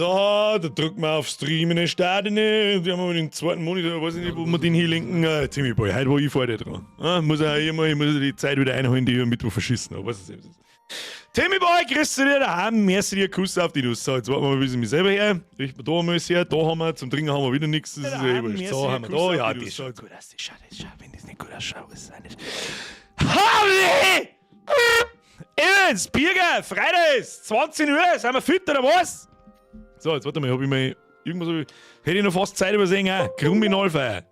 So, da drücken wir auf Streamen, starten. Die haben wir den zweiten Monitor, weiß ich nicht, wo wir den hier linken. Ziemlich bald. Heute war ich vorher dran. Ah, muss auch immer, ich muss die Zeit wieder einholen, die ich am Mittwoch verschissen habe. Was ist das? Timmy Boy, grüß dich daheim. Merci dir, Kuss auf die Nuss. So, jetzt warten wir mal ein bisschen mich selber her. Richten wir da mal her. Da haben wir, zum Trinken haben wir wieder nichts. Das ist ja eh wurscht. So, haben wir da. Ja, das schaut gut aus. Das schaut, das schaut, wenn das nicht gut ausschaut, ist es auch nicht. Harley! Evans, Birger, Freitag ist 20 Uhr, sind wir fit oder was? So, jetzt warte mal, hab ich mal irgendwas, hätte ich noch fast Zeit übersehen, auch. Kriminalfeier.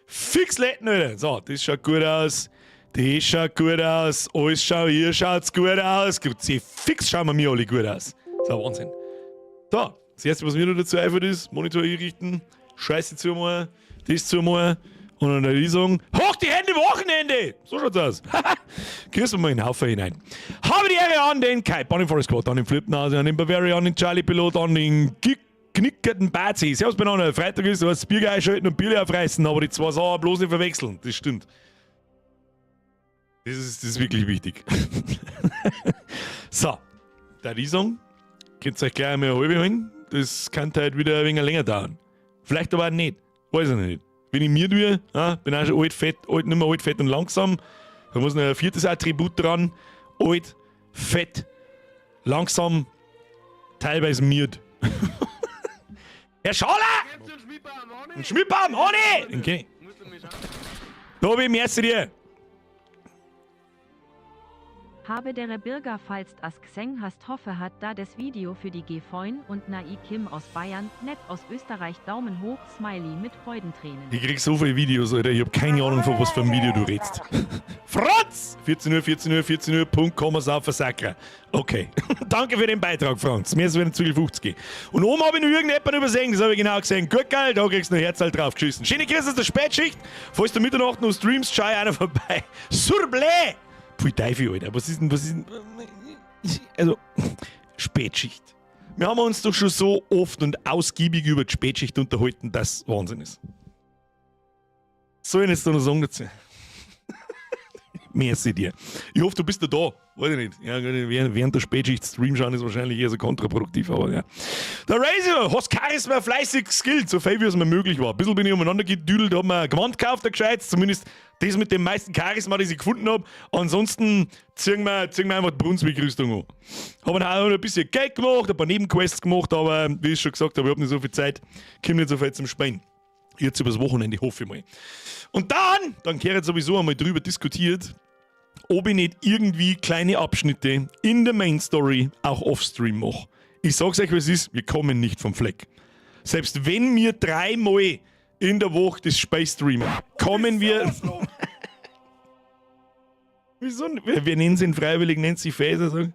Fix Letten, Alter. So, das schaut gut aus. Das schaut gut aus. Alles schaut, hier schaut's gut aus. Gut, fix schauen wir mir alle gut aus. So, Wahnsinn. So, das erste, was mir noch dazu einfällt, ist Monitor einrichten, Scheiße zumachen, das zumachen und dann die sagen: Hoch die Hände, Wochenende! So schaut's aus. Grüßen wir mal in den Haufen hinein. Habe die Ehre an den Kai, Bunny Forest Squad, an den Flipnase, an den Bavaria, an den Charlie Pilot, an den geknickerten Bazi. Servus beieinander. Freitag ist, du hast Bier einschalten und Bier aufreißen, aber die zwei Sachen bloß nicht verwechseln. Das stimmt. Das ist wirklich wichtig. So, da die sagen, könnt ihr euch gleich einmal eine halbe holen. Das kann halt wieder ein wenig länger dauern. Vielleicht aber auch nicht. Weiß ich nicht. Wenn ich mir tue, ja, bin auch schon alt, fett, alt, nicht mehr alt, fett und langsam. Da muss noch ein viertes Attribut dran. Alt, fett, langsam, teilweise miert. Herr Schaller! Ein Schmidbaum, Honey! Okay. Tobi, merci dir. Habe dere Birger, falls as gseng hast, hoffe, hat da des Video für di gfoin und na, i kimm aus Bayern, net aus Österreich. Daumen hoch, Smiley mit Freudentränen. Ich krieg so viele Videos, Alter. Ich hab keine Ahnung, von was für einem Video du redest. Franz! 14 Uhr, 14 Uhr, 14 Uhr, Punkt, Komma, Saufer, Sakra. Okay. Danke für den Beitrag, Franz. Mir ist wieder zu 50. Und oben habe ich noch irgendjemanden übersehen, das habe ich genau gesehen. Gut, geil, da kriegst du noch Herzl drauf geschissen. Schöne Grüße aus der Spätschicht. Falls du Mitternacht noch streamst, schau einer vorbei. Surble! Pfui Teufel, Alter. Was ist denn, also, Spätschicht. Wir haben uns doch schon so oft und ausgiebig über die Spätschicht unterhalten, dass Wahnsinn ist. Soll ich jetzt da noch sagen dazu? Merci dir. Ich hoffe, du bist da da. Weiß ich nicht. Ja, während der Spätschicht Stream schauen ist wahrscheinlich eher so kontraproduktiv, aber ja. Der Razor, hast Charisma fleißig geskillt, so viel, wie es mir möglich war. Ein bisschen bin ich umeinander gedüdelt, hab mir ein Gewand gekauft, ein gescheites, zumindest das mit dem meisten Charisma, das ich gefunden hab. Ansonsten ziehen wir einfach die Brunswick-Rüstung an. Haben auch noch ein bisschen Geld gemacht, ein paar Nebenquests gemacht, aber wie ich schon gesagt habe, ich hab nicht so viel Zeit, komme nicht so viel zum Spielen. Jetzt übers Wochenende, hoffe ich mal. Und dann gehört sowieso einmal drüber diskutiert, ob ich nicht irgendwie kleine Abschnitte in der Main Story auch off-stream mache. Ich sag's euch, wie es ist, wir kommen nicht vom Fleck. Selbst wenn wir dreimal in der Woche das Spiel streamen, kommen wir. Wieso? Wir nennen sie ihn freiwillig Nancy Faeser. Sagen.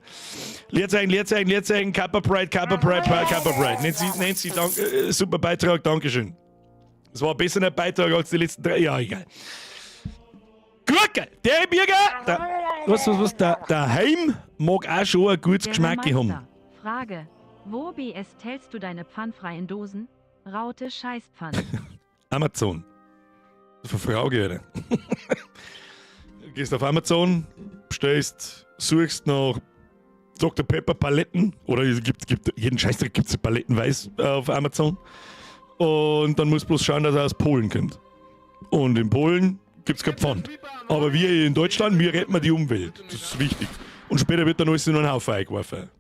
Leerzeichen, Leerzeichen, Leerzeichen, Kappa Pride, Kappa Pride, Kappa Pride. Nancy, Nancy, danke, super Beitrag, Dankeschön. Das war ein besserer Beitrag als die letzten drei. Ja, egal. Gut, geil. Der Birger, der, was, was, was, der Heim mag auch schon ein gutes Der Geschmack haben. Meister. Frage. Wo bestellst du deine pfandfreien Dosen? Raute Scheißpfand. Amazon. Das ist eine Frage, Alter. Du gehst auf Amazon, bestellst, suchst nach Dr. Pepper Paletten oder es gibt jeden Scheißdreck gibt es palettenweise auf Amazon. Und dann musst du bloß schauen, dass er aus Polen kommt. Und in Polen gibt es kein Pfand. Aber wir in Deutschland, wir retten die Umwelt. Das ist wichtig. Und später wird dann alles in einen Haufen eingeworfen.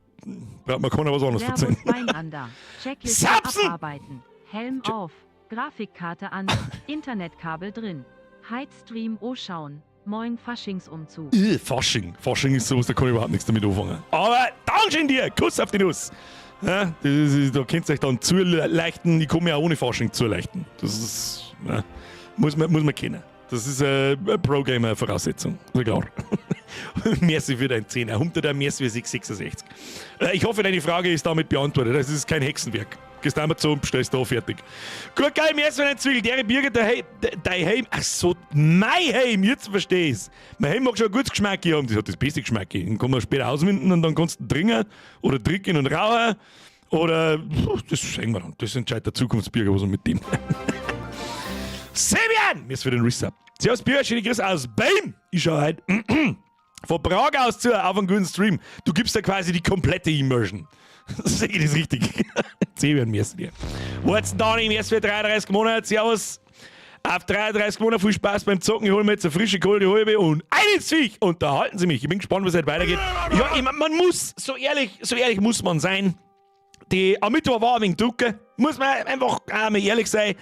Braucht man keiner was anderes Servus erzählen. beieinander. Checkliste Sapsen! abarbeiten. Helm auf. Grafikkarte an. Internetkabel drin. Heit Stream oschauen. Moin, Faschingsumzug. Fasching. Fasching ist sowas, da kann ich überhaupt nichts damit anfangen. Aber Dankeschön dir! Kuss auf die Nuss! Ja, das ist, da könnt ihr euch dann zuleichten. Ich komme ja auch ohne Fasching zuleichten. Das ist, ja, muss man kennen. Das ist eine Pro-Gamer-Voraussetzung. Ist ja klar. Merci für dein 10. Humter der Merci für 666. Ich hoffe, deine Frage ist damit beantwortet. Das ist kein Hexenwerk. Gehst Amazon, bestellst da, fertig. Gut, geil, merci für dein Zwiegel. Der Birger, der Heim, dein Heim, ach so, mein Heim, jetzt versteh ich's. Mein Heim mag schon ein gutes Geschmack haben, das hat das beste Geschmack. Den kann man später auswinden und dann kannst du trinken oder trinken und rauchen. Oder, das sehen wir dann. Das entscheidet der Zukunftsbürger, was wir mit dem. Sebian! Mir ist für den Resub. Servus Bürger, schöne Grüße aus Bame. Ich schaue heute von Prag aus zu auf einen guten Stream. Du gibst da quasi die komplette Immersion. Sehe ich das richtig? zäh werden müssen. Hier. What's Dani, merci für 33 Monate. Servus. Auf 33 Monate viel Spaß beim Zocken. Ich hole mir jetzt eine frische kalte Halbe und einen Viech. Unterhalten Sie mich. Ich bin gespannt, wie es heute weitergeht. Ja, ich, man muss, so ehrlich muss man sein. Die, am Mittwoch war ein wenig Drucke. Muss man einfach einmal ehrlich sein.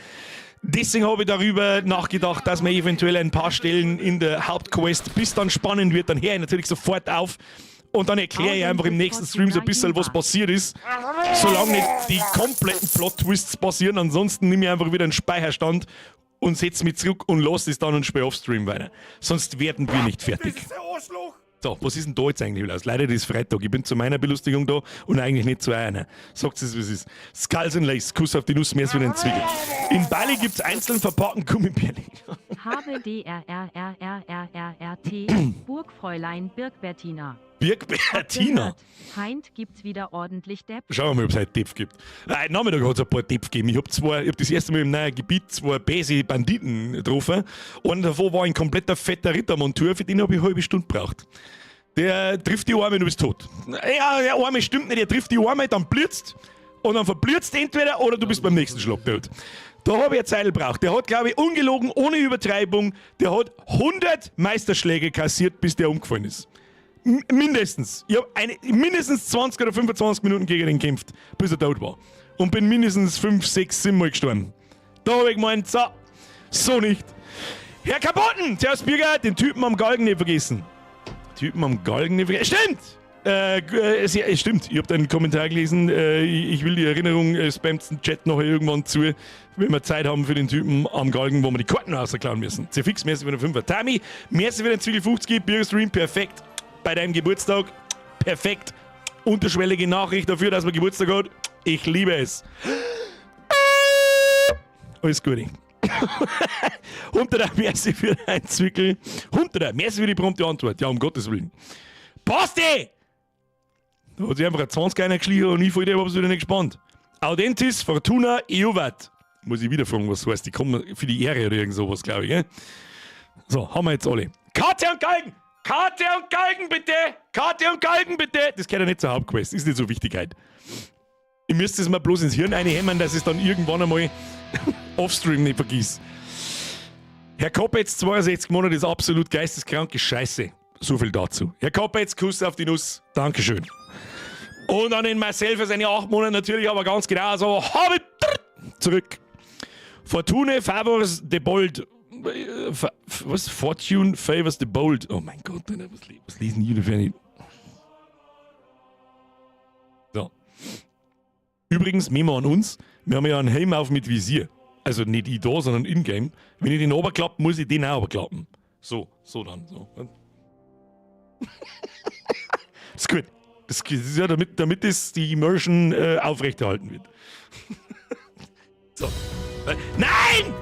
Deswegen habe ich darüber nachgedacht, dass man eventuell ein paar Stellen in der Hauptquest, bis dann spannend wird, dann höre ich natürlich sofort auf. Und dann erkläre ich einfach im nächsten Stream so ein bisschen, was passiert ist. Solange nicht die kompletten Plot-Twists passieren. Ansonsten nehme ich einfach wieder einen Speicherstand und setze mich zurück und lasse es dann und spiele offstream weiter. Sonst werden wir nicht fertig. Das ist ein Arschloch! So, was ist denn da jetzt eigentlich los? Leider, das ist Freitag. Ich bin zu meiner Belustigung da und eigentlich nicht zu einer. Sagt es, wie es ist. Skulls and Lace, Kuss auf die Nuss, mehr als wieder ein Zwickel. In Bali gibt es einzeln verpackten Gummibärchen. Habe D R R R R R R R T Burgfräulein Birkbertina. Birkbertina. Heint gibt's wieder ordentlich Depp. Schauen wir mal, ob es heute Depp gibt. Heute Nachmittag hat es ein paar Depp gegeben. Ich hab das erste Mal im neuen Gebiet zwei böse Banditen getroffen. Einer davon war ein kompletter fetter Rittermontur, für den habe ich eine halbe Stunde gebraucht. Der trifft die Arme und du bist tot. Ja, der Arme stimmt nicht, der trifft die Arme, dann blitzt und dann verblitzt entweder oder du bist beim nächsten Schlag tot. Da habe ich eine Zeit gebraucht. Der hat, glaube ich, ungelogen, ohne Übertreibung, der hat 100 Meisterschläge kassiert, bis der umgefallen ist. Mindestens. Ich habe mindestens 20 oder 25 Minuten gegen den gekämpft, bis er tot war. Und bin mindestens 5, 6, 7 Mal gestorben. Da habe ich gemeint, so, so nicht. Herr Kapotten, Servus Birger, den Typen am Galgen nicht vergessen. Typen am Galgen nicht vergessen. Stimmt! Es stimmt, ich habe deinen Kommentar gelesen. Ich will die Erinnerung, spammt den Chat nachher irgendwann zu, wenn wir Zeit haben für den Typen am Galgen, wo wir die Karten rausklauen müssen. Zerfix, merci für den Fünfer. Tami, merci für den Zwiegel 50, Bürgerstream, perfekt. Bei deinem Geburtstag, perfekt. Unterschwellige Nachricht dafür, dass man Geburtstag hat. Ich liebe es. Alles Gute. Hunter, merci für dein Zwickel. Hunter, merci für die prompte Antwort. Ja, um Gottes Willen. Basti! Da hat sich einfach ein 20 einer geschlichen und ich wollte hab's wieder nicht gespannt. Audentis Fortuna Iuvat. Muss ich wieder fragen, was das heißt. Die kommen für die Ehre oder irgend sowas, glaube ich. Gell? So, haben wir jetzt alle. Karte und Galgen! Karte und Galgen, bitte! Karte und Galgen, bitte! Das gehört ja nicht zur Hauptquest. Ist nicht so wichtig heute. Ich müsste es mir bloß ins Hirn einhämmern, dass ich es dann irgendwann einmal offstream nicht vergiss. Herr Koppetz, 62 Monate ist absolut geisteskranke Scheiße. So viel dazu. Herr Koppetz, Kuss auf die Nuss. Dankeschön. Und an den Marcel für seine 8 Monate natürlich, aber ganz genau so. Habe zurück. Fortune favors the bold. Was? Fortune favors the bold. Oh mein Gott, Alter, was lesen die für eine? So. Übrigens, Memo an uns. Wir haben ja einen Helm auf mit Visier. Also nicht ich da, sondern in-game. Wenn ich den runterklappe, muss ich den auch runterklappen. So, so dann. So. Das ist gut. Das ist ja, damit das, die Immersion aufrechterhalten wird. So. Nein!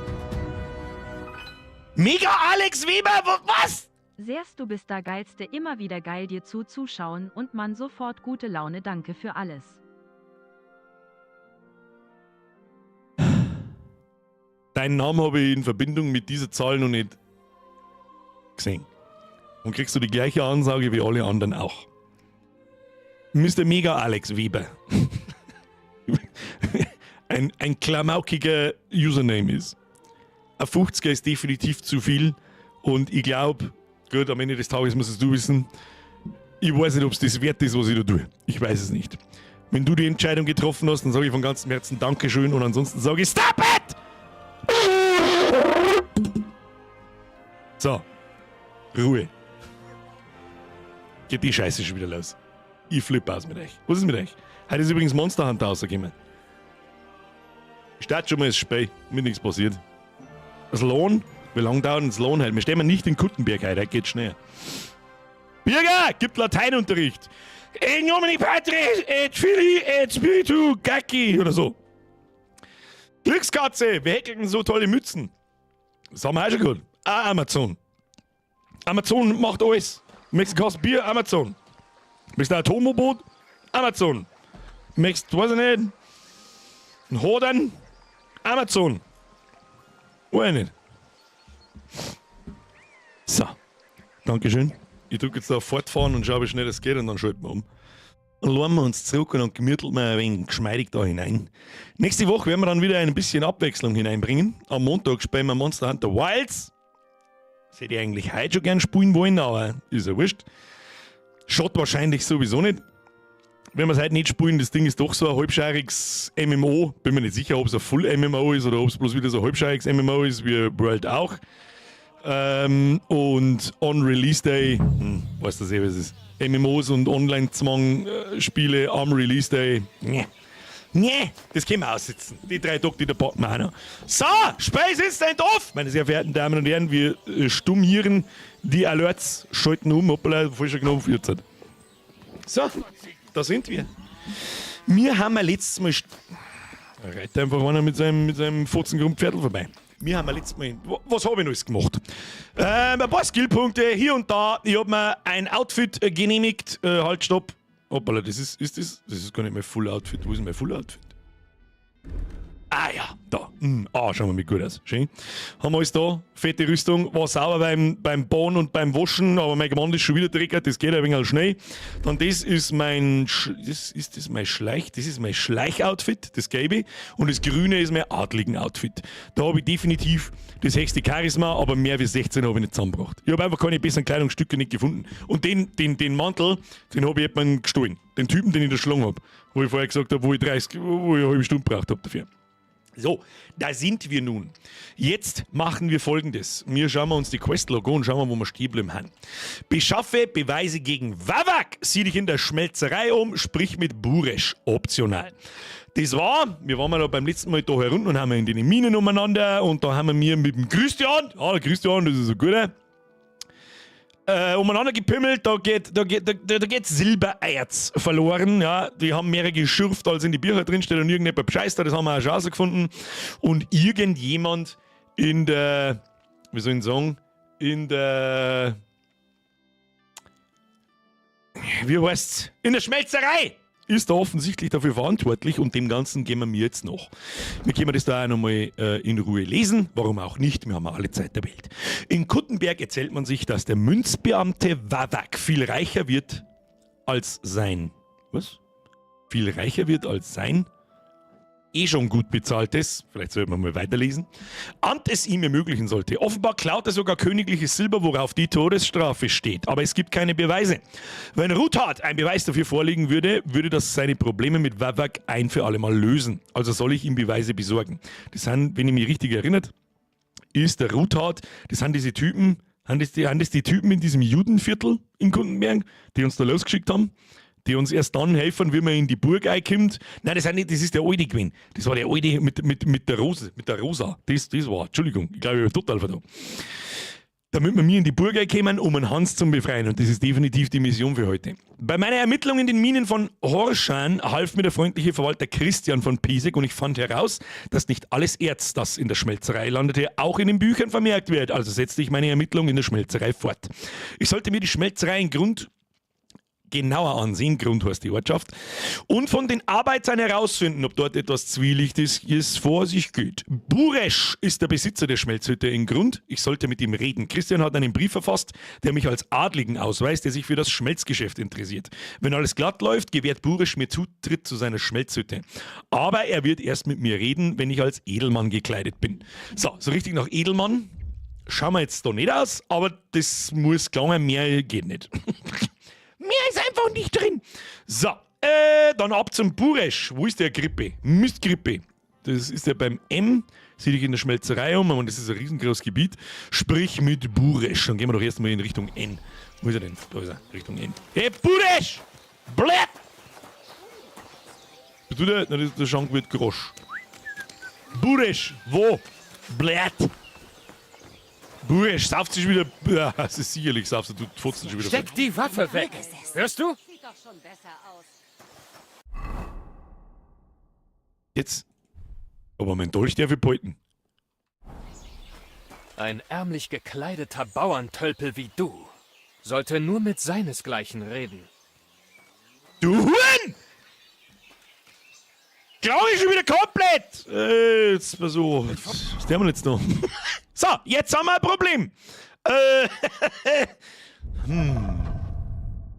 Mega Alex Weber, was? Sehrst, du bist da geilste, immer wieder geil dir zuzuschauen und man sofort gute Laune, danke für alles. Deinen Namen habe ich in Verbindung mit dieser Zahl noch nicht gesehen. Und kriegst du die gleiche Ansage wie alle anderen auch. Mister Mega Alex Weber. Ein klamaukiger Username ist. Ein 50er ist definitiv zu viel. Und ich glaub, gut, am Ende des Tages musst es du wissen, ich weiß nicht, ob's das wert ist, was ich da tue. Ich weiß es nicht. Wenn du die Entscheidung getroffen hast, dann sage ich von ganzem Herzen Dankeschön und ansonsten sage ich Stop it! So. Ruhe. Geht die Scheiße schon wieder los. Ich flippe aus mit euch. Was ist mit euch? Heute ist übrigens Monster Hunter rausgekommen. Ich starte schon mal das Spiel, mir nichts passiert. Das Lohn? Wie lange dauert denn das Lohn heute? Wir stehen nicht in Kuttenberg heute, heute geht's schnell. Birger, gibt Lateinunterricht. In nomine Patris et Filii et Spiritu Gacki oder so. Glückskatze, wir häkeln so tolle Mützen. Das haben wir auch schon gehabt. Ah, Amazon. Amazon macht alles. Möchtest du ein Bier? Amazon. Möchtest du ein Atom-U-Boot? Amazon. Möchtest du, weiß ich nicht, einen Hodern? Amazon. Weiß ich nicht. So. Dankeschön. Ich drücke jetzt da auf Fortfahren und schaue, wie schnell das geht und dann schalten wir um. Dann lehnen wir uns zurück und dann gemütelt wir ein wenig geschmeidig da hinein. Nächste Woche werden wir dann wieder ein bisschen Abwechslung hineinbringen. Am Montag spielen wir Monster Hunter Wilds. Das hätte ich eigentlich heute schon gern spielen wollen, aber ist ja wurscht. Schaut wahrscheinlich sowieso nicht. Wenn wir es heute nicht spielen, das Ding ist doch so ein halbscheiriges MMO. Bin mir nicht sicher, ob es ein Full MMO ist oder ob es bloß wieder so ein halbscheiriges MMO ist, wie World auch. Und on Release Day, weißt du eh, was es ist. MMOs und Online-Zwang-Spiele am Release Day. Nee. Nee, das können wir aussitzen. Die 3 Tage, die da packen wir auch noch. So, Space ist off! Meine sehr verehrten Damen und Herren, wir stummieren die Alerts, schalten um, hoppala, falscher Knopf, jetzt. So, da sind wir. Wir haben ja letztes Mal. Da reitet einfach einer mit seinem Fotzengrundpferdl vorbei. Wir haben ja letztes Mal. Was habe ich noch alles gemacht? Ein paar Skillpunkte hier und da. Ich habe mir ein Outfit genehmigt. Halt, stopp. Hoppala, das ist gar nicht mein Full Outfit. Wo ist denn mein Full Outfit? Ah ja, da. Ah, schauen wir mal gut aus. Schön. Haben wir alles da. Fette Rüstung. War sauber beim Bauen und beim Waschen, aber mein Gewand ist schon wieder dreckig. Das geht ein wenig schnell. Dann das ist mein Schleich, das ist mein Schleich-Outfit, das gelbe. Und das grüne ist mein Adligen-Outfit. Da habe ich definitiv das höchste Charisma, aber mehr wie 16 habe ich nicht zusammengebracht. Ich habe einfach keine besseren Kleidungsstücke nicht gefunden. Und den Mantel, den habe ich jemandem gestohlen. Den Typen, den ich da geschlagen habe. Wo ich vorher gesagt habe, wo ich 30, wo ich eine halbe Stunde gebraucht habe dafür. So, da sind wir nun. Jetzt machen wir Folgendes. Wir schauen wir uns die Questlog an und schauen wir, wo wir stehen geblieben haben. Beschaffe Beweise gegen Vavak. Sieh dich in der Schmelzerei um, sprich mit Buresh. Optional. Das war, wir waren mal da beim letzten Mal da herunter und haben in den Minen umeinander und da haben wir mit dem Christian, ja, der Christian, das ist ein guter, umeinander gepimmelt, da geht Silbererz verloren, ja, die haben mehr geschürft, als in die Bücher drinsteht und irgendjemand bescheißt da, das haben wir auch schon rausgefunden. Und irgendjemand in der, wie soll ich sagen, in der, wie heißt's, in der Schmelzerei ist da offensichtlich dafür verantwortlich und dem Ganzen gehen wir mir jetzt noch. Wir können das da auch nochmal in Ruhe lesen, warum auch nicht, wir haben alle Zeit der Welt. In Kuttenberg erzählt man sich, dass der Münzbeamte Vavak viel reicher wird als sein. Was? Viel reicher wird als sein eh schon gut bezahltes, vielleicht sollten wir mal weiterlesen, Amt es ihm ermöglichen sollte. Offenbar klaut er sogar königliches Silber, worauf die Todesstrafe steht. Aber es gibt keine Beweise. Wenn Ruthard ein Beweis dafür vorlegen würde, würde das seine Probleme mit Vavak ein für alle Mal lösen. Also soll ich ihm Beweise besorgen. Das sind, wenn ich mich richtig erinnert, ist der Ruthard, das sind diese Typen, sind das die Typen in diesem Judenviertel in Kuttenberg, die uns da losgeschickt haben? Die uns erst dann helfen, wie man in die Burg einkommt. Nein, das, sind nicht, das ist der alte gewesen. Das war der alte mit der Rose, mit der Rosa. Das war, Entschuldigung, ich glaube, ich habe total vertan. Damit wir mir in die Burg einkommen, um einen Hans zu befreien. Und das ist definitiv die Mission für heute. Bei meiner Ermittlung in den Minen von Horschan half mir der freundliche Verwalter Christian von Pisek und ich fand heraus, dass nicht alles Erz, das in der Schmelzerei landete, auch in den Büchern vermerkt wird. Also setzte ich meine Ermittlung in der Schmelzerei fort. Ich sollte mir die Schmelzerei in Grund genauer ansehen, Grund heißt die Ortschaft, und von den Arbeitern herausfinden, ob dort etwas Zwielichtiges vor sich geht. Buresch ist der Besitzer der Schmelzhütte in Grund. Ich sollte mit ihm reden. Christian hat einen Brief verfasst, der mich als Adligen ausweist, der sich für das Schmelzgeschäft interessiert. Wenn alles glatt läuft, gewährt Buresch mir Zutritt zu seiner Schmelzhütte. Aber er wird erst mit mir reden, wenn ich als Edelmann gekleidet bin. So, so richtig nach Edelmann schauen wir jetzt da nicht aus, aber das muss gelangen, mehr geht nicht. Mehr ist einfach nicht drin. So, dann ab zum Buresch. Wo ist der Grippe? Mistgrippe. Das ist ja beim M, sehe ich in der Schmelzerei um, und das ist ein riesengroßes Gebiet. Sprich mit Buresch. Dann gehen wir doch erstmal in Richtung N. Wo ist er denn? Da ist er, Richtung N. Hey, Buresch! Blät! Bist du der? Nein, das ist der Schankwirt Grosch. Buresch, wo? Blät! Buresch, sauft sich wieder. Ja, es ist sicherlich saufst du Fotzen schon wieder. Steck die Waffe weg! Hörst du? Sieht doch schon besser aus. Jetzt. Aber mein Dolch darf ich behalten. Ein ärmlich gekleideter Bauerntölpel wie du sollte nur mit seinesgleichen reden. Du Huren! Glaube ich schon wieder komplett! Jetzt mal so. Was tun wir jetzt noch? So, jetzt haben wir ein Problem.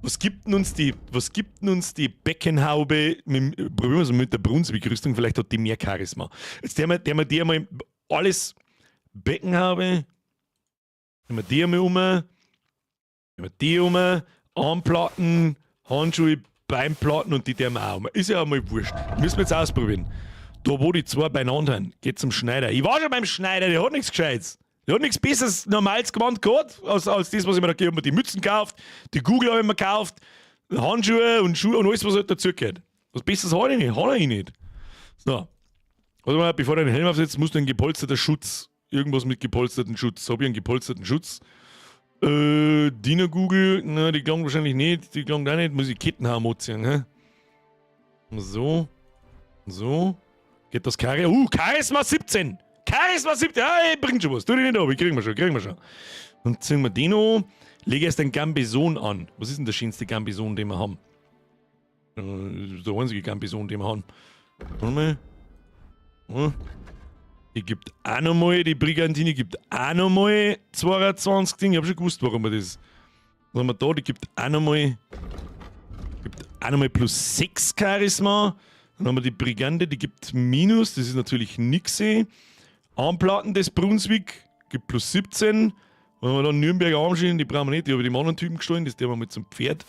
Was gibt denn uns die, was gibt denn uns die Beckenhaube? Mit, probieren wir es mal mit der Brunswick-Rüstung, vielleicht hat die mehr Charisma. Jetzt der wir die einmal alles Beckenhaube. Nehmen wir die einmal um. Nehmen wir die um. Armplatten, Handschuhe, Beinplatten und die der wir auch um. Ist ja einmal wurscht. Müssen wir jetzt ausprobieren. Da, wo die zwei beieinander sind, geht zum Schneider. Ich war schon beim Schneider, der hat nichts Gescheites. Der hat nichts Besseres normales Gewand gehabt, als das, was ich mir da gegeben habe. Die Mützen gekauft, die Google habe ich mir gekauft, Handschuhe und Schuhe und alles, was halt dazugehört. Was Besseres hat ich nicht, hat ich nicht. So. Warte mal, bevor du den Helm aufsetzt, musst du einen gepolsterter Schutz. Irgendwas mit gepolsterten Schutz. Hab ich einen gepolsterten Schutz? Dino Google, na, die klang wahrscheinlich nicht, die klang auch nicht. Muss ich Kettenhaar anziehen, hä? So. So. Geht das Charisma? Charisma 17! Charisma 17! Ah, bringt schon was. Tu dich nicht ab, ich kriegen wir schon, kriegen wir schon. Dann ziehen wir den an. Lege erst den Gambeson an. Was ist denn der schönste Gambeson, den wir haben? Das ist der einzige Gambeson, den wir haben. Warte mal. Ja. Die gibt auch nochmal, die Brigantine gibt auch nochmal 22 Ding. Ich hab schon gewusst, warum wir das. Was haben wir da? Die gibt auch nochmal. Gibt auch nochmal plus 6 Charisma. Dann haben wir die Brigante, die gibt Minus, das ist natürlich nix. Armplatten des Brunswick gibt plus 17. Dann haben wir dann Nürnberger Armschienen, die brauchen wir nicht, die habe ich dem anderen Typen gestohlen, das der wir mit zum Pferd.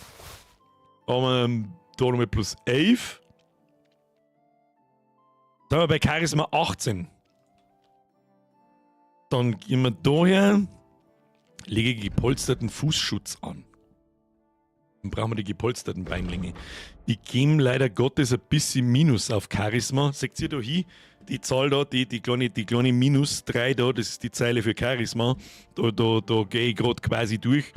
Haben wir da nochmal plus 11. Dann haben wir bei Charisma 18. Dann gehen wir da her, lege gepolsterten Fußschutz an. Dann brauchen wir die gepolsterten Beinlinge. Ich gebe leider Gottes ein bisschen Minus auf Charisma. Seht ihr da hin? Die Zahl da, die kleine Minus 3 da, das ist die Zeile für Charisma. Da gehe ich grad quasi durch.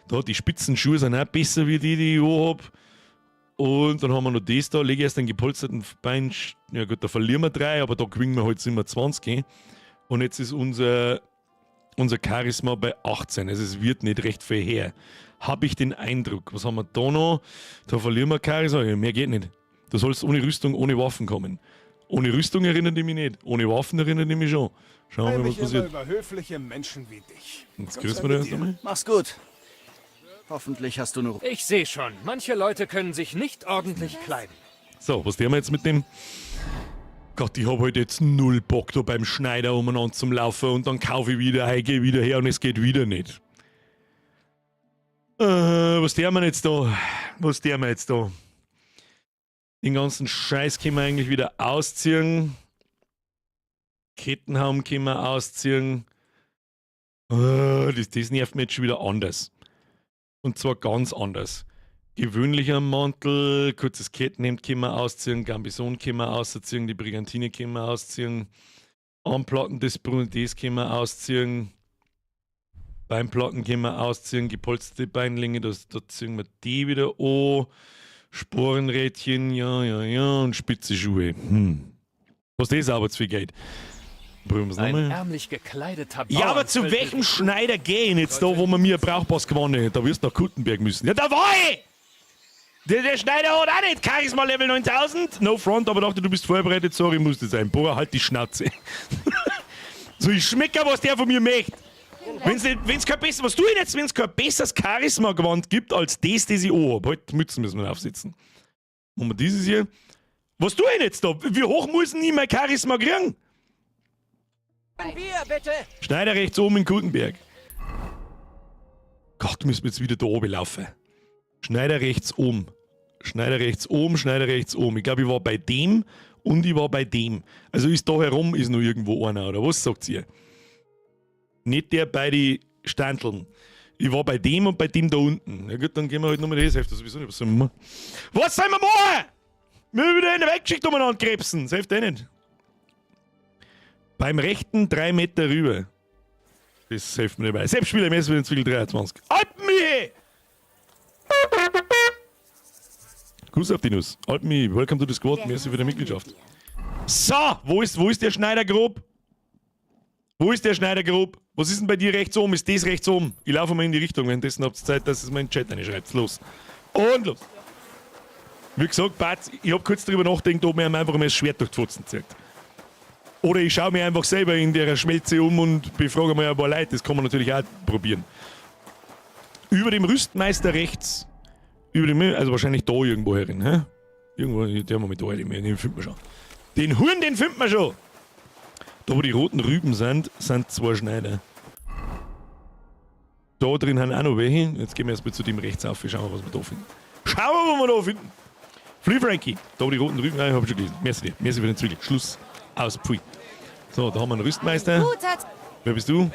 Da, die spitzen Schuhe sind auch besser wie die, die ich hab. Und dann haben wir noch das da. Lege erst einen gepolsterten Bein. Ja gut, da verlieren wir 3, aber da gewinnen wir halt immer 20. Und jetzt ist unser Charisma bei 18. Also es wird nicht recht viel her. Hab ich den Eindruck. Was haben wir da noch? Da verlieren wir Charisma. Ja, mehr geht nicht. Du sollst ohne Rüstung, ohne Waffen kommen. Ohne Rüstung erinnern die mich nicht. Ohne Waffen erinnern die mich schon. Schauen wir mal, was mich immer passiert. über höfliche Menschen wie dich. Jetzt Gott grüßen sei wir mit das dir. nochmal. Mach's gut. Hoffentlich hast du nur... Ich sehe schon, manche Leute können sich nicht ordentlich kleiden. So, was tun wir jetzt mit dem? Gott, ich hab halt jetzt null Bock da beim Schneider umeinander zum Laufen und dann kaufe ich wieder, ich geh wieder her und es geht wieder nicht. Was tun wir jetzt da? Was tun wir jetzt da? Den ganzen Scheiß können wir eigentlich wieder ausziehen. Kettenhaum können wir ausziehen. Das nervt mich jetzt schon wieder anders. Und zwar ganz anders. Gewöhnlicher Mantel, kurzes Kettenhemd können wir ausziehen, Gambison können wir ausziehen, die Brigantine können wir ausziehen, Armplatten des Brunets können wir ausziehen, Beinplatten können wir ausziehen, gepolsterte Beinlinge, da ziehen wir die wieder an, Sporenrädchen, ja, ja, ja, und spitze Schuhe. Was das aber zu viel Geld. Probieren wir's Ein nochmal. ärmlich gekleideter Ja, aber zu Bauerntölpel welchem Schneider gehen jetzt da, wo man mir brauchbares gewonnen hat? Da wirst du nach Kuttenberg müssen. Ja, da war ich! Der Schneider hat auch nicht Charisma Level 9000. No front, aber dachte, du bist vorbereitet. Sorry, musste sein. Boah, halt die Schnauze. So, ich schmecke, was der von mir möchte. Wenn's nicht, wenn's kein besseres, was tue ich jetzt, wenn's kein besseres Charisma-Gewand gibt, als das, das ich auch hab? Halt, Mützen müssen wir aufsetzen. Machen wir dieses hier. Was tue ich denn jetzt da? Wie hoch muss denn ich mein Charisma kriegen? Ein Bier, bitte! Schneider rechts oben in Kuttenberg. Gott, müssen wir jetzt wieder da oben laufen. Schneider rechts oben. Schneider rechts oben, Schneider rechts oben. Ich glaube, ich war bei dem und ich war bei dem. Also ist da herum, ist noch irgendwo einer, oder was sagt ihr? Nicht der bei die Standeln. Ich war bei dem und bei dem da unten. Na gut, dann gehen wir halt nochmal das. Hilft das sowieso nicht. Was sollen wir machen? Was sollen wir machen? Wir haben wieder in der Weggeschichte umeinander krebsen. Das hilft eh nicht. Beim rechten 3 Meter rüber. Das hilft mir dabei. Selbstspieler im SV Entwickelt 23. Alpenmichi! Gruß auf die Nuss. Alpenmichi, welcome to the squad. Merci für die Mitgliedschaft. So, wo ist der Schneider grob? Wo ist der Schneider grob? Was ist denn bei dir rechts oben? Ist das rechts oben? Ich laufe mal in die Richtung. Währenddessen habt ihr Zeit, dass es mal in den Chat reinschreibt. Los. Und los. Wie gesagt, Bart, ich hab kurz drüber nachgedacht, ob mir einfach mal das Schwert durch die Pfotzen zieht. Oder ich schaue mir einfach selber in der Schmelze um und befrage mal ein paar Leute. Das kann man natürlich auch probieren. Über dem Rüstmeister rechts. Über die Müll, also wahrscheinlich da irgendwo herin, hä? Irgendwo, der haben wir mit da, den finden wir schon. Den Huren, den finden wir schon! Da, wo die roten Rüben sind, sind zwei Schneider. Da drin haben auch noch welche. Jetzt gehen wir erstmal zu dem rechts auf. Schauen wir, was wir da finden. Schauen wir, was wir da finden. Free Frankie. Da, wo die roten Rüben, nein, hab ich schon gelesen. Merci dir. Merci für den Zwiegel. Schluss. Aus. Pfui. So, da haben wir einen Rüstmeister. Wer bist du?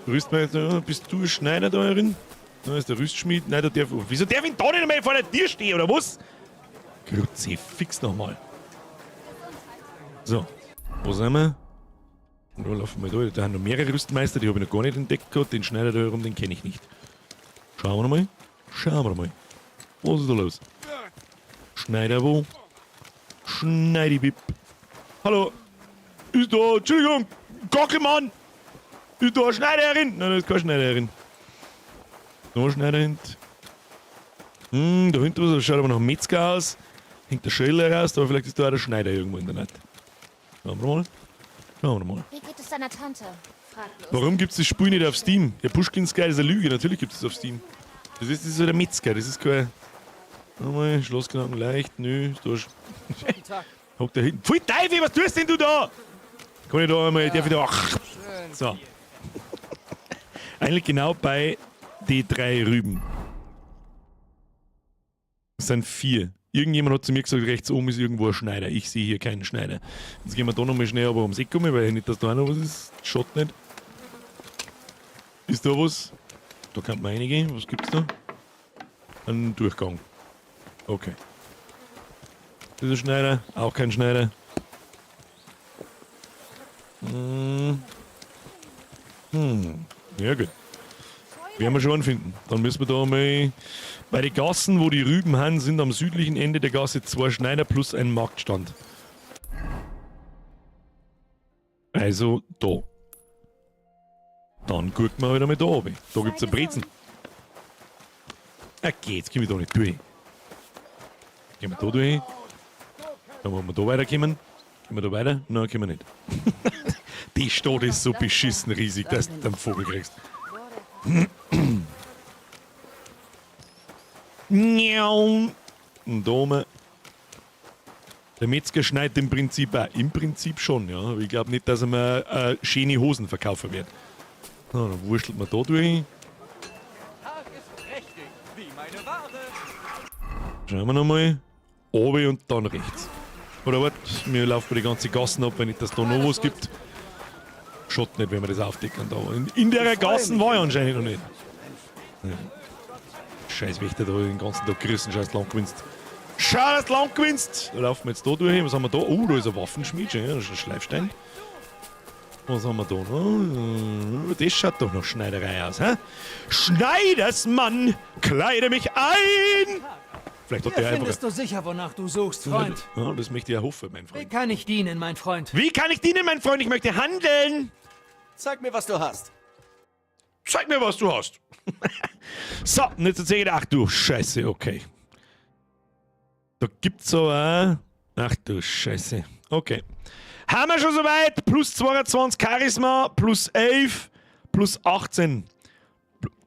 Rüstmeister, bist du ein Schneider da drin? Da ist der Rüstschmied. Nein, da darf. Wieso darf ich da nicht mehr vor der Tür stehen, oder was? Kruzifix nochmal. So, wo sind wir? Da laufen wir da. Da haben noch mehrere Rüstmeister, die habe ich noch gar nicht entdeckt gehabt. Den Schneider da herum, den kenne ich nicht. Schauen wir mal. Schauen wir mal. Was ist da los? Schneider wo? Schneidibib. Hallo. Ist da, Entschuldigung, Gockelmann. Ist da ein Schneiderin? Nein, da ist kein Schneiderin. Da ein Schneider hinten. Hm, da hinten was, schaut aber nach Metzger aus. Hängt der Schäler raus, aber vielleicht ist da auch der Schneider irgendwo in der Nacht. Schauen wir mal. Schauen wir mal. Wie geht es deiner Tante? Frag bloß. Warum gibt es das Spiel nicht auf Steam? Der Pushkin Sky ist eine Lüge, natürlich gibt es das auf Steam. Das ist so der Metzger, das ist kein. Nochmal, Schlossknacken leicht, nö, ist da. Hockt da hinten. Pfui Teufel, was tust denn du da? Kann ich da einmal, darf ich da. Ach. So. Eigentlich genau bei die drei Rüben. Es sind 4. Irgendjemand hat zu mir gesagt, rechts oben ist irgendwo ein Schneider. Ich sehe hier keinen Schneider. Jetzt gehen wir da nochmal schnell aber ums Eck kommen, weil nicht, dass da auch noch was ist. Schaut nicht. Ist da was? Da kann man reingehen. Was gibt's da? Ein Durchgang. Okay. Das ist ein Schneider. Auch kein Schneider. Hm. Hm. Ja, gut. Werden wir schon einen finden. Dann müssen wir da mal. Bei den Gassen, wo die Rüben haben, sind am südlichen Ende der Gasse 2 Schneider plus ein Marktstand. Also da. Dann gucken wir wieder mal da runter. Da gibt's ein Brezen. Okay, jetzt komm ich da nicht durch. Gehen wir da durch. Dann wollen wir da weiterkommen. Können wir da weiter? Nein, können wir nicht. Die Stadt ist so beschissen riesig, dass du einen Vogel kriegst. Und da oben. Der Metzger schneidet im Prinzip auch. Im Prinzip schon, ja. Aber ich glaub nicht, dass er mir schöne Hosen verkaufen wird. So, dann wurschtelt man da durch. Schauen wir nochmal. Oben und dann rechts. Oder warte, wir laufen die ganze Gassen ab, wenn nicht, dass da noch was gibt. Schaut nicht, wenn wir das aufdecken da. In der Gassen war ich anscheinend noch nicht. Ja. Scheiß Wächter da den ganzen Tag gerissen, scheiß Land gewinnst. Schau, dass du Land gewinnst! Da laufen wir jetzt da durch. Was haben wir da? Oh, da ist ein Waffenschmied, ja, das ist ein Schleifstein. Was haben wir da noch? Das schaut doch noch Schneiderei aus, hä? Schneidersmann, kleide mich ein! Vielleicht hat Hier der einfach findest du sicher, wonach du suchst, Freund. Ja, das möchte ich ja hoffen, mein Freund. Wie kann ich dienen, mein Freund? Wie kann ich dienen, mein Freund? Ich möchte handeln! Zeig mir, was du hast. Zeig mir, was du hast. So, und jetzt erzähl ich dir, ach du Scheiße, okay. Da gibt's aber... Ach du Scheiße, okay. Haben wir schon soweit? Plus 22 Charisma, plus 11, plus 18.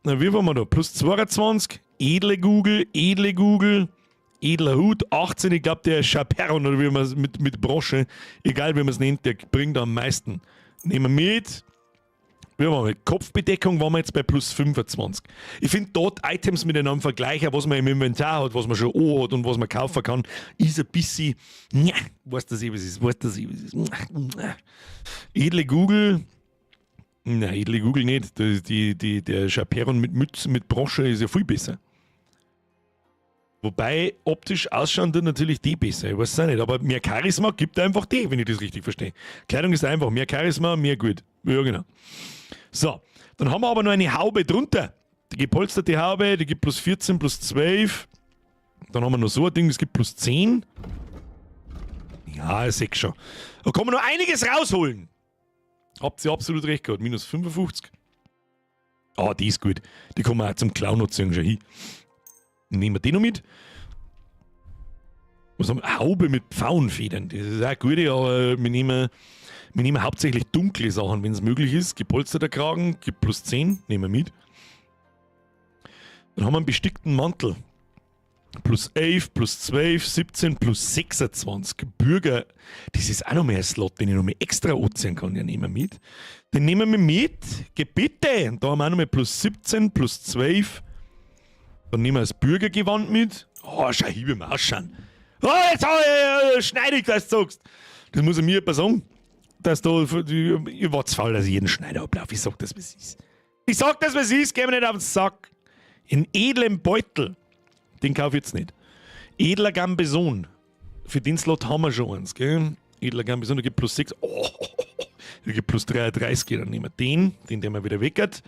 Na, wie waren wir da? Plus 22, edle Google, edle Google, edler Hut, 18, ich glaub, der Chaperon, oder wie man's mit Brosche, egal wie man's nennt, der bringt am meisten. Nehmen wir mit. Wie waren wir? Kopfbedeckung waren wir jetzt bei plus 25. Ich find dort Items miteinander vergleichen, was man im Inventar hat, was man schon an hat und was man kaufen kann, ist ein bisschen, ja, weißt du, was ist, weißt du, was ist. Edle Google, nein, edle Google nicht. Der Chaperon mit Mütze, mit Brosche ist ja viel besser. Wobei optisch ausschauen tut natürlich die besser, ich weiß es auch nicht, aber mehr Charisma gibt einfach die, wenn ich das richtig verstehe. Kleidung ist einfach, mehr Charisma, mehr gut. Ja, genau. So, dann haben wir aber noch eine Haube drunter. Die gepolsterte Haube, die gibt plus 14, plus 12. Dann haben wir noch so ein Ding, das gibt plus 10. Ja, ich seh schon. Da kann man noch einiges rausholen. Habt ihr absolut recht gehabt. Minus 55. Ah, die ist gut. Die kann man auch zum Clown noch ziehen, schon hin. Nehmen wir die noch mit. Was haben wir? Haube mit Pfauenfedern. Das ist auch gut, aber wir nehmen hauptsächlich dunkle Sachen, wenn's möglich ist. Gepolsterter Kragen, gibt plus 10, nehmen wir mit. Dann haben wir einen bestickten Mantel. Plus 11, plus 12, 17, plus 26. Bürger, das ist auch noch mehr ein Slot, den ich noch mehr extra anziehen kann. Ja, nehmen wir mit. Den nehmen wir mit. Geh bitte. Und da haben wir auch noch mal plus 17, plus 12. Dann nehmen wir das Bürgergewand mit. Oh, schau, hier wie wir ausschauen. Oh, jetzt schneide ich, dass du sagst. Das muss ich mir jemand sagen. Dass da, ich war faul, dass ich jeden Schneider ablaufe. Ich sag das, was ist. Ich sag das, was ist, geh mir nicht auf den Sack. In edlem Beutel. Den kauf ich jetzt nicht. Edler Gambeson. Für den Slot haben wir schon eins, gell? Edler Gambeson, da gibt plus 6. Oh, da gibt plus 33. Dann nehmen wir den, den der wir wieder weckert.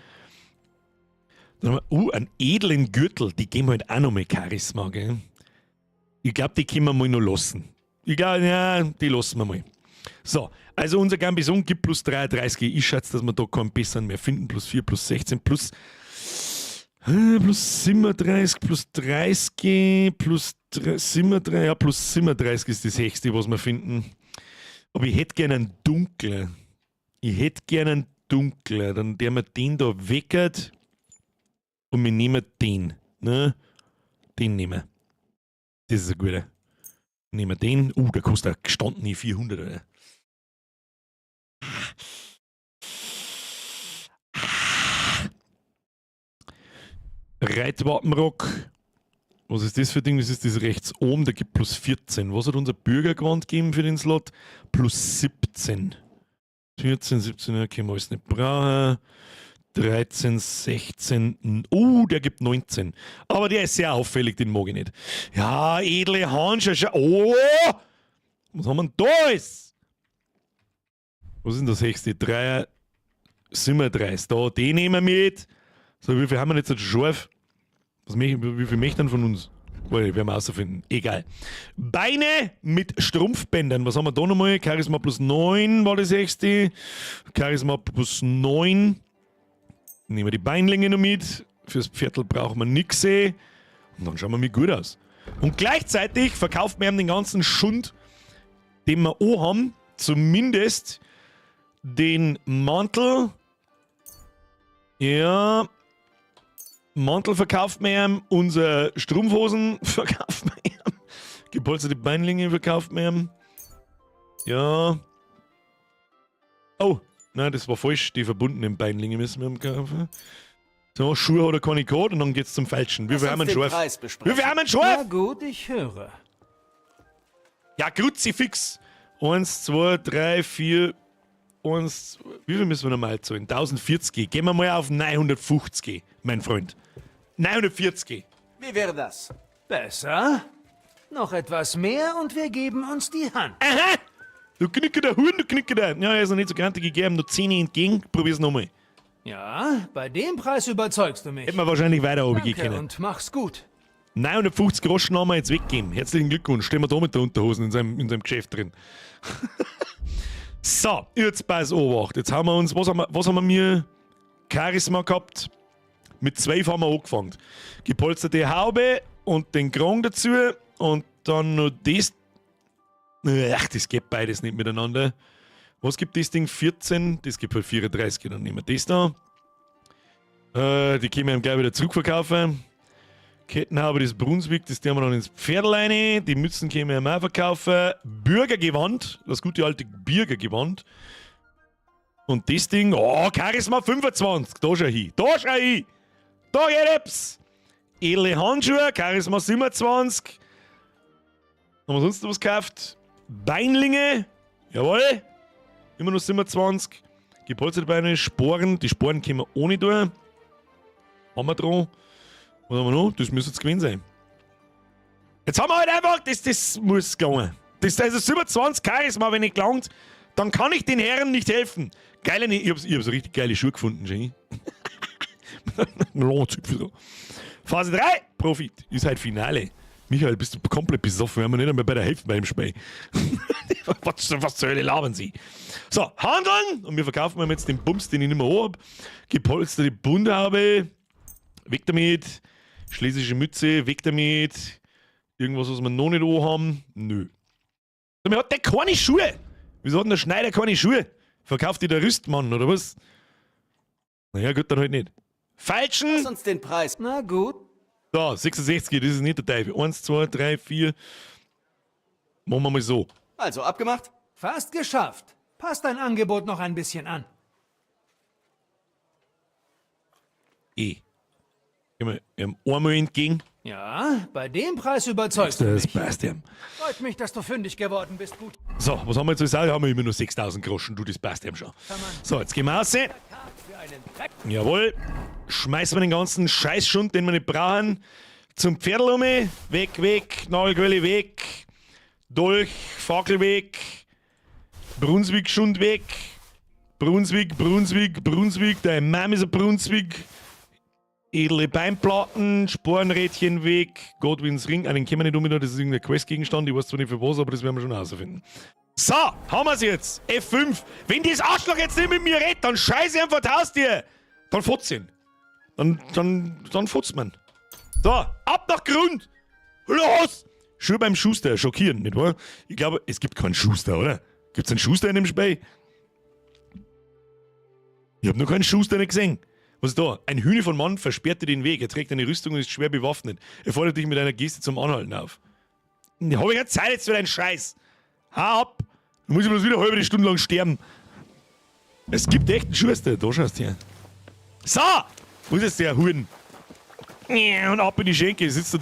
Dann haben wir, einen edlen Gürtel. Die geben halt auch noch mal Charisma, gell? Ich glaube, die können wir mal noch lassen. Ich glaube, ja, die lassen wir mal. So, also unser Gambeson gibt plus 33. Ich schätze, dass wir da keinen besseren mehr finden. Plus 4, plus 16, plus 37, plus 30, plus 37, ja, plus 37 ist das höchste, was wir finden. Aber ich hätte gerne einen dunklen. Ich hätte gerne einen dunklen. Dann der wir den da weckert und wir nehmen den. Ne? Den nehmen wir. Das ist ein guter. Nehmen wir den. Der kostet auch gestandene 400, oder? Reitwappenrock. Was ist das für ein Ding? Das ist das rechts oben, der gibt plus 14. Was hat unser Bürgergewand gegeben für den Slot? Plus 17. 14, 17, ja, können wir alles nicht brauchen. 13, 16, der gibt 19. Aber der ist sehr auffällig, den mag ich nicht. Ja, edle Handschuhe. Oh! Was haben wir denn da alles? Was ist denn das höchste? 3, 37. Da, den nehmen wir mit. So, wie viel haben wir jetzt scharf? Wie viel möchten von uns? Weil, werden wir rausfinden. Egal. Beine mit Strumpfbändern. Was haben wir da nochmal? Charisma plus 9 war das höchste. Charisma plus 9. Nehmen wir die Beinlänge noch mit. Fürs Pferdl brauchen wir nix. Und dann schauen wir mal gut aus. Und gleichzeitig verkauft man den ganzen Schund, den wir auch haben. Zumindest den Mantel. Ja. Mantel verkauft man ihm, unser Strumpfhosen verkauft man ihm, gepolsterte Beinlinge verkauft man ihm. Ja. Oh, nein, das war falsch. Die verbundenen Beinlinge müssen wir ihm kaufen. So, Schuhe hat er keine gehabt und dann geht's zum Falschen. Wie viel haben wir einen Schorf? Wie viel haben wir einen Schorf? Na gut, ich höre. Ja, Kruzifix. 1, 2, 3, 4, 1, wie viel müssen wir nochmal zahlen? 1040. Gehen wir mal auf 950, mein Freund. 940. Wie wäre das? Besser? Noch etwas mehr und wir geben uns die Hand. Aha! Du knicke der Huhn, du knicke der. Ja, er ist noch nicht so grantig gegeben, nur 10 entgegen. Probier's nochmal. Ja, bei dem Preis überzeugst du mich. Hätten wir wahrscheinlich weiter runtergehen Danke können. und mach's gut. 950 Groschen haben wir jetzt weggegeben. Herzlichen Glückwunsch. Stehen wir da mit der Unterhosen in seinem Geschäft drin. So, jetzt pass Obacht. Jetzt haben wir uns, was haben wir mir? Charisma gehabt. Mit 12 haben wir angefangen. Gepolsterte Haube und den Krong dazu. Und dann noch das. Ach, das geht beides nicht miteinander. Was gibt das Ding? 14? Das gibt halt 34. Dann nehmen wir das da. Die können wir ihm gleich wieder zurückverkaufen. Kettenhaube des Brunswick, das tun wir dann ins Pferdl rein. Die Mützen können wir ihm auch verkaufen. Bürgergewand, das gute alte Bürgergewand. Und das Ding, oh, Charisma 25. Da schau hin, da schau hin. Da geht etwas. Edle Handschuhe, Charisma 27. Haben wir sonst noch was gekauft? Beinlinge, jawohl. Immer noch 27. Gepolsterte Beine, Sporen. Die Sporen können wir ohne tun. Haben wir dran. Was haben wir noch? Das müsste jetzt gewesen sein. Jetzt haben wir halt einfach, das muss gelangen. Das, also 27 Charisma, wenn ich gelangt, dann kann ich den Herren nicht helfen. Geile, ich hab so richtig geile Schuhe gefunden, Jenny. Phase 3, Profit. Ist halt Finale. Michael, bist du komplett besoffen? Wir haben nicht einmal bei der Hälfte beim Spiel. Was zur Hölle labern Sie? So, handeln! Und wir verkaufen jetzt den Bums, den ich nicht mehr hab. Gepolsterte Bundhaube. Weg damit. Schlesische Mütze, weg damit. Irgendwas, was wir noch nicht haben. Nö. Mir hat der keine Schuhe. Wieso hat denn der Schneider keine Schuhe? Verkauft die der Rüstmann, oder was? Naja, gut, dann halt nicht. Falschen! Lass uns den Preis. Na gut. So, 66, das ist nicht der Teufel. 1, 2, 3, 4. Machen wir mal so. Also abgemacht? Fast geschafft. Pass dein Angebot noch ein bisschen an. E. Gehen wir ihm einmal entgegen. Ja, bei dem Preis überzeugst du Das mich. passt ihm. Freut mich, dass du fündig geworden bist, guter So, was haben wir jetzt alles? Haben wir immer nur 6000 Groschen, du, das passt ihm schon. So, jetzt gehen wir raus. Jawohl. Schmeißen wir den ganzen Scheißschund, den wir nicht brauchen, zum Pferdl um. Weg, weg, Nagelquelle weg. Dolch, Fackel weg. Brunswick Schund weg. Brunswick, Brunswick, Brunswick, dein Mom ist ein Brunswick. Edle Beinplatten, Sporenrädchen weg, Godwins Ring, ah, den kennen wir nicht unbedingt, das ist irgendein Questgegenstand, ich weiß zwar nicht für was, aber das werden wir schon herausfinden. So, haben wir's jetzt. F5. Wenn das Arschloch jetzt nicht mit mir redet, dann scheiße ich einfach das Haustier. Dann futz ihn. Dann futzt man. So, ab nach Grund. Los! Schon beim Schuster, schockierend, nicht wahr? Ich glaube, es gibt keinen Schuster, oder? Gibt's einen Schuster in dem Spiel? Ich habe noch keinen Schuster nicht gesehen. Was ist da? Ein Hühne von Mann versperrt dir den Weg. Er trägt eine Rüstung und ist schwer bewaffnet. Er fordert dich mit einer Geste zum Anhalten auf. Ich habe keine Zeit jetzt für deinen Scheiß. Hau ab! Du musst bloß wieder eine halbe Stunde lang sterben. Es gibt echt einen Schuster. Da schaust du her. So! Wo ist jetzt der Huren? Und ab in die Schenke. Sitzt er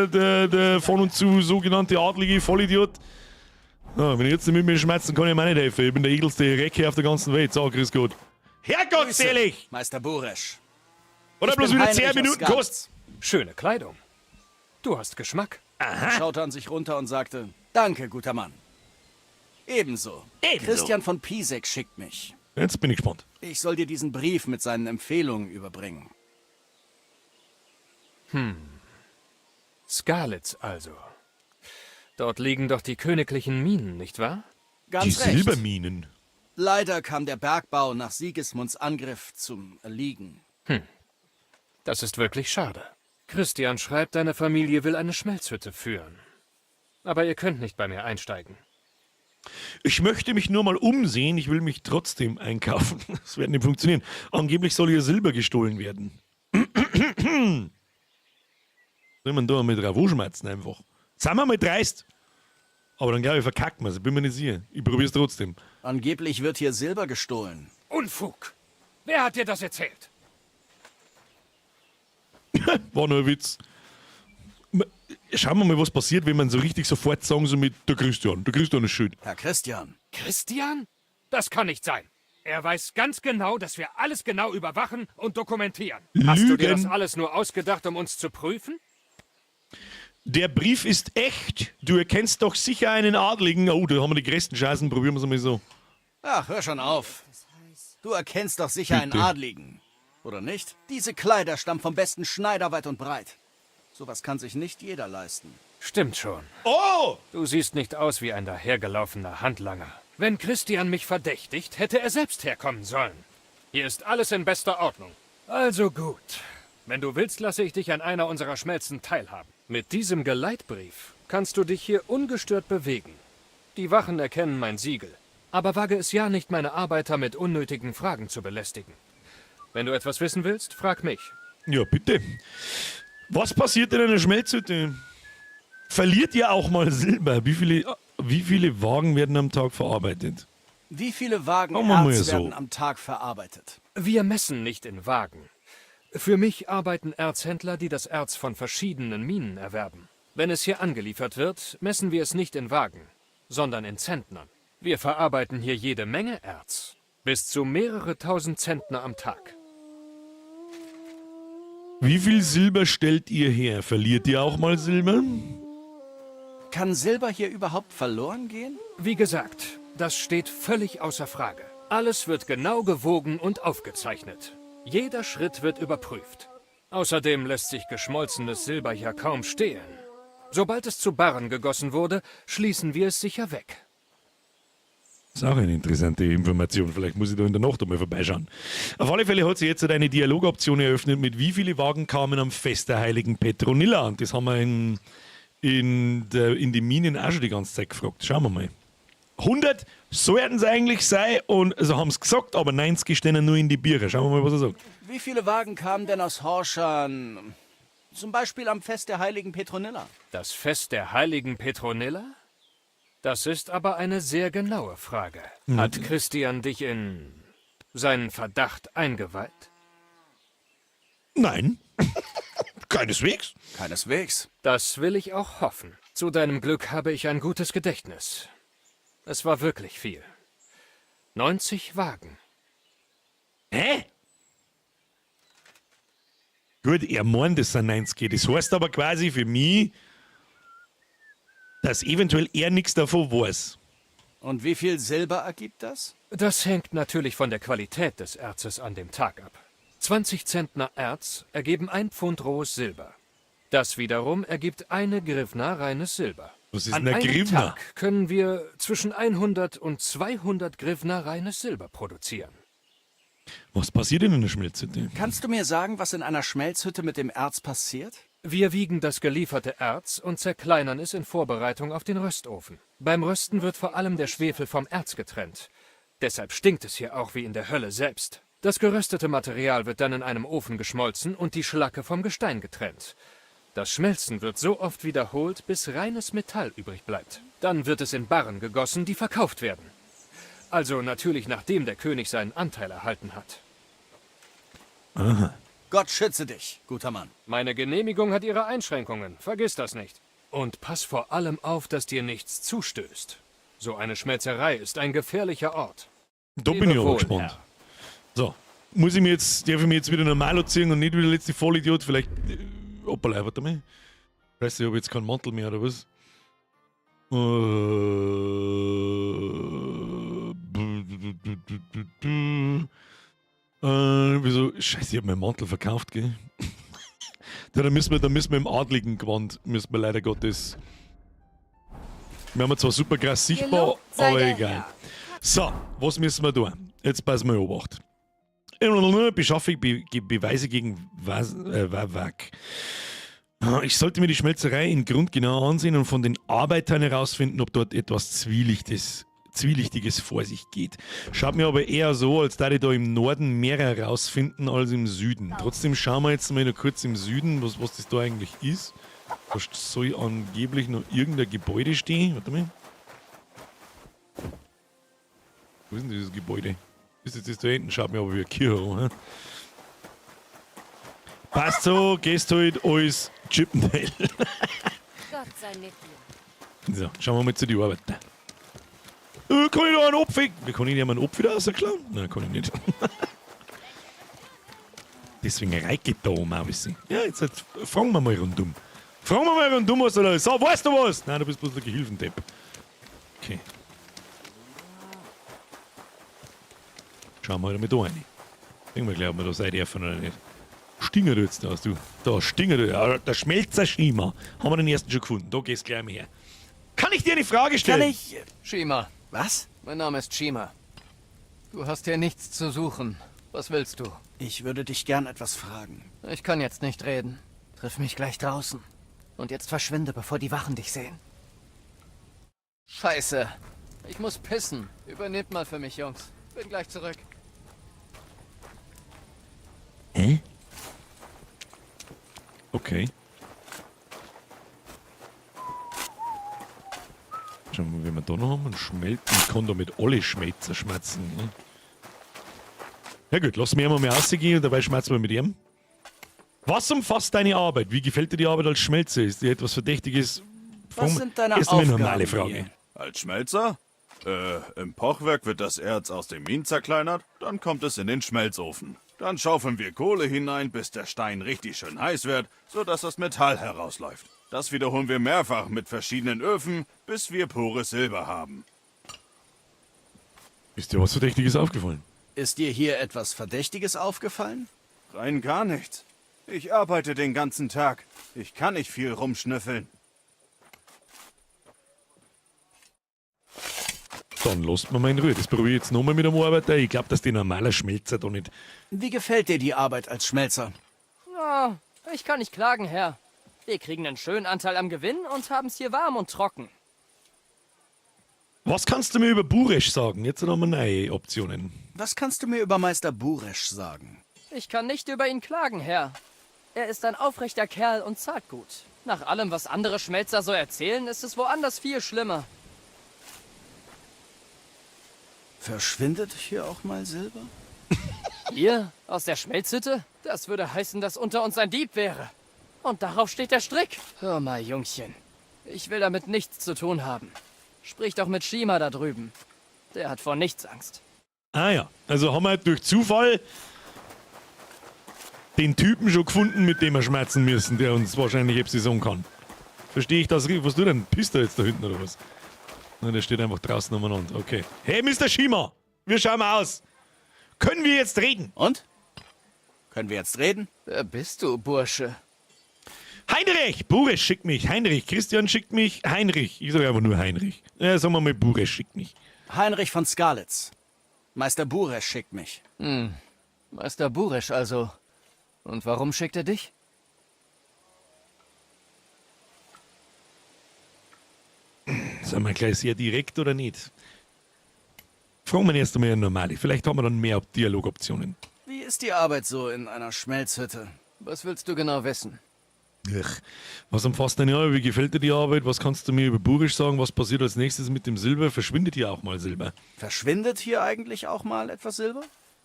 da, der von und zu sogenannte adlige Vollidiot? Ja, wenn ich jetzt nicht mit mir schmerzen, kann ich mir auch nicht helfen. Ich bin der edelste Recke auf der ganzen Welt. So, grüß Gott. Herrgott selig! Meister Buresch. Oder Ich bloß bin wieder Heinrich 10 aus Minuten Skalitz. kostet. Schöne Kleidung. Du hast Geschmack. Er schaute an sich runter und sagte, danke, guter Mann. Ebenso. Ebenso. Christian von Pisek schickt mich. Jetzt bin ich gespannt. Ich soll dir diesen Brief mit seinen Empfehlungen überbringen. Skalitz also. Dort liegen doch die königlichen Minen, nicht wahr? Ganz Die recht. Silberminen. Leider kam der Bergbau nach Sigismunds Angriff zum Erliegen. Das ist wirklich schade. Christian schreibt, deine Familie will eine Schmelzhütte führen. Aber ihr könnt nicht bei mir einsteigen. Ich möchte mich nur mal umsehen, ich will mich trotzdem einkaufen. Das wird nicht funktionieren. Angeblich soll hier Silber gestohlen werden. Soll man da mit Ravo schmerzen einfach? Sind wir mal dreist. Aber dann glaube ich, verkackt man es. Bin mir nicht sicher. Ich probiere es trotzdem. Angeblich wird hier Silber gestohlen. Unfug! Wer hat dir das erzählt? War nur ein Witz. Schauen wir mal, was passiert, wenn man so richtig sofort sagen, so mit der Christian. Der Christian ist schuld. Herr Christian, Christian? Das kann nicht sein. Er weiß ganz genau, dass wir alles genau überwachen und dokumentieren. Hast du dir das Lügen. alles nur ausgedacht, um uns zu prüfen? Der Brief ist echt. Du erkennst doch sicher einen Adligen. Oh, da haben wir die größten Chancen. Probieren wir es mal so. Ach, hör schon auf. Du erkennst doch sicher einen Bitte. Adligen. Oder nicht? Diese Kleider stammen vom besten Schneider weit und breit. Sowas kann sich nicht jeder leisten. Stimmt schon. Oh! Du siehst nicht aus wie ein dahergelaufener Handlanger. Wenn Christian mich verdächtigt, hätte er selbst herkommen sollen. Hier ist alles in bester Ordnung. Also gut. Wenn du willst, lasse ich dich an einer unserer Schmelzen teilhaben. Mit diesem Geleitbrief kannst du dich hier ungestört bewegen. Die Wachen erkennen mein Siegel. Aber wage es ja nicht, meine Arbeiter mit unnötigen Fragen zu belästigen. Wenn du etwas wissen willst, frag mich. Ja, bitte. Was passiert in einer Schmelzhütte? Verliert ihr auch mal Silber? Wie viele Wagen werden am Tag verarbeitet? Wie viele Wagen Machen wir mal Erz so. werden am Tag verarbeitet? Wir messen nicht in Wagen. Für mich arbeiten Erzhändler, die das Erz von verschiedenen Minen erwerben. Wenn es hier angeliefert wird, messen wir es nicht in Wagen, sondern in Zentnern. Wir verarbeiten hier jede Menge Erz. Bis zu mehrere tausend Zentner am Tag. Wie viel Silber stellt ihr her? Verliert ihr auch mal Silber? Kann Silber hier überhaupt verloren gehen? Wie gesagt, das steht völlig außer Frage. Alles wird genau gewogen und aufgezeichnet. Jeder Schritt wird überprüft. Außerdem lässt sich geschmolzenes Silber ja kaum stehlen. Sobald es zu Barren gegossen wurde, schließen wir es sicher weg. Das ist auch eine interessante Information. Vielleicht muss ich da in der Nacht einmal vorbeischauen. Auf alle Fälle hat sich jetzt eine Dialogoption eröffnet mit wie viele Wagen kamen am Fest der heiligen Petronilla. Und das haben wir in die Minen auch schon die ganze Zeit gefragt. Schauen wir mal. 100 sollten es eigentlich sein und also haben es gesagt, aber 90 stehen nur in die Biere. Schauen wir mal, was er sagt. Wie viele Wagen kamen denn aus Horschan? Zum Beispiel am Fest der heiligen Petronilla. Das Fest der heiligen Petronilla? Das ist aber eine sehr genaue Frage. Hat Christian dich in seinen Verdacht eingeweiht? Nein. Keineswegs. Keineswegs. Das will ich auch hoffen. Zu deinem Glück habe ich ein gutes Gedächtnis. Es war wirklich viel. 90 Wagen. Hä? Gut, er meint, es sind 90. Das heißt aber quasi für mich, dass eventuell er nichts davon weiß. Und wie viel Silber ergibt das? Das hängt natürlich von der Qualität des Erzes an dem Tag ab. 20 Zentner Erz ergeben 1 Pfund rohes Silber. Das wiederum ergibt eine Grivna reines Silber. Was ist An denn eine einem Grivna? Tag können wir zwischen 100 und 200 Grivna reines Silber produzieren. Was passiert denn in der Schmelzhütte? Kannst du mir sagen, was in einer Schmelzhütte mit dem Erz passiert? Wir wiegen das gelieferte Erz und zerkleinern es in Vorbereitung auf den Röstofen. Beim Rösten wird vor allem der Schwefel vom Erz getrennt. Deshalb stinkt es hier auch wie in der Hölle selbst. Das geröstete Material wird dann in einem Ofen geschmolzen und die Schlacke vom Gestein getrennt. Das Schmelzen wird so oft wiederholt, bis reines Metall übrig bleibt. Dann wird es in Barren gegossen, die verkauft werden. Also natürlich nachdem der König seinen Anteil erhalten hat. Gott schütze dich, guter Mann. Meine Genehmigung hat ihre Einschränkungen, vergiss das nicht. Und pass vor allem auf, dass dir nichts zustößt. So eine Schmelzerei ist ein gefährlicher Ort. Da bin ich Lebe aber wohl, gespannt. Herr. So, muss ich mir jetzt, darf ich mir jetzt wieder normal anziehen und nicht wieder der letzte Vollidiot? Vielleicht, hoppala, warte mal. Scheiße, ich habe jetzt keinen Mantel mehr, oder was? Wieso? Scheiße, ich habe meinen Mantel verkauft, gell? Da müssen wir im adligen Gewand, müssen wir leider Gottes. Wir haben zwar super krass sichtbar, Gelobt sei aber der egal. Herr. So, was müssen wir tun? Jetzt passen wir Obacht. Beschaffe ich Beweise gegen Wawak. Ich sollte mir die Schmelzerei in Grund genau ansehen und von den Arbeitern herausfinden, ob dort etwas Zwielichtiges vor sich geht. Schaut mir aber eher so, als da die da im Norden mehr herausfinden als im Süden. Trotzdem schauen wir jetzt mal noch kurz im Süden, was das da eigentlich ist. Da soll angeblich noch irgendein Gebäude stehen. Warte mal. Wo ist denn dieses Gebäude? Ist jetzt das da hinten? Schaut mir aber wie eine Kirche an. He? Passt so, gehst halt als Chippendale. Gott sei mit dir. So, schauen wir mal zu die Arbeiter. Kann ich da einen Apfel? Wie kann ich denn einen Apfel da rausklauen? Nein, kann ich nicht. Deswegen reike ich da oben auch ein bisschen. Ja, jetzt halt, fragen wir mal rundum. Fragen wir mal rundum, was da ist. So, weißt du was? Nein, du bist bloß der Gehilfendepp. Okay. Schauen wir halt mal da rein. Denken wir gleich, ob wir da sein dürfen oder nicht. Stinger du jetzt aus, du. Da, Stinger du. Ja, der Schmelzer Schima. Haben wir den ersten schon gefunden. Da gehst gleich mal her. Kann ich dir eine Frage stellen? Kann ich... Shima. Was? Mein Name ist Shima. Du hast hier nichts zu suchen. Was willst du? Ich würde dich gern etwas fragen. Ich kann jetzt nicht reden. Triff mich gleich draußen. Und jetzt verschwinde, bevor die Wachen dich sehen. Scheiße. Ich muss pissen. Übernehmt mal für mich, Jungs. Bin gleich zurück. Hä? Okay. Schauen wir mal, wie wir da noch haben. Und schmelzen. Ich kann damit alle Schmelzer schmerzen. Ne? Ja gut, lass mich einmal mal rausgehen und dabei schmerzen wir mit ihm. Was umfasst deine Arbeit? Wie gefällt dir die Arbeit als Schmelzer? Ist dir etwas Verdächtiges? Was sind deine Erst einmal eine Aufgaben normale Frage. hier? Als Schmelzer? Im Pochwerk wird das Erz aus dem Minen zerkleinert, dann kommt es in den Schmelzofen. Dann schaufeln wir Kohle hinein, bis der Stein richtig schön heiß wird, sodass das Metall herausläuft. Das wiederholen wir mehrfach mit verschiedenen Öfen, bis wir pures Silber haben. Ist dir was Verdächtiges aufgefallen? Ist dir hier etwas Verdächtiges aufgefallen? Rein gar nichts. Ich arbeite den ganzen Tag. Ich kann nicht viel rumschnüffeln. Dann lasst mir mal in Ruhe. Das probiere ich jetzt nochmal mit dem Arbeiter. Ich glaube, dass die normaler Schmelzer da nicht. Wie gefällt dir die Arbeit als Schmelzer? Na, ich kann nicht klagen, Herr. Wir kriegen einen schönen Anteil am Gewinn und haben's hier warm und trocken. Was kannst du mir über Buresch sagen? Jetzt haben wir neue Optionen. Was kannst du mir über Meister Buresch sagen? Ich kann nicht über ihn klagen, Herr. Er ist ein aufrechter Kerl und zahlt gut. Nach allem, was andere Schmelzer so erzählen, ist es woanders viel schlimmer. Verschwindet hier auch mal Silber? Hier? Aus der Schmelzhütte? Das würde heißen, dass unter uns ein Dieb wäre. Und darauf steht der Strick. Hör mal, Jungchen. Ich will damit nichts zu tun haben. Sprich doch mit Shima da drüben. Der hat vor nichts Angst. Ah ja, also haben wir durch Zufall den Typen schon gefunden, mit dem wir schmerzen müssen, der uns wahrscheinlich etwas sagen kann. Verstehe ich das richtig? Was du denn? Pisst du jetzt da hinten oder was? Nein, der steht einfach draußen umeinander. Okay. Hey, Mr. Shima! Wir schauen mal aus. Können wir jetzt reden? Und? Können wir jetzt reden? Wer bist du, Bursche? Heinrich! Buresch schickt mich. Heinrich. Christian schickt mich. Heinrich. Ich sage einfach nur Heinrich. Ja, sagen wir mal, Buresch schickt mich. Heinrich von Skalitz. Meister Buresch schickt mich. Hm. Meister Buresch also. Und warum schickt er dich? Sind wir gleich sehr direkt oder nicht? Fragen wir erst einmal normale. Vielleicht haben wir dann mehr Dialogoptionen. Wie ist die Arbeit so in einer Schmelzhütte? Was willst du genau wissen? Ach, was umfasst deine Arbeit? Wie gefällt dir die Arbeit? Was kannst du mir über Buresch sagen? Was passiert als nächstes mit dem Silber? Verschwindet hier auch mal Silber? Verschwindet hier eigentlich auch mal etwas Silber?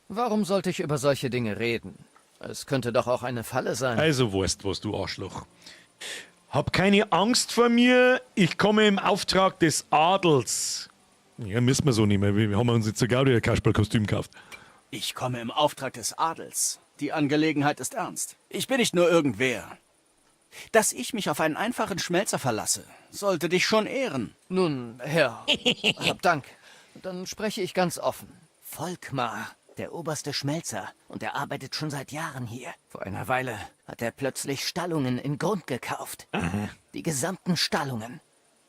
Warum sollte ich über solche Dinge reden? Es könnte doch auch eine Falle sein. Also weißt was, du Arschloch. Hab keine Angst vor mir. Ich komme im Auftrag des Adels. Ja, müssen wir so nicht mehr. Wir haben uns jetzt sogar wieder ein Kasperlkostüm gekauft. Ich komme im Auftrag des Adels. Die Angelegenheit ist ernst. Ich bin nicht nur irgendwer. Dass ich mich auf einen einfachen Schmelzer verlasse, sollte dich schon ehren. Nun, Herr, hab Dank. Dann spreche ich ganz offen. Volkmar, der oberste Schmelzer, und er arbeitet schon seit Jahren hier. Vor einer Weile hat er plötzlich Stallungen in Grund gekauft. Aha. Die gesamten Stallungen.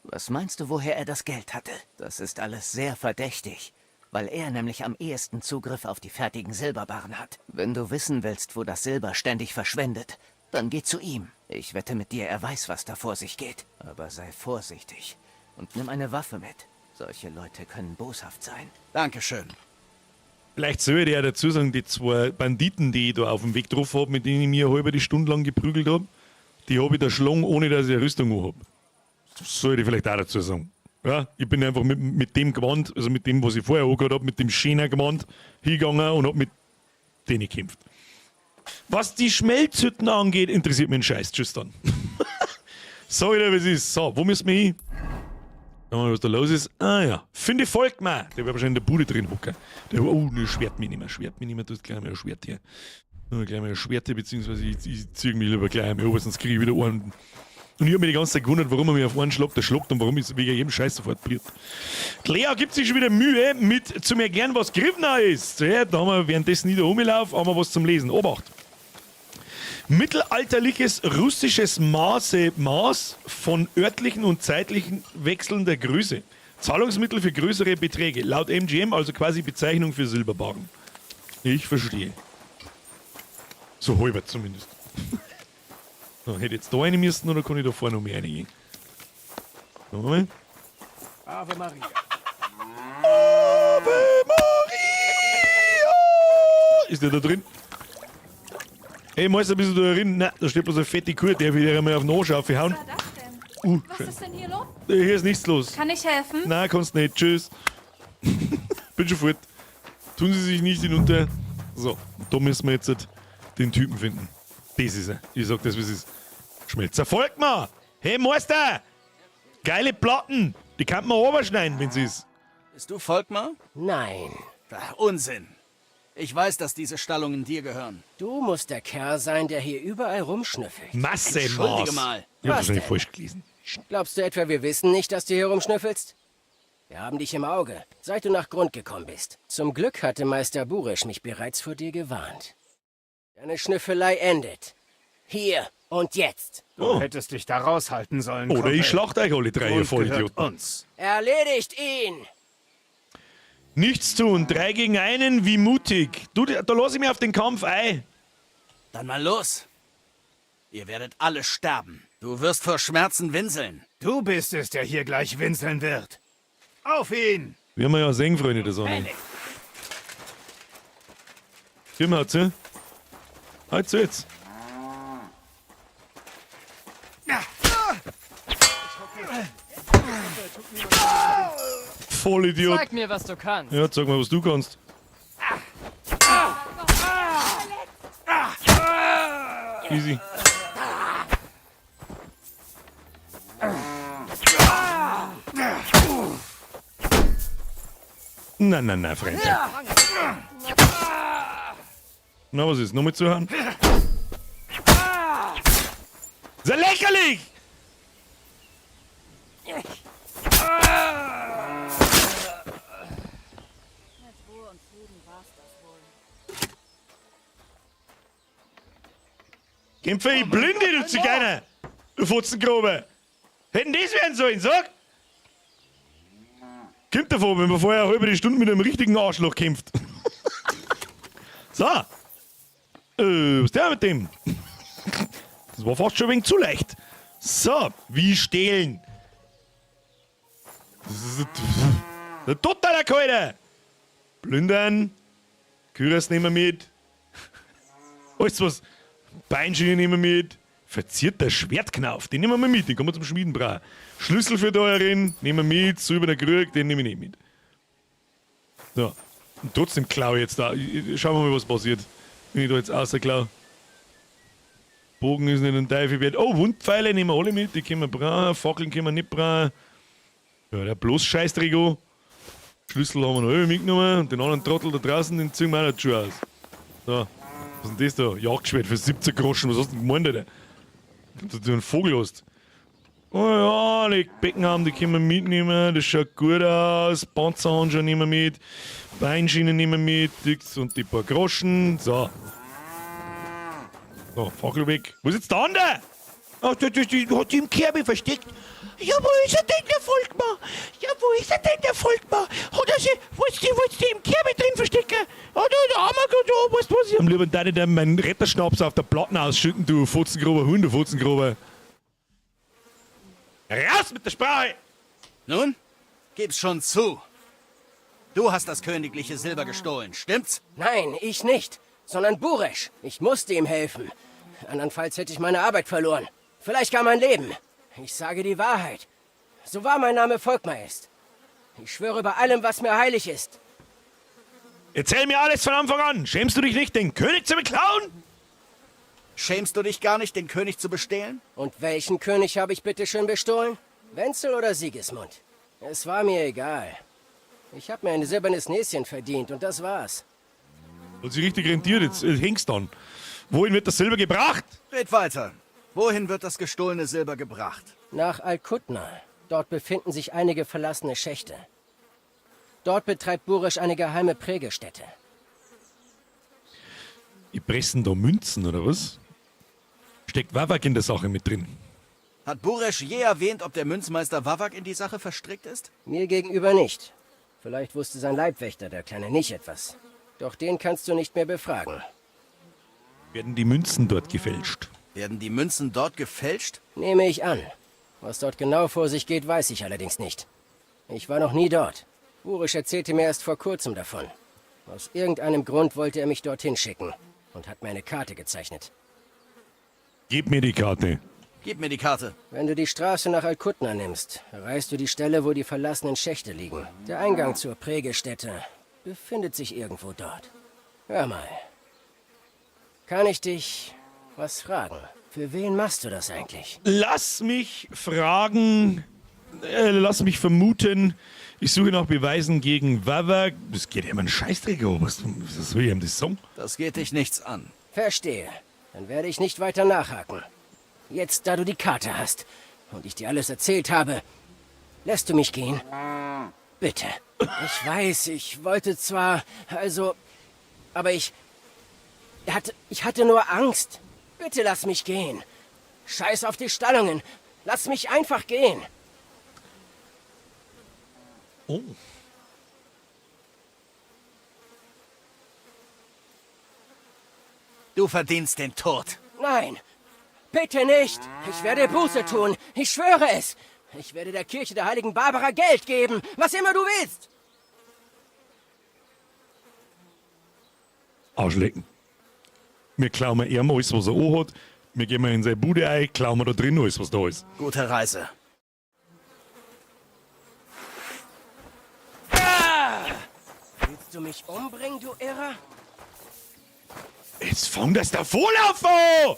Was meinst du, woher er das Geld hatte? Das ist alles sehr verdächtig, weil er nämlich am ehesten Zugriff auf die fertigen Silberbarren hat. Wenn du wissen willst, wo das Silber ständig verschwendet, dann geh zu ihm. Ich wette mit dir, er weiß, was da vor sich geht. Aber sei vorsichtig und nimm eine Waffe mit. Solche Leute können boshaft sein. Dankeschön. Vielleicht soll ich ja dazu sagen, die zwei Banditen, die ich da auf dem Weg drauf habe, mit denen ich mir halbe die Stunde lang geprügelt habe, die habe ich da schlagen, ohne dass ich eine Rüstung habe. Das soll ich vielleicht auch dazu sagen. Ja, ich bin einfach mit dem Gewand, also mit dem, was ich vorher angehabt habe, mit dem schönen Gewand hingegangen und hab mit denen gekämpft. Was die Schmelzhütten angeht, interessiert mich ein Scheiß. Tschüss dann. Sag ich dir, wie es ist. So, wo müssen wir hin? Schauen wir mal, was da los ist. Ah ja, finde Volkmar. Der wird wahrscheinlich in der Bude drin hocken. Der, oh, ne, Schwert mich nicht mehr. Schwert mich nicht mehr. Du hast gleich mal ein Schwert hier. Nur gleich mal ein Schwert hier, beziehungsweise ich ziehe mich lieber gleich einmal, sonst kriege ich wieder einen. Und ich hab mich die ganze Zeit gewundert, warum er mir auf einen Schlag der schlägt und warum ich wegen jedem Scheiß sofort briert. Lea gibt sich schon wieder Mühe, mit zu mir erklären, was Grivna ist. Ja, da haben wir währenddessen wieder rumgelaufen, haben wir was zum Lesen. Obacht! Mittelalterliches russisches Maß von örtlichen und zeitlichen Wechseln der Größe. Zahlungsmittel für größere Beträge. Laut MGM also quasi Bezeichnung für Silberbarren. Ich verstehe. So halber zumindest. So, hätte ich jetzt da rein müssen oder kann ich da vorne noch mehr reingehen? Schauen wir mal. Ave Maria. Ave Maria! Ist der da drin? Hey, Meister, bist du da drin? Nein, da steht bloß eine fette Kuh, der will dir einmal auf den Arsch aufhauen. Was war das denn? Was schön. ist denn hier los? Hier ist nichts los. Kann ich helfen? Nein, kannst nicht. Tschüss. Bin schon fort. Tun Sie sich nicht hinunter. So, da müssen wir jetzt den Typen finden. Das ist er. Ich sag das, wie es ist. Schmelzer Volkmar! Hey, Meister! Geile Platten! Die kann man runterschneiden, wenn sie ist. Bist du Volkmar? Nein. Ach, Unsinn. Ich weiß, dass diese Stallungen dir gehören. Du musst der Kerl sein, der hier überall rumschnüffelt. Masse, Entschuldige Maß. mal. Ich hab Was wahrscheinlich denn? falsch gelesen. Glaubst du etwa, wir wissen nicht, dass du hier rumschnüffelst? Wir haben dich im Auge, seit du nach Grund gekommen bist. Zum Glück hatte Meister Buresch mich bereits vor dir gewarnt. Deine Schnüffelei endet. Hier und jetzt. Du hättest dich da raushalten sollen, Oder Kumpel. ich schlachte euch alle drei, ihr Grund gehört Vollidioten. uns. Erledigt ihn! Nichts tun, 3 gegen 1, wie mutig. Du, da lass ich mich auf den Kampf ein. Dann mal los. Ihr werdet alle sterben. Du wirst vor Schmerzen winseln. Du bist es, der hier gleich winseln wird. Auf ihn! Wir haben ja sehen, Freunde der Sonne. Geh mal zu. Halt zu jetzt. Vollidiot. Zeig mir, was du kannst. Ja, zeig mal, was du kannst. Easy. Na, na, na, Freunde. Na, was ist? Nochmal zuhören? Ist ja lächerlich! Mit Ruhe und Frieden war's das wohl. Kämpfe ich blinde, du Zigeuner! Du Fotzengrube! Hätten das werden sollen, sag! Kommt davon, wenn man vorher eine halbe Stunde mit einem richtigen Arschloch kämpft. So. Was ist der mit dem? Das war fast schon ein wenig zu leicht. So, wie stehlen? Das ist ein totaler Kalte. Plündern. Küras nehmen wir mit. Alles was. Beinschiene nehmen wir mit. Verzierter Schwertknauf, den nehmen wir mit, den kann man zum Schmieden brauchen. Schlüssel für da herin, nehmen wir mit, silberner Krug, den nehme ich nicht mit. So. Und trotzdem klau ich jetzt da. Schauen wir mal, was passiert, wenn ich da jetzt rausklau. Bogen ist nicht ein Teufel wert. Oh, Wundpfeile nehmen wir alle mit, die können wir brauchen. Fackeln können wir nicht brauchen. Ja, der bloß Scheißdreck an. Schlüssel haben wir noch alle mitgenommen. Und den anderen Trottel da draußen, den ziehen wir auch noch schon aus. So. Was ist denn das da? Jagdschwert für 17 Groschen. Was hast du denn gemeint, Alter? Dass du einen Vogel hast. Oh ja, die Becken haben, die können wir mitnehmen. Das schaut gut aus. Panzerhandschuhe nehmen wir mit. Beinschienen nehmen wir mit. Und die paar Groschen. So. So, Fackel weg. Wo ist jetzt der andere? Ach, das hat sie im Kerbe versteckt. Ja, wo ist er denn, der Volkmar? Ja, wo ist er denn, der Volkmar? Hat er sie, wolltest du, wolltest du im Kerbe drin verstecken? Ja, da, da haben wir gerade, da, weißt du was? Ich am lieber deine, der meinen Retterschnaps auf der Platten ausschütten, du fotzengrober Hund, du Fotzengrober. Raus mit der Sprache! Nun, gib's schon zu. Du hast das königliche Silber gestohlen, stimmt's? Nein, ich nicht, sondern Buresch. Ich musste ihm helfen. Andernfalls hätte ich meine Arbeit verloren. Vielleicht gar mein Leben. Ich sage die Wahrheit. So wahr mein Name Volkmar ist. Ich schwöre bei allem, was mir heilig ist. Erzähl mir alles von Anfang an. Schämst du dich nicht, den König zu beklauen? Schämst du dich gar nicht, den König zu bestehlen? Und welchen König habe ich bitte schön bestohlen? Wenzel oder Sigismund? Es war mir egal. Ich habe mir ein silbernes Näschen verdient und das war's. Hat sich richtig rentiert, jetzt hängst dann. Wohin wird das Silber gebracht? Red weiter. Wohin wird das gestohlene Silber gebracht? Nach Alkutna. Dort befinden sich einige verlassene Schächte. Dort betreibt Buresch eine geheime Prägestätte. Die pressen da Münzen, oder was? Steckt Wawak in der Sache mit drin? Hat Buresch je erwähnt, ob der Münzmeister Wawak in die Sache verstrickt ist? Mir gegenüber nicht. Vielleicht wusste sein Leibwächter, der Kleine, nicht etwas. Doch den kannst du nicht mehr befragen. Werden die Münzen dort gefälscht? Werden die Münzen dort gefälscht? Nehme ich an. Was dort genau vor sich geht, weiß ich allerdings nicht. Ich war noch nie dort. Buresch erzählte mir erst vor kurzem davon. Aus irgendeinem Grund wollte er mich dorthin schicken und hat mir eine Karte gezeichnet. Gib mir die Karte. Gib mir die Karte. Wenn du die Straße nach Alkutna nimmst, erreichst du die Stelle, wo die verlassenen Schächte liegen. Der Eingang zur Prägestätte befindet sich irgendwo dort. Hör mal. Kann ich dich was fragen? Für wen machst du das eigentlich? Lass mich fragen, lass mich vermuten, ich suche nach Beweisen gegen Wawak. Das geht ja immer ein Scheißdreck, oh, was soll ich ihm das sagen? Das geht dich nichts an. Verstehe. Dann werde ich nicht weiter nachhaken. Jetzt, da du die Karte hast und ich dir alles erzählt habe, lässt du mich gehen? Bitte. Ich weiß, ich wollte zwar, also, aber ich hatte nur Angst. Bitte lass mich gehen. Scheiß auf die Stallungen. Lass mich einfach gehen. Oh. Du verdienst den Tod. Nein, bitte nicht. Ich werde Buße tun. Ich schwöre es. Ich werde der Kirche der heiligen Barbara Geld geben, was immer du willst. Arschlecken. Wir klauen ihm alles, was er anhat. Wir gehen in seine Bude ein, klauen wir da drin alles, was da ist. Gute Reise. Willst du mich umbringen, du Irrer? Jetzt fang das Davonlauf an!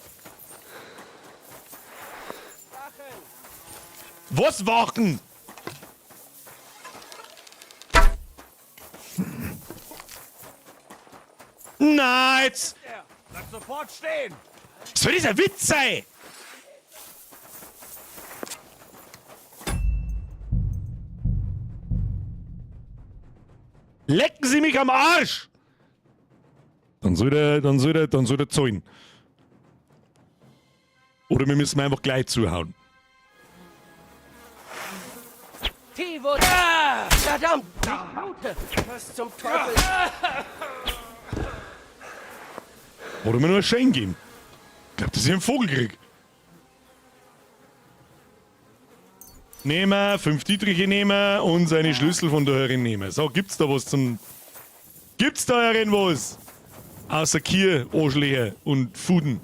Was wachen? Na, jetzt! Bleib sofort stehen! Soll das ein Witz sein? Lecken Sie mich am Arsch! Dann soll der zahlen. Oder wir müssen einfach gleich zuhauen. Tivo! Ah, verdammt! Ich blute! Was zum Teufel? Oder mir nur einen Schein geben. Ich glaub, dass ich einen Vogel krieg. Nehmen, 5 Dietriche nehmen und seine Schlüssel von der Herrin nehmen. So, gibt's da was zum... Gibt's da Herrin was? Außer Kier, Arschlöcher und Fuden.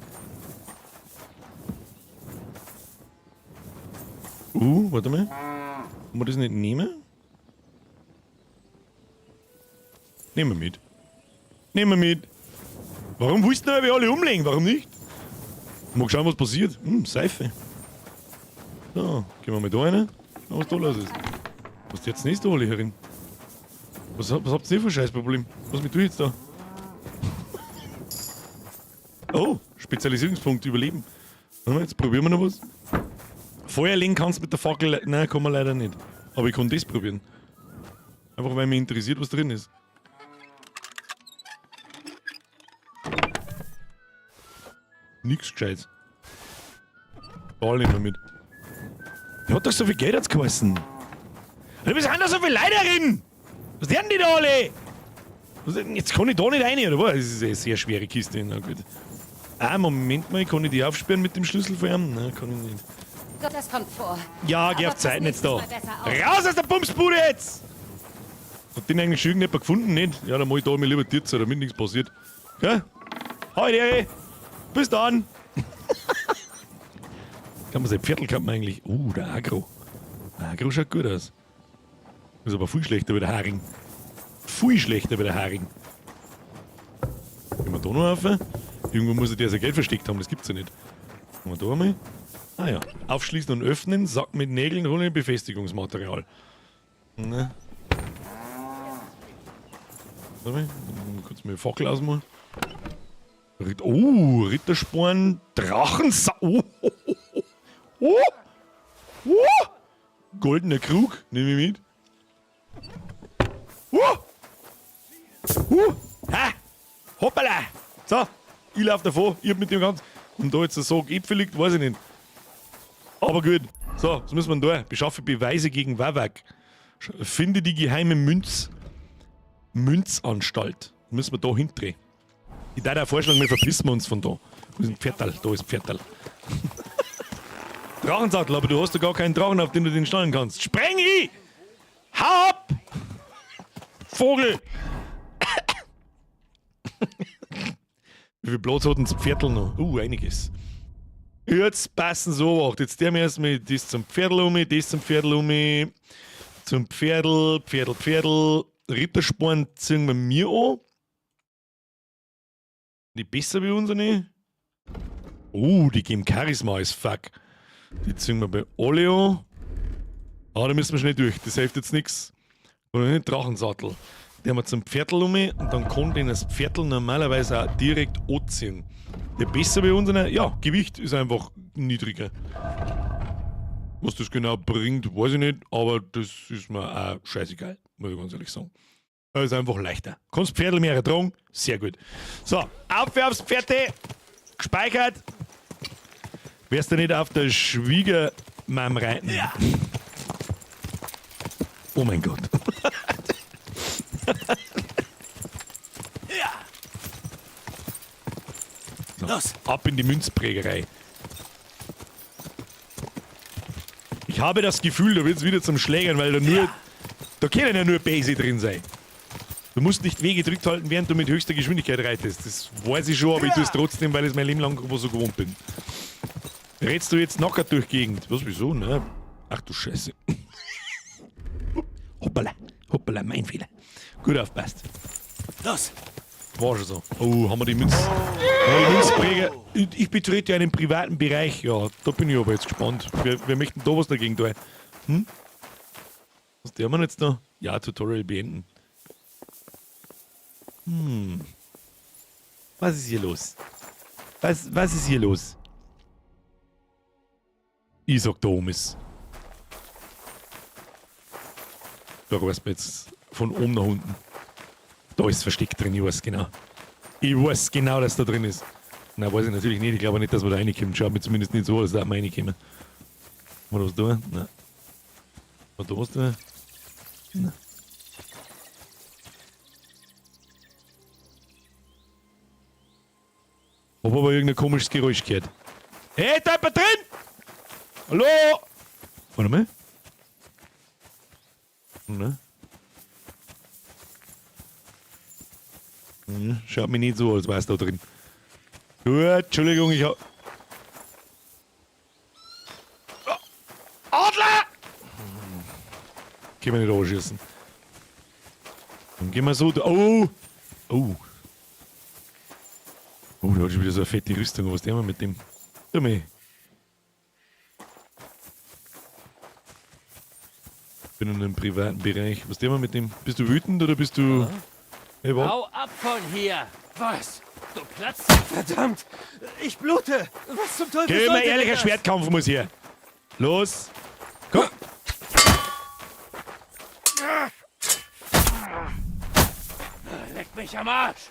Warte mal. Kann man das nicht nehmen? Nehmen wir mit. Nehmen wir mit. Warum willst du denn alle umlegen? Warum nicht? Mal schauen, was passiert. Seife. So, gehen wir mal da rein. Schauen, was da los ist. Was ist jetzt nächste alle herin? Was habt ihr für ein Scheißproblem? Was mit du jetzt da? Oh, Spezialisierungspunkt, Überleben. Warte mal, jetzt probieren wir noch was. Feuer legen kannst du mit der Fackel. Nein, kann man leider nicht. Aber ich kann das probieren. Einfach weil mich interessiert, was drin ist. Nix Gescheites. Ball nehmen wir mit. Der hat doch so viel Geld jetzt geheißen. Was sind da so viele Leute drin? Was werden die da alle? Jetzt kann ich da nicht rein, oder was? Das ist eine sehr schwere Kiste. Na gut. Ah, Moment mal, kann ich die aufsperren mit dem Schlüssel von ihm? Nein, kann ich nicht. Das kommt vor. Ja, geh auf Zeiten jetzt da. Raus aus der Bumsbude jetzt! Hat den eigentlich schon irgendjemand gefunden? Nicht? Ja, dann mach ich da mir lieber Tier zu, damit nichts passiert. Okay? Hoi, Dere! Bis dann! Kann man sein Viertel kann man eigentlich. Der Agro. Der Agro schaut gut aus. Ist aber viel schlechter wie der Haring. Viel schlechter wie der Haring. Gehen wir da noch rauf? Irgendwo muss er der sein Geld versteckt haben, das gibt's ja nicht. Gehen wir da einmal. Ah ja. Aufschließen und öffnen, Sack mit Nägeln, ohne Befestigungsmaterial. Ne. Warte mal, kurz mal die Fackel ausmachen. Oh, Rittersporn, Drachensa. Oh, oh, oh, oh, oh. Goldener Krug, nehme ich mit. Oh. Ha. Hoppala. So, ich lauf davor, ich hab mit dem ganzen. Und da jetzt so Äpfel liegt, weiß ich nicht. Aber gut. So, was müssen wir denn da? Beschaffe Beweise gegen Wawak. Finde die geheime Münzanstalt. Müssen wir da hindrehen. Ich darf auch vorschlagen, wir verpissen uns von da. Wo ist ein Pferdal? Da ist ein Pferdal. Drachensattel, aber du hast doch gar keinen Drachen, auf den du den schnallen kannst. Spreng ich! Hau ab! Vogel! Wie viel Platz hat denn das Pferdl noch? Einiges. Jetzt passen so acht. Jetzt der mir erstmal das zum Pferdl um, das zum Pferdl um, zum Pferdl, Pferdl, Pferdl. Rittersporn ziehen wir mir an. Die besser wie unsere? Oh, die geben Charisma as fuck. Die ziehen wir bei alle an. Ah, da müssen wir schnell durch. Das hilft jetzt nix. Oder nicht Drachensattel. Den haben wir zum Pferdl um und dann kann den das Pferdl normalerweise auch direkt anziehen. Der besser bei unseren? Ja, Gewicht ist einfach niedriger. Was das genau bringt, weiß ich nicht, aber das ist mir auch scheißegal, muss ich ganz ehrlich sagen. Das ist einfach leichter. Kannst Pferdl mehr tragen? Sehr gut. So, auf aufs Pferde! Gespeichert! Wärst du nicht auf der Schwiegermam reiten? Ja. Oh mein Gott. Ja. So, Los. Ab in die Münzprägerei. Ich habe das Gefühl, da wird's wieder zum Schlägern, weil da nur. Ja. Da können ja nur Base drin sein. Du musst nicht W gedrückt halten, während du mit höchster Geschwindigkeit reitest. Das weiß ich schon, aber ich tue es trotzdem, weil ich es mein Leben lang so gewohnt bin. Rätst du jetzt knockert durch Gegend? Was, wieso, ne? Ach du Scheiße. Hoppala, hoppala, mein Fehler. Gut aufpasst. Los! War schon so. Oh, haben wir die Münz. Haben wir die Münzpräger. Ich betrete einen privaten Bereich. Ja, da bin ich aber jetzt gespannt. Wir möchten da was dagegen tun. Hm? Was tun wir jetzt da? Ja, Tutorial beenden. Hm. Was ist hier los? Was ist hier los? Ich sag, da oben ist. Da weiß man jetzt von oben nach unten. Da ist versteckt drin, ich weiß genau. Ich weiß genau, dass da drin ist. Nein, weiß ich natürlich nicht. Ich glaube nicht, dass wir da reinkommen. Schaut mir zumindest nicht so, als da wir reinkommen. War was da? Nein. War da was da? Nein. Hab aber irgendein komisches Geräusch gehört. Hey, da ist jemand drin! Hallo? Warte mal. Ne? Schaut mich nicht so, als wär's da drin. Gut, Entschuldigung, ich hab... Adler! Können wir nicht anschießen. Dann gehen wir so... Oh! Oh! Oh, der hat schon wieder so eine fette Rüstung. Was tun wir mit dem? Tu mal. Bin in einem privaten Bereich. Was tun wir mit dem? Bist du wütend oder bist du... Hey, warte. Hau ab von hier! Was? Du platzt? Verdammt! Ich blute! Was zum Teufel Geh soll mal denn ehrlicher das? Schwertkampf muss hier. Los! Komm! Leck mich am Arsch!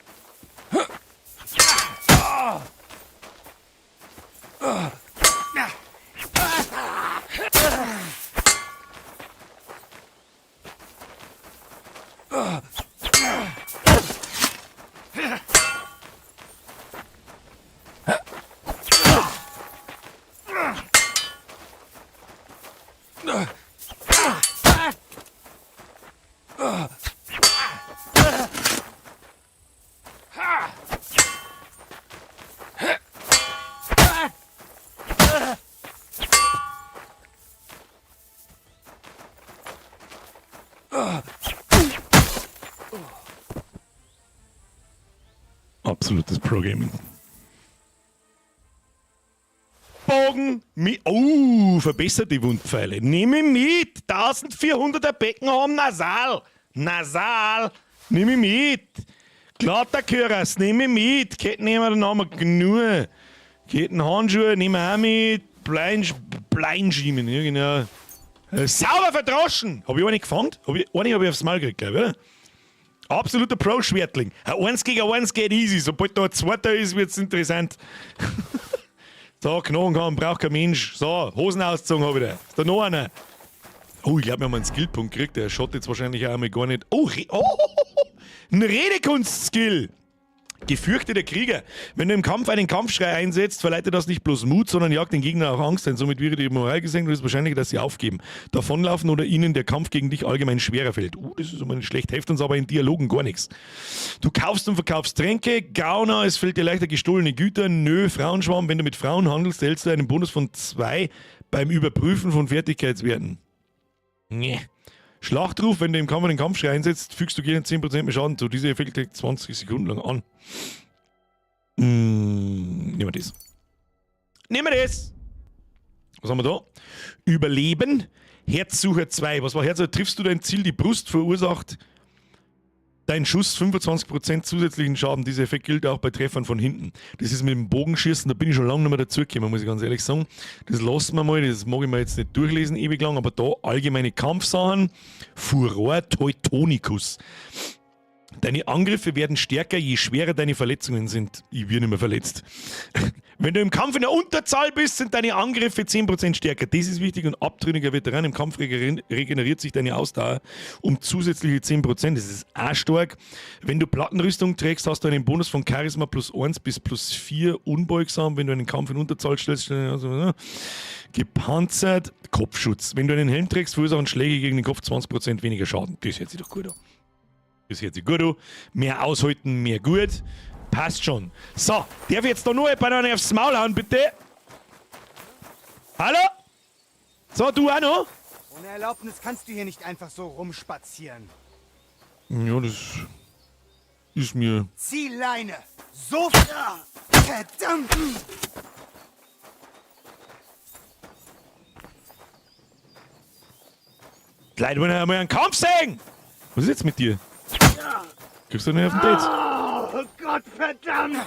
Absolutes Pro-Gaming. Bogen mit. Oh, verbesserte Wundpfeile. Nehme ich mit. 1400er Becken haben Nasal. Nasal. Nehme ich mit. Klatterkörers, nehme ich mit. Ketten nehmen wir, dann haben wir genug. Kettenhandschuhe nehmen wir auch mit. Bleinschienen, ja genau. Sauber verdroschen! Hab ich eine gefangen? Eine hab ich aufs Maul gekriegt, glaub ich, oder? Absoluter Pro-Schwertling. 1 gegen 1 geht easy. Sobald da ein zweiter ist, wird's interessant. So, Knochenkamm braucht kein Mensch. So, Hosen ausgezogen hab ich da. Ist da noch einer? Oh, ich glaub, wir haben einen Skillpunkt gekriegt. Der schaut jetzt wahrscheinlich auch einmal gar nicht. Oh, ein Redekunst-Skill! Gefürchteter Krieger. Wenn du im Kampf einen Kampfschrei einsetzt, verleitet das nicht bloß Mut, sondern jagt den Gegner auch Angst ein. Somit wäre die Moral gesenkt und es ist wahrscheinlich, dass sie aufgeben, davonlaufen oder ihnen der Kampf gegen dich allgemein schwerer fällt. Das ist immer nicht schlecht. Hilft uns aber in Dialogen gar nichts. Du kaufst und verkaufst Tränke. Gauner, es fällt dir leichter gestohlene Güter. Nö, Frauenschwarm. Wenn du mit Frauen handelst, erhältst du einen Bonus von 2 beim Überprüfen von Fertigkeitswerten. Nee. Schlachtruf, wenn du im Kampf einen Kampfschrei einsetzt, fügst du gegen 10% mehr Schaden zu. Dieser Effekt hält 20 Sekunden lang an. Nehmen wir das. Nehmen wir das! Was haben wir da? Überleben. Herzsucher 2. Was war Herzsucher? Triffst du dein Ziel, die Brust verursacht dein Schuss 25% zusätzlichen Schaden. Dieser Effekt gilt auch bei Treffern von hinten. Das ist mit dem Bogenschießen, da bin ich schon lange nicht mehr dazugekommen, muss ich ganz ehrlich sagen. Das lassen wir mal, das mag ich mir jetzt nicht durchlesen ewig lang, aber da allgemeine Kampfsachen. Furor Teutonicus. Deine Angriffe werden stärker, je schwerer deine Verletzungen sind. Ich werde nicht mehr verletzt. Wenn du im Kampf in der Unterzahl bist, sind deine Angriffe 10% stärker. Das ist wichtig. Und abtrünniger Veteran im Kampf regeneriert sich deine Ausdauer um zusätzliche 10%. Das ist auch stark. Wenn du Plattenrüstung trägst, hast du einen Bonus von Charisma plus 1 bis plus 4 unbeugsam. Wenn du einen Kampf in Unterzahl stellst, also, gepanzert, Kopfschutz. Wenn du einen Helm trägst, verursachen Schläge gegen den Kopf 20% weniger Schaden. Das hört sich doch gut an. Das hört sich gut an. Mehr aushalten, mehr gut. Passt schon. So, darf ich jetzt da nur jemand aufs Maul hauen, bitte? Hallo? So, du auch noch? Ohne Erlaubnis kannst du hier nicht einfach so rumspazieren. Ja, das... Ist mir. Zieh Leine! So. Verdammt! Die Leute wollen ja mal einen Kampf sehen! Was ist jetzt mit dir? Kriegst du nicht auf den Date? Oh Gott verdammt!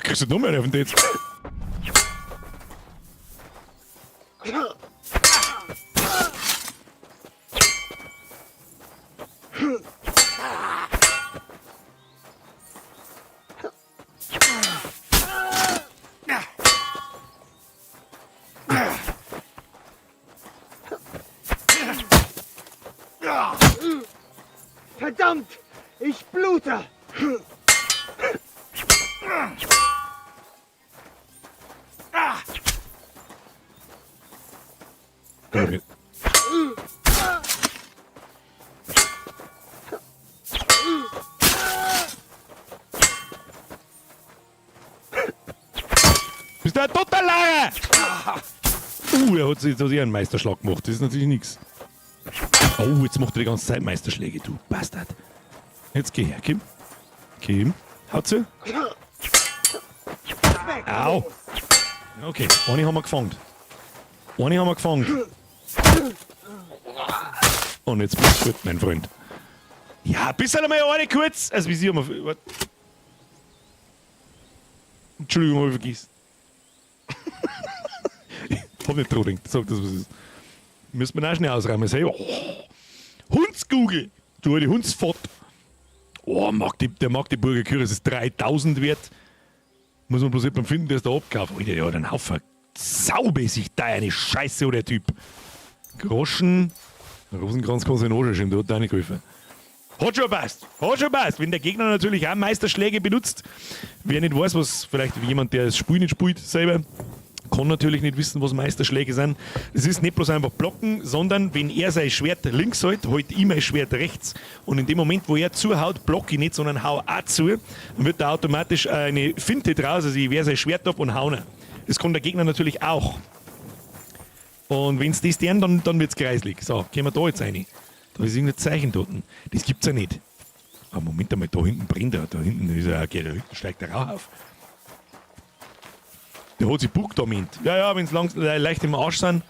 Kriegst du noch mehr auf den Date? Verdammt! Ich blute! Okay. Bist du ein totaler? Er hat sich jetzt einen Meisterschlag gemacht. Das ist natürlich nichts. Oh, jetzt macht er die ganze Zeit Meisterschläge, du Bastard. Jetzt geh her, Kim. Kim, haut zu. Au. Okay, eine haben wir gefangen. Eine haben wir gefangen. Und jetzt bist du gut, mein Freund. Ja, bis einmal eine kurz. Also, wie sie haben wir. Entschuldigung, hab ich vergessen. Ich hab nicht dran gedacht, sag das, was ist. Müssen wir auch schnell ausräumen. Hey, oh, Hundskugel! Du alte Hundsfott! Oh, der Magdeburger Kürbis ist 3000 wert. Muss man bloß jemanden finden, der es da abkauft. Alter, der hat einen Haufen saumäßig da eine Scheiße, oder der Typ. Groschen. Rosenkranz kann sich noch schieben, der hat da nicht geholfen. Hat schon passt. Hat schon passt. Wenn der Gegner natürlich auch Meisterschläge benutzt, wer nicht weiß, was vielleicht jemand, der das Spiel nicht spielt, selber, kann natürlich nicht wissen, was Meisterschläge sind. Es ist nicht bloß einfach blocken, sondern wenn er sein Schwert links hält, hält ich mein Schwert rechts. Und in dem Moment, wo er zuhaut, block ich nicht, sondern hau auch zu. Dann wird da automatisch eine Finte draus, also ich wehre sein Schwert ab und hau ihn. Das kann der Gegner natürlich auch. Und wenn's das deren, dann wird's kreislig. So, gehen wir da jetzt rein. Da ist irgendein Zeichen dort. Das gibt's ja nicht. Aber Moment einmal, da hinten brennt er. Da hinten ist er, okay, da hinten steigt der Rauch auf. Der hat sich buckt am Ende. Ja, ja, wenn's leicht im Arsch sind.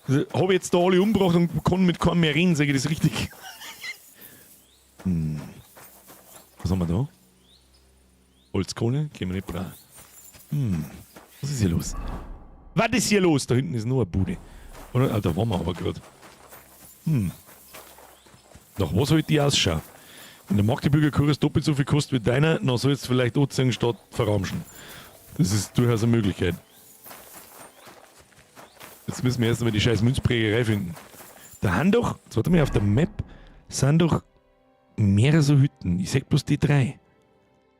Also, hab ich jetzt da alle umgebracht und kann mit keinem mehr reden, sag ich das richtig. Was haben wir da? Holzkohle? Können wir nicht brauchen. Was ist hier los? Was ist hier los? Da hinten ist nur eine Bude. Oder? Ah, da waren wir aber grad. Nach was soll die ausschauen? Wenn der Magdeburger Kürbis doppelt so viel kostet wie deiner, dann sollst du vielleicht anziehen statt verramschen. Das ist durchaus eine Möglichkeit. Jetzt müssen wir erst einmal die scheiß Münzprägerei finden. Da haben doch, jetzt warte mal, auf der Map sind doch mehrere so Hütten. Ich sag bloß die drei.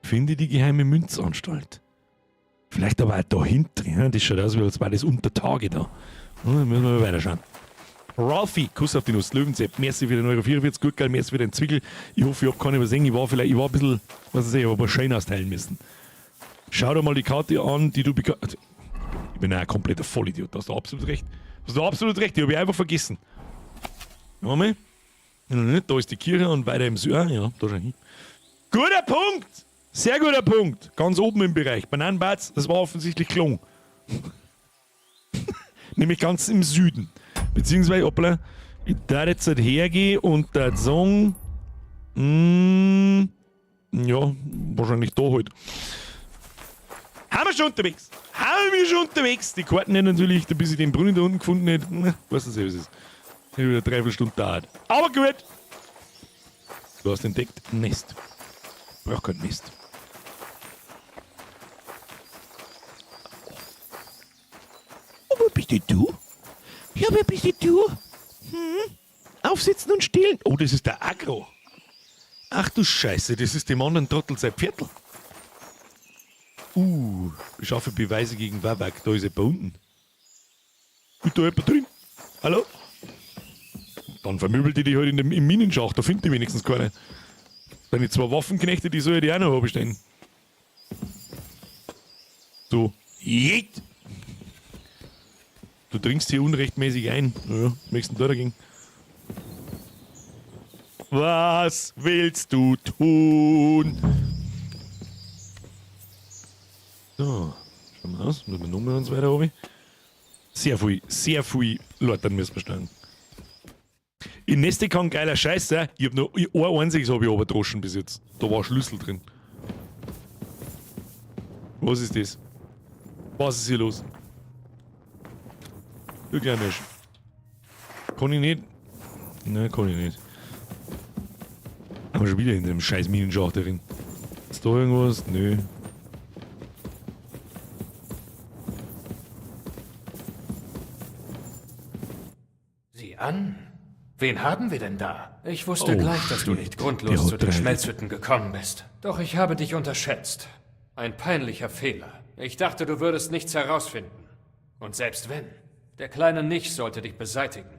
Finde die geheime Münzanstalt. Vielleicht aber auch da hinten. Ja? Das schaut aus, wie als wäre das unter Tage da. Ja, dann müssen wir mal weiterschauen. Ralphie, Kuss auf die Nuss, Löwenzepp, merci für den Euro 44, gut geil, merci für den Zwickel. Ich hoffe, ich hab keine übersehen. Ich war vielleicht, ich war ein bisschen, was weiß ich, ich hab ein paar Scheine austeilen müssen. Schau dir mal die Karte an, die du bekommst. Ich bin ja ein kompletter Vollidiot, da hast du absolut recht. Hast du absolut recht, die hab ich einfach vergessen. Warte mal. Da ist die Kirche und weiter im Süden. Ja, da schon hin. Guter Punkt! Sehr guter Punkt! Ganz oben im Bereich. Bananenbatz, das war offensichtlich Klon. Nämlich ganz im Süden. Beziehungsweise, hoppla, ich da jetzt halt hergehen und da sagen, ja, wahrscheinlich da halt. Haben wir schon unterwegs? Haben wir schon unterwegs? Die Karten nicht natürlich, bis ich den Brunnen da unten gefunden hätte. Na, weiß nicht, was es ist. Hätte wieder eine Dreiviertelstunde dauert. Aber gut! Du hast entdeckt ein Nest. Brauch kein Nest. Oh, wer bist denn du? Ja, wer bist denn du? Aufsitzen und stehlen. Oh, das ist der Agro. Ach du Scheiße, das ist dem anderen Trottel sein Viertel. Beschaffe Beweise gegen Wawak. Da ist jemand unten. Ist da jemand drin? Hallo? Dann vermöbelt die dich halt im Minenschacht, da findet die wenigstens keine. Deine zwei Waffenknechte, die soll ich dir auch noch abstellen. So. Jeet! Du dringst hier unrechtmäßig ein. Ja, möchtest du da dagegen? Was willst du tun? So, schauen wir aus. Müssen wir nochmal uns weiter runter. Sehr viel Leute müssen wir stellen. In Neste kann geiler Scheiß sein. Ich hab nur ein einziges hab ich abgedroschen bis jetzt. Da war Schlüssel drin. Was ist das? Was ist hier los? Du kleiner Mensch. Kann ich nicht? Nein, kann ich nicht. Aber schon wieder in dem scheiß Minenschacht drin. Ist da irgendwas? Nö. Sieh an. Wen haben wir denn da? Ich wusste Oh, gleich, dass du shit. nicht Der grundlos hat zu den drei. Schmelzhütten gekommen bist. Doch ich habe dich unterschätzt. Ein peinlicher Fehler. Ich dachte, du würdest nichts herausfinden. Und selbst wenn, der kleine Nich sollte dich beseitigen.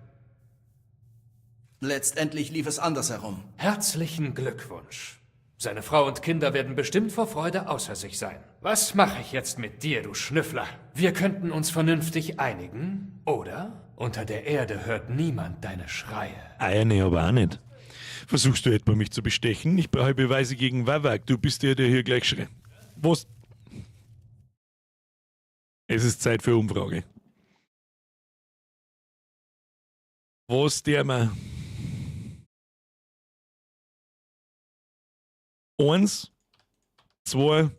Letztendlich lief es andersherum. Herzlichen Glückwunsch. Seine Frau und Kinder werden bestimmt vor Freude außer sich sein. Was mache ich jetzt mit dir, du Schnüffler? Wir könnten uns vernünftig einigen, oder? Unter der Erde hört niemand deine Schreie. Eier nee, aber auch nicht. Versuchst du etwa mich zu bestechen? Ich brauche Beweise gegen Wawak. Du bist der, der hier gleich schreit. Was? Es ist Zeit für Umfrage. Was der mir? Eins, zwei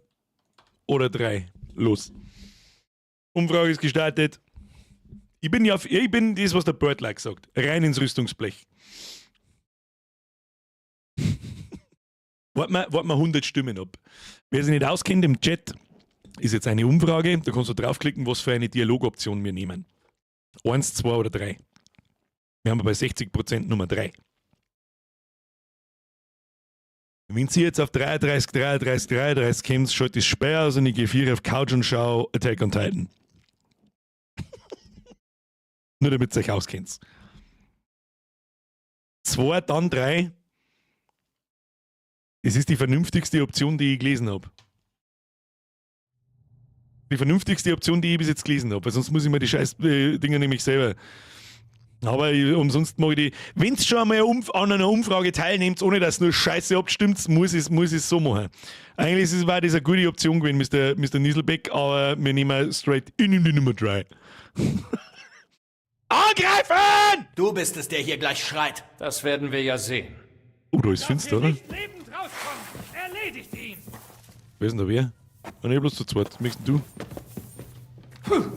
oder drei. Los. Umfrage ist gestartet. Ich bin ja, ich bin das, was der Birdlike sagt. Rein ins Rüstungsblech. Warten wir 100 Stimmen ab. Wer sich nicht auskennt, im Chat ist jetzt eine Umfrage. Da kannst du draufklicken, was für eine Dialogoption wir nehmen. 1, 2 oder 3. Wir haben bei 60% Nummer 3. Wenn sie jetzt auf 33, 33, 33 kommt, schalte ich Speer aus und ich gehe 4 auf Couch und schaue Attack on Titan. Nur damit ihr euch auskennt. 2, dann 3. Das ist die vernünftigste Option, die ich gelesen habe. Die vernünftigste Option, die ich bis jetzt gelesen habe, weil sonst muss ich mir die scheiß Dinger nämlich selber. Aber ich, umsonst mag ich die. Wenn ihr schon einmal an einer Umfrage teilnehmt, ohne dass nur Scheiße abstimmt, muss ich es so machen. Eigentlich ist es, war das eine gute Option gewesen, Mr. Nieselbeck, aber wir nehmen straight in die Nummer 3. Angreifen! Du bist es, der hier gleich schreit. Das werden wir ja sehen. Oh, da ist finster, oder? Lebend rauskommen! Erledigt ihn! Wer ist denn da wer? Ah, nee, bloß zu zweit. Möchtest du? Du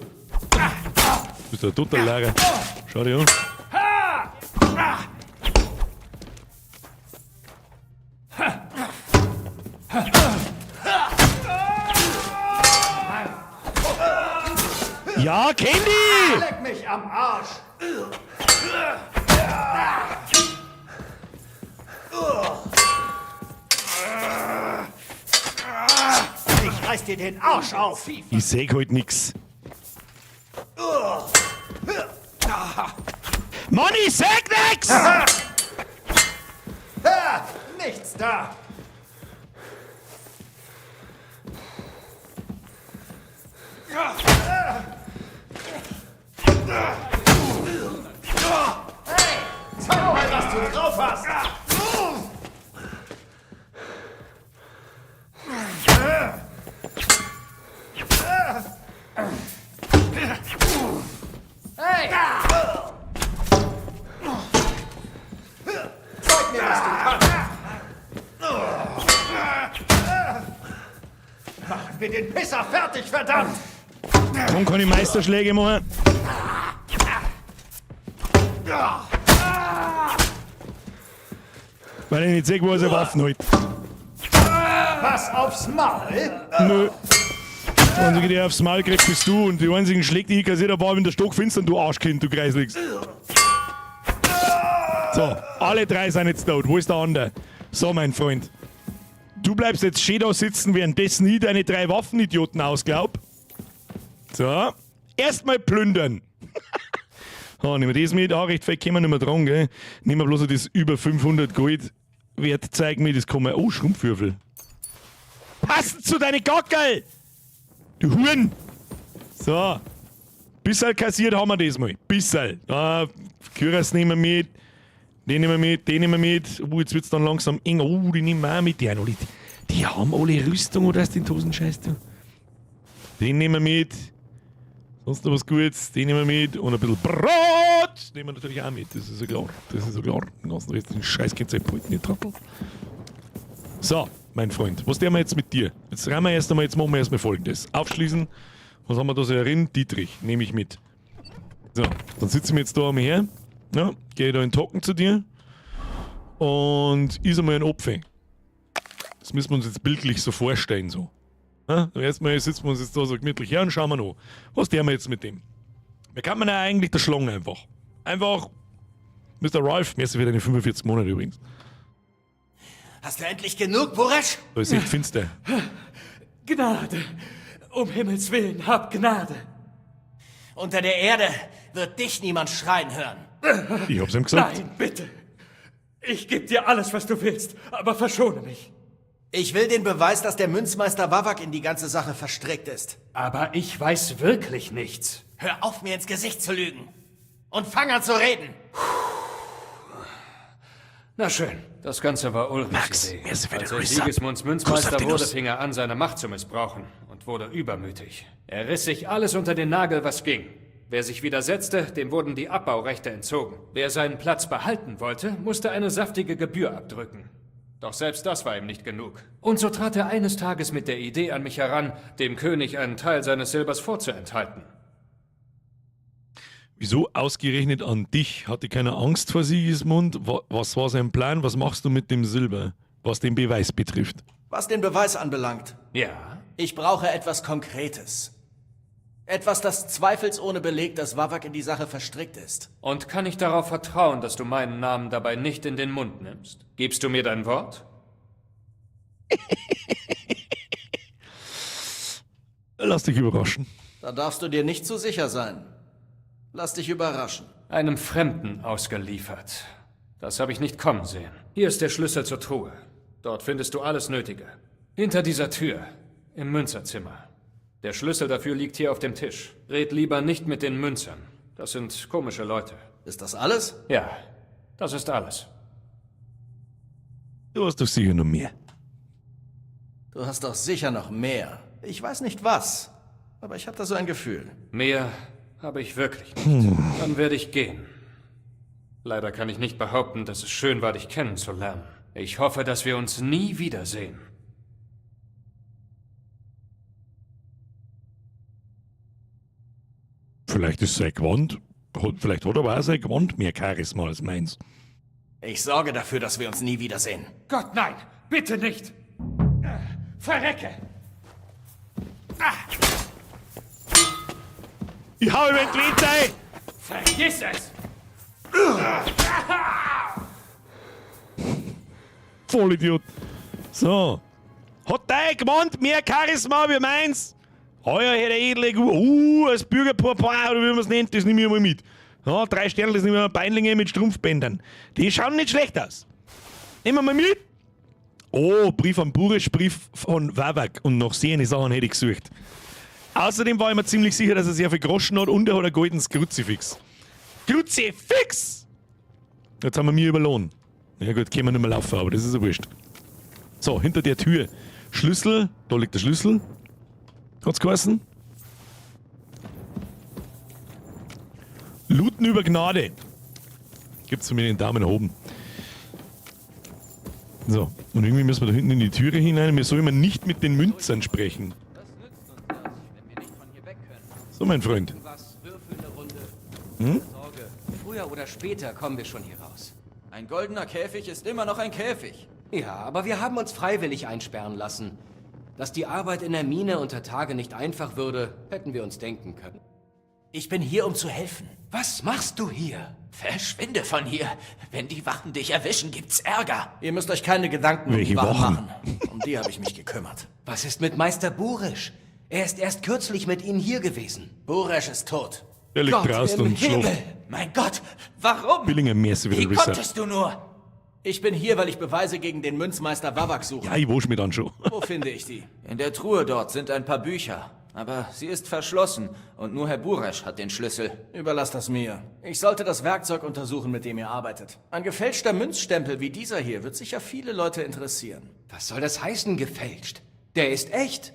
bist ein total Lager. Schau dich an. Ja, Candy! Leck mich am Arsch! Ich reiß dir den Arsch auf! Ich seh halt nix. Mann, ich sag nix! Nichts da! Hey, zeig mal, was du drauf hast! Hey! Zeig mir, was du kannst! Machen wir den Pisser fertig, verdammt! Komm, kann ich Meisterschläge machen? Weil ich nicht sehe, wo er seine Waffen hält. Was aufs Maul? Nö. Die einzige, die aufs Maul kriegt, bist du. Und die einzigen Schläge, die ich kassiert habe, war, wenn der Stock finster, du Arschkind, du Kreisligs. So, alle drei sind jetzt tot. Wo ist der andere? So, mein Freund. Du bleibst jetzt schön da sitzen, währenddessen ich deine drei Waffenidioten ausglaub. So. Erstmal plündern. Oh, nehmen wir das mit. Ah, recht fett können wir nicht mehr dran, gell? Nehmen wir bloß das über 500 Gold Wert, zeig mir, das kann man. Oh, Schrumpfwürfel. Passend zu deinen Gackel! Du Huren! So. Bisserl kassiert haben wir das mal. Bisserl. Ah, Küras nehmen wir mit. Den nehmen wir mit, den nehmen wir mit. Jetzt wird's dann langsam eng. Oh, die nehmen wir auch mit. Die haben alle, die haben alle Rüstung oder ist den Tosenscheiß, du? Den nehmen wir mit. Sonst noch was Gutes. Den nehmen wir mit. Und ein bisschen Brot nehmen wir natürlich auch mit. Das ist ja klar. Das ist ja klar. Den ganzen restlichen Scheiß könnt ihr euch nicht trotteln. So, mein Freund. Was tun wir jetzt mit dir? Jetzt rein wir erst einmal, jetzt machen wir erstmal Folgendes. Aufschließen. Was haben wir da so herin? Dietrich, nehme ich mit. So, dann sitzen wir jetzt da einmal her. Ja, gehe da in den Tocken zu dir. Und is einmal ein Opfer. Das müssen wir uns jetzt bildlich so vorstellen. So. Ja, erstmal sitzen wir uns jetzt da so gemütlich her und schauen wir noch. Was tun wir jetzt mit dem? Wer kann man ja eigentlich der Schlange einfach? Einfach Mr. Ralph, merci für deine 45 Monate übrigens. Hast du endlich genug, Buresch? Da ist echt finster. Gnade! Um Himmels Willen, hab Gnade! Unter der Erde wird dich niemand schreien hören. Ich hab's ihm gesagt. Nein, bitte! Ich geb dir alles, was du willst, aber verschone mich. Ich will den Beweis, dass der Münzmeister Wawak in die ganze Sache verstrickt ist. Aber ich weiß wirklich nichts. Hör auf, mir ins Gesicht zu lügen. Und fang an zu reden. Na schön, das Ganze war Ulrichs Max, Idee. merci für den Als er Resub. Sigismunds Kuss auf Münzmeister die wurde, Nuss. fing er an, seine Macht zu missbrauchen und wurde übermütig. Er riss sich alles unter den Nagel, was ging. Wer sich widersetzte, dem wurden die Abbaurechte entzogen. Wer seinen Platz behalten wollte, musste eine saftige Gebühr abdrücken. Doch selbst das war ihm nicht genug. Und so trat er eines Tages mit der Idee an mich heran, dem König einen Teil seines Silbers vorzuenthalten. Wieso ausgerechnet an dich? Hatte keiner Angst vor Sigismund? Was war sein Plan? Was machst du mit dem Silber, was den Beweis betrifft? Was den Beweis anbelangt. Ja? Ich brauche etwas Konkretes. Etwas, das zweifelsohne belegt, dass Wawak in die Sache verstrickt ist. Und kann ich darauf vertrauen, dass du meinen Namen dabei nicht in den Mund nimmst? Gibst du mir dein Wort? Lass dich überraschen. Da darfst du dir nicht zu sicher sein. Lass dich überraschen. Einem Fremden ausgeliefert. Das habe ich nicht kommen sehen. Hier ist der Schlüssel zur Truhe. Dort findest du alles Nötige. Hinter dieser Tür, im Münzerzimmer. Der Schlüssel dafür liegt hier auf dem Tisch. Red lieber nicht mit den Münzern. Das sind komische Leute. Ist das alles? Ja, das ist alles. Du hast doch sicher noch mehr. Du hast doch sicher noch mehr. Ich weiß nicht was, aber ich habe da so ein Gefühl. Mehr habe ich wirklich nicht. Dann werde ich gehen. Leider kann ich nicht behaupten, dass es schön war, dich kennenzulernen. Ich hoffe, dass wir uns nie wiedersehen. Vielleicht ist sein Gewand, vielleicht hat er aber auch sein Gewand mehr Charisma als meins. Ich sorge dafür, dass wir uns nie wiedersehen. Gott, nein! Bitte nicht! Verrecke! Ich hau über den Drehzeug! Vergiss es! Vollidiot. So. Hat dein Gewand mehr Charisma wie meins? Heuer hätte edle, als Bürgerpapa, oder wie man es nennt, das nehme ich mal mit. Ja, 3 Sterne, das nehme ich mal Beinlinge mit Strumpfbändern. Die schauen nicht schlecht aus. Nehmen wir mal mit. Oh, Brief an Buresch, Brief von Wawak und noch sehr Sachen hätte ich gesucht. Außerdem war ich mir ziemlich sicher, dass er sehr viel Groschen hat und er hat ein goldenes Kruzifix. Kruzifix! Jetzt haben wir mir überlohnt. Ja gut, können wir nicht mehr laufen, aber das ist ja wurscht. So, hinter der Tür. Schlüssel, da liegt der Schlüssel. Hat's geheißen? Looten über Gnade. Gibt's von mir den Daumen oben. So, und irgendwie müssen wir da hinten in die Türe hinein. Wir sollen nicht mit den Münzern sprechen. So, mein Freund. Hm? Sorge. Früher oder später kommen wir schon hier raus. Ein goldener Käfig ist immer noch ein Käfig. Ja, aber wir haben uns freiwillig einsperren lassen. Dass die Arbeit in der Mine unter Tage nicht einfach würde, hätten wir uns denken können. Ich bin hier, um zu helfen. Was machst du hier? Verschwinde von hier. Wenn die Wachen dich erwischen, gibt's Ärger. Ihr müsst euch keine Gedanken um Welche die Wachen Wachen? machen. Um die habe ich mich gekümmert. Was ist mit Meister Buresch? Er ist erst kürzlich mit Ihnen hier gewesen. Buresch ist tot. Der liegt Gott draußen im und schläft. Himmel! Mein Gott, warum? Billinger Merci wieder Wie Resub. konntest du nur? Ich bin hier, weil ich Beweise gegen den Münzmeister Wawak suche. Ja, ich wasch mich dann schon. Wo finde ich die? In der Truhe dort sind ein paar Bücher. Aber sie ist verschlossen und nur Herr Buresch hat den Schlüssel. Überlass das mir. Ich sollte das Werkzeug untersuchen, mit dem ihr arbeitet. Ein gefälschter Münzstempel wie dieser hier wird sicher viele Leute interessieren. Was soll das heißen, gefälscht? Der ist echt.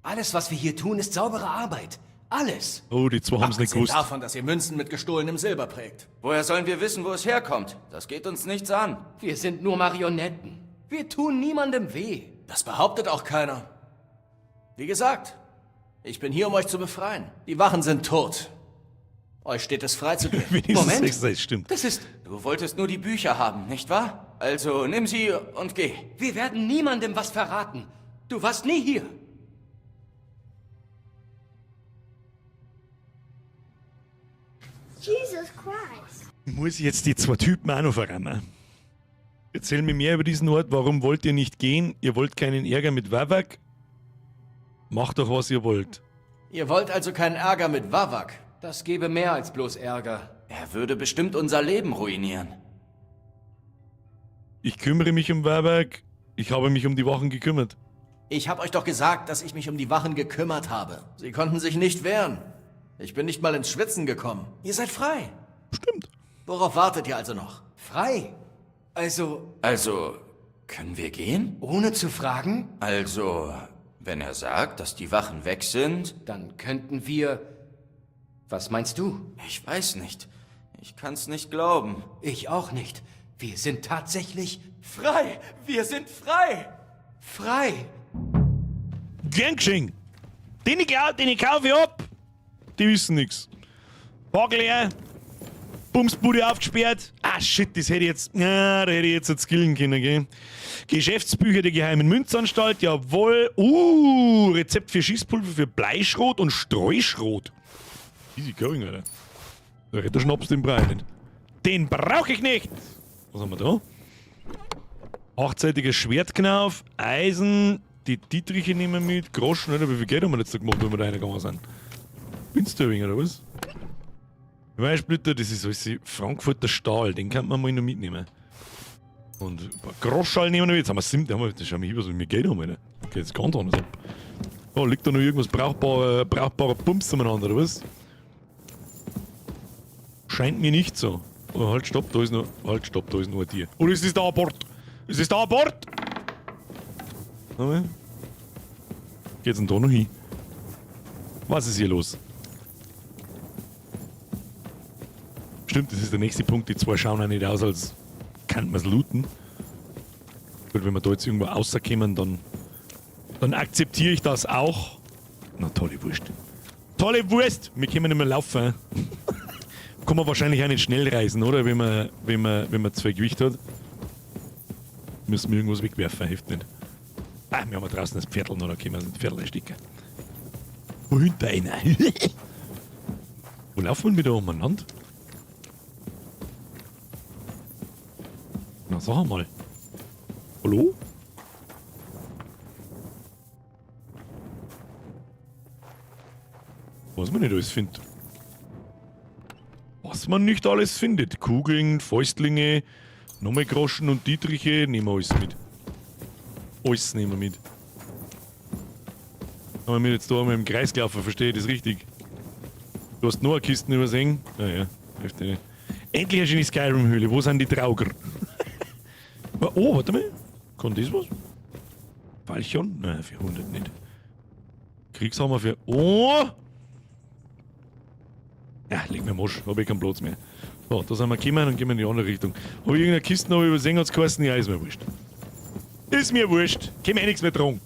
Alles, was wir hier tun, ist saubere Arbeit. Alles. Oh, die zwei haben's nicht Abgesehen gewusst. davon, dass ihr Münzen mit gestohlenem Silber prägt. Woher sollen wir wissen, wo es herkommt? Das geht uns nichts an. Wir sind nur Marionetten. Wir tun niemandem weh. Das behauptet auch keiner. Wie gesagt, ich bin hier, um euch zu befreien. Die Wachen sind tot. Euch steht es frei zu gehen. Wenigstens sechs, stimmt. Das ist... Du wolltest nur die Bücher haben, nicht wahr? Also nimm sie und geh. Wir werden niemandem was verraten. Du warst nie hier. Jesus Christ. Muss ich jetzt die zwei Typen auch noch verrammen? Erzähl mir mehr über diesen Ort. Warum wollt ihr nicht gehen? Ihr wollt keinen Ärger mit Wawak? Macht doch, was ihr wollt. Ihr wollt also keinen Ärger mit Wawak. Das gäbe mehr als bloß Ärger. Er würde bestimmt unser Leben ruinieren. Ich kümmere mich um Wawak. Ich habe mich um die Wachen gekümmert. Ich habe euch doch gesagt, dass ich mich um die Wachen gekümmert habe. Sie konnten sich nicht wehren. Ich bin nicht mal ins Schwitzen gekommen. Ihr seid frei. Stimmt. Worauf wartet ihr also noch? Frei? Also, Also, können wir gehen? ohne zu fragen? Also, wenn er sagt, dass die Wachen weg sind... Dann könnten wir... Was meinst du? Ich weiß nicht. Ich kann's nicht glauben. Ich auch nicht. Wir sind tatsächlich Frei! Wir sind frei! frei. Gern geschehen. Den ich, glaub, den ich kaufe ich ab. Die wissen nix. Park leer. Bumsbude aufgesperrt. Ah shit, das hätte ich jetzt. Na, da hätte ich jetzt skillen können, gell? Geschäftsbücher der geheimen Münzanstalt, jawohl. Rezept für Schießpulver für Bleischrot und Streuschrot. Easy going, Alter. Der Retterschnaps, den brauche ich nicht. Den brauche ich nicht! Was haben wir da? Achtseitiger Schwertknauf, Eisen, die Dietriche nehmen wir mit, Groschen, oder? Wie viel Geld haben wir jetzt da gemacht, wenn wir da reingegangen sind? Binst du ein wenig, oder was? Weißsplitter, das ist alles Frankfurter Stahl, den kann man mal noch mitnehmen. Und ein paar Groschall nehmen wir noch mit. Jetzt haben wir sieben, haben wir, das schauen wir hier, was wir mit Geld haben, Alter. Okay, jetzt ganz anders ab. Oh, liegt da noch irgendwas brauchbarer Pumps umeinander, oder was? Scheint mir nicht so. Oh, halt, stopp, da ist noch. Halt, stopp, da ist noch ein Tier. Oder ist das der Abort? Ist das der Abort? Geht's denn da noch hin? Was ist hier los? Stimmt, das ist der nächste Punkt. Die zwei schauen auch nicht aus, als könnte man's looten. Gut, wenn wir da jetzt irgendwo rauskommen, dann akzeptiere ich das auch. Na, tolle Wurst. Tolle Wurst! Wir können nicht mehr laufen. Kann man wahrscheinlich auch nicht schnell reisen, oder? Wenn man zu viel Gewicht hat. Müssen wir irgendwas wegwerfen, hilft nicht. Ah, wir haben ja draußen das Pferdl noch, da können wir das Pferdl ersticken. Wo hinter einer? Wo laufen wir wieder umeinander? Na, sag mal. Hallo? Was man nicht alles findet. Was man nicht alles findet. Kugeln, Fäustlinge, nochmal Groschen und Dietriche. Nehmen wir alles mit. Alles nehmen wir mit. Haben wir jetzt da einmal im Kreis gelaufen, verstehe ich das richtig? Du hast nur eine Kisten übersehen? Naja, hilft dir nicht. Endlich erschien die Skyrim-Höhle. Wo sind die Trauger? Oh, warte mal. Kann das was? Falchion? Nein, für 100 nicht. Kriegshammer für... Oh! Ja, leg mir Mosch. Hab ich keinen Platz mehr. So, da sind wir gekommen und gehen wir in die andere Richtung. Hab ich irgendeine Kiste noch übersehen, hat's geheißen? Ja, ist mir wurscht. Ist mir wurscht. Käme eh nichts mehr dran.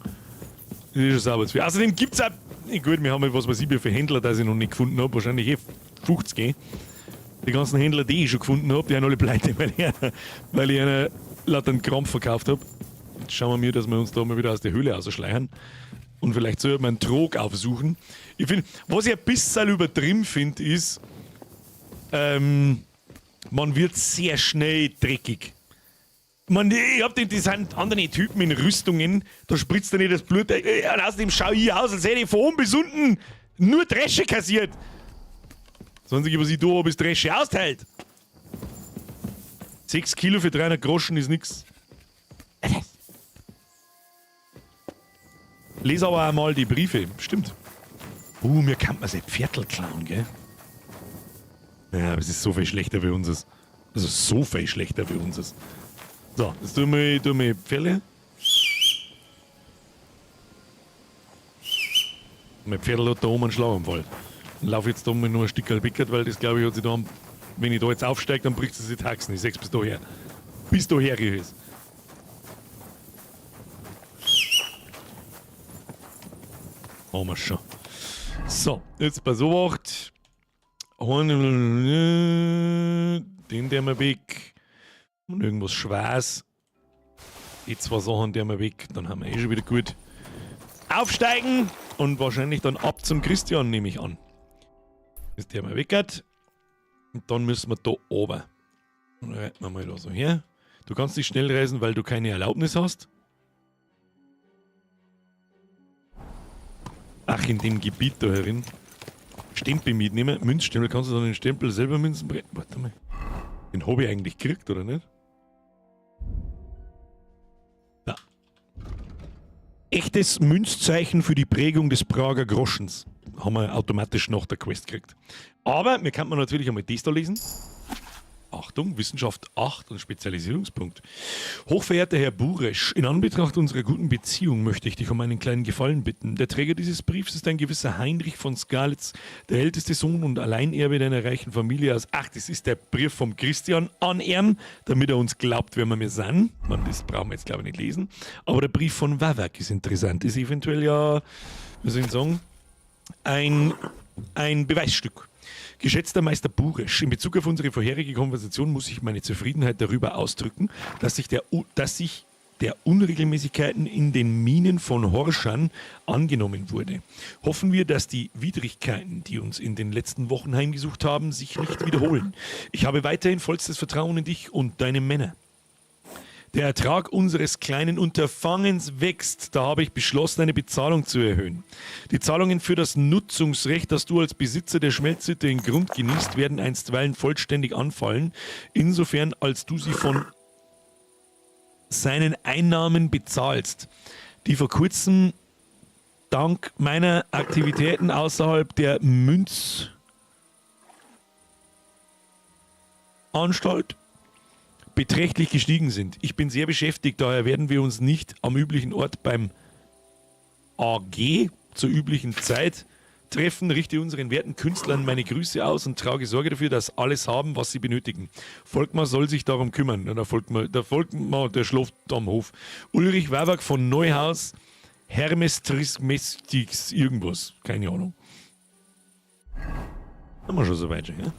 Das ist schon sauber zu viel. Außerdem gibt's auch... Gut, wir haben ja was weiß ich für Händler, die ich noch nicht gefunden hab. Wahrscheinlich eh 50, gell? Die ganzen Händler, die ich schon gefunden hab, die haben alle pleite, weil ich einer lauter einen Krampf verkauft hab. Jetzt schauen wir mir, dass wir uns da mal wieder aus der Höhle rausschleichen. Und vielleicht soll man einen Trog aufsuchen. Ich find, was ich ein bisschen übertrieben finde, ist, man wird sehr schnell dreckig. Man, ich hab die, die sind andere Typen in Rüstungen, da spritzt da nicht das Blut. Und außerdem schau ich aus, als hätte ich von oben bis unten nur Dresche kassiert. Das Einzige, was ich da hab, ist Dresche austeilt. 6 Kilo für 300 Groschen ist nix. Lese aber einmal die Briefe. Stimmt. Mir kann man sein Pferdl klauen, gell? Ja, aber es ist so viel schlechter wie unseres. Also so viel schlechter wie unseres. So, jetzt tun wir Pferde. Mein Pferdl hat da oben einen Schlaganfall. Dann laufe ich jetzt da mal nur ein Stück wickert, weil das glaube ich hat sich da, wenn ich da jetzt aufsteige, dann bricht sie sich die Haxen. Ich sech's bis daher. Bis daher ist es. Haben wir schon. So, jetzt bei so 8. Den der wir weg. Und irgendwas Schweres. Die zwei Sachen der wir weg. Dann haben wir eh schon wieder gut. Aufsteigen und wahrscheinlich dann ab zum Christian, nehme ich an. Ist der mal weg hat. Und dann müssen wir da oben. Dann reiten wir mal da so her. Du kannst nicht schnell reisen, weil du keine Erlaubnis hast. Ach, in dem Gebiet da herin. Stempel mitnehmen. Münzstempel. Kannst du dann den Stempel selber Münzen brennen? Warte mal. Den hab ich eigentlich gekriegt, oder nicht? Da. Echtes Münzzeichen für die Prägung des Prager Groschens. Haben wir automatisch nach der Quest gekriegt. Aber wir könnten natürlich einmal das da lesen. Achtung, Wissenschaft 8 und Spezialisierungspunkt. Hochverehrter Herr Buresch, in Anbetracht unserer guten Beziehung möchte ich dich um einen kleinen Gefallen bitten. Der Träger dieses Briefs ist ein gewisser Heinrich von Skalitz, der älteste Sohn und Alleinerbe deiner reichen Familie aus... Ach, das ist der Brief vom Christian an ihn, damit er uns glaubt, wer wir sind. Man, das brauchen wir jetzt, glaube ich, nicht lesen. Aber der Brief von Wawak ist interessant. Ist eventuell ja, wie soll ich sagen, ein Beweisstück. Geschätzter Meister Buresch, in Bezug auf unsere vorherige Konversation muss ich meine Zufriedenheit darüber ausdrücken, dass sich der Unregelmäßigkeiten in den Minen von Horschan angenommen wurde. Hoffen wir, dass die Widrigkeiten, die uns in den letzten Wochen heimgesucht haben, sich nicht wiederholen. Ich habe weiterhin vollstes Vertrauen in dich und deine Männer. Der Ertrag unseres kleinen Unterfangens wächst. Da habe ich beschlossen, eine Bezahlung zu erhöhen. Die Zahlungen für das Nutzungsrecht, das du als Besitzer der Schmelzhütte in Grund genießt, werden einstweilen vollständig anfallen, insofern als du sie von seinen Einnahmen bezahlst, die vor kurzem dank meiner Aktivitäten außerhalb der Münzanstalt beträchtlich gestiegen sind. Ich bin sehr beschäftigt, daher werden wir uns nicht am üblichen Ort beim AG zur üblichen Zeit treffen. Richte unseren werten Künstlern meine Grüße aus und trage Sorge dafür, dass alles haben, was sie benötigen. Volkmar soll sich darum kümmern. Der Volkmar, der schläft am Hof. Ulrich Wawak von Neuhaus, Hermes Trismestix, irgendwas. Keine Ahnung. Haben wir schon so weit schon, ja?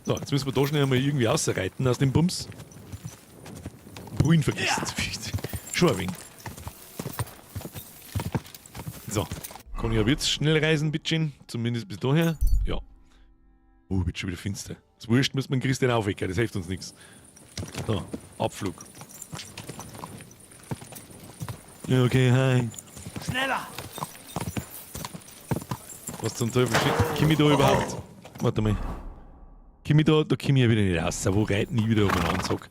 So, jetzt müssen wir da schnell einmal irgendwie ausreiten aus dem Bums. Brühen vergessen. Ja. Schon ein wenig. So. Kann ich aber jetzt schnell reisen, bitteschön? Zumindest bis daher. Ja. Oh, wird schon wieder finster. Das wurscht, muss man Christian aufwecken, das hilft uns nichts. So, Abflug. Ja, okay, hi. Schneller! Was zum Teufel steht? Komm ich da überhaupt? Warte mal. Komm ich da? Da komm ich ja wieder nicht raus. Wo reiten ich wieder um einen Anzug?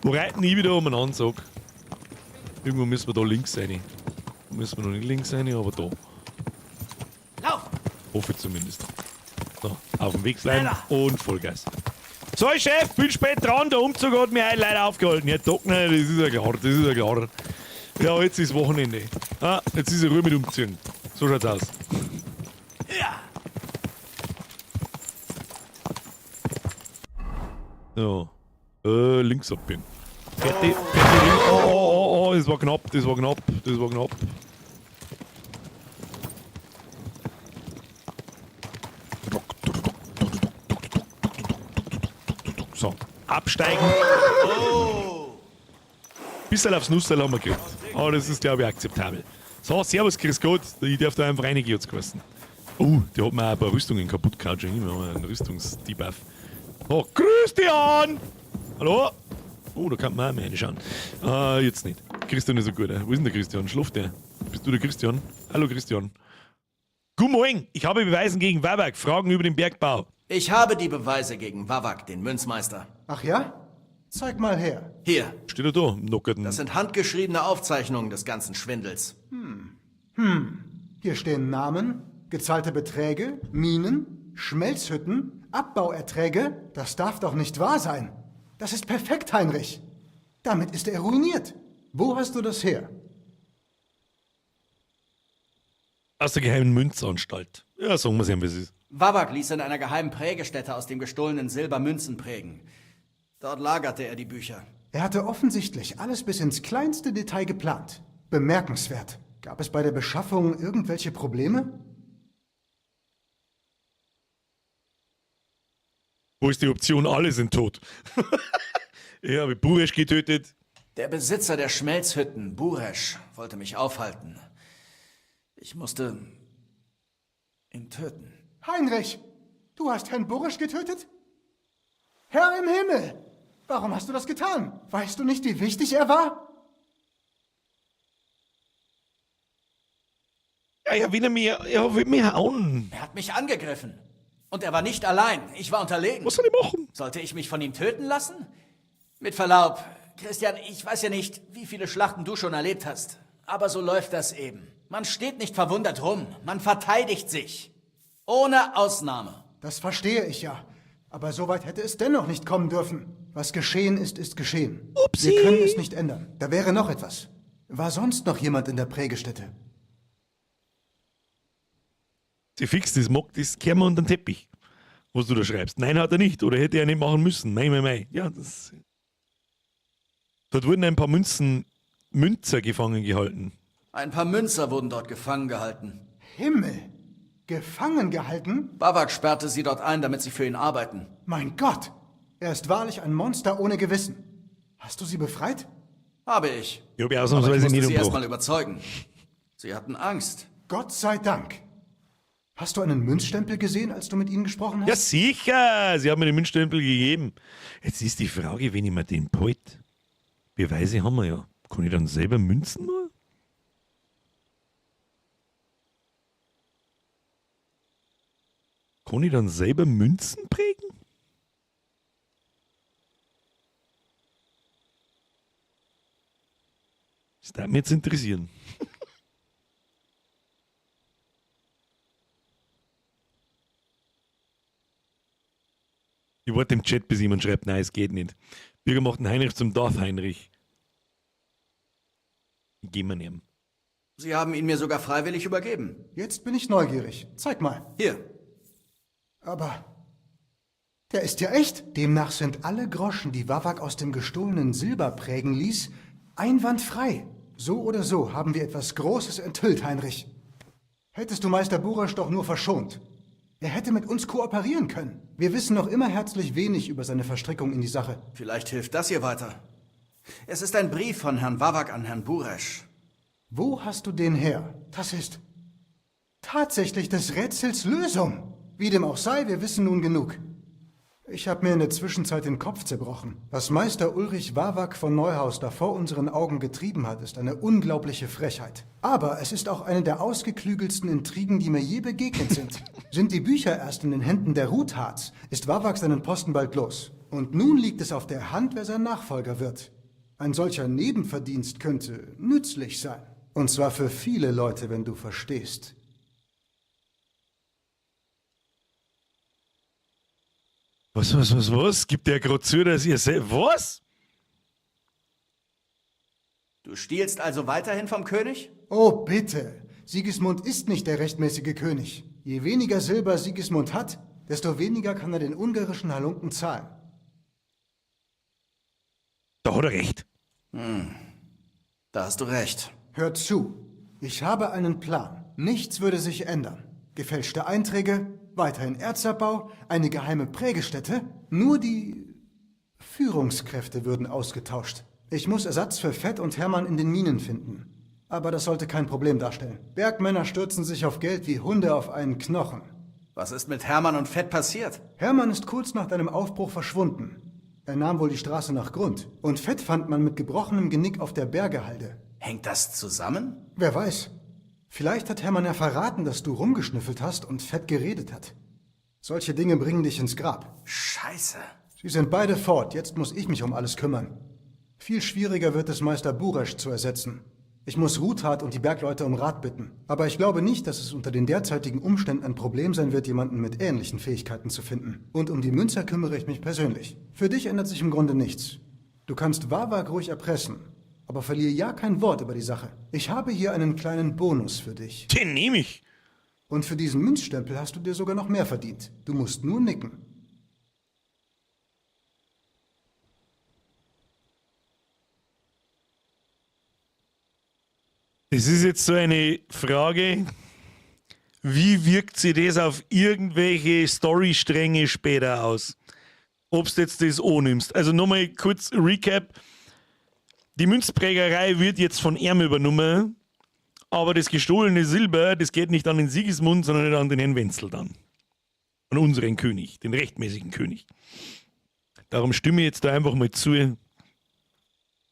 Wo reiten ich wieder um einen Anzug? Irgendwo müssen wir da links sein. Müssen wir noch nicht links sein, aber da. Lauf! Hoffe ich zumindest. So, auf dem Weg bleiben und Vollgas. So, Chef, bin spät dran, der Umzug hat mich heute leider aufgehalten. Ja, doch, nein, das ist ja klar, das ist ja klar. Ja, jetzt ist Wochenende. Ah, jetzt ist ja Ruhe mit Umziehen. So schaut's aus. Ja. So. Links abbiegen. Fertig, fertig, links. Oh, oh, oh, oh, das war knapp, das war knapp, das war knapp. So, absteigen. Oh. Bisschen aufs Nusserl haben wir gekriegt. Aber das ist, glaube ich, akzeptabel. So, servus, grüß Gott. Ich darf da einfach reingehen, hat's geheißen. Oh, der hat mir auch ein paar Rüstungen kaputt gehauen. Schon immer haben wir einen Rüstungsdebuff. Oh, Christian! Hallo? Oh, da kann man auch mal reinschauen. Jetzt nicht. Christian ist ein guter. Wo ist denn der Christian? Schlaft der? Bist du der Christian? Hallo, Christian. Guten Morgen! Ich habe Beweise gegen Wawak. Fragen über den Bergbau. Ich habe die Beweise gegen Wawak, den Münzmeister. Ach ja? Zeig mal her. Hier. Steht er da? Nockerten. Das sind handgeschriebene Aufzeichnungen des ganzen Schwindels. Hm. Hier stehen Namen, Gezahlte Beträge, Minen, Schmelzhütten, Abbauerträge. Das darf doch nicht wahr sein. Das ist perfekt, Heinrich. Damit ist er ruiniert. Wo hast du das her? Aus der geheimen Münzanstalt. Ja, sagen wir es ihm, wie es ist. Wawak ließ in einer geheimen Prägestätte aus dem gestohlenen Silber Münzen prägen. Dort lagerte er die Bücher. Er hatte offensichtlich alles bis ins kleinste Detail geplant. Bemerkenswert. Gab es bei der Beschaffung irgendwelche Probleme? Wo ist die Option, alle sind tot? Ich habe Buresch getötet. Der Besitzer der Schmelzhütten, Buresch, wollte mich aufhalten. Ich musste ihn töten. Heinrich, du hast Herrn Buresch getötet? Herr im Himmel! Warum hast du das getan? Weißt du nicht, wie wichtig er war? Ja, ja, wenn er mir, er will mich hauen. Er hat mich angegriffen. Und er war nicht allein. Ich war unterlegen. Was soll ich machen? Sollte ich mich von ihm töten lassen? Mit Verlaub, Christian, ich weiß ja nicht, wie viele Schlachten du schon erlebt hast. Aber so läuft das eben. Man steht nicht verwundert rum. Man verteidigt sich. Ohne Ausnahme. Das verstehe ich ja. Aber so weit hätte es dennoch nicht kommen dürfen. Was geschehen ist, ist geschehen. Upsi. Wir können es nicht ändern. Da wäre noch etwas. War sonst noch jemand in der Prägestätte? Sie fix, das mag, das kehren wir unter den Teppich, was du da schreibst. Nein, hat er nicht. Oder hätte er nicht machen müssen. Mei, mei, mei. Ja, das. Dort wurden ein paar Münzer gefangen gehalten. Ein paar Münzer wurden dort gefangen gehalten. Himmel! Gefangen gehalten? Wawak sperrte sie dort ein, damit sie für ihn arbeiten. Mein Gott! Er ist wahrlich ein Monster ohne Gewissen. Hast du sie befreit? Habe ich. Ich habe Aber ich ausnahmsweise musste nicht sie erst mal umgebracht. überzeugen. Sie hatten Angst. Gott sei Dank. Hast du einen Münzstempel gesehen, als du mit ihnen gesprochen hast? Ja, sicher! Sie haben mir den Münzstempel gegeben. Jetzt ist die Frage, wenn ich mir den behalte. Beweise haben wir ja. Kann ich dann selber Münzen machen? Kann ich dann selber Münzen prägen? Das würde mich jetzt interessieren. Ich warte im Chat, bis jemand schreibt, nein, es geht nicht. Bürger macht einen Heinrich zum Dorfheinrich. Gehen wir nehmen. Sie haben ihn mir sogar freiwillig übergeben. Jetzt bin ich neugierig. Zeig mal. Hier. Aber der ist ja echt. Demnach sind alle Groschen, die Wawak aus dem gestohlenen Silber prägen ließ, einwandfrei. So oder so haben wir etwas Großes enthüllt, Heinrich. Hättest du Meister Buresch doch nur verschont. Er hätte mit uns kooperieren können. Wir wissen noch immer herzlich wenig über seine Verstrickung in die Sache. Vielleicht hilft das hier weiter. Es ist ein Brief von Herrn Wawak an Herrn Buresch. Wo hast du den her? Das ist tatsächlich des Rätsels Lösung. Wie dem auch sei, wir wissen nun genug. Ich habe mir in der Zwischenzeit den Kopf zerbrochen. Was Meister Ulrich Wawak von Neuhaus da vor unseren Augen getrieben hat, ist eine unglaubliche Frechheit. Aber es ist auch eine der ausgeklügelsten Intrigen, die mir je begegnet sind. Sind die Bücher erst in den Händen der Ruthards, ist Wawak seinen Posten bald los. Und nun liegt es auf der Hand, wer sein Nachfolger wird. Ein solcher Nebenverdienst könnte nützlich sein. Und zwar für viele Leute, wenn du verstehst. Was, was, was, was? Gibt der gerade zu, dass ihr selbst. Was? Du stiehlst also weiterhin vom König? Oh, bitte. Sigismund ist nicht der rechtmäßige König. Je weniger Silber Sigismund hat, desto weniger kann er den ungarischen Halunken zahlen. Da hat er recht. Da hast du recht. Hör zu. Ich habe einen Plan. Nichts würde sich ändern. Gefälschte Einträge, weiterhin Erzabbau, eine geheime Prägestätte. Nur die Führungskräfte würden ausgetauscht. Ich muss Ersatz für Fett und Hermann in den Minen finden. Aber das sollte kein Problem darstellen. Bergmänner stürzen sich auf Geld wie Hunde auf einen Knochen. Was ist mit Hermann und Fett passiert? Hermann ist kurz nach deinem Aufbruch verschwunden. Er nahm wohl die Straße nach Grund. Und Fett fand man mit gebrochenem Genick auf der Bergehalde. Hängt das zusammen? Wer weiß. Vielleicht hat Hermann ja verraten, dass du rumgeschnüffelt hast und Fett geredet hat. Solche Dinge bringen dich ins Grab. Scheiße. Sie sind beide fort, jetzt muss ich mich um alles kümmern. Viel schwieriger wird es, Meister Buresch zu ersetzen. Ich muss Ruthard und die Bergleute um Rat bitten. Aber ich glaube nicht, dass es unter den derzeitigen Umständen ein Problem sein wird, jemanden mit ähnlichen Fähigkeiten zu finden. Und um die Münzer kümmere ich mich persönlich. Für dich ändert sich im Grunde nichts. Du kannst Wawak ruhig erpressen, aber verlier ja kein Wort über die Sache. Ich habe hier einen kleinen Bonus für dich. Den nehme ich. Und für diesen Münzstempel hast du dir sogar noch mehr verdient. Du musst nur nicken. Das ist jetzt so eine Frage, wie wirkt sich das auf irgendwelche Storystränge später aus? Ob du jetzt das annimmst. Also nochmal kurz Recap. Die Münzprägerei wird jetzt von ihm übernommen, aber das gestohlene Silber, das geht nicht an den Sigismund, sondern an den Herrn Wenzel dann. An unseren König, den rechtmäßigen König. Darum stimme ich jetzt da einfach mal zu.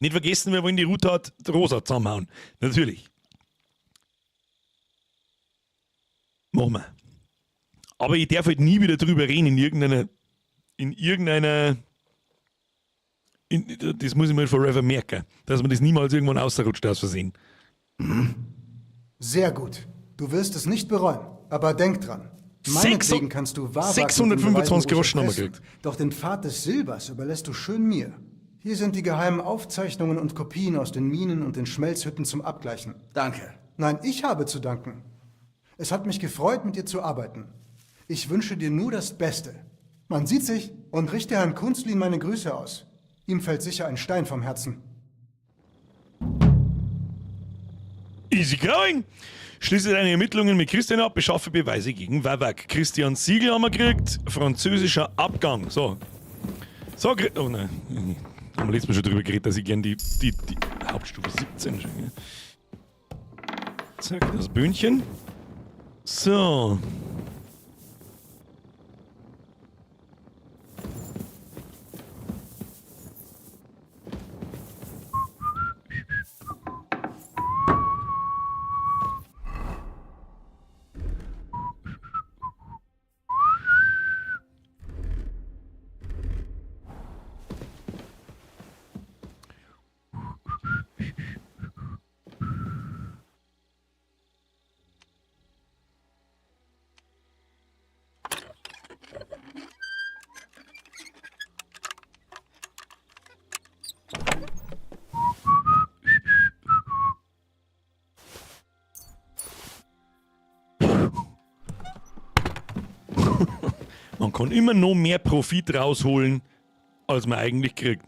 Nicht vergessen, wir wollen die Ruthard Rosa zusammenhauen. Natürlich. Machen wir. Aber ich darf halt nie wieder drüber reden in irgendeiner. In irgendeiner. Das muss ich mir forever merken, dass man das niemals irgendwann ausrutscht aus Versehen. Sehr gut. Du wirst es nicht bereuen. Aber denk dran. Meinetwegen kannst du Wawak mit den 625 Beweisen ruhig Groschen haben wir erpressen. gekriegt. Doch den Pfad des Silbers überlässt du schön mir. Hier sind die geheimen Aufzeichnungen und Kopien aus den Minen und den Schmelzhütten zum Abgleichen. Danke. Nein, ich habe zu danken. Es hat mich gefreut, mit dir zu arbeiten. Ich wünsche dir nur das Beste. Man sieht sich und richte Herrn Kunzlin meine Grüße aus. Ihm fällt sicher ein Stein vom Herzen. Easy going! Schließe deine Ermittlungen mit Christian ab, beschaffe Beweise gegen Wawak. Christian Siegel haben wir gekriegt, französischer Abgang. So. So, oh nein. Haben wir letztes Mal schon drüber geredet, dass ich gern die Hauptstufe 17 schon, gell? Zack, das Bühnchen. So. Man kann immer noch mehr Profit rausholen, als man eigentlich kriegt.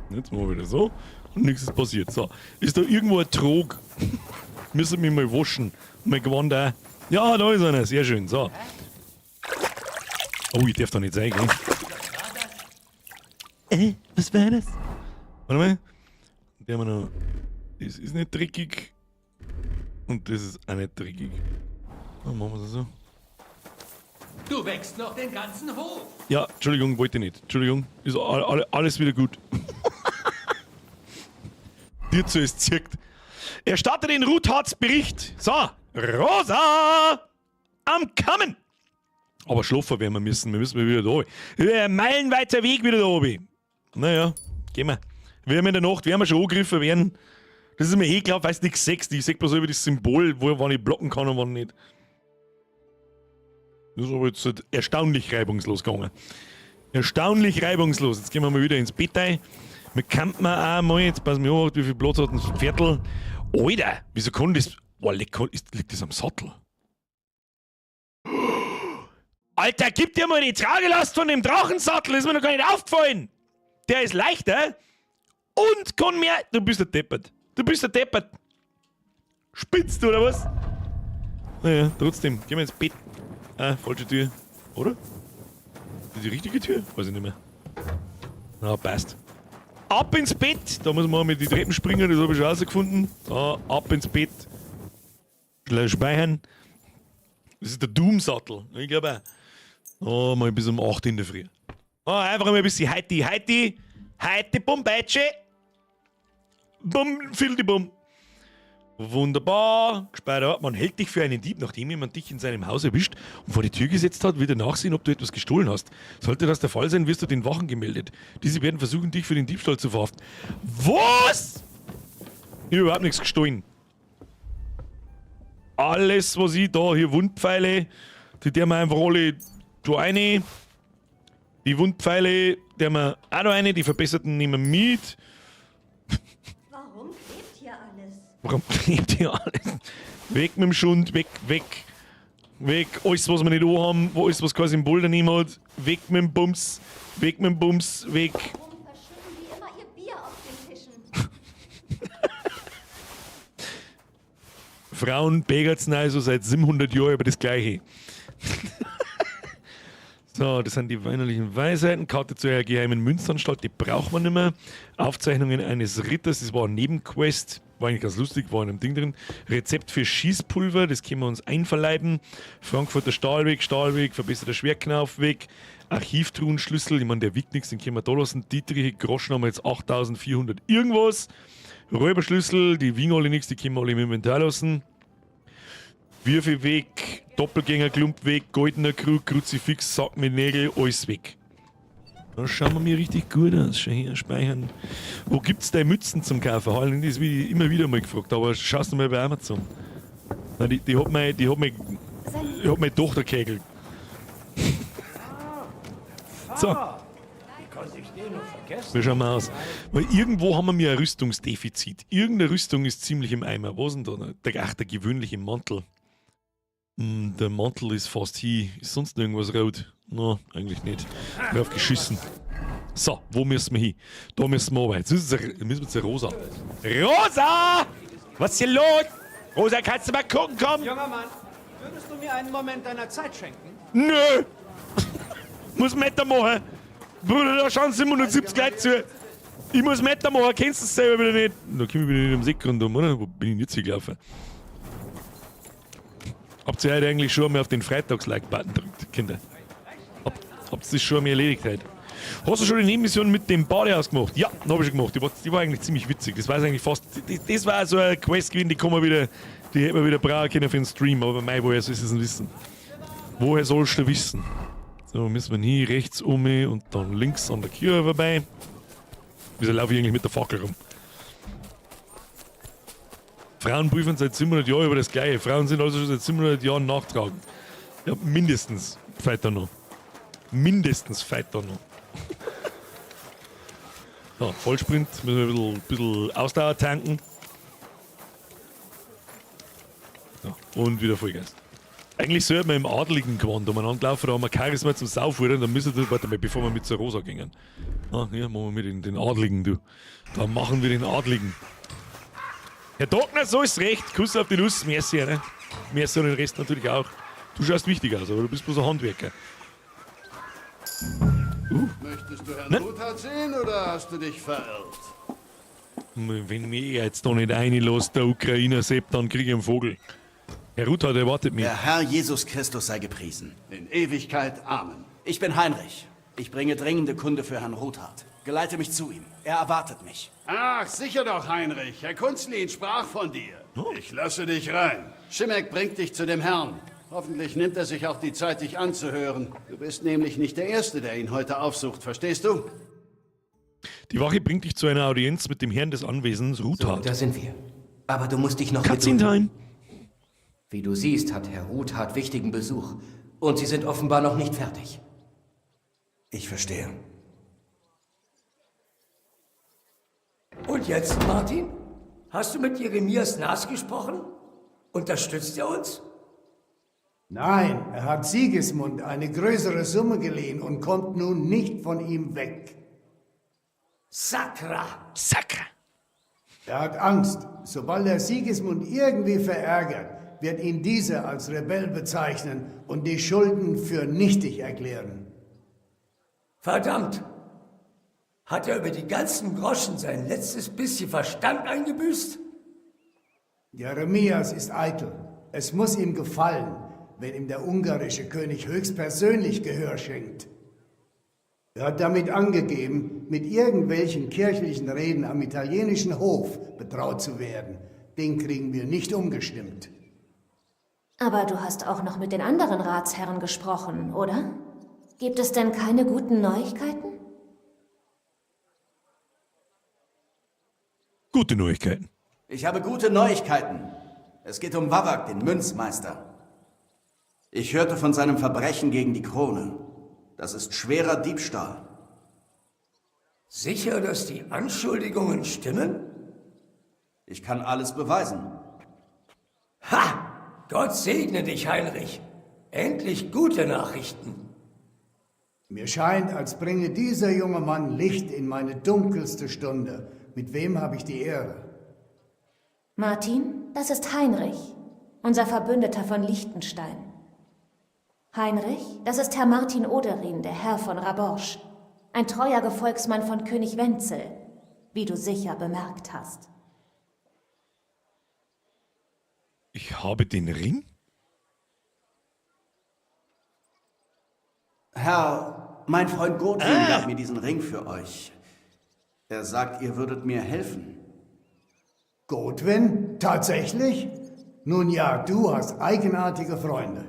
Jetzt machen wir wieder so und nichts ist passiert. So, ist da irgendwo ein Trog? Müssen wir mich mal waschen. Mein Gewand auch. Ja, da ist einer. Sehr schön. So. Oh, ich darf da nicht sein, gell? Was war das? Warte mal. Der haben wir noch. Das ist nicht dreckig. Und das ist auch nicht dreckig. Dann machen wir es so. Du wächst noch den ganzen Hof. Ja, Entschuldigung, wollte ich nicht. Entschuldigung, ist alles wieder gut. Dir zu, es zirkt. Erstatte den Ruthards Bericht. So, Rosa am Kammen. Aber schlafen werden wir müssen. Wir müssen wieder da oben. Meilenweiter Weg wieder da oben. Naja, gehen wir. Wir haben in der Nacht, werden wir schon angegriffen werden. Das ist mir eh klar, weil es nichts sechst. Ich seh bloß über das Symbol, wann ich blocken kann und wann nicht. Das ist aber jetzt halt erstaunlich reibungslos gegangen. Erstaunlich reibungslos. Jetzt gehen wir mal wieder ins Bett rein. Wir campen auch mal. Jetzt passen wir auf, wie viel Platz hat ein Viertel. Alter, wieso kann das. Oh, liegt das am Sattel? Alter, gib dir mal die Tragelast von dem Drachensattel. Ist mir noch gar nicht aufgefallen. Der ist leichter und kann mehr. Du bist der Deppert. Du bist der Deppert. Spinnst du oder was? Naja, trotzdem, gehen wir ins Bett. Ah, falsche Tür. Oder? Ist die richtige Tür? Weiß ich nicht mehr. Na, passt. Ab ins Bett! Da muss man mit die Treppen springen, das habe ich schon rausgefunden. So, ab ins Bett. Schnell speichern. Das ist der Doom-Sattel. Ich glaube auch. Oh, mal bis um 8 in der Früh. Oh, einfach mal ein bisschen heiti, heiti. Heiti, bum, Peitsche. Bum, Fildi, bum. Wunderbar. Gespeichert. Man hält dich für einen Dieb, nachdem jemand dich in seinem Haus erwischt und vor die Tür gesetzt hat, wird er nachsehen, ob du etwas gestohlen hast. Sollte das der Fall sein, wirst du den Wachen gemeldet. Diese werden versuchen, dich für den Diebstahl zu verhaften. Was? Ich habe überhaupt nichts gestohlen. Alles, was ich da hier, Wundpfeile, die der wir einfach alle da rein. Die Wundpfeile, der wir auch da rein, die verbesserten nehmen wir mit. Warum klebt hier alles? Warum klebt hier alles? Weg mit dem Schund, weg, weg, weg. Alles, was wir nicht anhaben, alles, was kein Symbol daneben hat. Weg mit dem Bums, weg mit dem Bums, weg. Warum verschütten die immer ihr Bier auf den Tischen? Frauen bägert's also seit 700 Jahren über das Gleiche. So, das sind die weinerlichen Weisheiten. Karte zur geheimen Münzanstalt, die braucht man nicht mehr. Aufzeichnungen eines Ritters, das war eine Nebenquest. War eigentlich ganz lustig, war in einem Ding drin. Rezept für Schießpulver, das können wir uns einverleiben. Frankfurter Stahlweg, Stahlweg, verbesserter Schwerknaufweg. Archivtruhenschlüssel, ich meine, der wiegt nichts, den können wir da lassen. Dietriche Groschen haben wir jetzt 8400 irgendwas. Räuberschlüssel, die wiegen alle nichts, die können wir alle im Inventar lassen. Würfelweg, Doppelgängerklump weg, goldener Krug, Kruzifix, Sack mit Nägel, alles weg. Da schauen wir mir richtig gut aus. Schau her, speichern. Wo gibt's denn Mützen zum Kaufen? Habe ich das wie immer wieder mal gefragt, aber schaust du mal bei Amazon. Na, die hat meine, die hat meine, die hat meine Tochter kegelt. So. Wie konnte ich den nur vergessen? Wir schauen mal aus. Weil irgendwo haben wir mir ein Rüstungsdefizit. Irgendeine Rüstung ist ziemlich im Eimer. Was denn da? Ach, der gewöhnliche Mantel. Der Mantel ist fast hier. Ist sonst noch irgendwas rot? No, eigentlich nicht. Drauf geschissen. So, wo müssen wir hin? Da müssen wir runter. Jetzt müssen wir zu Rosa. Rosa! Was ist hier los? Rosa, kannst du mal gucken kommen? Junger Mann, würdest du mir einen Moment deiner Zeit schenken? Nö! Muss Meter machen. Bruder, da schauen 770 Leute zu. Ich muss Meter machen, kennst du das selber wieder nicht? Da komm ich wieder nicht am Sack rundum, oder? Wo bin ich denn jetzt hier gelaufen? Habt ihr heute eigentlich schon einmal auf den Freitags-Like-Button gedrückt, Kinder? Habt ihr das schon einmal erledigt heute? Hast du schon die Nebenmission mit dem Badehaus gemacht? Ja, hab ich schon gemacht. Die war eigentlich ziemlich witzig. Das war eigentlich fast. Das war so eine Quest gewesen, die kann man wieder. Die hätte man wieder brauchen können für den Stream, aber mei, woher soll ich es denn wissen? Woher sollst du wissen? So, müssen wir hier rechts um und dann links an der Kirche vorbei. Wieso laufe ich eigentlich mit der Fackel rum? Frauen prüfen seit 700 Jahren über das Gleiche. Frauen sind also schon seit 700 Jahren nachtragend. Ja, mindestens weiter noch. Mindestens weiter noch. So, Vollsprint. Müssen wir ein bisschen Ausdauer tanken. So, und wieder Vollgas. Eigentlich sollte man im adligen Gewand umeinander laufen, da haben wir Charisma zum Saufuhren, dann müssen wir, warte mal, bevor wir mit zur Rosa gingen. Ah, hier machen wir den Adligen, du. Da machen wir den Adligen. Herr Dockner, so ist recht. Kuss auf die Nuss. Merci, ne? Merci und den Rest natürlich auch. Du schaust wichtig aus, aber du bist bloß ein Handwerker. Möchtest du Herrn Ruthard sehen oder hast du dich verirrt? Wenn mir jetzt noch nicht reinlässt, der Ukrainer Sepp, dann krieg ich einen Vogel. Herr Ruthard erwartet mich. Der Herr Jesus Christus sei gepriesen. In Ewigkeit. Amen. Ich bin Heinrich. Ich bringe dringende Kunde für Herrn Ruthard. Geleite mich zu ihm. Er erwartet mich. Ach, sicher doch, Heinrich. Herr Kunzlin sprach von dir. Ich lasse dich rein. Schimek bringt dich zu dem Herrn. Hoffentlich nimmt er sich auch die Zeit, dich anzuhören. Du bist nämlich nicht der Erste, der ihn heute aufsucht, verstehst du? Die Wache bringt dich zu einer Audienz mit dem Herrn des Anwesens, Ruthard. So, da sind wir. Aber du musst dich noch Cutscene gedulden. Time. Wie du siehst, hat Herr Ruthard wichtigen Besuch. Und sie sind offenbar noch nicht fertig. Ich verstehe. Und jetzt, Martin? Hast du mit Jeremias Naas gesprochen? Unterstützt er uns? Nein, er hat Sigismund eine größere Summe geliehen und kommt nun nicht von ihm weg. Sakra! Sakra! Er hat Angst. Sobald er Sigismund irgendwie verärgert, wird ihn dieser als Rebell bezeichnen und die Schulden für nichtig erklären. Verdammt! Hat er über die ganzen Groschen sein letztes bisschen Verstand eingebüßt? Jeremias ist eitel. Es muss ihm gefallen, wenn ihm der ungarische König höchstpersönlich Gehör schenkt. Er hat damit angegeben, mit irgendwelchen kirchlichen Reden am italienischen Hof betraut zu werden. Den kriegen wir nicht umgestimmt. Aber du hast auch noch mit den anderen Ratsherren gesprochen, oder? Gibt es denn keine guten Neuigkeiten? Gute Neuigkeiten. Ich habe gute Neuigkeiten. Es geht um Wawak, den Münzmeister. Ich hörte von seinem Verbrechen gegen die Krone. Das ist schwerer Diebstahl. Sicher, dass die Anschuldigungen stimmen? Ich kann alles beweisen. Ha! Gott segne dich, Heinrich. Endlich gute Nachrichten. Mir scheint, als bringe dieser junge Mann Licht in meine dunkelste Stunde. Mit wem habe ich die Ehre? Martin, das ist Heinrich, unser Verbündeter von Liechtenstein. Heinrich, das ist Herr Martin Oderin, der Herr von Raborsch. Ein treuer Gefolgsmann von König Wenzel, wie du sicher bemerkt hast. Ich habe den Ring? Herr, mein Freund Godwin gab mir diesen Ring für euch. Er sagt, ihr würdet mir helfen. Godwin? Tatsächlich? Nun ja, du hast eigenartige Freunde.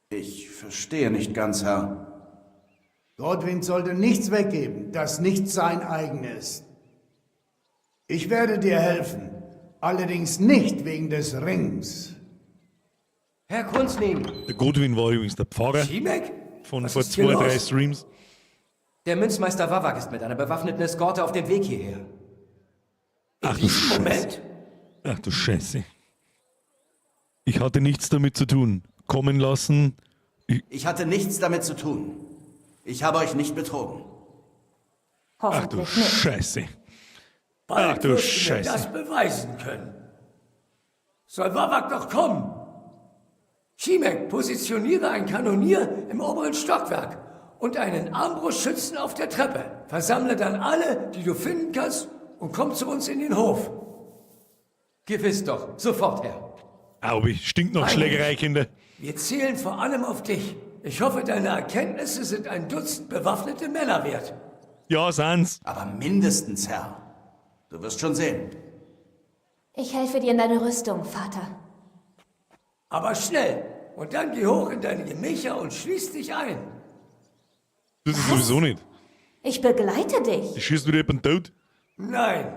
Ich verstehe nicht ganz, Herr. Godwin sollte nichts weggeben, das nicht sein eigen ist. Ich werde dir helfen, allerdings nicht wegen des Rings. Herr Kunzlin! Der Godwin war übrigens der Pfarrer Schimek? von Was vor ist hier zwei, drei los? Streams. Der Münzmeister Wawak ist mit einer bewaffneten Eskorte auf dem Weg hierher. Ach du Scheiße. Ach du Scheiße. Ich hatte nichts damit zu tun. Kommen lassen. Ich hatte nichts damit zu tun. Ich habe euch nicht betrogen. Ach du Scheiße. Bald Ach du wirst du mir Scheiße. das beweisen können. Soll Wawak doch kommen? Schimek, positioniere ein Kanonier im oberen Stockwerk und einen Armbrustschützen auf der Treppe. Versammle dann alle, die du finden kannst, und komm zu uns in den Hof. Gewiss doch. Sofort, Herr. Au, ich stinkt nach Heinrich. Schlägerei, Kinder. Wir zählen vor allem auf dich. Ich hoffe, deine Erkenntnisse sind ein Dutzend bewaffnete Männer wert. Ja, sind's. Aber mindestens, Herr. Du wirst schon sehen. Ich helfe dir in deine Rüstung, Vater. Aber schnell. Und dann geh hoch in deine Gemächer und schließ dich ein. Das ist sowieso nicht. Ich begleite dich. Ich schießt wieder jemanden tot. Nein.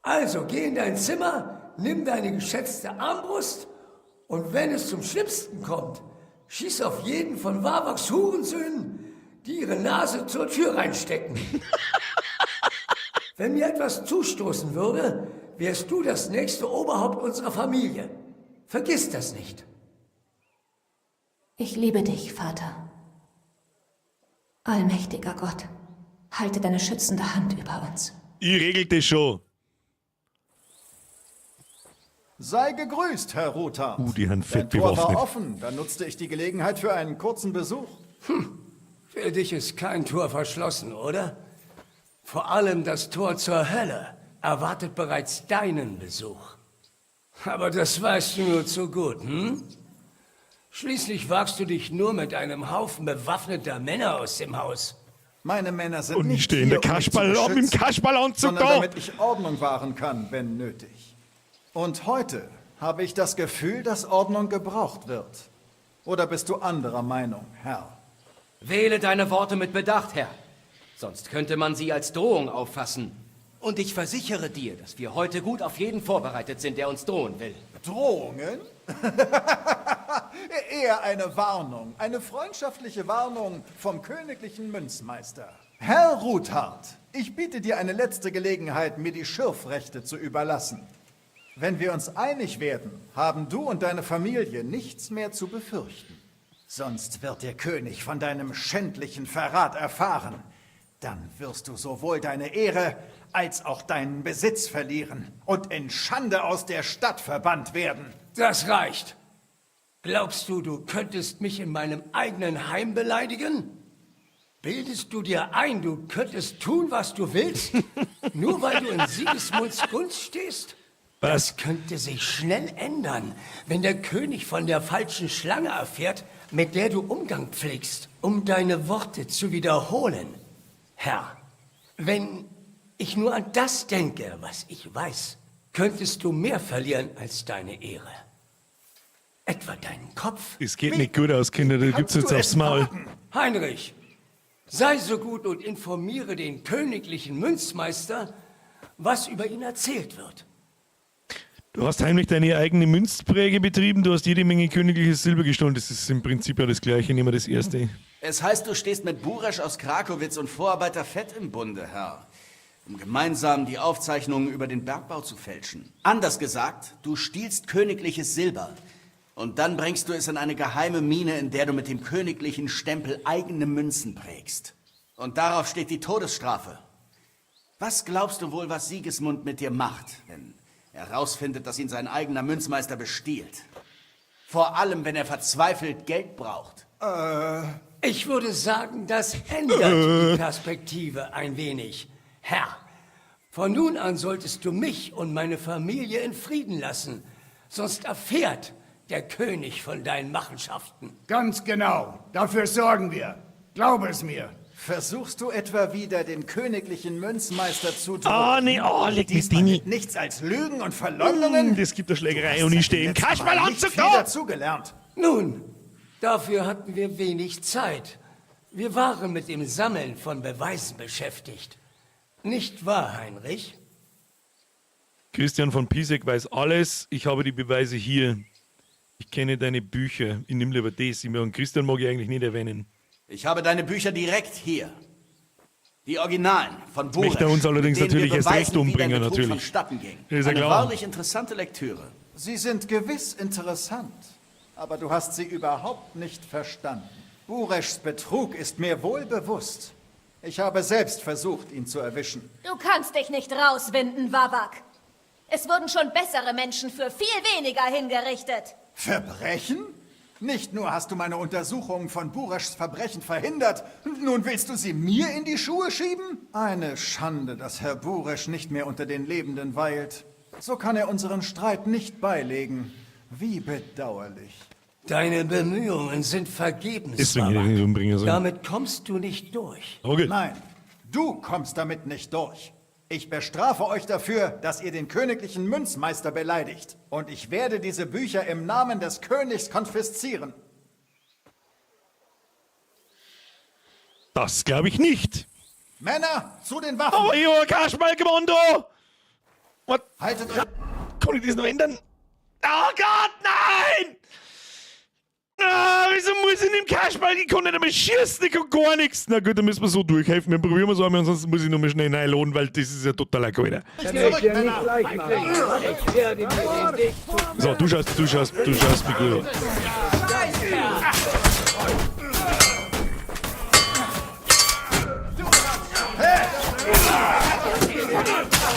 Also geh in dein Zimmer, nimm deine geschätzte Armbrust und wenn es zum Schlimmsten kommt, schieß auf jeden von Wawaks Hurensöhnen, die ihre Nase zur Tür reinstecken. wenn mir etwas zustoßen würde, wärst du das nächste Oberhaupt unserer Familie. Vergiss das nicht. Ich liebe dich, Vater. Allmächtiger Gott, halte deine schützende Hand über uns. Ich regel das schon. Sei gegrüßt, Herr Ruthard. Die haben Dein fett Tor war bewaffnet. offen, da nutzte ich die Gelegenheit für einen kurzen Besuch. Für dich ist kein Tor verschlossen, oder? Vor allem das Tor zur Hölle erwartet bereits deinen Besuch. Aber das weißt du nur zu gut, hm? Schließlich wagst du dich nur mit einem Haufen bewaffneter Männer aus dem Haus. Meine Männer sind Und ich nicht stehe in hier, der um mich zu Kasperl- mit dem beschützen, Kasperlanzug sondern da. damit ich Ordnung wahren kann, wenn nötig. Und heute habe ich das Gefühl, dass Ordnung gebraucht wird. Oder bist du anderer Meinung, Herr? Wähle deine Worte mit Bedacht, Herr. Sonst könnte man sie als Drohung auffassen. Und ich versichere dir, dass wir heute gut auf jeden vorbereitet sind, der uns drohen will. Drohungen? Eher eine Warnung, eine freundschaftliche Warnung vom königlichen Münzmeister. Herr Ruthard, ich biete dir eine letzte Gelegenheit, mir die Schürfrechte zu überlassen. Wenn wir uns einig werden, haben du und deine Familie nichts mehr zu befürchten. Sonst wird der König von deinem schändlichen Verrat erfahren. Dann wirst du sowohl deine Ehre als auch deinen Besitz verlieren und in Schande aus der Stadt verbannt werden. Das reicht. Glaubst du, du könntest mich in meinem eigenen Heim beleidigen? Bildest du dir ein, du könntest tun, was du willst? Nur weil du in Sigismunds Gunst stehst? Das könnte sich schnell ändern, wenn der König von der falschen Schlange erfährt, mit der du Umgang pflegst, um deine Worte zu wiederholen. Herr, wenn ich nur an das denke, was ich weiß, könntest du mehr verlieren als deine Ehre. Etwa deinen Kopf. Das geht nicht gut aus, Kinder, da gibt's jetzt aufs Maul. Heinrich, sei so gut und informiere den königlichen Münzmeister, was über ihn erzählt wird. Du hast heimlich deine eigene Münzpräge betrieben, du hast jede Menge königliches Silber gestohlen. Das ist im Prinzip ja das Gleiche, nehmen wir das erste. Es heißt, du stehst mit Buresch aus Krakowitz und Vorarbeiter Fett im Bunde, Herr. Um gemeinsam die Aufzeichnungen über den Bergbau zu fälschen. Anders gesagt, du stiehlst königliches Silber. Und dann bringst du es in eine geheime Mine, in der du mit dem königlichen Stempel eigene Münzen prägst. Und darauf steht die Todesstrafe. Was glaubst du wohl, was Sigismund mit dir macht, wenn er rausfindet, dass ihn sein eigener Münzmeister bestiehlt? Vor allem, wenn er verzweifelt Geld braucht. Ich würde sagen, das ändert die Perspektive ein wenig. Herr, von nun an solltest du mich und meine Familie in Frieden lassen, sonst erfährt der König von deinen Machenschaften. Ganz genau. Dafür sorgen wir. Glaube es mir. Versuchst du etwa wieder, den königlichen Münzmeister zu drohen? Ah, nee, oh, leck mich, Diesmal Dini. mit Nichts als Lügen und Verleumdungen? Das gibt eine Schlägerei Du und hast ich stehe im seit dem letzten Mal Kasperlanzug nicht viel da! dazugelernt. Nun, dafür hatten wir wenig Zeit. Wir waren mit dem Sammeln von Beweisen beschäftigt. Nicht wahr, Heinrich? Christian von Pisek weiß alles. Ich habe die Beweise hier. Ich kenne deine Bücher. Ich nehme lieber das. Ich meine, Christian mag ich eigentlich nicht erwähnen. Ich habe deine Bücher direkt hier. Die Originalen von Buresch. Möchte er uns allerdings mit denen wir natürlich erst recht beweisen, wie dein umbringen, Betrug natürlich. Vonstatten ging. Ist ja Eine klar. wahrlich interessante Lektüre. Sie sind gewiss interessant, aber du hast sie überhaupt nicht verstanden. Bureschs Betrug ist mir wohl bewusst. Ich habe selbst versucht, ihn zu erwischen. Du kannst dich nicht rauswinden, Wawak. Es wurden schon bessere Menschen für viel weniger hingerichtet. Verbrechen? Nicht nur hast du meine Untersuchungen von Bureschs Verbrechen verhindert, nun willst du sie mir in die Schuhe schieben? Eine Schande, dass Herr Buresch nicht mehr unter den Lebenden weilt. So kann er unseren Streit nicht beilegen. Wie bedauerlich. Deine Bemühungen sind vergebens. Deswegen hätte ich Wawak. nicht umbringen sollen. Damit kommst du nicht durch. Okay. Nein, du kommst damit nicht durch. Ich bestrafe euch dafür, dass ihr den königlichen Münzmeister beleidigt. Und ich werde diese Bücher im Namen des Königs konfiszieren. Das glaube ich nicht. Männer, zu den Waffen! Aber ich habe Kasperlkommando! What? Haltet euch... Kann ich das noch ändern? Oh Gott, nein! Ah, wieso muss ich in dem Kasperl? Ich kann nicht einmal schießen, ich kann gar nichts. Na gut, dann müssen wir so durchhelfen. Dann probieren wir es einmal, ansonsten muss ich nochmal schnell reinladen, weil das ist ja totaler Alter. Zurück, Männer! Ich werde mir den Weg So, du schaust mich gut an.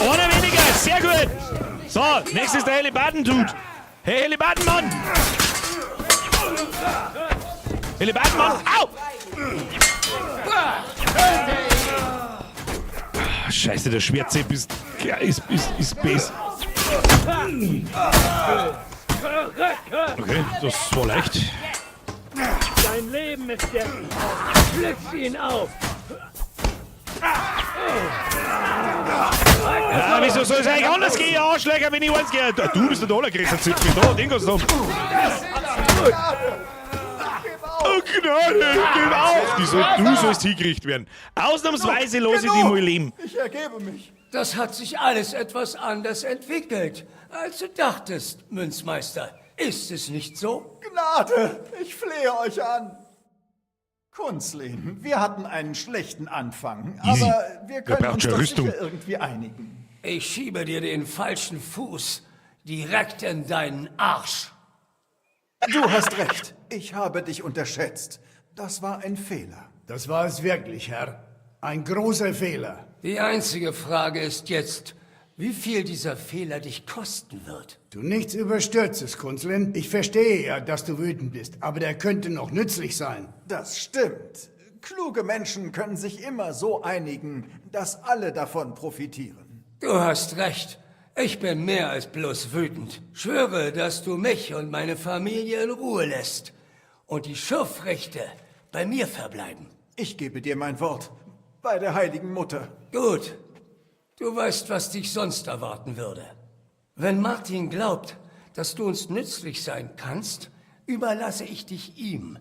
Einer weniger, sehr gut. So, nächstes ist der Helibaden-Dude. Hey, Helibadenmann! Helibadenmann, au! Ah, Scheiße, der Schwertzepp ist, ja, ist base. Okay, das war leicht. Dein Leben ist jetzt. Schlitz ihn auf! Ja, wieso soll es eigentlich anders gehen, ihr Arschlöcher, wenn ich eins gehe? Du bist der allergrößte Zipfel. Da, den kannst du haben. Oh, Gnade, gib auf! Du sollst hingerichtet werden. Ausnahmsweise lasse ich dich mal leben. Ich ergebe mich. Das hat sich alles etwas anders entwickelt, als du dachtest, Münzmeister. Ist es nicht so? Gnade, ich flehe euch an. Kunzlin, wir hatten einen schlechten Anfang, Easy. aber wir Wer können braucht uns schon doch Rüstung? sicher irgendwie einigen. Ich schiebe dir den falschen Fuß direkt in deinen Arsch. Du hast recht, ich habe dich unterschätzt. Das war ein Fehler. Das war es wirklich, Herr. Ein großer Fehler. Die einzige Frage ist jetzt, wie viel dieser Fehler dich kosten wird. Du nichts Überstürzes, Kunzlin. Ich verstehe ja, dass du wütend bist, aber der könnte noch nützlich sein. Das stimmt. Kluge Menschen können sich immer so einigen, dass alle davon profitieren. Du hast recht. Ich bin mehr als bloß wütend. Schwöre, dass du mich und meine Familie in Ruhe lässt und die Schürfrechte bei mir verbleiben. Ich gebe dir mein Wort. Bei der heiligen Mutter. Gut. Du weißt, was dich sonst erwarten würde. Wenn Martin glaubt, dass du uns nützlich sein kannst, überlasse ich dich ihm.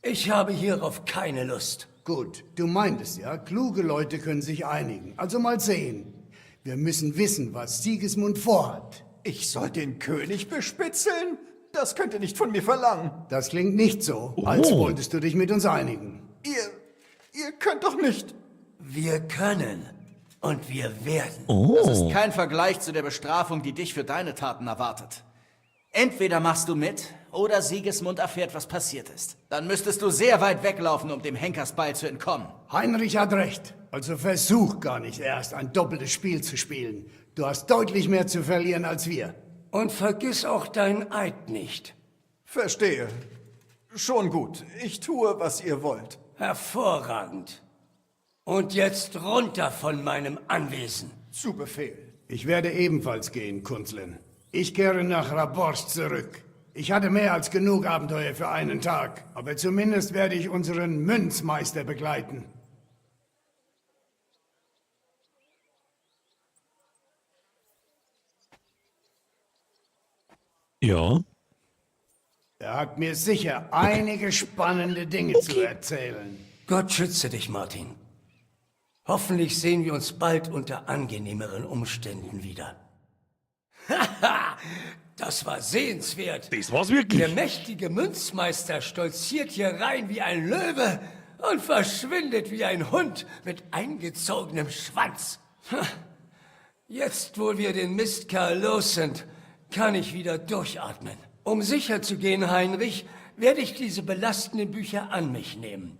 Ich habe hierauf keine Lust. Gut, du meintest ja, kluge Leute können sich einigen. Also mal sehen. Wir müssen wissen, was Sigismund vorhat. Ich soll den König bespitzeln? Das könnt ihr nicht von mir verlangen. Das klingt nicht so, als wolltest du dich mit uns einigen. Ihr könnt doch nicht. Wir können und wir werden. Das ist kein Vergleich zu der Bestrafung, die dich für deine Taten erwartet. Entweder machst du mit, oder Sigismund erfährt, was passiert ist. Dann müsstest du sehr weit weglaufen, um dem Henkersbeil zu entkommen. Heinrich hat recht. Also versuch gar nicht erst, ein doppeltes Spiel zu spielen. Du hast deutlich mehr zu verlieren als wir. Und vergiss auch deinen Eid nicht. Verstehe. Schon gut. Ich tue, was ihr wollt. Hervorragend. Und jetzt runter von meinem Anwesen. Zu Befehl. Ich werde ebenfalls gehen, Kunzlin. Ich kehre nach Raborsch zurück. Ich hatte mehr als genug Abenteuer für einen Tag, aber zumindest werde ich unseren Münzmeister begleiten. Ja. Er hat mir sicher einige spannende Dinge zu erzählen. Gott schütze dich, Martin. Hoffentlich sehen wir uns bald unter angenehmeren Umständen wieder. Haha, das war sehenswert. Das war's wirklich. Der mächtige Münzmeister stolziert hier rein wie ein Löwe und verschwindet wie ein Hund mit eingezogenem Schwanz. Ha, Jetzt, wo wir den Mistkerl los sind, kann ich wieder durchatmen. Um sicher zu gehen, Heinrich, werde ich diese belastenden Bücher an mich nehmen.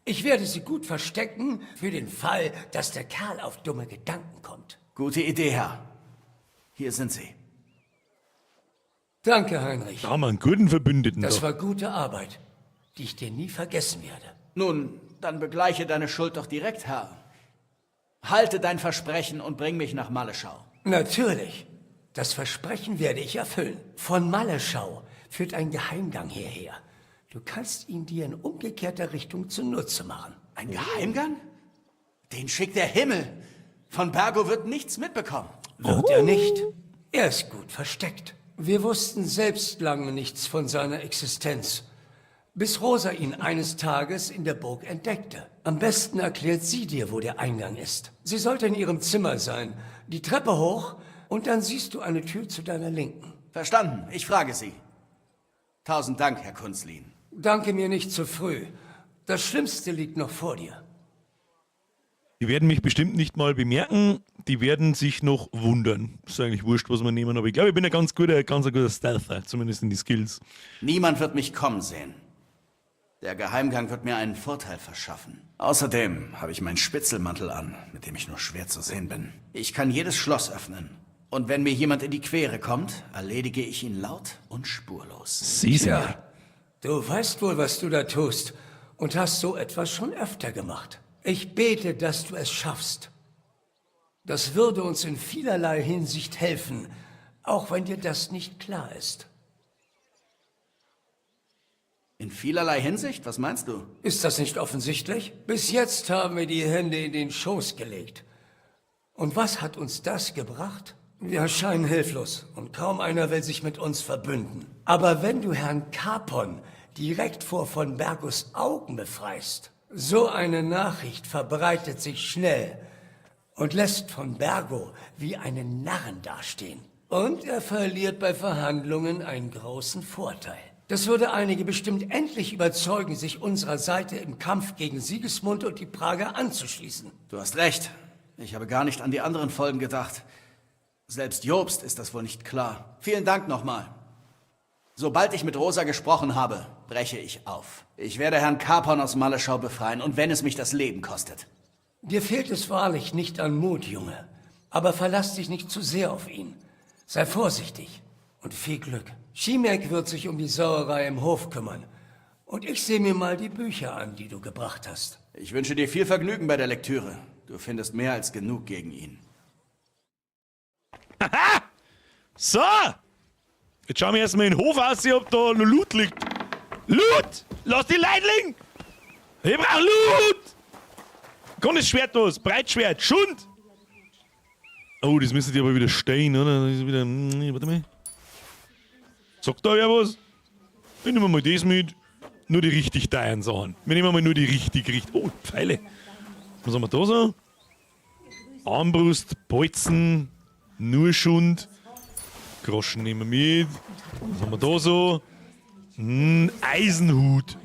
Ich werde sie gut verstecken für den Fall, dass der Kerl auf dumme Gedanken kommt. Gute Idee, Herr. Hier sind sie. Danke, Heinrich. Da haben wir einen guten Verbündeten. Das da. war gute Arbeit, die ich dir nie vergessen werde. Nun, dann begleiche deine Schuld doch direkt, Herr. Halte dein Versprechen und bring mich nach Malleschau. Natürlich. Das Versprechen werde ich erfüllen. Von Malleschau führt ein Geheimgang hierher. Du kannst ihn dir in umgekehrter Richtung zunutze machen. Ein Geheimgang? Den schickt der Himmel. Von Bergo wird nichts mitbekommen. Wird er nicht. Er ist gut versteckt. Wir wussten selbst lange nichts von seiner Existenz, bis Rosa ihn eines Tages in der Burg entdeckte. Am besten erklärt sie dir, wo der Eingang ist. Sie sollte in ihrem Zimmer sein, die Treppe hoch und dann siehst du eine Tür zu deiner Linken. Verstanden. Ich frage Sie. Tausend Dank, Herr Kunzlin. Danke mir nicht zu früh. Das Schlimmste liegt noch vor dir. Die werden mich bestimmt nicht mal bemerken. Die werden sich noch wundern. Ist eigentlich wurscht, was wir nehmen, aber ich glaube, ich bin ein ganz guter, ganz ein guter Stealther, zumindest in die Skills. Niemand wird mich kommen sehen. Der Geheimgang wird mir einen Vorteil verschaffen. Außerdem habe ich meinen Spitzelmantel an, mit dem ich nur schwer zu sehen bin. Ich kann jedes Schloss öffnen. Und wenn mir jemand in die Quere kommt, erledige ich ihn laut und spurlos. Tja, du weißt wohl, was du da tust und hast so etwas schon öfter gemacht. Ich bete, dass du es schaffst. Das würde uns in vielerlei Hinsicht helfen, auch wenn dir das nicht klar ist. In vielerlei Hinsicht? Was meinst du? Ist das nicht offensichtlich? Bis jetzt haben wir die Hände in den Schoß gelegt. Und was hat uns das gebracht? Wir erscheinen hilflos und kaum einer will sich mit uns verbünden. Aber wenn du Herrn Capon direkt vor von Bergus Augen befreist, so eine Nachricht verbreitet sich schnell und lässt von Bergo wie einen Narren dastehen. Und er verliert bei Verhandlungen einen großen Vorteil. Das würde einige bestimmt endlich überzeugen, sich unserer Seite im Kampf gegen Sigismund und die Prager anzuschließen. Du hast recht. Ich habe gar nicht an die anderen Folgen gedacht. Selbst Jobst ist das wohl nicht klar. Vielen Dank nochmal. Sobald ich mit Rosa gesprochen habe, breche ich auf. Ich werde Herrn Capon aus Malleschau befreien und wenn es mich das Leben kostet. Dir fehlt es wahrlich nicht an Mut, Junge. Aber verlass dich nicht zu sehr auf ihn. Sei vorsichtig und viel Glück. Schimek wird sich um die Sauerei im Hof kümmern. Und ich sehe mir mal die Bücher an, die du gebracht hast. Ich wünsche dir viel Vergnügen bei der Lektüre. Du findest mehr als genug gegen ihn. So! Jetzt schauen wir erstmal in den Hof aus, ob da noch Loot liegt. Loot! Lass die Leute liegen! Ich brauch Loot! Kann das Schwert los? Breitschwert! Schund! Oh, das müssen die aber wieder stehen, oder? Das ist wieder. Warte mal. Sagt da wer was? Ich nehme mal das mit. Nur die richtig teuren Sachen. Wir nehmen mal nur die richtig, richtig. Oh, Pfeile. Was haben wir da so? Armbrust, Bolzen, nur Schund. Groschen nehmen wir mit. Was haben wir da so? Eisenhut.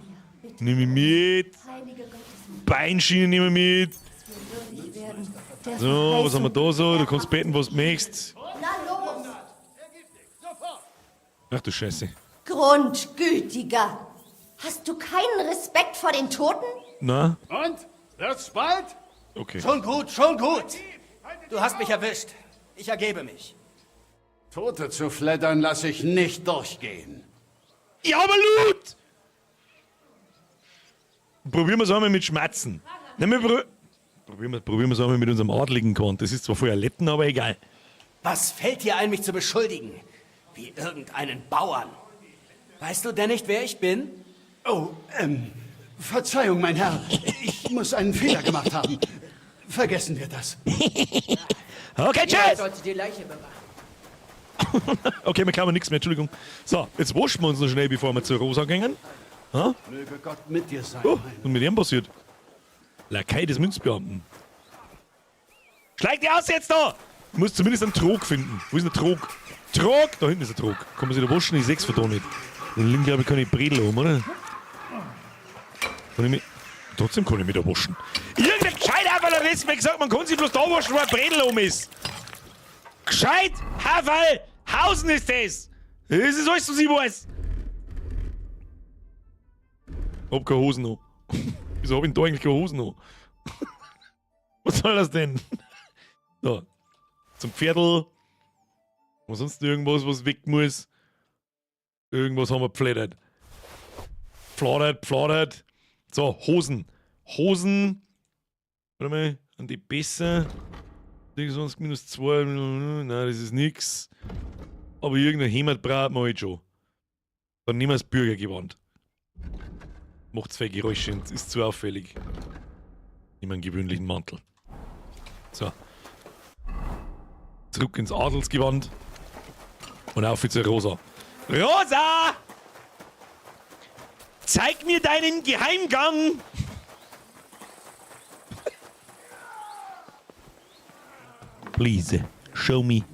Nehme ich mit. Beinschiene nehmen wir mit. So, was haben wir da so? Du kannst beten, was du möchtest. Na los! Ach du Scheiße. Grundgütiger! Hast du keinen Respekt vor den Toten? Na? Und? Wird's bald? Okay. Schon gut, schon gut. Du hast mich erwischt. Ich ergebe mich. Tote zu fleddern lasse ich nicht durchgehen. Ja, aber Loot! Probieren wir es einmal mit Schmerzen. Nein, wir probieren wir es einmal mit unserem adligen Korn. Das ist zwar vorher Letten, aber egal. Was fällt dir ein, mich zu beschuldigen? Wie irgendeinen Bauern. Weißt du denn nicht, wer ich bin? Oh, Verzeihung, mein Herr. Ich muss einen Fehler gemacht haben. Vergessen wir das. Okay, tschüss! sollte die Leiche bewachen. Okay, wir kann nichts mehr, Entschuldigung. So, jetzt waschen wir uns noch schnell, bevor wir zur Rosa gehen. Ha? Möge Gott mit dir sein. Oh, und mit dem passiert? Lakai des Münzbeamten. Schleich die aus jetzt da! Ich muss zumindest einen Trog finden. Wo ist der Trog? Trog! Da hinten ist der Trog. Kann man sich da waschen? Ich seh's von da nicht. Dann liegen, glaube ich, keine Bredel um, oder? Kann ich mich... Trotzdem kann ich mich da waschen. Irgendein gescheit Haferl hat letztes Mal gesagt, man kann sich bloß da waschen, wo ein Bredel um ist. Gescheit Haferl! Hausen ist das! Das ist alles, was ich weiß. Hab keine Hosen noch. Wieso hab ich denn da eigentlich keine Hosen noch? Was soll das denn? So. Zum Pferdl. Was sonst irgendwas, was weg muss? Irgendwas haben wir gepfledert. Pfladert, pfladert. So, Hosen. Hosen. Warte mal, an die besser. 26 minus 2. Nein, das ist nix. Aber irgendein Hemd braucht man halt schon. Dann nehmen wir das Bürgergewand. Macht zwei Geräusche und ist zu auffällig. Nimm einen gewöhnlichen Mantel. So. Zurück ins Adelsgewand. Und auf zu Rosa. Rosa! Zeig mir deinen Geheimgang! Please, show me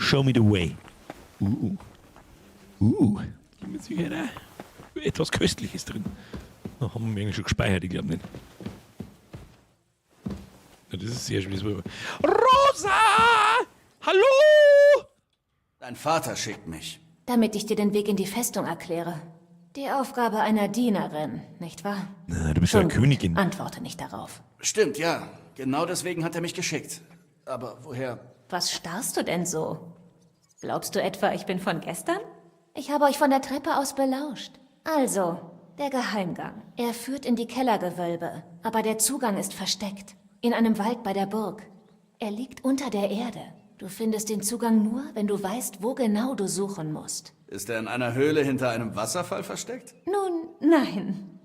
the way. Mit Sicherheit auch etwas Köstliches drin. Da haben wir eigentlich schon gespeichert, ich glaube nicht. Ja, das ist sehr schön. Rosa! Hallo! Dein Vater schickt mich. Damit ich dir den Weg in die Festung erkläre. Die Aufgabe einer Dienerin, nicht wahr? Na, du bist ja Schon eine Königin. Gut. Antworte nicht darauf. Stimmt, ja. Genau deswegen hat er mich geschickt. Aber woher? Was starrst du denn so? Glaubst du etwa, ich bin von gestern? Ich habe euch von der Treppe aus belauscht. Also, der Geheimgang. Er führt in die Kellergewölbe, aber der Zugang ist versteckt. In einem Wald bei der Burg. Er liegt unter der Erde. Du findest den Zugang nur, wenn du weißt, wo genau du suchen musst. Ist er in einer Höhle hinter einem Wasserfall versteckt? Nun, nein.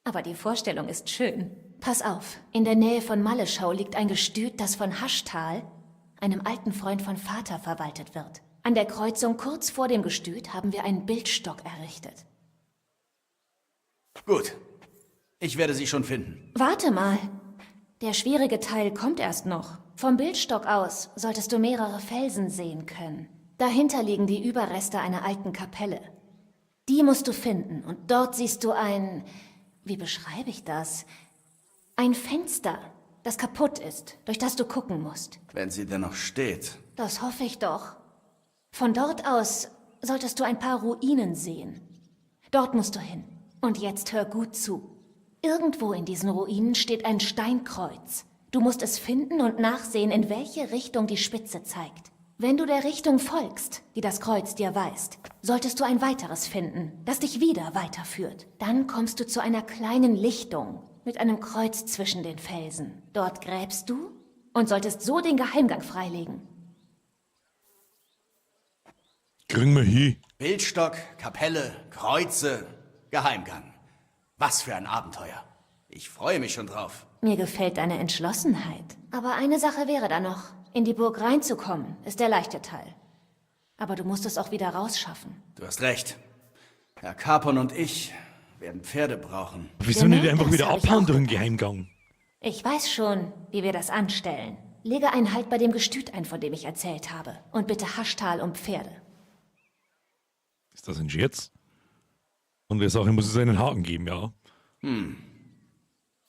Aber die Vorstellung ist schön. Pass auf, in der Nähe von Malleschau liegt ein Gestüt, das von Haschtal, einem alten Freund von Vater, verwaltet wird. An der Kreuzung kurz vor dem Gestüt haben wir einen Bildstock errichtet. Gut. Ich werde sie schon finden. Warte mal. Der schwierige Teil kommt erst noch. Vom Bildstock aus solltest du mehrere Felsen sehen können. Dahinter liegen die Überreste einer alten Kapelle. Die musst du finden und dort siehst du ein... Wie beschreibe ich das? Ein Fenster, das kaputt ist, durch das du gucken musst. Wenn sie denn noch steht. Das hoffe ich doch. Von dort aus solltest du ein paar Ruinen sehen. Dort musst du hin. Und jetzt hör gut zu. Irgendwo in diesen Ruinen steht ein Steinkreuz. Du musst es finden und nachsehen, in welche Richtung die Spitze zeigt. Wenn du der Richtung folgst, die das Kreuz dir weist, solltest du ein weiteres finden, das dich wieder weiterführt. Dann kommst du zu einer kleinen Lichtung mit einem Kreuz zwischen den Felsen. Dort gräbst du und solltest so den Geheimgang freilegen. Kriegen wir hin. Bildstock, Kapelle, Kreuze, Geheimgang. Was für ein Abenteuer. Ich freue mich schon drauf. Mir gefällt deine Entschlossenheit. Aber eine Sache wäre da noch. In die Burg reinzukommen, ist der leichte Teil. Aber du musst es auch wieder rausschaffen. Du hast recht. Herr Capon und ich werden Pferde brauchen. Wieso Genau nicht einfach das wieder hab ich abhauen auch durch den Geheimgang? Ich weiß schon, wie wir das anstellen. Lege einen Halt bei dem Gestüt ein, von dem ich erzählt habe. Und bitte Haschtal um Pferde. Ist das ein Scherz? Und der Sache muss es einen Haken geben, ja.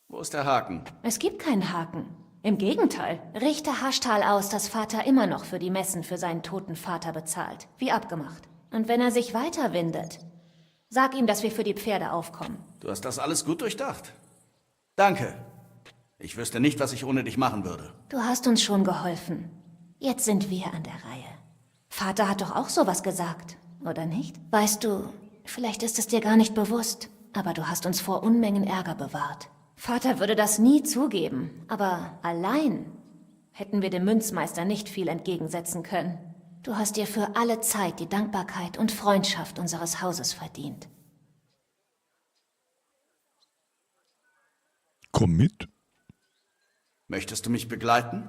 Wo ist der Haken? Es gibt keinen Haken. Im Gegenteil. Richte Haschtal aus, dass Vater immer noch für die Messen für seinen toten Vater bezahlt. Wie abgemacht. Und wenn er sich weiter windet, sag ihm, dass wir für die Pferde aufkommen. Du hast das alles gut durchdacht. Danke. Ich wüsste nicht, was ich ohne dich machen würde. Du hast uns schon geholfen. Jetzt sind wir an der Reihe. Vater hat doch auch sowas gesagt, oder nicht? Weißt du, vielleicht ist es dir gar nicht bewusst, aber du hast uns vor Unmengen Ärger bewahrt. Vater würde das nie zugeben, aber allein hätten wir dem Münzmeister nicht viel entgegensetzen können. Du hast dir für alle Zeit die Dankbarkeit und Freundschaft unseres Hauses verdient. Komm mit. Möchtest du mich begleiten?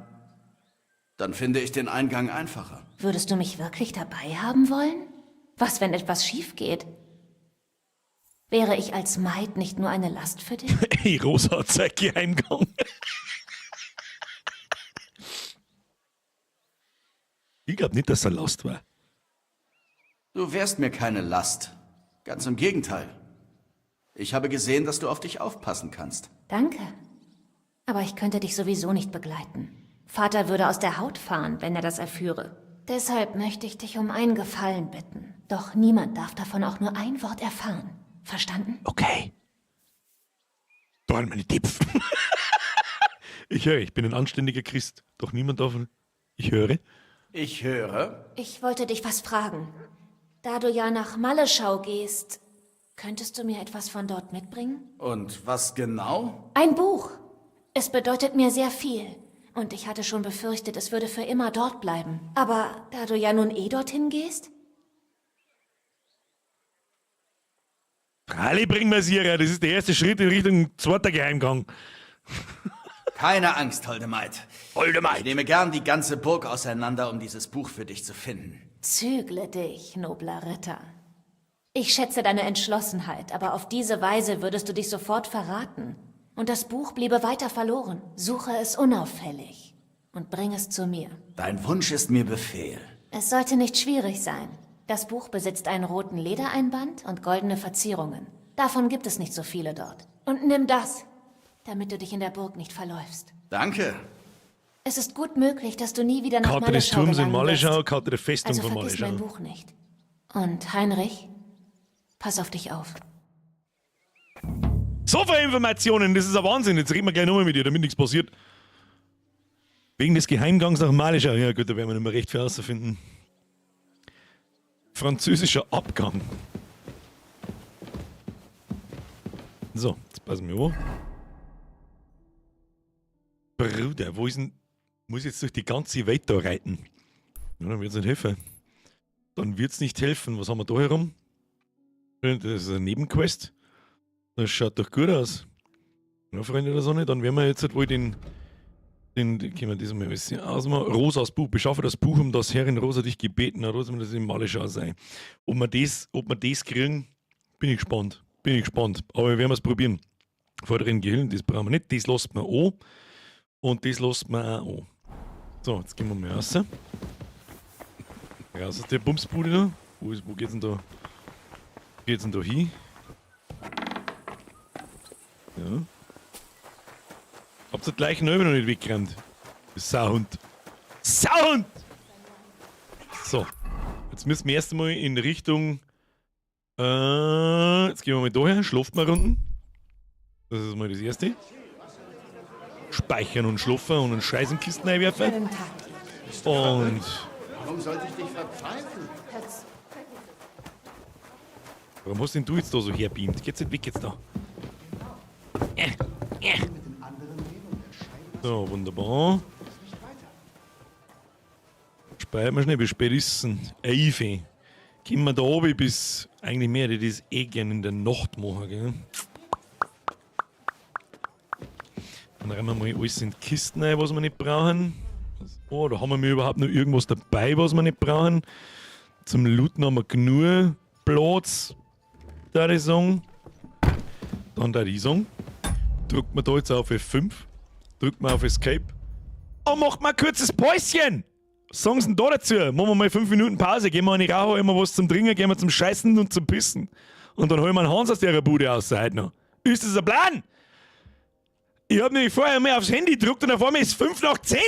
Dann finde ich den Eingang einfacher. Würdest du mich wirklich dabei haben wollen? Was, wenn etwas schief geht? Wäre ich als Maid nicht nur eine Last für dich? Ey, Rosa hat seinen Geheimgang. Ich glaube nicht, dass er Last war. Du wärst mir keine Last. Ganz im Gegenteil. Ich habe gesehen, dass du auf dich aufpassen kannst. Danke. Aber ich könnte dich sowieso nicht begleiten. Vater würde aus der Haut fahren, wenn er das erführe. Deshalb möchte ich dich um einen Gefallen bitten. Doch niemand darf davon auch nur ein Wort erfahren. Verstanden? Okay. Da meine Tipps. Ich höre, ich bin ein anständiger Christ. Doch niemand davon. Ich höre. Ich höre. Ich wollte dich was fragen. Da du ja nach Malleschau gehst, könntest du mir etwas von dort mitbringen? Und was genau? Ein Buch. Es bedeutet mir sehr viel. Und ich hatte schon befürchtet, es würde für immer dort bleiben. Aber da du ja nun eh dorthin gehst? Freilich bringen wir sie Das ist der erste Schritt in Richtung zweiter Geheimgang. Keine Angst, holde Maid. Holde Maid. Ich nehme gern die ganze Burg auseinander, um dieses Buch für dich zu finden. Zügle dich, nobler Ritter. Ich schätze deine Entschlossenheit, aber auf diese Weise würdest du dich sofort verraten. Und das Buch bliebe weiter verloren. Suche es unauffällig und bring es zu mir. Dein Wunsch ist mir Befehl. Es sollte nicht schwierig sein. Das Buch besitzt einen roten Ledereinband und goldene Verzierungen. Davon gibt es nicht so viele dort. Und nimm das, damit du dich in der Burg nicht verläufst. Danke. Es ist gut möglich, dass du nie wieder nach Karte des Malleschau Turms in gelangen Malleschau, wirst. Karte der Festung Also von vergiss mein Malleschau. Buch nicht. Und Heinrich, pass auf dich auf. So viele Informationen, das ist ein Wahnsinn. Jetzt reden wir gleich nochmal mit dir, damit nichts passiert. Wegen des Geheimgangs nach Malleschau. Ja gut, da werden wir nicht mehr recht viel herausfinden. Französischer Abgang. So, jetzt passen wir auf. Bruder, wo ist denn... Muss ich jetzt durch die ganze Welt da reiten? Ja, dann wird's nicht helfen. Dann wird's nicht helfen. Was haben wir da herum? Das ist eine Nebenquest. Das schaut doch gut aus. Ja, Freunde der Sonne, dann werden wir jetzt halt wohl den. Den können wir das mal ein bisschen ausmachen. Rosas Buch. Beschaffe das Buch, um das Herrin Rosa dich gebeten hat. Rosa, das in Malleschau sein. Ob wir das, ob wir das kriegen, bin ich gespannt. Bin ich gespannt. Aber wir werden es probieren. Vorderen Gehirn, das brauchen wir nicht. Das lässt man an. Und das lässt man auch an. So, jetzt gehen wir mal raus. Raus aus der Bumsbude da. Wo, ist, wo geht's denn da? Geht's denn da hin? Ja. Habt ihr gleich noch nicht weggerannt? Sauhund. Sauhund! So. Jetzt müssen wir erst einmal in Richtung. Jetzt gehen wir mal da her, schlaft mal runden. Das ist mal das erste. Speichern und schlafen und einen Scheiß in Kisten einwerfen. Und. Warum sollte ich dich verpfeifen? Warum hast denn du jetzt da so herbeamt? Geht's nicht weg jetzt da? So, wunderbar. Speichern wir schnell, wie spät ist denn? 11. Kommen wir da oben bis eigentlich mehr, die das eh gerne in der Nacht machen, gell? Dann räumen wir mal alles in die Kisten ein, was wir nicht brauchen. ist. Oh, da haben wir mir überhaupt noch irgendwas dabei, was wir nicht brauchen. Zum Looten haben wir genug Platz, da ich sagen. Dann da ich sagen. Drückt man da jetzt auf F5, drückt man auf Escape und macht mal ein kurzes Päuschen. Sagen Sie denn da dazu? Machen wir mal 5 Minuten Pause, gehen wir an die Raucher, immer was zum Trinken, gehen wir zum Scheißen und zum Pissen. Und dann holen wir einen Hans aus der Bude aus heute noch. Ist das ein Plan? Ich hab nämlich vorher mal aufs Handy gedrückt und auf einmal ist 5 nach 10.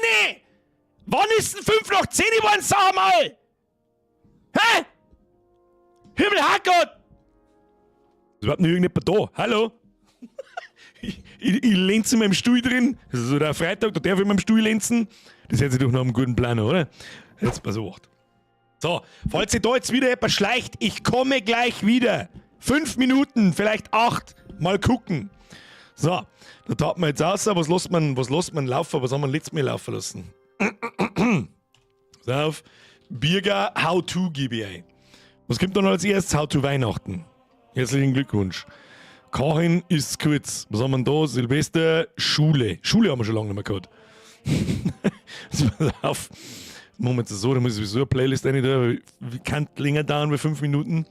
Wann ist denn 5 nach 10 geworden, sag mal? Hä? Himmel, Herrgott! Ist überhaupt noch irgendjemand da? Hallo? Ich lenze in meinem Stuhl drin. Das ist so der Freitag, da darf ich in meinem Stuhl lenzen. Das hört sich doch nach einem guten Plan an, oder? Jetzt pass auf. So, falls sich da jetzt wieder jemand schleicht, ich komme gleich wieder. 5 Minuten, vielleicht 8. Mal gucken. So, da tappen wir jetzt aus. Was lässt man, was lässt man laufen? Was haben wir letztes Mal laufen lassen? So, auf. Birger How To GBA. Was kommt dann als erstes? How to Weihnachten. Herzlichen Glückwunsch. Karin ist kurz. Was haben wir denn da? Silvester, Schule. Schule haben wir schon lange nicht mehr gehabt. Jetzt pass auf. Das machen wir jetzt so, da muss ich sowieso eine Playlist rein, da. Wir kann länger dauern wie 5 Minuten.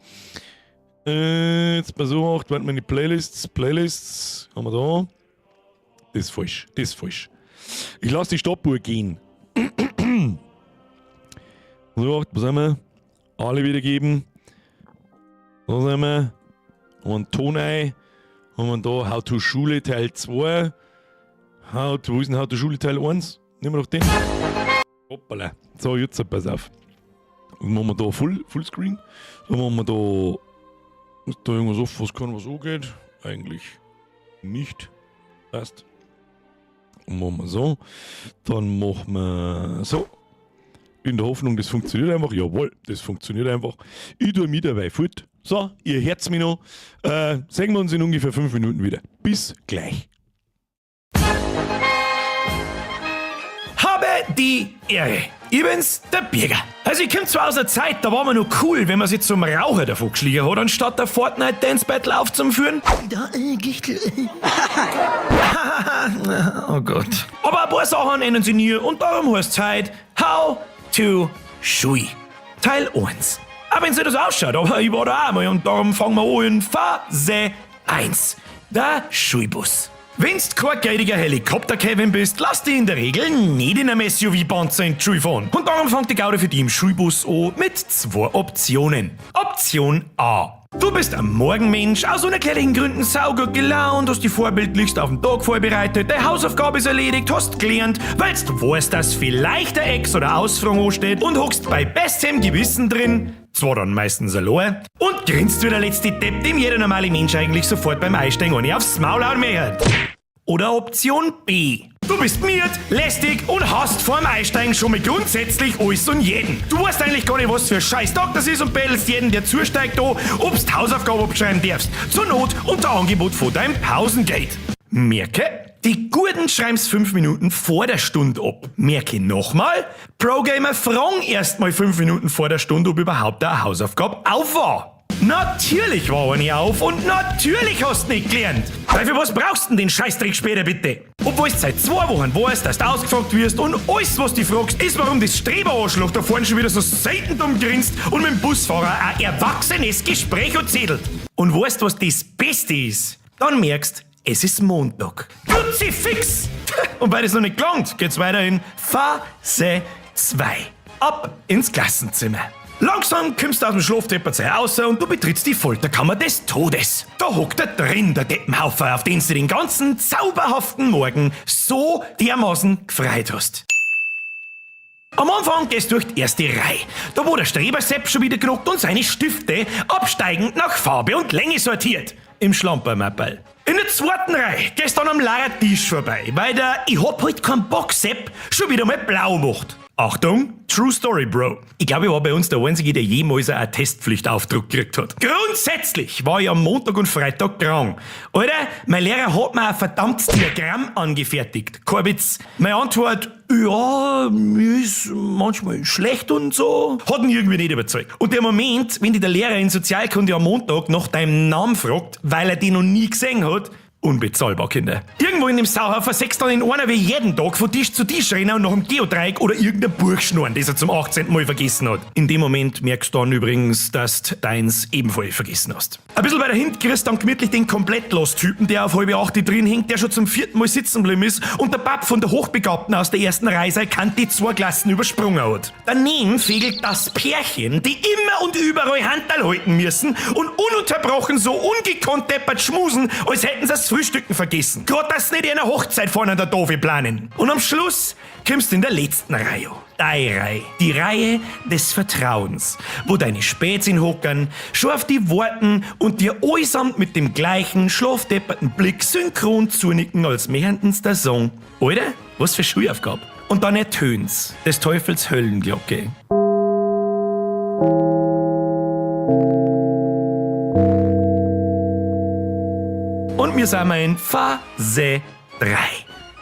Jetzt pass auf, warten wir in die Playlists. Playlists haben wir da. Das ist falsch. Das ist falsch. Ich lasse die Stoppuhr gehen. So, was haben wir? Alle wiedergeben. Da sind wir. Und Ton ein. Haben wir da How to Schule Teil 2. How to, wo ist denn How to Schule Teil 1? Nehmen wir doch den. Hoppala. So, jetzt pass auf. Und machen wir da Fullscreen. Dann machen wir da. Ist da irgendwas offen, was kann, was angeht? Eigentlich nicht. Passt. Und machen wir so. Dann machen wir so. In der Hoffnung, das funktioniert einfach. Jawohl, das funktioniert einfach. Ich tue mich dabei fort. So, ihr hört's mich noch. Sehen wir uns in ungefähr 5 Minuten wieder. Bis gleich. Habe die Ehre. Ich bin's, der Birger. Also ich komm zwar aus einer Zeit, da war man noch cool, wenn man sich zum Raucher davon geschlagen hat, anstatt der Fortnite Dance Battle aufzuführen. Da, Gichtel. Oh Gott. Aber ein paar Sachen ändern sich nie und darum heißt's heute How to Schui. Teil 1. Auch wenn's nicht so ausschaut, aber ich war da auch mal und darum fangen wir an in Phase 1. Der Schulbus. Wenn's kein geidiger Helikopter-Kevin bist, lass dich in der Regel nicht in einem SUV-Panzer in die Schule fahren. Und darum fängt die Gaude für dich im Schulbus an mit 2 Optionen. Option A. Du bist ein Morgenmensch, aus unerklärlichen Gründen saugut gelaunt, hast dich vorbildlichst auf den Tag vorbereitet, deine Hausaufgabe ist erledigt, hast gelernt, weil's du weißt, dass vielleicht der Ex oder Ausfragen ansteht und hockst bei bestem Gewissen drin, zwar dann meistens allein, und grinst wie der letzte Depp, dem jeder normale Mensch eigentlich sofort beim Einsteigen eine aufs Maul hauen möchte. Oder Option B. Du bist miert, lästig und hast vorm Einsteigen schon mal grundsätzlich alles und jeden. Du weißt eigentlich gar nicht, was für ein scheiß Tag das ist und bettelst jeden, der zusteigt, da, ob's die Hausaufgabe abschreiben darfst. Zur Not unter Angebot von deinem Pausengeld. Merke, die Guten schreiben's 5 Minuten vor der Stunde ab. Merke nochmal, Pro-Gamer fragen erst mal 5 Minuten vor der Stunde, ob überhaupt eine Hausaufgabe auf war. Natürlich war eine auf und natürlich hast du nicht gelernt. Weil für was brauchst du denn den Scheißdreck später bitte? Obwohl du seit 2 Wochen weißt, dass du ausgefragt wirst und alles, was du fragst, ist, warum das Streberarschloch da vorne schon wieder so selten dumm grinst und mit dem Busfahrer ein erwachsenes Gespräch erzählt. Und weißt, was das Beste ist? Dann merkst, es ist Montag. Kruzifix! Und weil das noch nicht gelangt, geht's weiter in Phase 2. Ab ins Klassenzimmer. Langsam kommst du aus dem Schlafdepperzei raus und du betrittst die Folterkammer des Todes. Da hockt er drin, der Deppenhaufen, auf den du den ganzen zauberhaften Morgen so dermaßen gefreut hast. Am Anfang gehst du durch die erste Reihe, da wo der Streber-Sepp schon wieder genockt und seine Stifte absteigend nach Farbe und Länge sortiert. Im Schlampermapperl. In der zweiten Reihe gehst du dann am leeren Tisch vorbei, weil der Ich hab halt keinen Bock Sepp schon wieder mal blau macht. Achtung, True Story, Bro. Ich glaube, ich war bei uns der Einzige, der jemals einen Testpflichtaufdruck gekriegt hat. Grundsätzlich war ich am Montag und Freitag krank. Alter, mein Lehrer hat mir ein verdammtes Diagramm angefertigt. Kein Witz. Meine Antwort, ja, mir ist manchmal schlecht und so, hat ihn irgendwie nicht überzeugt. Und der Moment, wenn dich der Lehrer in Sozialkunde am Montag nach deinem Namen fragt, weil er den noch nie gesehen hat, Unbezahlbar, Kinder. Irgendwo in dem Sauhaufen sechst dann in einer wie jeden Tag von Tisch zu Tisch rennen und nach dem Geodreieck oder irgendein Buch schnurren, das er zum 18. Mal vergessen hat. In dem Moment merkst du dann übrigens, dass du deins ebenfalls vergessen hast. Ein bisschen weiter hinten kriegst du dann gemütlich den Komplettlos-Typen, der auf halbe acht drin hängt, der schon zum vierten Mal sitzen geblieben ist und der Bab von der Hochbegabten aus der ersten Reihe seine Kante zwei Klassen übersprungen hat. Daneben fegelt das Pärchen, die immer und überall Handteil halten müssen und ununterbrochen so ungekonnt deppert schmusen, als hätten sie das Frühstücken vergessen. Grad, dass sie nicht eine Hochzeit vorne an der Dove planen. Und am Schluss kommst du in der letzten Reihe. Deine Reihe. Die Reihe des Vertrauens, wo deine Spätzchen hockern, schon auf die warten und dir allesamt mit dem gleichen schlafdepperten Blick synchron zunicken, als mähenden's der Song. Alter, was für Schulaufgabe. Und dann ertönt's des Teufels Höllenglocke. Und wir sind in Phase 3.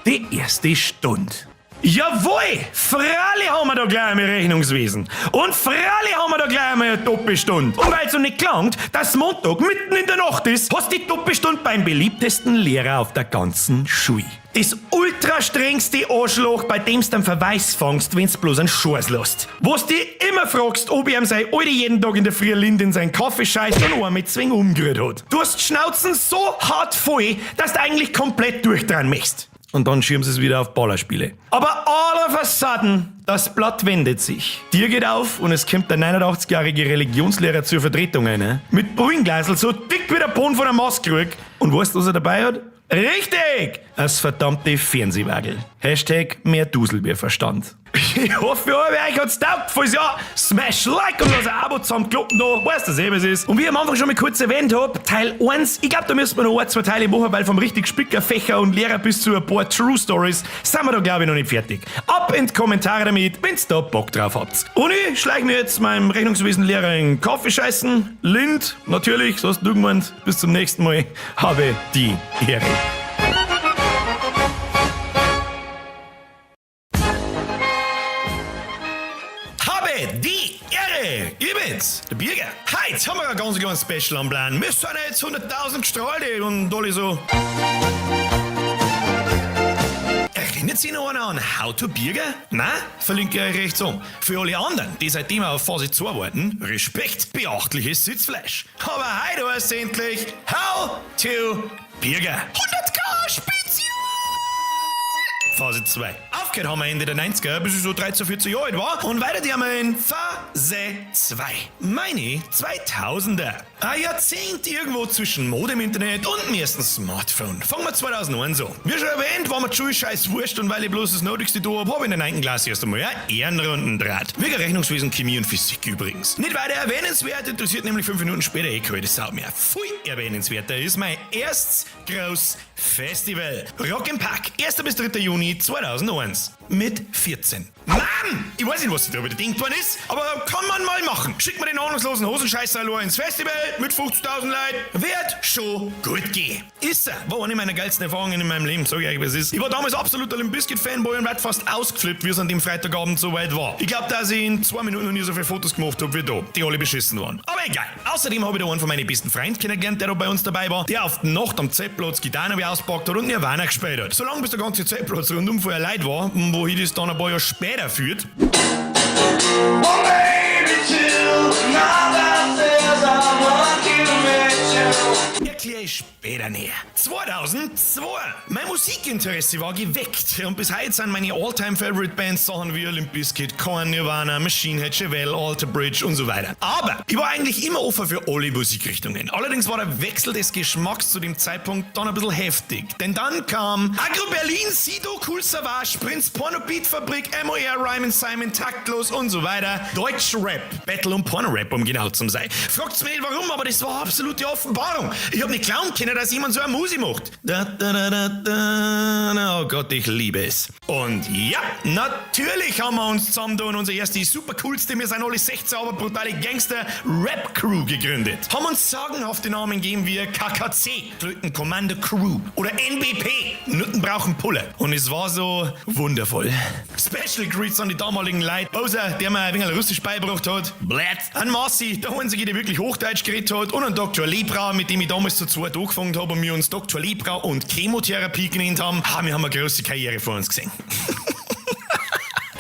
Die erste Stunde. Jawohl! Freilich haben wir da gleich einmal Rechnungswesen. Und freilich haben wir da gleich einmal eine Doppelstunde. Und weil's noch nicht gelangt, dass Montag mitten in der Nacht ist, hast die Doppelstunde beim beliebtesten Lehrer auf der ganzen Schule. Das ultra strengste Arschloch, bei dem's dann Verweis fangst, wenn's bloß einen Scheiß lässt. Wo's dich immer fragst, ob ihm sei Alte jeden Tag in der Früh Lind in seinen Kaffee scheißt und einen mit Zwing umgerührt hat. Du hast die Schnauzen so hart voll, dass du eigentlich komplett durchdrehen möchtest. Und dann schirmen sie es wieder auf Ballerspiele. Aber all of a sudden, das Blatt wendet sich. Dir geht auf und es kommt der 89-jährige Religionslehrer zur Vertretung rein. Mit Brillenglasel so dick wie der Boden von der Maßkrug. Und weißt du, was er dabei hat? Richtig! Das verdammte Fernsehwagel. Hashtag mehr Dusel wie Verstand. Ich hoffe, euch hat's taugt. Falls ja, smash like und lass ein Abo zusammen Glocken da. Weißt du, was es ist. Und wie ich am Anfang schon mal kurz erwähnt hab, Teil 1, ich glaub, da müssen wir noch ein, zwei Teile machen, weil vom richtig Spicker, Fächer und Lehrer bis zu ein paar True Stories sind wir da, glaub ich, noch nicht fertig. Ab in die Kommentare damit, wenn's da Bock drauf habt. Und ich schleich mir jetzt meinem Rechnungswesenlehrer in den Kaffee scheißen. Lind, natürlich, so hast du gemeint. Bis zum nächsten Mal. Habe die Ehre. Habe die Ehre! Ich bin's, der Birger. Heute haben wir ein ganz kleines Special am Plan. Wir sind jetzt 100.000 Gestrahlte und alle so. Erinnert sich noch einer an How to Birger? Nein? Verlinke ich euch rechts um. Für alle anderen, die seitdem auf Phase 2 warten, Respekt, beachtliches Sitzfleisch. Aber heute heißt es endlich How to Birger. 100k Spezial! Phase 2. Aufgehört haben wir Ende der 90er, bis ich so 13, 14 Jahre alt war. Und weiter die haben wir in Phase 2. Meine 2000er. Ein Jahrzehnt irgendwo zwischen Modem, Internet und dem ersten Smartphone. Fangen wir 2001 an. Wie schon erwähnt, war mir die Schule scheiß wurscht und weil ich bloß das Nötigste da hab, hab ich in der 9. Klasse erst einmal einen Ehrenrundendraht. Wegen Rechnungswesen, Chemie und Physik übrigens. Nicht weiter erwähnenswert, interessiert nämlich 5 Minuten später eh keine Sau mehr. Viel erwähnenswerter ist mein erstes großes Festival. Rock im Park, 1. bis 3. Juni 2001. Mit 14. Mann! Ich weiß nicht, was sich da wieder denkt worden ist, aber kann man mal machen. Schickt mir den ahnungslosen Hosenscheißer allein ins Festival mit 50.000 Leuten. Wird schon gut gehen. Ist er. War eine meiner geilsten Erfahrungen in meinem Leben, sag ich euch, was ist. Ich war damals absoluter Limp Bizkit Fanboy und werd fast ausgeflippt, wie es an dem Freitagabend so weit war. Ich glaub, dass ich in 2 Minuten noch nie so viele Fotos gemacht hab wie da, die alle beschissen waren. Aber egal. Außerdem hab ich da einen von meinen besten Freunden kennengelernt, der da bei uns dabei war, der auf die Nacht am Zeltplatz Gitarre auspackt hat und Nirvana gespielt hat. Solange bis der ganze Zeltplatz rundum voller Leute war, wo ich das dann ein paar Jahre später führt. Erkläre ich später näher. 2002. Mein Musikinteresse war geweckt und bis heute sind meine All-Time Favorite Bands Sachen wie Limp Bizkit, Korn, Nirvana, Machine Head, Chevelle, Alter Bridge und so weiter. Aber ich war eigentlich immer offen für alle Musikrichtungen. Allerdings war der Wechsel des Geschmacks zu dem Zeitpunkt dann ein bisschen heftig. Denn dann kam Aggro Berlin, Sido, Kool Savas, Prinz, Porno Beat Fabrik, MOR, Ryman Simon, Taktlos und so weiter. Deutsch-Rap, Battle und Porno-Rap, um genau zu sein. Fragt's mich nicht warum, aber das war absolute Offenbarung. Ich hab nicht glauben können, dass jemand so eine Musik macht. Da, da, da, da, da. Oh Gott, ich liebe es. Und ja, natürlich haben wir uns zusammen da und unsere erste super coolste, wir sind alle 16, aber brutale Gangster-Rap-Crew gegründet. Haben uns sagenhafte Namen gegeben wie KKC, Klöten Kommando Crew oder NBP, Nutten brauchen Pulle. Und es war so wundervoll. Special Greets an die damaligen Leute. Bowser, der mir ein wenig Russisch beigebracht hat. Blätt. An Marci, der einzige, der wirklich Hochdeutsch geredet hat. Und an Dr. Lepra, mit dem ich damals zu zweit angefangen habe und wir uns Dr. Lepra und Chemotherapie genannt haben, wir haben eine große Karriere vor uns gesehen.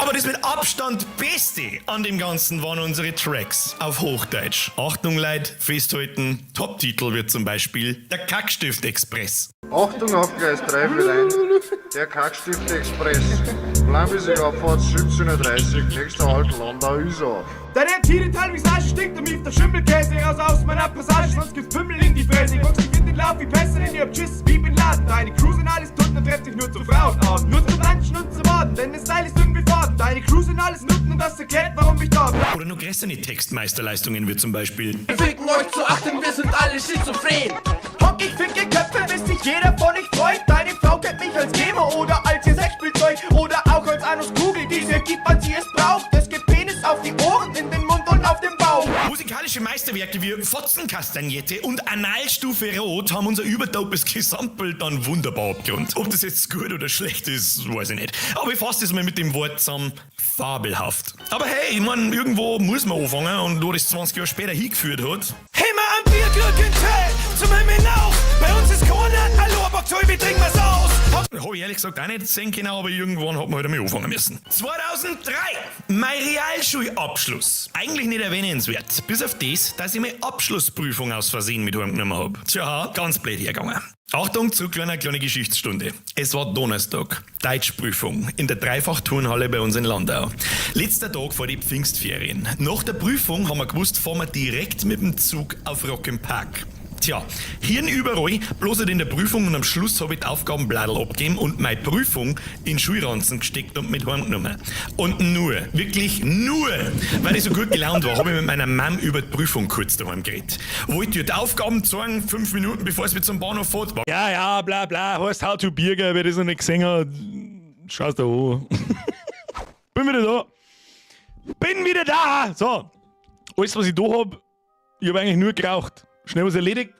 Aber das mit Abstand Beste an dem Ganzen waren unsere Tracks auf Hochdeutsch. Achtung, Leute, festhalten, Top-Titel wird zum Beispiel der Kackstift Express. Achtung auf Gleis 3 fährt ein, der Kackstift Express. Planmäßige Abfahrt 17.30 Uhr, nächster Halt Landau-Isar. Deine Tiere Visage stinkt und mieft der Schimmelkäse raus aus meiner Passage, sonst gibt's Pimmel in die Fresse. Ich box dich in den Lauf wie Pässe in ihr Schiss, wie Bin Laden. Deine Crew sind alles Tutten und trefft sich nur zu Frauen aus. Nur zum Lunchen und zum Morden, denn der Style ist irgendwie fort. Deine Crew sind alles Nutten und das erklärt, warum ich da bin. Oder noch größere Textmeisterleistungen wie zum Beispiel Wir ficken euch zu achten, wir sind alle schizophren. Hock, ich ficke Köpfe, bis sich jeder von euch freut. Deine Frau kennt mich als Gamer oder als ihr Sexspielzeug oder auch als Anuskugel, die sie gibt, wann sie es braucht. Es gibt Penis auf die Ohren, in den Mund und auf den Bauch. Musikalische Meisterwerke wie Fotzenkastagnette und Analstufe Rot haben unser überdopes Gesamtbild dann wunderbar abgerundet. Ob das jetzt gut oder schlecht ist, weiß ich nicht. Aber ich fasse das mal mit dem Wort zusammen: fabelhaft. Aber hey, ich mein, irgendwo muss man anfangen und wo das 20 Jahre später hingeführt hat. Hey, mal am Bierglück in Tee, zum Himmel hinauf. Bei uns ist keiner, hallo, aber wir trinken wir's aus. Hab ich ehrlich gesagt auch nicht sehen können, aber irgendwann hat man halt einmal anfangen müssen. 2003, mein Realschulabschluss. Eigentlich nicht erwähnenswert, bis auf das, dass ich meine Abschlussprüfung aus Versehen mit heimgenommen hab. Tja, ganz blöd hergegangen. Achtung, zurück zu einer kleinen Geschichtsstunde. Es war Donnerstag, Deutschprüfung in der Dreifachturnhalle bei uns in Landau. Letzter Tag vor die Pfingstferien. Nach der Prüfung haben wir gewusst, fahren wir direkt mit dem Zug auf Rock im Park. Tja, Hirn überall, bloß nicht in der Prüfung und am Schluss habe ich die Aufgabenbladel abgegeben und meine Prüfung in Schulranzen gesteckt und mit heimgenommen. Und nur, wirklich nur, weil ich so gut gelaunt war, habe ich mit meiner Mom über die Prüfung kurz daheim geredet. Wollte ihr die Aufgaben zeigen, 5 Minuten bevor es wieder zum Bahnhof fährt. Ja, ja, bla bla, heißt How to Birger, wer das noch nicht gesehen hat, schau's da an. Bin wieder da. Bin wieder da! So, alles was ich da hab, ich hab eigentlich nur geraucht. Schnell was erledigt.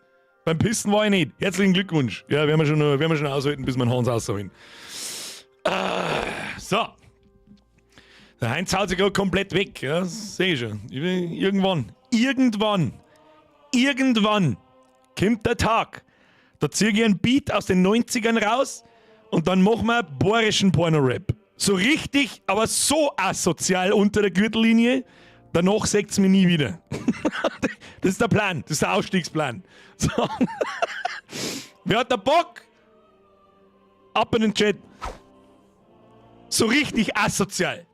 Beim Pissen war ich nicht. Herzlichen Glückwunsch. Ja, werden wir schon, werden wir schon aushalten, bis wir einen Hans rausholen. So. Der Heinz haut sich gerade komplett weg. Ja, das sehe ich schon. Ich bin, irgendwann, irgendwann, irgendwann kommt der Tag. Da ziehe ich einen Beat aus den 90ern raus und dann machen wir bayerischen Porno-Rap. So richtig, aber so asozial unter der Gürtellinie. Danach seht's mich nie wieder. Das ist der Plan, das ist der Ausstiegsplan. So. Wer hat da Bock? Ab in den Chat. So richtig asozial.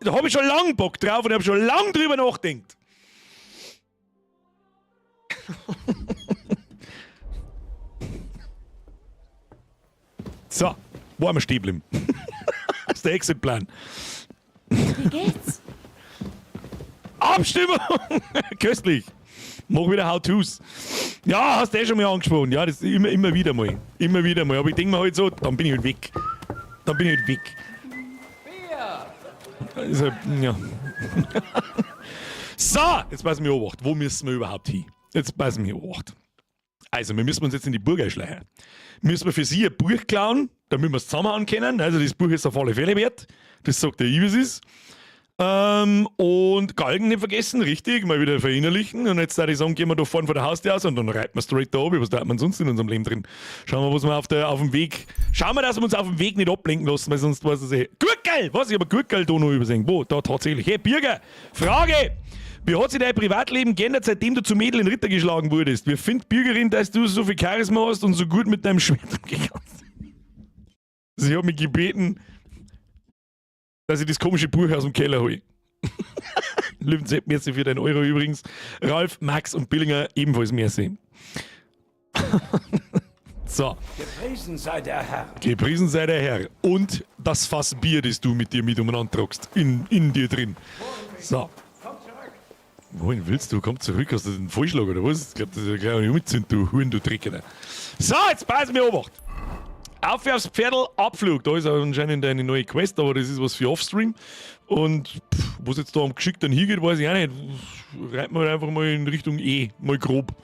Da habe ich schon lange Bock drauf und ich habe schon lange drüber nachgedacht. So, wo haben wir stehen geblieben? Das ist der Exit-Plan. Wie geht's? Abstimmung! Köstlich. Mach wieder How-Tos. Ja, hast du eh schon mal angesprochen. Ja, das ist immer, immer wieder mal. Immer wieder mal. Aber ich denke mir halt so, dann bin ich halt weg. Dann bin ich halt weg. Also, ja. So, jetzt passen wir Obacht. Wo müssen wir überhaupt hin? Jetzt passen wir Obacht. Also, wir müssen uns jetzt in die Burg einschleichen. Müssen wir für sie ein Buch klauen, damit wir es zusammenhauen können. Also, das Buch ist auf alle Fälle wert. Das sagt der ich, wie es ist. Und Galgen nicht vergessen, richtig, mal wieder verinnerlichen. Und jetzt da ich sagen, gehen wir da vorne vor der Haustür aus und dann reiten wir straight da oben. Was da hat man sonst in unserem Leben drin? Schauen wir, was wir auf dem Weg. Schauen wir, dass wir uns auf dem Weg nicht ablenken lassen, weil sonst weiß es eh. Gurkel! Was? Ich hab ein Gurkel da noch übersehen. Wo? Da tatsächlich. Hey, Birger! Frage! Wie hat sich dein Privatleben geändert, seitdem du zum edlen Ritter geschlagen wurdest? Wie findet Bürgerin, dass du so viel Charisma hast und so gut mit deinem Schwert umgehen kannst? Sie hat mich gebeten, dass ich das komische Buch aus dem Keller hole. Löwensepp, merci für deinen Euro übrigens. Ralf, Max und Billinger ebenfalls merci. So. Gepriesen sei der Herr. Gepriesen sei der Herr. Und das Fass Bier, das du mit dir mit umeinander tragst. In dir drin. So. Wohin willst du? Komm zurück, hast du den Vollschlag oder was? Ich glaub, das ist ja gleich eine Umzünd, du Huhn, du Drecker. So, jetzt pass mir Obacht. Auf aufs Pferdl, Abflug. Da ist anscheinend eine neue Quest, aber das ist was für Offstream. Und was jetzt da am geschickten hingeht, weiß ich auch nicht. Reiten wir einfach mal in Richtung E, mal grob.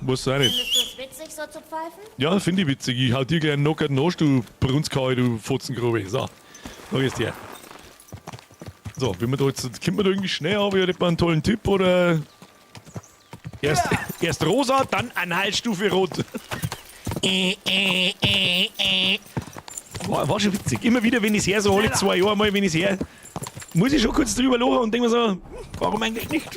Weiß auch nicht. Findest du es witzig, so zu pfeifen? Ja, finde ich witzig. Ich hau dir gleich einen Knockout nach, du Brunzkau, du Fotzengrube. So, da gehst du her. So, wenn man da jetzt, kommt man da irgendwie schnell, habe ich etwa einen tollen Tipp oder? Erst rosa, dann Analstufe rot. War schon witzig. Immer wieder, wenn ich es her, so alle 2 Jahre mal, wenn ich es her, muss ich schon kurz drüber lachen und denke mir so, warum eigentlich nicht?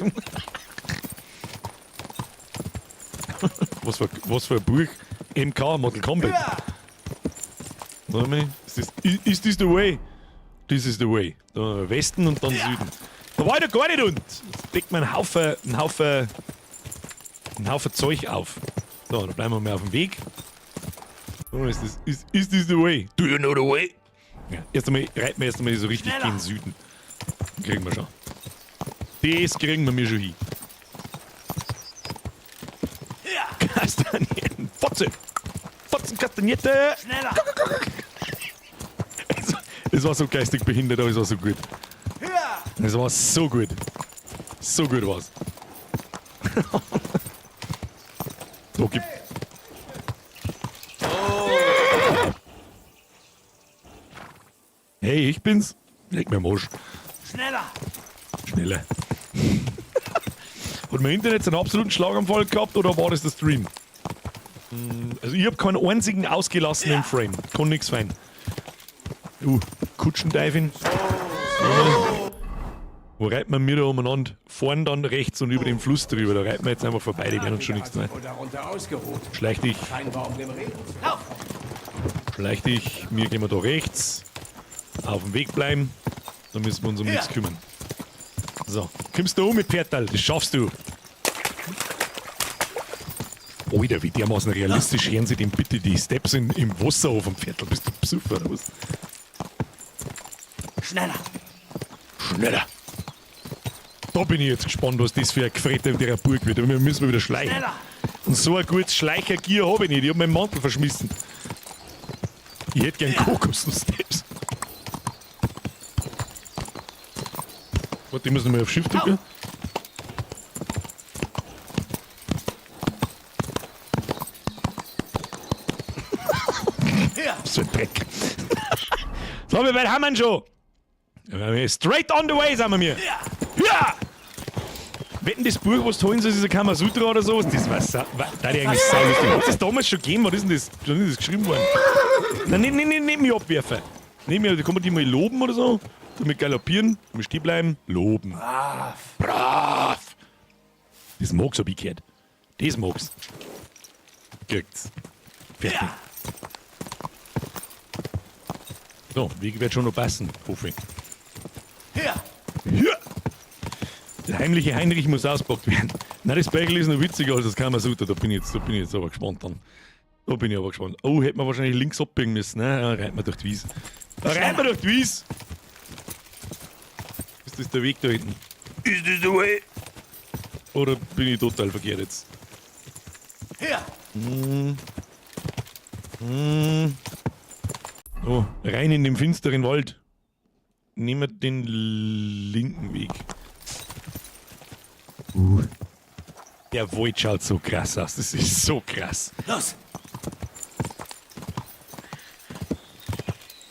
Was für ein Buch? MK, Mortal Kombat. Warte mal, ist this the way? This is the way. Da Westen und dann Süden. Da war ich doch gar nicht und. Jetzt deckt man einen Haufen Zeug auf. So, da bleiben wir mal auf dem Weg. So, ist this the way? Do you know the way? Ja, erst einmal reiten wir so richtig in den Süden. Das kriegen wir schon. Das kriegen wir mir schon hin. Kastanien. Fotze! Fotzenkastaniette! Schneller! Es war so geistig behindert, aber es war so gut. Es war so gut. So gut war's. So, gib. Hey, ich bin's. Leg mir am Arsch. Schneller! Schneller. Hat mein Internet einen absoluten Schlaganfall gehabt oder war das der Stream? Also ich hab keinen einzigen ausgelassenen Frame. Kann nix fein. Kutschendiving. Wo reiten wir mir da umeinander? Fahren dann rechts und über den Fluss drüber. Da reiten wir jetzt einfach vorbei, die werden uns schon nichts sein. Schleich dich. Schleich dich. Wir gehen wir da rechts. Auf dem Weg bleiben. Da müssen wir uns um nichts kümmern. So, kommst du um mit Pferdal? Das schaffst du. Alter, wie dermaßen realistisch hören sie denn bitte die Steps im Wasser auf dem Pferdl? Bist du Besucher oder was? Schneller! Schneller! Da bin ich jetzt gespannt, was das für ein Gefretter in der Burg wird. Aber wir müssen wieder schleichen. Schneller! Und so ein gutes Schleichergier habe ich nicht. Ich hab meinen Mantel verschmissen. Ich hätte gern Kokosnuss-Steps. Warte, ich muss nochmal auf Schiff drücken. So ein Dreck. So, wie weit haben wir denn schon? Straight on the way sind wir mir. Ja! Wetten, das Buch, was du holen sollst, ist ein Kamasutra oder sowas? Das war da die eigentlich saulustig. Hat das damals schon gegeben? Was ist denn das? Wann ist das geschrieben worden? Nein, nicht, nicht, nicht mich abwerfen. Nicht mich, da kann man die mal loben oder so. Damit galoppieren, damit stehen bleiben, loben. Brav. Brav. Das mag's, hab ich gehört. Das mag's. Kriegt's. Fertig. Ja. So, Weg wird schon noch passen, hoffe ich. Ja. Ja. Der heimliche Heinrich muss auspackt werden. Nein, das Bagel ist noch witziger als das Kamasutra. Da bin ich jetzt aber gespannt dann. Da bin ich aber gespannt. Oh, hätte man wahrscheinlich links abbiegen müssen. Ne? Ja, reiten wir durch die Wiese. Da reiten wir durch die Wiese. Ist das der Weg da hinten? Ist das der Way? Oder bin ich total verkehrt jetzt? Ja. Hm. Hm. Oh, rein in den finsteren Wald. Nehmen wir den linken Weg. Der Wald schaut so krass aus. Das ist so krass. Los!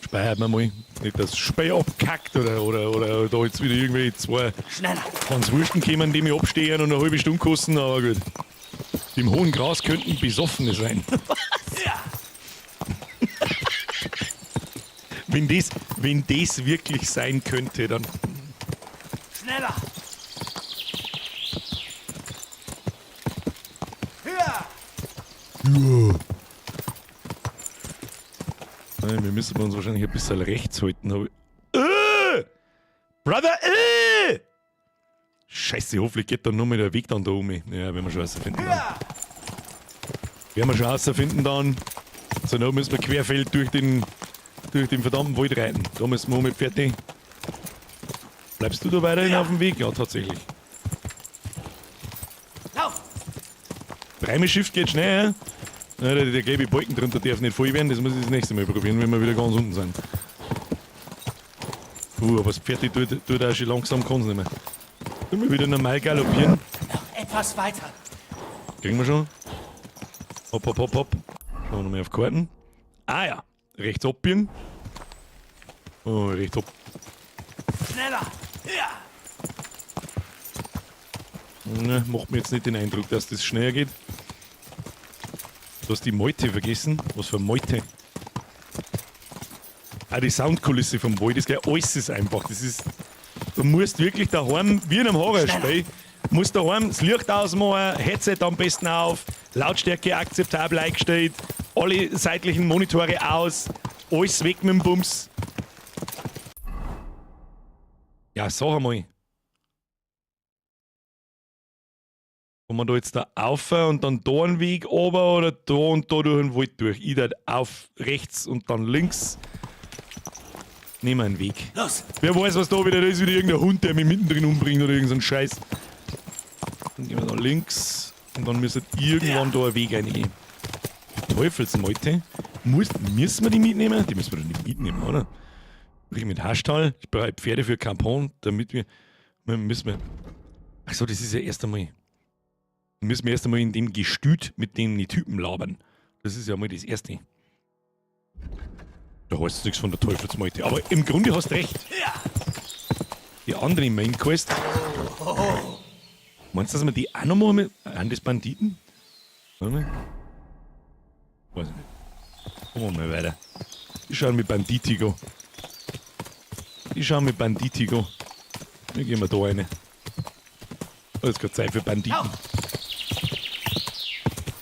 Speichert man mal. Nicht, dass Speer abkackt oder da jetzt wieder irgendwie zwei Schneller. Hans Wursten kommen, die mich abstehen und eine halbe Stunde kosten, aber gut. Im hohen Gras könnten Besoffene sein. Ja. Wenn das wirklich sein könnte, dann... Schneller! Höher! Ja. Nein, wir müssen uns wahrscheinlich ein bisschen rechts halten. Aber Brother! Scheiße, hoffentlich geht dann nur mal der Weg dann da um. Ja, werden wir schon rausfinden dann. Werden wir schon rausfinden dann. So, dann müssen wir querfeld durch den verdammten Wald reiten. Da müssen wir um mit fertig. Bleibst du da weiterhin auf dem Weg? Ja, tatsächlich. Lauf! Dreimal Shift geht schnell, ja? Ja, der gelbe Balken drunter darf nicht voll werden, das muss ich das nächste Mal probieren, wenn wir wieder ganz unten sind. Aber das Pferd tut auch schon langsam, kann's nicht mehr. Tun wir wieder normal galoppieren. Noch etwas weiter. Kriegen wir schon. Hopp, hopp, hopp, hopp. Schauen wir nochmal auf Karten. Ah ja, rechts abbiegen. Oh, rechts ab. Schneller! Ja! Ne, macht mir jetzt nicht den Eindruck, dass das schneller geht. Du hast die Meute vergessen. Was für Meute? Ah, die Soundkulisse vom Wald ist gleich. Alles ist einfach. Das ist. Du musst wirklich daheim, wie in einem Horrorspiel, musst daheim das Licht ausmachen, Headset am besten auf, Lautstärke akzeptabel eingestellt, alle seitlichen Monitore aus, alles weg mit dem Bums. Ja, sag einmal. Kommen wir da jetzt da auf und dann da einen Weg runter oder da und da durch den Wald durch? Ich da auf rechts und dann links. Nehmen wir einen Weg. Los! Wer weiß, was da wieder ist, wieder irgendein Hund, der mich mittendrin umbringt oder irgendein Scheiß. Dann gehen wir da links und dann müsste irgendwann da ein Weg reingehen. Teufelsmeute. Müssen wir die mitnehmen? Die müssen wir doch nicht mitnehmen, oder? Ich mit Haschtal. Ich brauche Pferde für Kampon, damit wir. Müssen wir. Achso, das ist ja erst einmal. Müssen wir erst einmal in dem Gestüt mit den Typen labern. Das ist ja mal das Erste. Da heißt es nichts von der Teufelsmeute. Aber im Grunde hast du recht. Die andere Main Quest. Meinst du, dass wir die auch noch machen? Mit, sind das Banditen? Warte mal. Weiß ich nicht. Kommen wir mal weiter. Die schauen mit Banditigo. Die schauen mit Banditigo. Wir gehen mal da rein. Oh, jetzt keine Zeit für Banditen.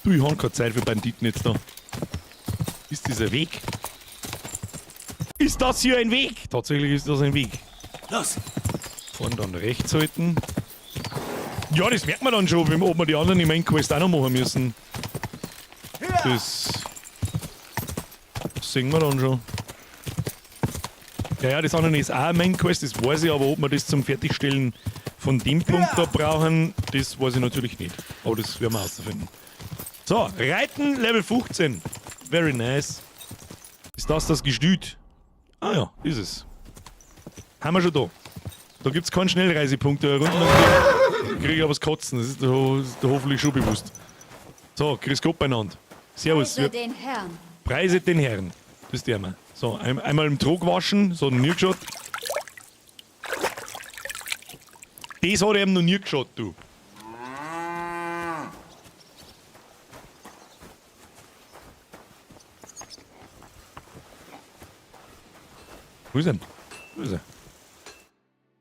Du, ich hab keine Zeit für Banditen jetzt da. Ist dieser Weg? Ist das hier ein Weg? Tatsächlich ist das ein Weg. Los! Fahren dann rechts halten. Ja, das merkt man dann schon, ob wir die anderen im Main Quest auch noch machen müssen. Das sehen wir dann schon. Ja, ja, das andere ist auch eine Main Quest, das weiß ich, aber ob wir das zum Fertigstellen von dem Punkt da brauchen, das weiß ich natürlich nicht. Aber das werden wir herausfinden. So, Reiten Level 15. Very nice. Ist das das Gestüt? Ah ja, ist es. Haben wir schon da. Da gibt es keinen Schnellreisepunkt. Da runter kriege ich aber das Kotzen. Das ist da hoffentlich schon bewusst. So, grüß Gott beieinander. Servus. Preise den Herrn. Preise den Herrn. Das ist der mal. So, einmal im Trog waschen. So, noch nie geschaut. Das hat ihm noch nie geschaut, du. Wo ist er? Wo ist er?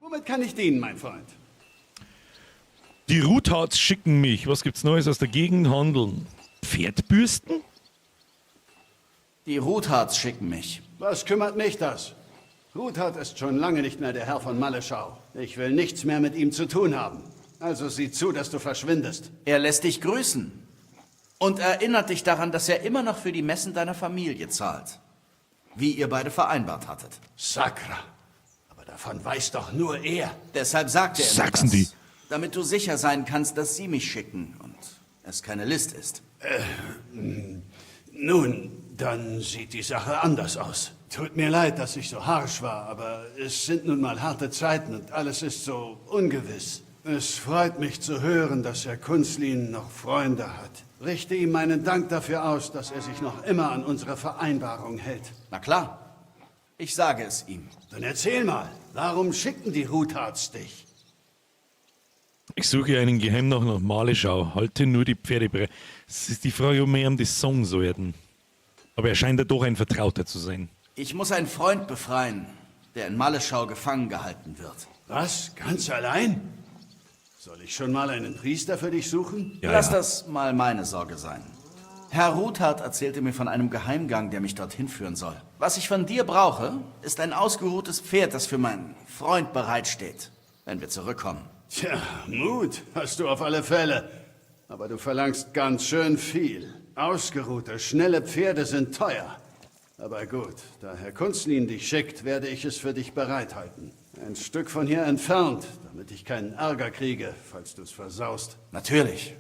Womit kann ich dienen, mein Freund? Die Ruthards schicken mich. Was gibt's Neues aus der Gegend? Handeln. Pferdbürsten? Die Ruthards schicken mich. Was kümmert mich das? Ruthard ist schon lange nicht mehr der Herr von Malleschau. Ich will nichts mehr mit ihm zu tun haben. Also sieh zu, dass du verschwindest. Er lässt dich grüßen. Und erinnert dich daran, dass er immer noch für die Messen deiner Familie zahlt. Wie ihr beide vereinbart hattet. Sakra. Aber davon weiß doch nur er. Deshalb sagte er mir Sachsen das, die. Damit du sicher sein kannst, dass sie mich schicken und es keine List ist. Nun, dann sieht die Sache anders aus. Tut mir leid, dass ich so harsch war, aber es sind nun mal harte Zeiten und alles ist so ungewiss. Es freut mich zu hören, dass Herr Kunzlin noch Freunde hat. Richte ihm meinen Dank dafür aus, dass er sich noch immer an unsere Vereinbarung hält. Na klar. Ich sage es ihm. Dann erzähl mal, warum schicken die Ruthards dich? Ich suche einen Geheimnach nach Maleschau. Halte nur die Pferde bereit. Es ist die Frage, ob wir ihm das sagen sollten. Aber er scheint ja doch ein Vertrauter zu sein. Ich muss einen Freund befreien, der in Malleschau gefangen gehalten wird. Was? Ganz allein? Soll ich schon mal einen Priester für dich suchen? Ja, Lass ja. das mal meine Sorge sein. Herr Ruthard erzählte mir von einem Geheimgang, der mich dorthin führen soll. Was ich von dir brauche, ist ein ausgeruhtes Pferd, das für meinen Freund bereitsteht, wenn wir zurückkommen. Tja, Mut hast du auf alle Fälle. Aber du verlangst ganz schön viel. Ausgeruhte, schnelle Pferde sind teuer. Aber gut, da Herr Kunzlin dich schickt, werde ich es für dich bereithalten. Ein Stück von hier entfernt, damit ich keinen Ärger kriege, falls du's versaust. Natürlich.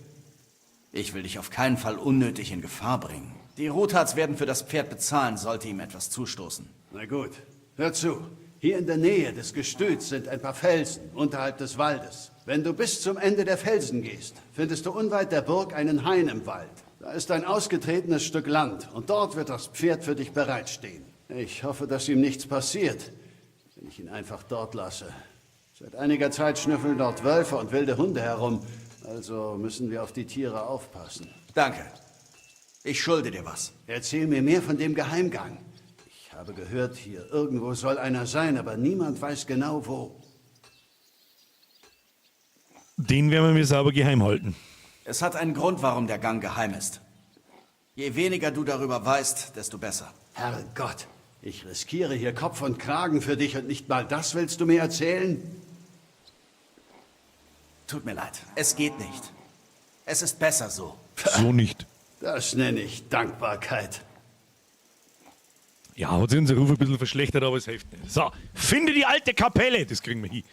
Ich will dich auf keinen Fall unnötig in Gefahr bringen. Die Ruthards werden für das Pferd bezahlen, sollte ihm etwas zustoßen. Na gut, hör zu. Hier in der Nähe des Gestüts sind ein paar Felsen unterhalb des Waldes. Wenn du bis zum Ende der Felsen gehst, findest du unweit der Burg einen Hain im Wald. Da ist ein ausgetretenes Stück Land und dort wird das Pferd für dich bereitstehen. Ich hoffe, dass ihm nichts passiert, wenn ich ihn einfach dort lasse. Seit einiger Zeit schnüffeln dort Wölfe und wilde Hunde herum. Also müssen wir auf die Tiere aufpassen. Danke. Ich schulde dir was. Erzähl mir mehr von dem Geheimgang. Ich habe gehört, hier irgendwo soll einer sein, aber niemand weiß genau wo. Den werden wir sauber geheim halten. Es hat einen Grund, warum der Gang geheim ist. Je weniger du darüber weißt, desto besser. Herrgott, ich riskiere hier Kopf und Kragen für dich und nicht mal das willst du mir erzählen? Tut mir leid, es geht nicht. Es ist besser so. So nicht. Das nenne ich Dankbarkeit. Ja, hat sich unser Ruf ein bisschen verschlechtert, aber es hilft nicht. So, finde die alte Kapelle. Das kriegen wir hin.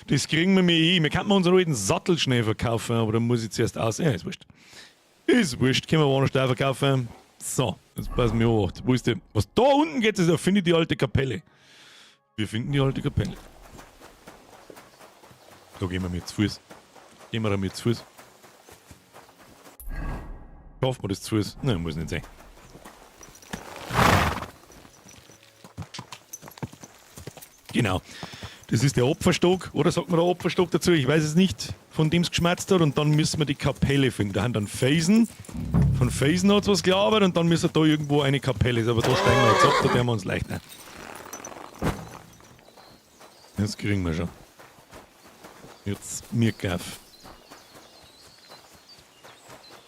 Das kriegen wir mir hin. Wir könnten unseren alten Sattel schnell verkaufen, aber da muss ich zuerst aus. Ja, ist wurscht. Ist wurscht. Können wir woanders da verkaufen. So, jetzt passen wir auf. Wo ist der? Was da unten geht, ist, finde die alte Kapelle. Wir finden die alte Kapelle. Da gehen wir mit zu Fuß. Gehen wir da mit zu Fuß. Kaufen wir das zu Fuß? Nein, muss nicht sein. Genau. Das ist der Opferstock, oder sagt man der Opferstock dazu? Ich weiß es nicht, von dem es geschmerzt hat. Und dann müssen wir die Kapelle finden. Da haben dann Felsen. Von Felsen hat es was gelabert und dann müssen da irgendwo eine Kapelle sein. Aber da steigen wir jetzt ab, da werden wir uns leicht ein. Das kriegen wir schon. Jetzt mir gaff.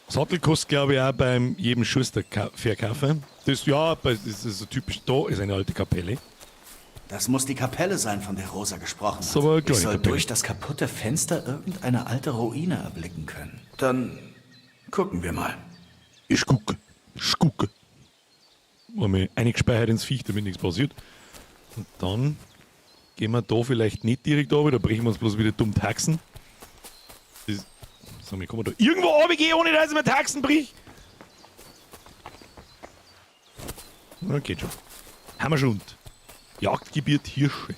Sattel kostet, glaube ich, auch beim jedem Schuster verkaufen. Das, ja, das ist so typisch. Da ist eine alte Kapelle. Das muss die Kapelle sein, von der Rosa gesprochen hat. Ist aber eine Ich kleine soll Kapelle. durch das kaputte Fenster irgendeine alte Ruine erblicken können. Dann gucken wir mal. Ich gucke. Ich gucke. Haben wir eingespeichert ins Viech, damit nichts passiert. Und dann gehen wir da vielleicht nicht direkt runter, da brechen wir uns bloß wieder dumm Taxen. Das, sag mal, kann man da irgendwo runtergehen, ohne dass ich mir Taxen brich? Na, geht schon. Haben wir schon. Jagdgebiet Hirsche.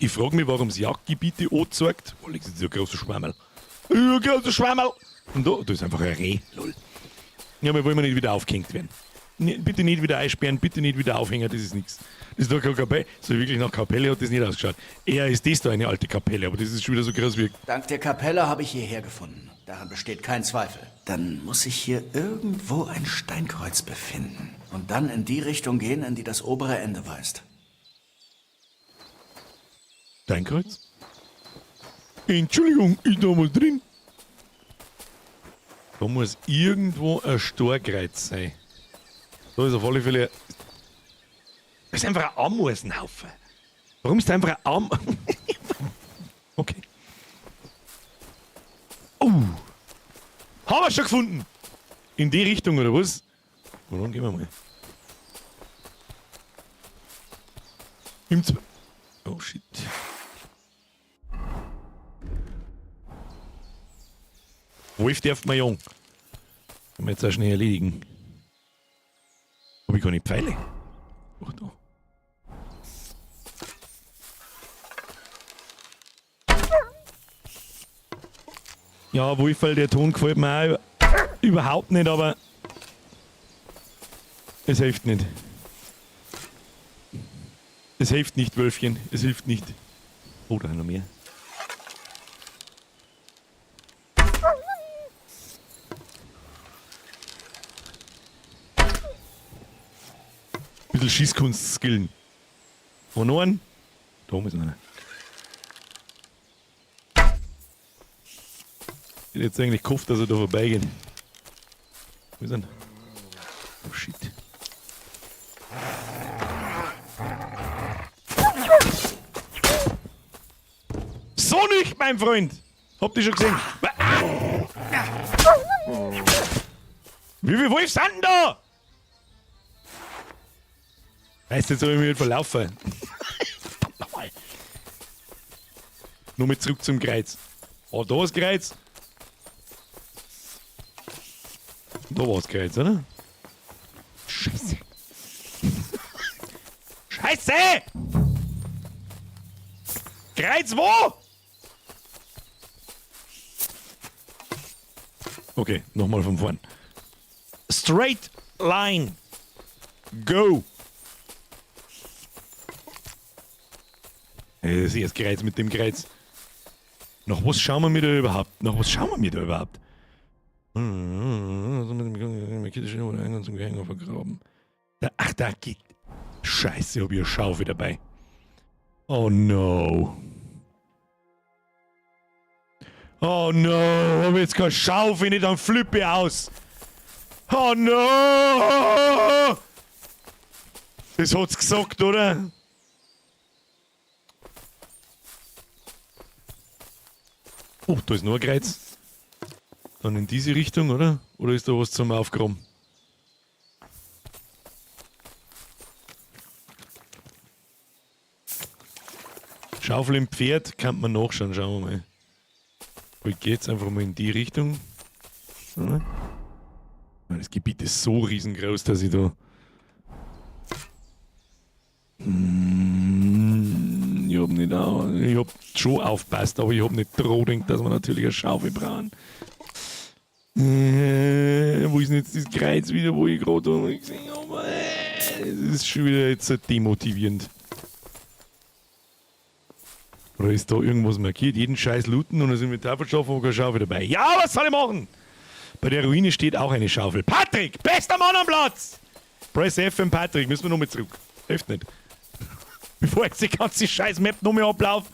Ich frage mich, warum es Jagdgebiete anzeigt. Oh, das ist ja ein großer Schwammerl. Ja, ein großer Schwammerl. Und da ist einfach ein Reh. Lol. Ja, aber wollen wir nicht wieder aufgehängt werden. Bitte nicht wieder einsperren, bitte nicht wieder aufhängen, das ist nichts. Das ist doch keine Kapelle. So wirklich nach Kapelle hat das nicht ausgeschaut. Eher ist das da eine alte Kapelle, aber das ist schon wieder so groß wie. Dank der Kapelle habe ich hierher gefunden. Daran besteht kein Zweifel. Dann muss sich hier irgendwo ein Steinkreuz befinden. Und dann in die Richtung gehen, in die das obere Ende weist. Steinkreuz? Entschuldigung, ist da was drin? Da muss irgendwo ein Storkreuz sein. Da ist auf alle Fälle. Das ist einfach ein Ameisenhaufen. Warum ist da einfach ein Am. Okay. Oh! Haben wir schon gefunden! In die Richtung, oder was? Na, dann gehen wir mal. Im Zwe Oh shit. Wolf darf man jung. Können wir jetzt auch schnell erledigen. Hab ich keine Pfeile? Ach da. Ja, Wolferl, der Ton gefällt mir auch überhaupt nicht, aber es hilft nicht. Es hilft nicht, Wölfchen. Es hilft nicht. Oh, da haben noch mehr. Bisschen Schießkunst skillen. Und noch einen. Da oben ist noch einer. Ich hätte jetzt eigentlich gehofft, dass er da vorbeigeht. Wo ist er? Oh shit. So nicht, mein Freund! Habt ihr schon gesehen? Wie viele Wolf sind denn da? Weißt du, jetzt hab ich mich nicht verlaufen. Verdammt nochmal. Nur mit zurück zum Kreuz. Oh, da ist Kreuz. Da war das Kreuz, oder? Scheiße. Scheiße! Kreuz wo? Okay, nochmal von vorn. Straight line. Go. Das ist erst Kreuz mit dem Kreuz. Nach was schauen wir mir da überhaupt? Nach was schauen wir mir da überhaupt? Ach, da geht. Scheiße, hab ich eine Schaufel dabei. Oh no. Oh no, hab ich jetzt keine Schaufel nicht, dann flippe ich aus. Oh no! Das hat's gesagt, oder? Oh, da ist noch ein Kreuz. Dann in diese Richtung, oder? Oder ist da was zum Aufgraben? Schaufel im Pferd kann man nachschauen, schauen wir mal. Ich gehe jetzt einfach mal in die Richtung. Ja. Das Gebiet ist so riesengroß, dass ich da... Ich hab nicht auch, ich hab schon aufgepasst, aber ich hab nicht dran gedacht, dass wir natürlich eine Schaufel brauchen. Wo ist denn jetzt das Kreuz wieder, wo ich gerade gesehen habe? Das ist schon wieder jetzt demotivierend. Oder ist da irgendwas markiert? Jeden Scheiß looten und das Inventar verschaffen, wo keine Schaufel dabei. Ja, was soll ich machen? Bei der Ruine steht auch eine Schaufel. Patrick, bester Mann am Platz! Press F im Patrick, müssen wir nochmal zurück. Hilft nicht. Bevor ich die ganze scheiß Map nochmal ablaufe.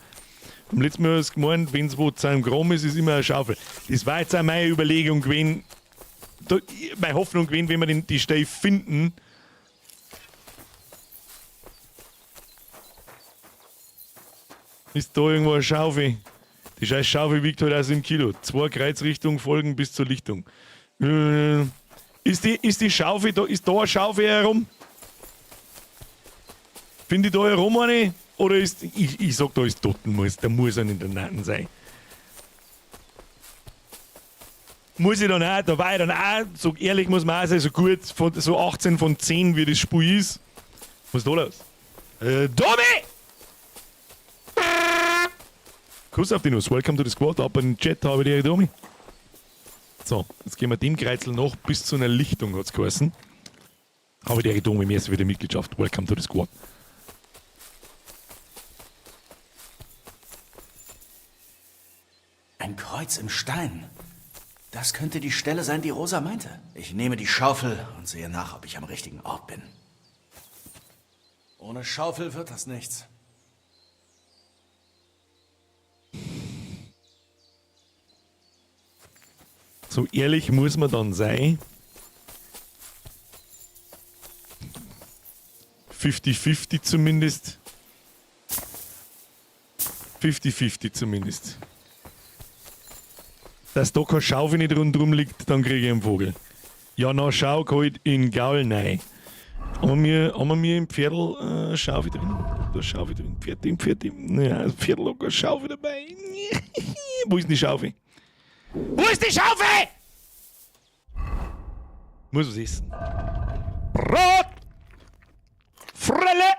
Beim letzten Mal hast du gemeint, wenn es wo zu einem Kram ist, ist immer eine Schaufel. Das war jetzt auch meine Überlegung gewesen, da, meine Hoffnung gewesen, wenn wir die Stelle finden. Ist da irgendwo eine Schaufel? Die scheiß Schaufel wiegt halt auch 7 Kilo. 2 Kreuzrichtungen folgen bis zur Lichtung. Ist die Schaufel da, ist da eine Schaufel herum? Finde ich da herum eine? Oder ist. Ich sag, da ist Totenmus, da muss er in der Natten sein. Muss ich dann auch, da war ich dann auch, so ehrlich muss man auch sein, so gut, von, so 18 von 10, wie das Spiel ist. Was ist da los? Domi! Kuss auf die Nuss, welcome to the squad, ab in den Chat, habe ich die Domi. So, jetzt gehen wir dem Kreuzel noch bis zu einer Lichtung, hat's geheißen. Habe die Domi, merci für die Mitgliedschaft, welcome to the squad. Ein Kreuz im Stein. Das könnte die Stelle sein, die Rosa meinte. Ich nehme die Schaufel und sehe nach, ob ich am richtigen Ort bin. Ohne Schaufel wird das nichts. So ehrlich muss man dann sein. 50-50 zumindest. 50-50 zumindest. Dass da keine Schaufel nicht rundherum liegt, dann kriege ich einen Vogel. Ja, na, schau, halt in Gaul rein. Haben wir im Pferdl Schaufel drin? Da ist Schaufel drin. Pferd, im Pferd, im. Ja, das Pferdl hat keine Schaufel dabei. Wo ist denn die Schaufel? Wo ist die Schaufel? Muss was essen. Brot! Frelle!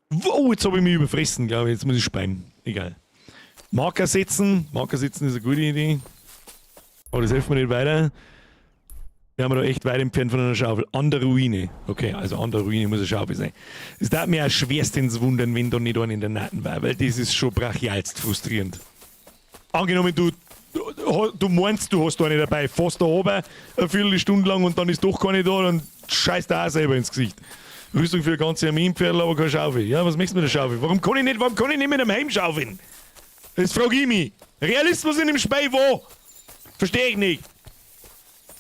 Wow, jetzt habe ich mich überfressen, glaube ich. Jetzt muss ich speien. Egal. Marker setzen. Marker setzen ist eine gute Idee. Aber das hilft mir nicht weiter. Wir haben da echt weit entfernt von einer Schaufel. An der Ruine. Okay, also an der Ruine muss eine Schaufel sein. Es darf mir auch schwerstens wundern, wenn da nicht einer in der Natten war, weil das ist schon brachialst frustrierend. Angenommen, du meinst, du hast eine dabei, fährst da oben eine Viertelstunde lang und dann ist doch keine da, dann scheißt du auch selber ins Gesicht. Rüstung für eine ganze Armee im Pferdl, aber keine Schaufel. Ja, was möchtest du mit der Schaufel? Warum kann ich nicht mit einem Heim schaufeln? Das frage ich mich. Realismus in dem Spiel wo? Verstehe ich nicht.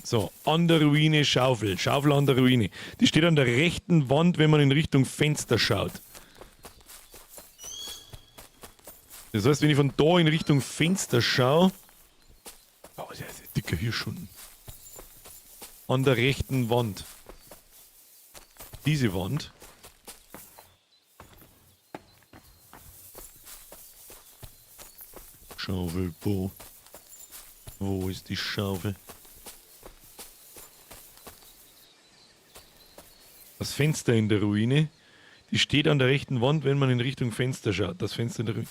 So, an der Ruine Schaufel. Schaufel an der Ruine. Die steht an der rechten Wand, wenn man in Richtung Fenster schaut. Das heißt, wenn ich von da in Richtung Fenster schaue... Oh, das ist ein dicker Hirschhund. An der rechten Wand. Diese Wand. Schaufel, wo? Wo ist die Schaufel? Das Fenster in der Ruine. Die steht an der rechten Wand, wenn man in Richtung Fenster schaut. Das Fenster in der Ruine.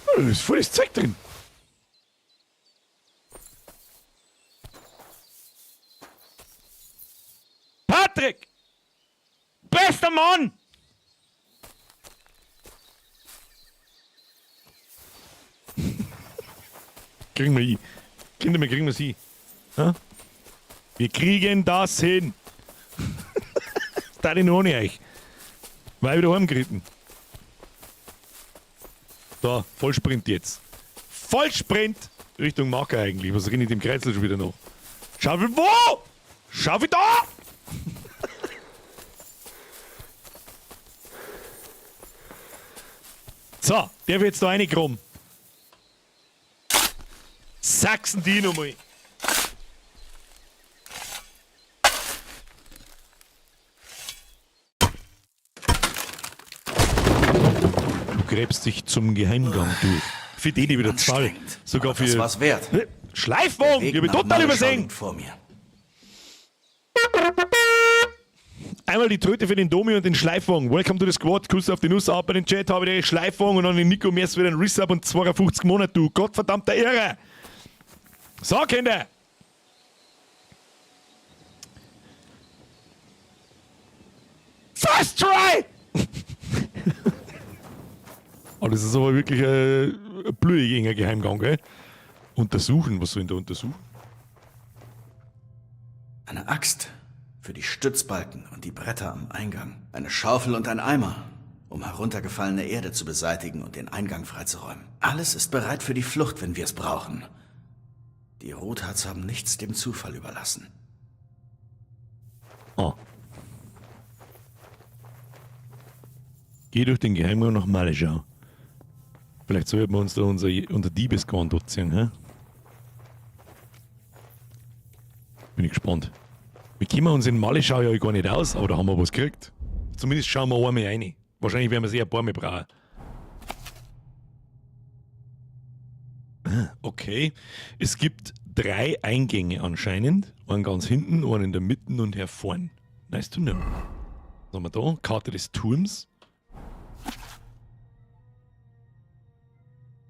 Oh, da ist volles Zeug drin. Patrick! Bester Mann! Kriegen wir hin. Kinder, wir kriegen wir sie. Ha? Wir kriegen das hin. Da ich noch ohne euch. Weil wieder heimgeritten. Da, Vollsprint jetzt. Vollsprint! Richtung Marker eigentlich. Was renne ich dem Kreizel schon wieder noch? Schau wie wo? Schau wie da! So, der wird jetzt da reingekommen. Sachsen die nochmal. Du gräbst dich zum Geheimgang durch. Für die, die wieder zwei. Sogar für. Das war's wert. Schleifwagen! Der Weg Ich hab ich nach total Malleschau übersehen! liegt vor mir. Einmal die Tröte für den Domi und den Schleifwagen. Welcome to the Squad. Kuss auf die Nuss, ab in den Chat, habe den Schleifwagen und an den Nico Merz wieder einen Resub und 52 Monate, du gottverdammter Irre! So, Kinder! First try! Oh, das ist aber wirklich ein blödiger Geheimgang, gell? Untersuchen, was soll denn da untersuchen? Eine Axt für die Stützbalken und die Bretter am Eingang. Eine Schaufel und ein Eimer, um heruntergefallene Erde zu beseitigen und den Eingang freizuräumen. Alles ist bereit für die Flucht, wenn wir es brauchen. Die Rothards haben nichts dem Zufall überlassen. Ah. Geh durch den Geheimgang nach Maleschau. Vielleicht sollten wir uns da unser Diebesgewand anziehen, hä? Bin ich gespannt. Wir kennen uns in Maleschau ja gar nicht aus, aber da haben wir was gekriegt. Zumindest schauen wir einmal rein. Wahrscheinlich werden wir sehr ein paar mehr brauchen. Ah, okay. Es gibt 3 Eingänge anscheinend. Einen ganz hinten, einen in der Mitte und hier vorn. Nice to know. Was haben wir da? Karte des Turms.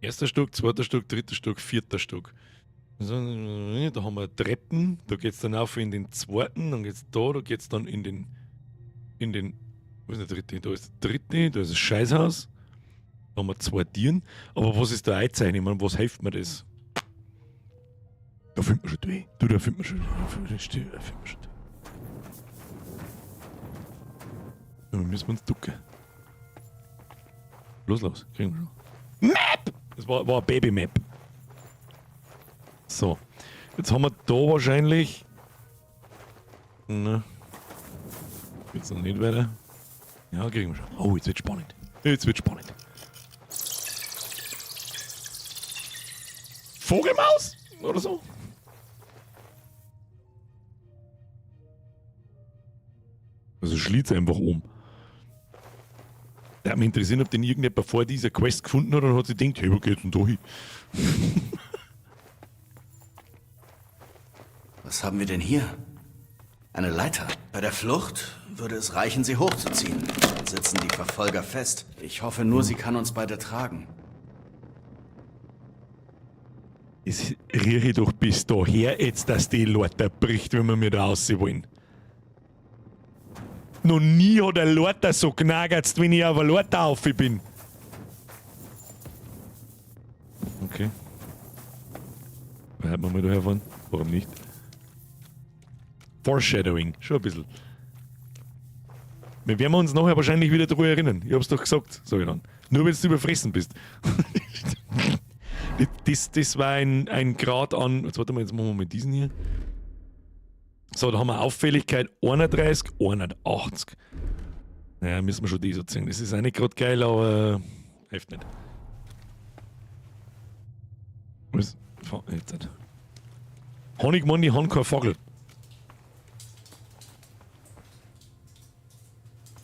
Erster Stock, zweiter Stock, dritter Stock, vierter Stock. So, da haben wir Treppen, da geht's dann auf in den zweiten, dann geht's da, da geht's dann in den, wo ist der dritte? Da ist der dritte, da ist das Scheißhaus. Da haben wir 2 Tieren. Aber was ist da Einzeichen? Ich meine, was hilft mir das? Da findet man schon durch. Du, da findet man schon, da findet man schon, da findet man schon. Da müssen wir uns ducken. Los, los, kriegen wir schon. Map! Das war eine Baby-Map. So. Jetzt haben wir da wahrscheinlich. Na. Geht's noch nicht weiter? Ja, kriegen wir schon. Oh, jetzt wird's spannend. Jetzt wird's spannend. Vogelmaus? Oder so? Also schließt einfach um. Der hat mich interessiert, ob den irgendjemand vor dieser Quest gefunden hat und hat sich gedacht, hey, wo geht's denn da hin? Was haben wir denn hier? Eine Leiter. Bei der Flucht würde es reichen, sie hochzuziehen. Dann sitzen die Verfolger fest. Ich hoffe nur, sie kann uns beide tragen. Es rieche doch bis daher jetzt, dass die Leiter bricht, wenn wir mir da raus wollen. Noch nie hat ein Leiter so gnagert, wenn ich auf eine Leiter auf bin. Okay. Bleiben wir mal da herfahren. Warum nicht? Foreshadowing, schon ein bisschen. Wir werden uns nachher wahrscheinlich wieder darüber erinnern. Ich hab's doch gesagt, sag ich dann. Nur wenn du überfressen bist. Das war ein Grad an. Jetzt warte mal, jetzt machen wir mal diesen hier. So, da haben wir Auffälligkeit 31, 180. Naja, müssen wir schon die so ziehen. Das ist auch nicht grad geil, aber hilft nicht. Was? Jetzt nicht. Honigmann, die haben keinen Vogel.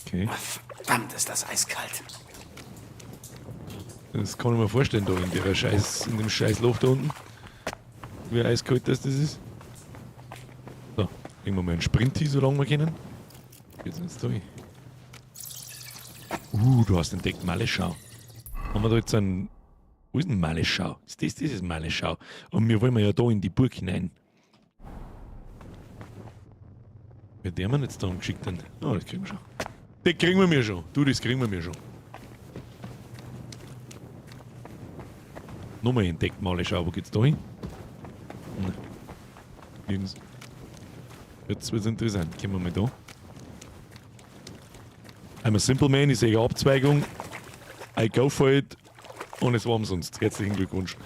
Okay. Verdammt, ist das eiskalt. Das kann ich mir vorstellen, da in dem scheiß Loch da unten. Wie eiskalt das ist. So, legen wir mal einen Sprint hin, solange wir können. Geht's jetzt durch. Du hast entdeckt Maleschau. Haben wir da jetzt einen. Wo ist denn Maleschau? Ist das, das ist Maleschau. Und wir wollen ja da in die Burg hinein. Wer der mir jetzt da angeschickt hat? Oh, das kriegen wir schon. Das kriegen wir mir schon. Du, das kriegen wir mir schon. Nochmal entdeckt mal, schau, wo geht's da hin? Nein. Nirgends. Jetzt wird's interessant. Gehen wir mal da. I'm a simple man, ich sehe eine Abzweigung. I go for it. Und es war umsonst. Herzlichen Glückwunsch.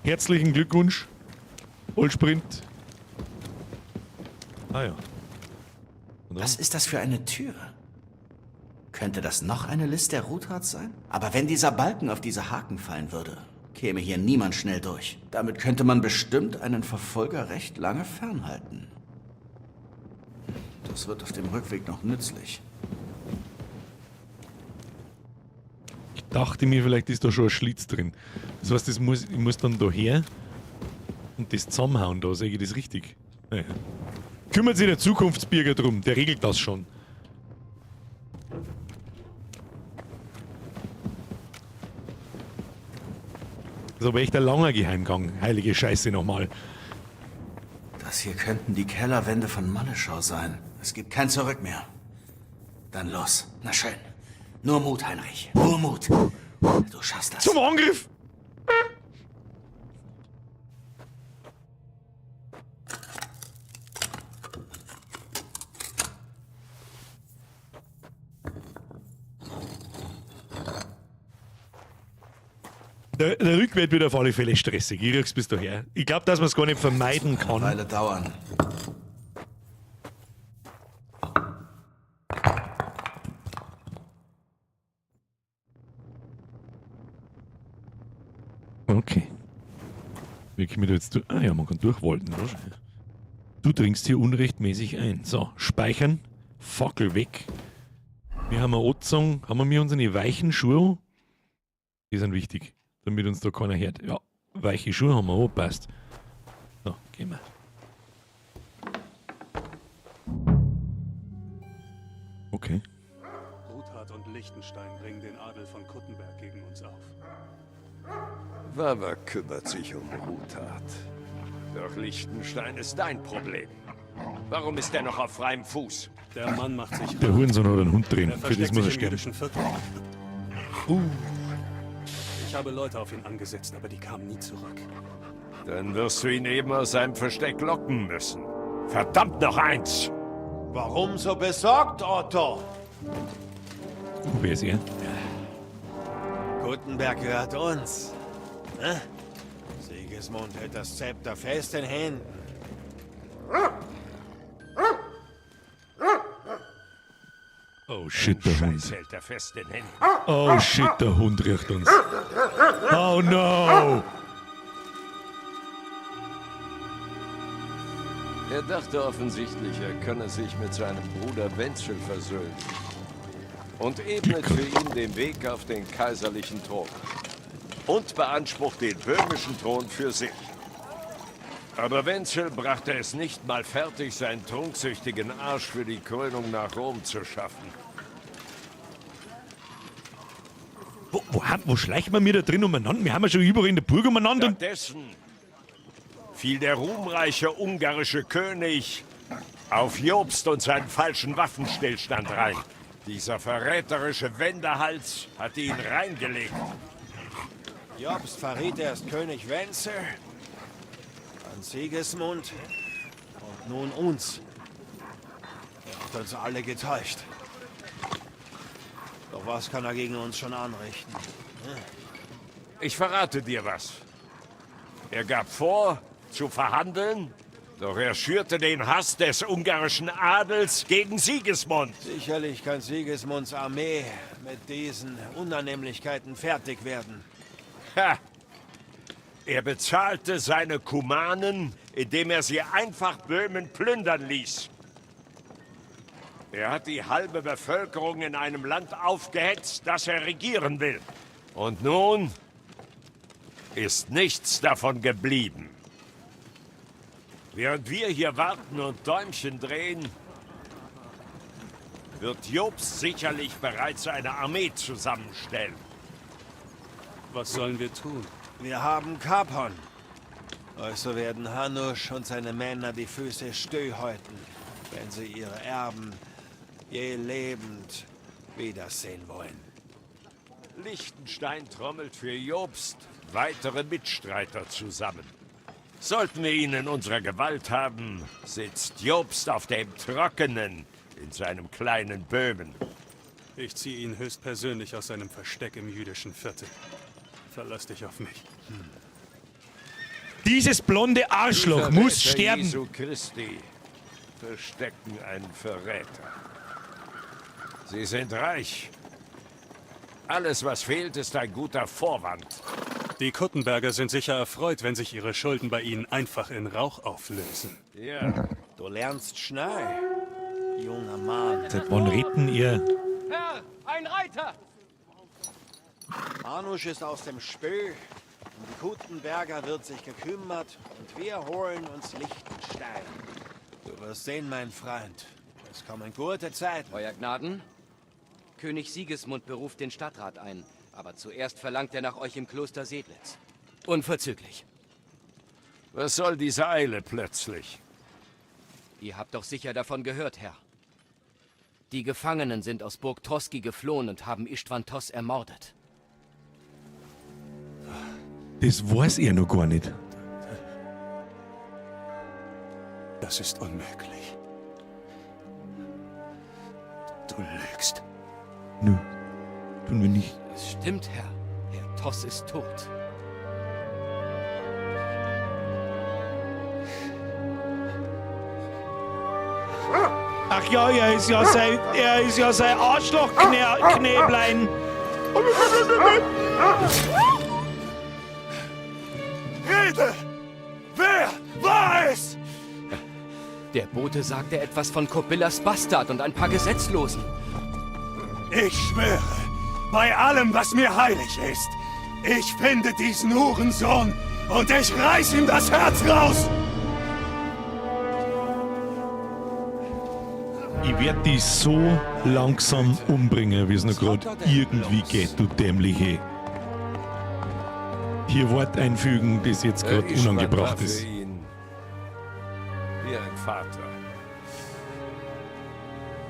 Herzlichen Glückwunsch. Allsprint. Ah ja. Was ist das für eine Tür? Könnte das noch eine List der Ruthards sein? Aber wenn dieser Balken auf diese Haken fallen würde, käme hier niemand schnell durch. Damit könnte man bestimmt einen Verfolger recht lange fernhalten. Das wird auf dem Rückweg noch nützlich. Ich dachte mir, vielleicht ist da schon ein Schlitz drin. Das heißt, ich muss dann da her und das zusammenhauen da, sehe ich das richtig? Naja. Kümmert sich der Zukunftsbürger drum, der regelt das schon. Das ist aber echt ein langer Geheimgang. Heilige Scheiße nochmal. Das hier könnten die Kellerwände von Malleschau sein. Es gibt kein Zurück mehr. Dann los. Na schön. Nur Mut, Heinrich. Nur Mut. Du schaffst das. Zum Angriff! Der Rückweg wird auf alle Fälle stressig. Ich riech's bis daher. Ich glaub, dass man's gar nicht vermeiden kann. Eine Weile dauern. Okay. Wie können wir da jetzt durch? Ah ja, man kann durchwolten, oder? Du dringst hier unrechtmäßig ein. So, speichern. Fackel weg. Wir haben eine Otzung. Haben wir unsere weichen Schuhe? Die sind wichtig, damit uns da keiner hört. Ja, weiche Schuhe haben wir auch, passt. So, gehen wir. Okay. Ruthard und Liechtenstein bringen den Adel von Kuttenberg gegen uns auf. Wawa kümmert sich um Ruthard. Doch Liechtenstein ist dein Problem. Warum ist er noch auf freiem Fuß? Der Mann macht sich Der Hurensohn hat einen Hund drin. Er Für das versteckt muss er sich im sterben. jüdischen Viertel. Ich habe Leute auf ihn angesetzt, aber die kamen nie zurück. Dann wirst du ihn eben aus seinem Versteck locken müssen. Verdammt noch eins! Warum so besorgt, Otto? Wer ist er? Kuttenberg gehört uns. Hä? Sigismund hält das Zepter fest in Händen. Oh shit, der Hund. Scheiß hält er fest in Händen. Oh shit, der Hund riecht uns. Oh no! Er dachte offensichtlich, er könne sich mit seinem Bruder Wenzel versöhnen. Und ebnet für ihn den Weg auf den kaiserlichen Thron. Und beansprucht den böhmischen Thron für sich. Aber Wenzel brachte es nicht mal fertig, seinen trunksüchtigen Arsch für die Krönung nach Rom zu schaffen. Wo schleichen wir mir da drin umeinander? Wir haben ja schon überall in der Burg umeinander. Und Stattdessen fiel der ruhmreiche ungarische König auf Jobst und seinen falschen Waffenstillstand rein. Dieser verräterische Wendehals hatte ihn reingelegt. Jobst verriet erst König Wenzel, dann Sigismund und nun uns. Er hat uns alle getäuscht. Doch was kann er gegen uns schon anrichten? Hm? Ich verrate dir was. Er gab vor, zu verhandeln, doch er schürte den Hass des ungarischen Adels gegen Sigismund. Sicherlich kann Sigismunds Armee mit diesen Unannehmlichkeiten fertig werden. Ha! Er bezahlte seine Kumanen, indem er sie einfach Böhmen plündern ließ. Er hat die halbe Bevölkerung in einem Land aufgehetzt, das er regieren will. Und nun ist nichts davon geblieben. Während wir hier warten und Däumchen drehen, wird Jobst sicherlich bereits eine Armee zusammenstellen. Was sollen wir tun? Wir haben Kapon. Also werden Hanusch und seine Männer die Füße stillhalten. Wenn sie ihre Erben je lebend wiedersehen wollen. Liechtenstein trommelt für Jobst weitere Mitstreiter zusammen. Sollten wir ihn in unserer Gewalt haben, sitzt Jobst auf dem Trockenen in seinem kleinen Böhmen. Ich ziehe ihn höchstpersönlich aus seinem Versteck im jüdischen Viertel. Verlass dich auf mich. Dieses blonde Arschloch Die muss Verräter sterben. Jesu Christi verstecken einen Verräter. Sie sind reich. Alles, was fehlt, ist ein guter Vorwand. Die Kuttenberger sind sicher erfreut, wenn sich ihre Schulden bei ihnen einfach in Rauch auflösen. Ja. Du lernst schnell, junger Mann. Seit wann retten ihr? Herr, ein Reiter! Anusch ist aus dem Spiel. Um die Kuttenberger wird sich gekümmert und wir holen uns Liechtenstein. Du wirst sehen, mein Freund. Es kommen gute Zeiten. Euer Gnaden? König Sigismund beruft den Stadtrat ein, aber zuerst verlangt er nach euch im Kloster Sedlitz. Unverzüglich. Was soll diese Eile plötzlich? Ihr habt doch sicher davon gehört, Herr. Die Gefangenen sind aus Burg Troski geflohen und haben Istvan Toss ermordet. Das weiß er noch gar nicht. Das ist unmöglich. Du lügst. Nö, tun wir nicht. Es stimmt, Herr. Herr Toss ist tot. Ach ja, er ist ja sein Arschlochknäblein. Rede! Wer war es? Der Bote sagte etwas von Kobillas Bastard und ein paar Gesetzlosen. Ich schwöre, bei allem, was mir heilig ist, ich finde diesen Hurensohn und ich reiß ihm das Herz raus! Ich werde dich so langsam umbringen, wie es noch gerade irgendwie geht, du dämliche. Hier Wort einfügen, das jetzt gerade Ischwan war unangebracht für ist. ihn wie ein Vater.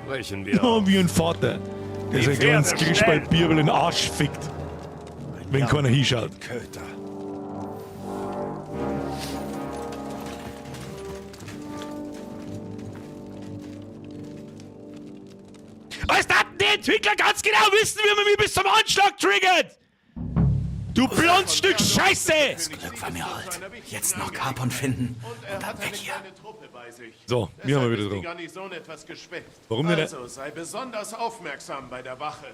Brechen wir Ja, auf. wie ein Vater, der Die sein kleines Pferde Grischball-Bier über den Arsch fickt, wenn keiner hinschaut. Köter. Als daten die Entwickler ganz genau wissen, wie man mich bis zum Anschlag triggert! Du blondes Stück Scheiße! Das Glück war mir hold. Jetzt noch Capon finden und dann weg hier. So, wir haben wir wieder Ist die dran. Garnison etwas geschwächt. Warum denn? Also sei besonders aufmerksam bei der Wache.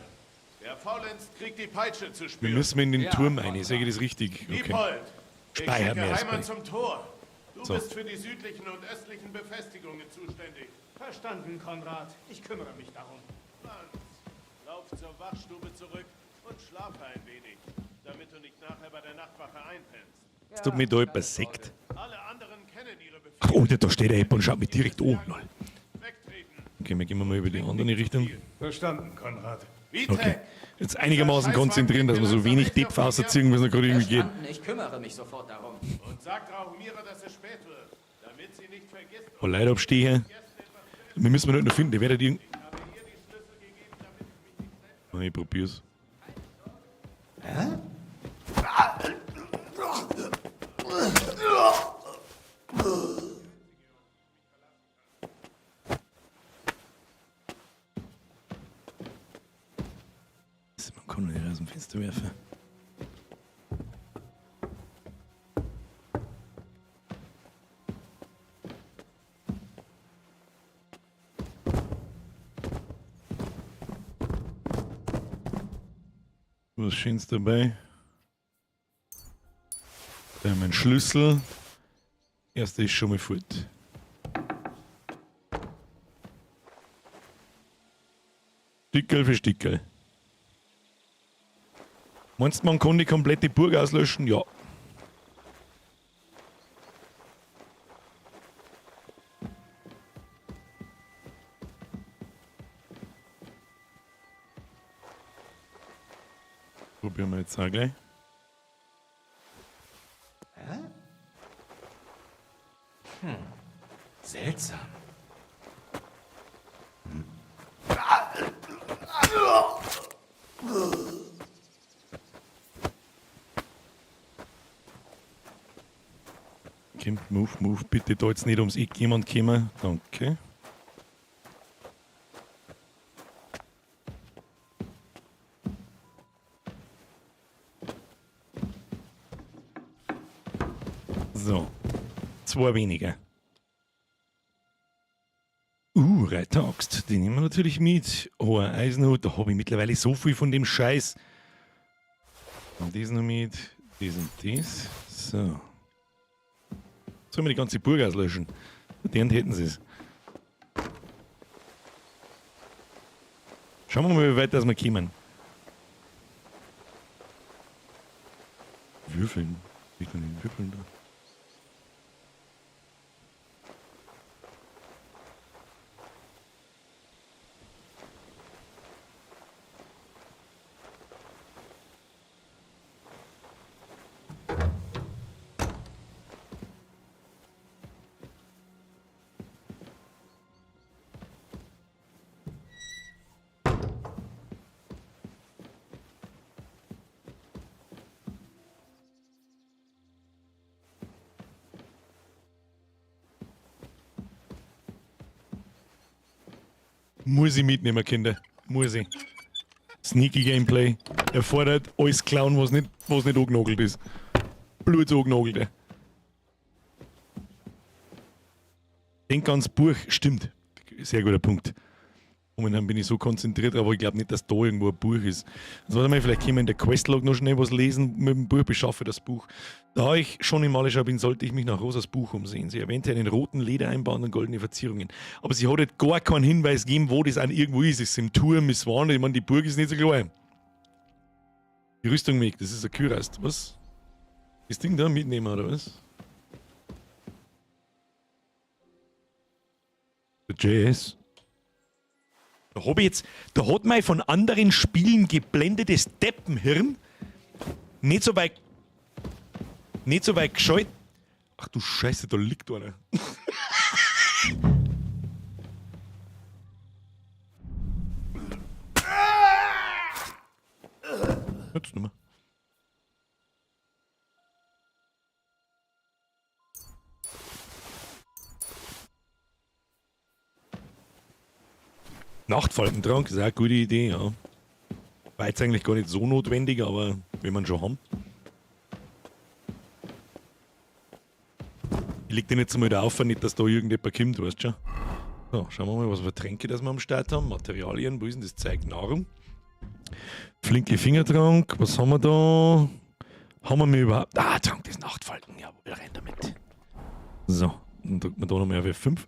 Wer faulenzt, kriegt die Peitsche zu Wir spüren. müssen in den Turm rein, sage ich das richtig? Okay. Liepold, ich Speichern schicke wir erst Heimann mal. zum Tor. Du So. bist für die südlichen und östlichen Befestigungen zuständig. Verstanden, Konrad. Ich kümmere mich darum. Franz, lauf zur Wachstube zurück und schlafe ein wenig, damit du nicht nachher bei der Nachtwache einpennst. Es tut mir da etwas Sekt. Alle anderen kennen ihre Ach, oh, da steht der App und schaut mich direkt an. Lol. Okay, wir gehen mal über die andere Richtung. Verstanden, Konrad. Okay. Jetzt einigermaßen konzentrieren, dass wir so wenig Depf auserziehen, wie es noch gerade irgendwie geht. Verstanden, ich kümmere mich sofort darum. Und sag Drahomira, dass es spät wird, damit sie nicht vergisst. Oh, Leute abstehen. Wir müssen wir nicht noch finden, die werden irgend. Oh, ich probier's. Hä? Man kann nicht aus dem Fenster werfen. Was Schönes dabei. Da haben wir einen Schlüssel. Erster ist schon mal fort. Stickerl für Stickerl. Meinst du, man kann die komplette Burg auslöschen? Ja. Probieren wir jetzt auch gleich. Hä? Hm. Seltsam. Kommt, move, move, bitte da jetzt nicht ums Eck jemand kommen. Danke. So. Zwei weniger. Reiteraxt, die nehmen wir natürlich mit. Hoher Eisenhut, da habe ich mittlerweile so viel von dem Scheiß. Und das noch mit, das und das. So. Sollen wir die ganze Burg auslöschen? Den hätten sie es. Schauen wir mal, wie weit das wir kommen. Würfeln. Wie kann ich würfeln da? Muss ich mitnehmen, Kinder. Muss ich. Sneaky Gameplay erfordert alles klauen, was nicht angenagelt ist. Blut angenagelt. Denk ans Buch, stimmt. Sehr guter Punkt. Momentan bin ich so konzentriert, aber ich glaube nicht, dass da irgendwo ein Buch ist. Also warte mal, vielleicht können wir in der Questlog noch schnell was lesen mit dem Buch, beschaffe das Buch. Da ich schon im Maleschau bin, sollte ich mich nach Rosas Buch umsehen. Sie erwähnte einen roten Ledereinband und goldene Verzierungen. Aber sie hat halt gar keinen Hinweis gegeben, wo das irgendwo ist. Ist es im Turm, ist es woanders? Ich meine, die Burg ist nicht so klein. Die Rüstung weg, das ist ein Kürast. Was? Das Ding da mitnehmen, oder was? Der JS. Da hab ich jetzt, da hat mein von anderen Spielen geblendetes Deppenhirn nicht so weit geschaltet. Ach du Scheiße, da liegt einer. Jetzt nicht mehr. Nachtfaltentrank ist auch eine gute Idee, ja. War jetzt eigentlich gar nicht so notwendig, aber wenn man schon haben. Ich leg den jetzt mal da auf, nicht, dass da irgendjemand kommt, weißt du schon. So, schauen wir mal, was für Tränke das wir am Start haben. Materialien, wo ist denn das Zeug? Nahrung. Flinke Fingertrank, was haben wir da? Haben wir mir überhaupt... Ah, Trank des Nachtfalken, jawohl, rein damit. So, dann drückt man da nochmal auf F5.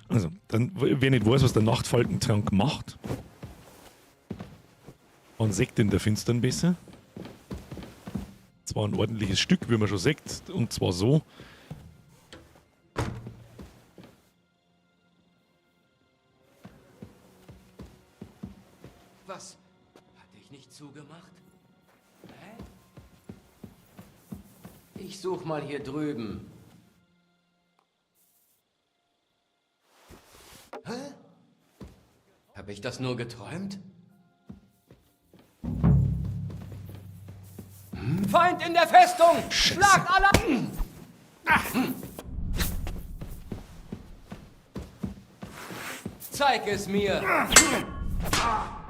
Also, dann, wer nicht weiß, was der Nachtfalkentrank macht, man sägt in der Finstern besser. Zwar ein ordentliches Stück, wie man schon sägt, und zwar so. Was? Hatte ich nicht zugemacht? Hä? Ich such mal hier drüben. Hä? Hab ich das nur geträumt? Hm? Feind in der Festung! Schlagt alle! Zeig es mir!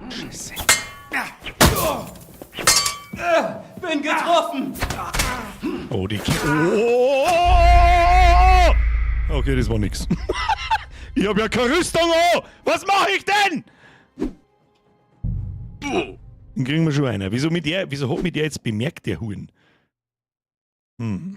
Scheiße. Bin getroffen! Oh, die oh! Okay, das war nix. Ich hab ja keine Rüstung, oh! Was mache ich denn? Dann kriegen wir schon einer. Wieso, wieso hat mich der jetzt bemerkt, der Huhn? Hm.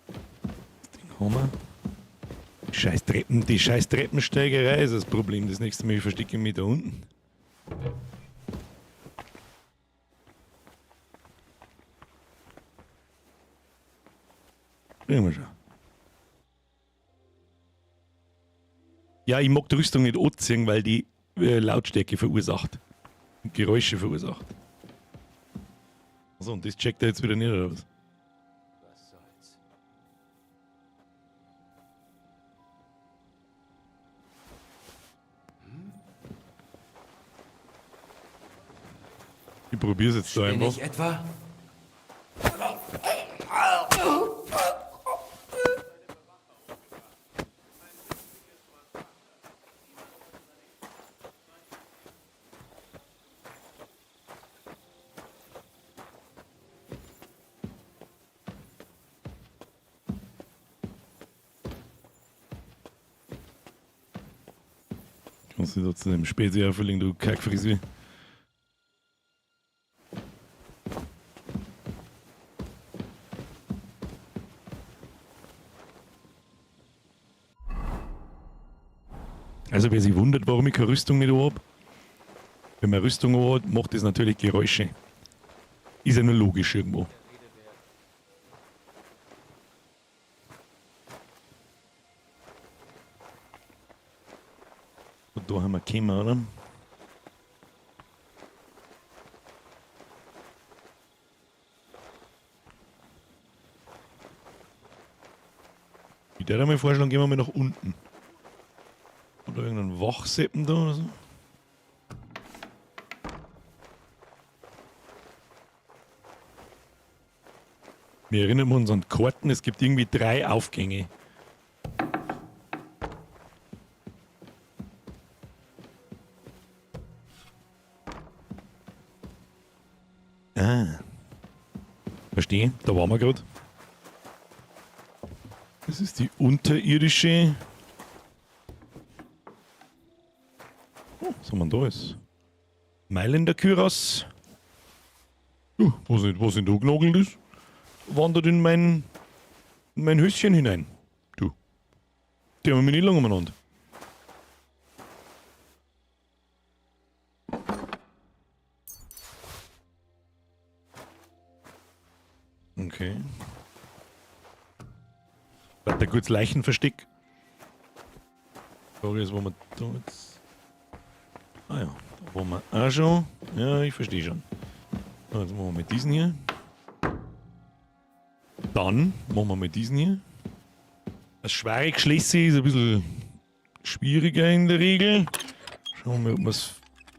Das Ding haben wir. Scheiß Treppen, die scheiß Treppensteigerei ist das Problem. Das nächste Mal verstecke ich mich da unten. Kriegen wir schon. Ja, ich mag die Rüstung nicht anziehen, weil die Lautstärke verursacht. Und Geräusche verursacht. So, und das checkt er jetzt wieder nicht, oder was? Was soll's? Ich probier's jetzt da Bin einfach. ich etwa? Kannst du da zu dem Spezi auffüllen, du Kackfrisee. Also wer sich wundert, warum ich keine Rüstung nicht hab, wenn man Rüstung hat, macht das natürlich Geräusche. Ist ja nur logisch irgendwo. Und da haben wir gekommen, oder? Ich würde mal vorschlagen, gehen wir mal nach unten. Oder irgendeinen Wachseppen da oder so. Wir erinnern uns an Karten, es gibt irgendwie 3 Aufgänge. Ah. Verstehe, da waren wir gerade. Das ist die unterirdische. Oh, was haben wir denn da ist? Mailänder Kyras. Was in da genagelt ist, wandert in mein Höschen hinein. Du. Die haben wir nicht lange umeinander. Okay. Warte, kurz Leichenversteck. Frage ist, wo wir da jetzt. Ah ja, da waren wir auch schon. Ja, ich verstehe schon. So, jetzt machen wir mit diesen hier. Dann machen wir mit diesen hier. Das schwere Geschlüsse ist ein bisschen schwieriger in der Regel. Schauen wir mal, ob wir es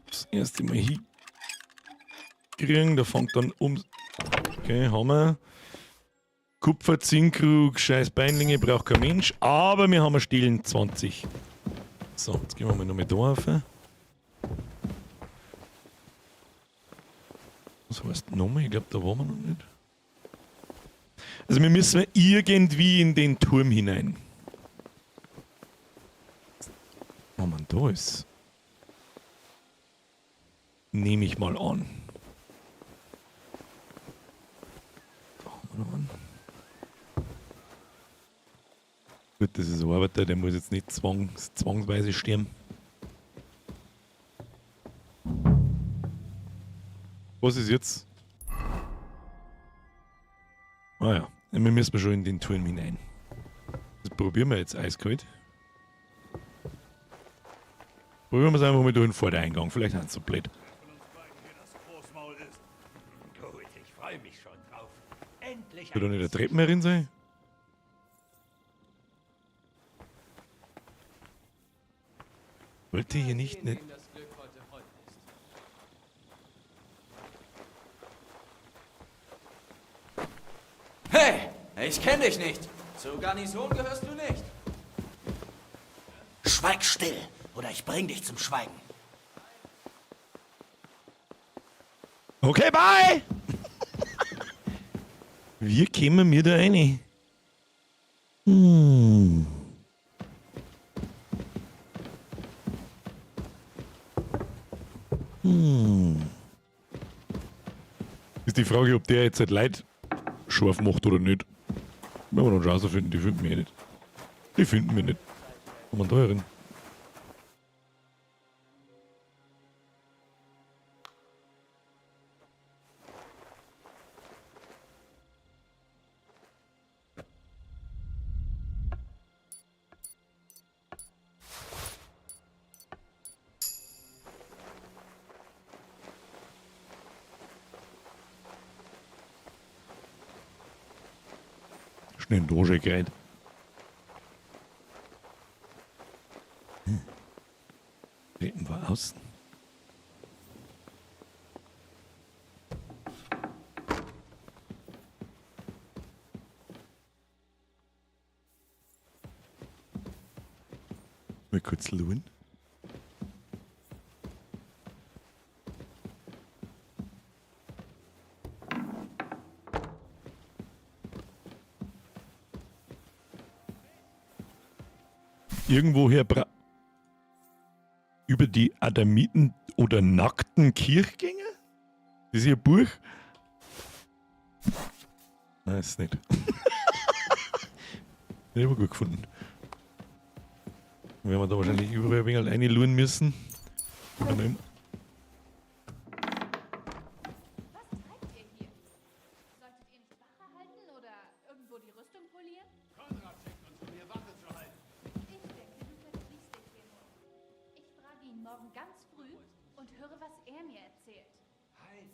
das erste Mal hinkriegen. Da fängt dann um. Okay, haben wir. Kupfer, Zinnkrug, scheiß Beinlinge, braucht kein Mensch. Aber wir haben einen stillen 20. So, jetzt gehen wir mal noch mit da rauf. Was heißt nochmal? Ich glaub, da waren wir noch nicht. Also wir müssen irgendwie in den Turm hinein. Oh man, da ist. Nehme ich mal an. Da haben wir noch einen. Gut, das ist ein Arbeiter, der muss jetzt nicht zwangsweise sterben. Was ist jetzt? Ah ja, wir müssen schon in den Turm hinein. Das probieren wir jetzt eiskalt. Probieren wir es einfach mal durch den Vordereingang, vielleicht sind sie so blöd. Gut, ich freue mich schon drauf. Endlich Soll da nicht eine Treppe mehr drin sein? Wollte hier nicht ne Hey, ich kenn dich nicht. Zur Garnison gehörst du nicht. Schweig still, oder ich bring dich zum Schweigen. Okay, bye! Wie kämen wir da rein? Ist die Frage, ob der jetzt halt Leid scharf macht oder nicht. Wenn wir dann Chance finden, die finden wir eh nicht. Die finden wir nicht. Kann man da herin? Schnell in Doge geredet. Treten wir außen. Mal kurz schauen. Irgendwoher bra über die Adamiten oder nackten Kirchgänger? Das ist ihr Buch? Nein, ist nicht. Ich habe gut gefunden. Werden wir da wahrscheinlich überall ein wenig reinluren müssen. Aber im- Ich frage ihn morgen ganz früh und höre, was er mir erzählt. Halt!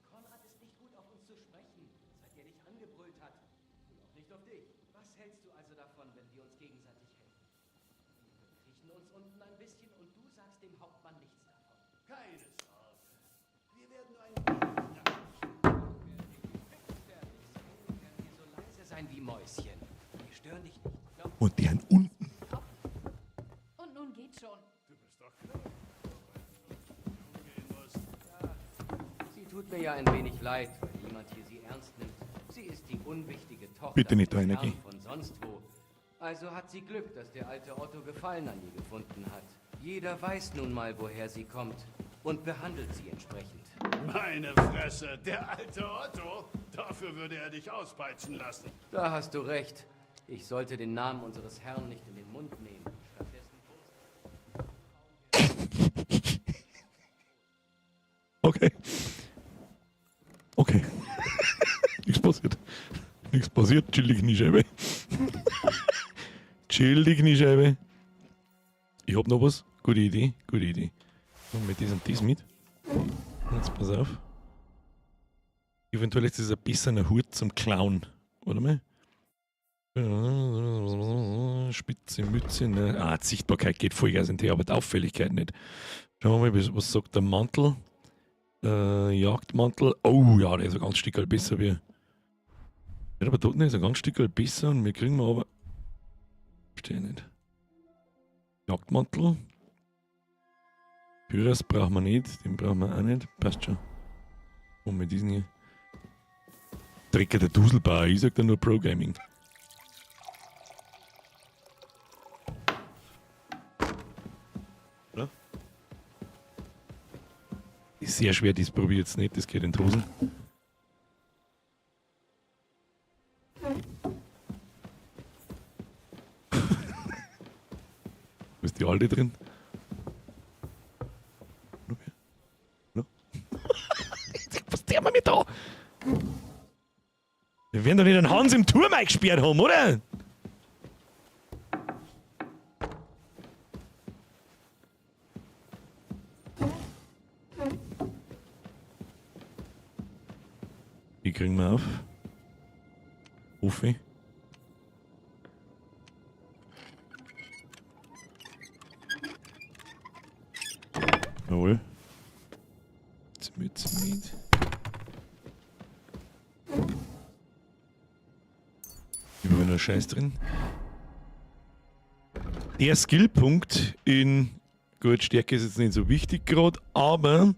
Konrad ist nicht gut auf uns zu sprechen, seit er dich angebrüllt hat. Und auch nicht auf dich. Was hältst du also davon, wenn wir uns gegenseitig helfen? Wir verkriechen uns unten ein bisschen und du sagst dem Hauptmann nichts davon. Keine Sorge. Wir werden nur ein Leise sein wie Mäuschen. Wir stören dich nicht. Glaub Und die haben unten. Und nun geht schon. Du bist doch klug. Sie tut mir ja ein wenig leid, weil niemand hier sie ernst nimmt. Sie ist die unwichtige Tochter Bitte nicht da eines reingehen. Herrn von sonst wo. Also hat sie Glück, dass der alte Otto Gefallen an ihr gefunden hat. Jeder weiß nun mal, woher sie kommt und behandelt sie entsprechend. Meine Fresse, der alte Otto. Dafür würde er dich auspeitschen lassen. Da hast du recht. Ich sollte den Namen unseres Herrn nicht in den Mund nehmen. Stattdessen Okay. Okay. Nichts passiert. Nichts passiert. Chill die Kniescheibe. Chill die Kniescheibe. Ich hab noch was. Gute Idee. Gute Idee. Und mit diesem dies mit. Jetzt pass auf. Eventuell ist das ein besserer Hut zum Clown. Warte mal. Spitze Mütze. Ne? Ah, die Sichtbarkeit geht Vollgas in die, aber die Auffälligkeit nicht. Schauen wir mal, was- was sagt der Mantel? Jagdmantel. Oh ja, der ist ein ganz Stück besser wie. Ja, aber dort ist ein ganz Stück besser und wir kriegen wir aber. Verstehe ich nicht. Jagdmantel. Pyras brauchen wir nicht, den brauchen wir auch nicht. Passt schon. Und mit diesen hier. Drecker der Duselbauer, ich sag da nur Pro Gaming. Oder? Ist sehr schwer, das probiere ich jetzt nicht, das geht in die Hosen. Wo ist die alte drin? Hallo? Was der wir mit da? Wir werden doch nicht einen Hans im Turm eingesperrt haben, oder? Die kriegen wir auf. Hoffe ich. Jawohl. Mütze mit. Überall nur Scheiß drin. Der Skillpunkt in. Gut, Stärke ist jetzt nicht so wichtig gerade, aber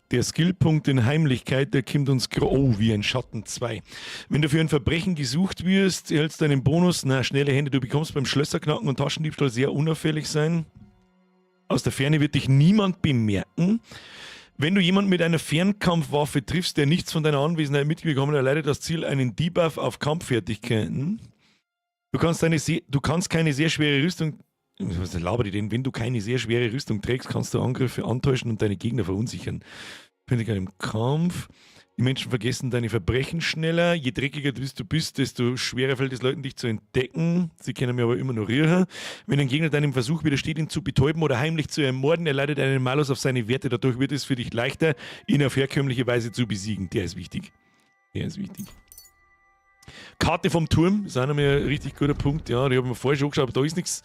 der Skillpunkt in Heimlichkeit, der kommt uns oh, wie ein Schatten 2. Wenn du für ein Verbrechen gesucht wirst, erhältst du einen Bonus. Na, schnelle Hände, du bekommst beim Schlösserknacken und Taschendiebstahl sehr unauffällig sein. Aus der Ferne wird dich niemand bemerken. Wenn du jemanden mit einer Fernkampfwaffe triffst, der nichts von deiner Anwesenheit mitbekommen hat, erleidet das Ziel einen Debuff auf Kampffertigkeiten. Du kannst, eine du kannst keine sehr schwere Rüstung. Was laber ich denn? Wenn du keine sehr schwere Rüstung trägst, kannst du Angriffe antäuschen und deine Gegner verunsichern. Finde ich im Kampf. Die Menschen vergessen deine Verbrechen schneller. Je dreckiger du bist, desto schwerer fällt es Leuten, dich zu entdecken. Sie können mir aber immer noch rühren. Wenn ein Gegner deinem Versuch widersteht, ihn zu betäuben oder heimlich zu ermorden, erleidet einen Malus auf seine Werte. Dadurch wird es für dich leichter, ihn auf herkömmliche Weise zu besiegen. Der ist wichtig. Der ist wichtig. Karte vom Turm ist auch noch mal ein richtig guter Punkt. Ja, die habe ich mir vorher schon angeschaut, aber da ist nichts.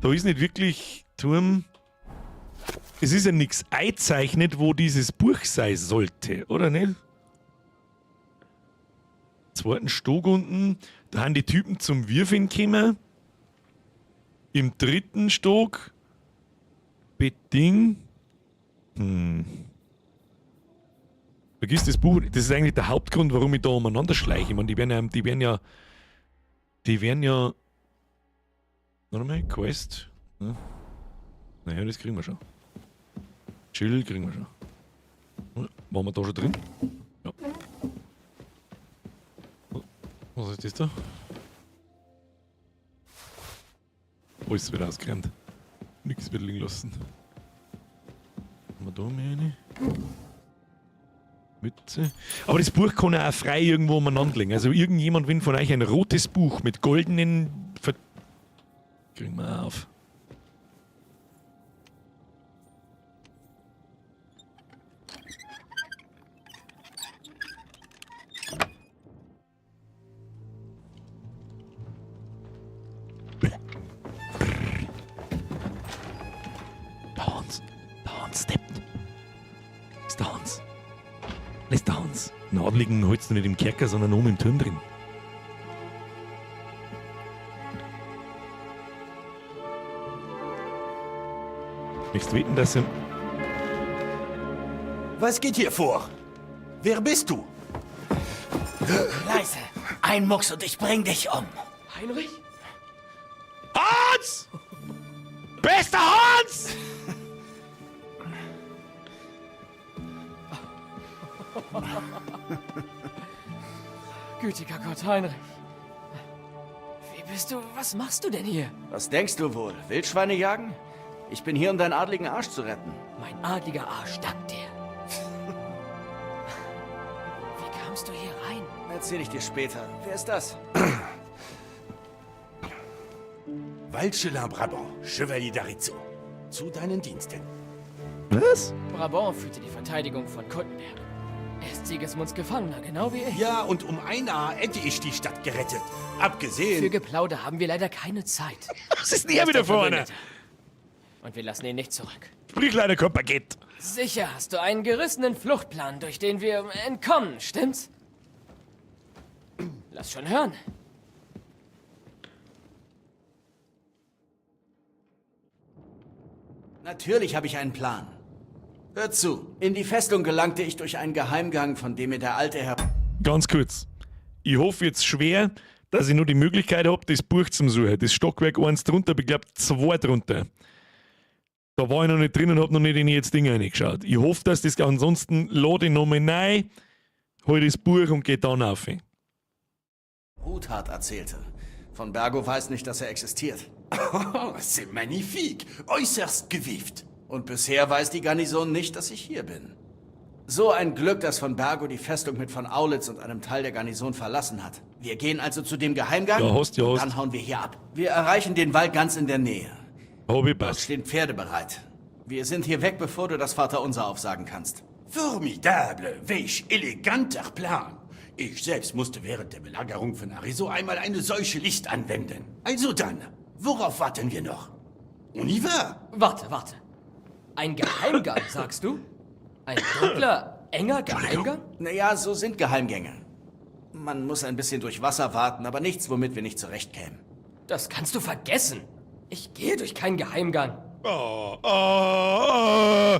Da ist nicht wirklich Turm. Es ist ja nichts eingezeichnet, wo dieses Buch sein sollte, oder nicht? Zweiten Stock unten, da haben die Typen zum Würfeln gekommen. Im dritten Stock. Bettding. Vergiss das Buch. Das ist eigentlich der Hauptgrund, warum ich da umeinander schleiche. Ich meine, die werden ja, die werden ja, die werden ja. Warte mal, Quest. Ja. Naja, das kriegen wir schon. Chill, kriegen wir schon. Waren wir da schon drin? Ja. Was ist das da? Alles wird ausgeräumt. Nix wird liegen lassen. Haben wir da mehr eine? Mütze. Aber das Buch kann ja auch frei irgendwo umeinander liegen. Also irgendjemand, wenn von euch ein rotes Buch mit goldenen Ver kriegen wir auf. Der Hans. Der Hans steppt. Ist der Hans. Ist der Hans. Den Adligen holst du nicht im Kerker, sondern oben im Turm drin. Möchtest du wetten, dass er. Was geht hier vor? Wer bist du? Leise! Ein Mucks und ich bring dich um. Heinrich? Hans! Bester Hans! Gütiger Gott, Heinrich. Wie bist du? Was machst du denn hier? Was denkst du wohl? Wildschweine jagen? Ich bin hier, um deinen adligen Arsch zu retten. Mein adliger Arsch dankt dir. Wie kamst du hier rein? Erzähl ich dir später. Wer ist das? Walchelin Brabant, Chevalier d'Arezzo. Zu deinen Diensten. Was? Brabant führte die Verteidigung von Kuttenberg. Er ist Sigismunds Gefangener, genau wie ich. Ja, und um ein Haar hätte ich die Stadt gerettet. Abgesehen. Für Geplauder haben wir leider keine Zeit. Was ist denn hier wieder Er ist ein vorne? Verbündeter. Und wir lassen ihn nicht zurück. Sprich leider kein Baguette. Sicher hast du einen gerissenen Fluchtplan, durch den wir entkommen, stimmt's? Lass schon hören. Natürlich habe ich einen Plan. Hör zu. In die Festung gelangte ich durch einen Geheimgang, von dem mir der alte Herr Ganz kurz. Ich hoffe jetzt schwer, dass ich nur die Möglichkeit habe, das Buch zum Suchen. Das Stockwerk 1 drunter, aber ich glaube 2 drunter. Da war ich noch nicht drin und habe noch nicht in jedes Ding reingeschaut. Ich hoffe, dass das ansonsten lade ich nochmal rein, hol das Buch und geh dann auf. Ruthard erzählte. Von Bergo weiß nicht, dass er existiert. Oh, c'est magnifique. Äußerst gewieft. Und bisher weiß die Garnison nicht, dass ich hier bin. So ein Glück, dass von Bergo die Festung mit von Aulitz und einem Teil der Garnison verlassen hat. Wir gehen also zu dem Geheimgang Ja, hast, ja, und hast. dann hauen wir hier ab. Wir erreichen den Wald ganz in der Nähe. Hab ich Dort passt. stehen Pferde bereit. Wir sind hier weg, bevor du das Vaterunser aufsagen kannst. Formidable, welch eleganter Plan. Ich selbst musste während der Belagerung von Ariso einmal eine solche List anwenden. Also dann, worauf warten wir noch? On y va! Warte, warte. Ein Geheimgang, sagst du? Ein dunkler, enger Geheimgang? Naja, so sind Geheimgänge. Man muss ein bisschen durch Wasser warten, aber nichts, womit wir nicht zurechtkämen. Das kannst du vergessen. Ich gehe durch keinen Geheimgang. Oh, oh, oh.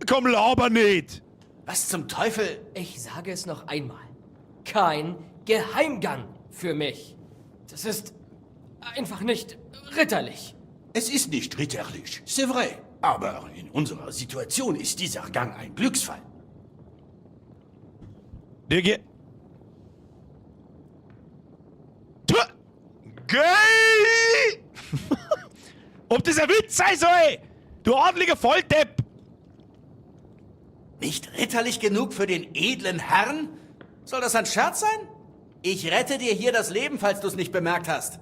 Komm, laber nicht! Was zum Teufel? Ich sage es noch einmal. Kein Geheimgang für mich. Das ist einfach nicht ritterlich. Es ist nicht ritterlich, c'est vrai. Aber in unserer Situation ist dieser Gang ein Glücksfall. Der Geh! Ob das ein Witz sein soll! Du adliger Volldepp! Nicht ritterlich genug für den edlen Herrn? Soll das ein Scherz sein? Ich rette dir hier das Leben, falls du es nicht bemerkt hast.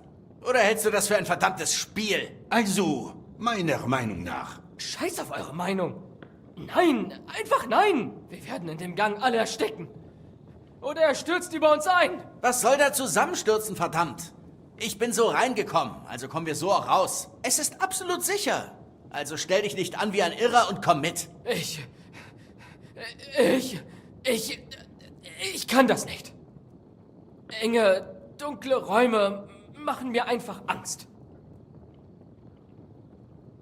Oder hältst du das für ein verdammtes Spiel? Also, meiner Meinung nach. Scheiß auf eure Meinung. Nein, einfach nein. Wir werden in dem Gang alle ersticken. Oder er stürzt über uns ein. Was soll da zusammenstürzen, verdammt? Ich bin so reingekommen, also kommen wir so auch raus. Es ist absolut sicher. Also stell dich nicht an wie ein Irrer und komm mit. Ich. Ich. Ich. Ich kann das nicht. Enge, dunkle Räume machen mir einfach Angst.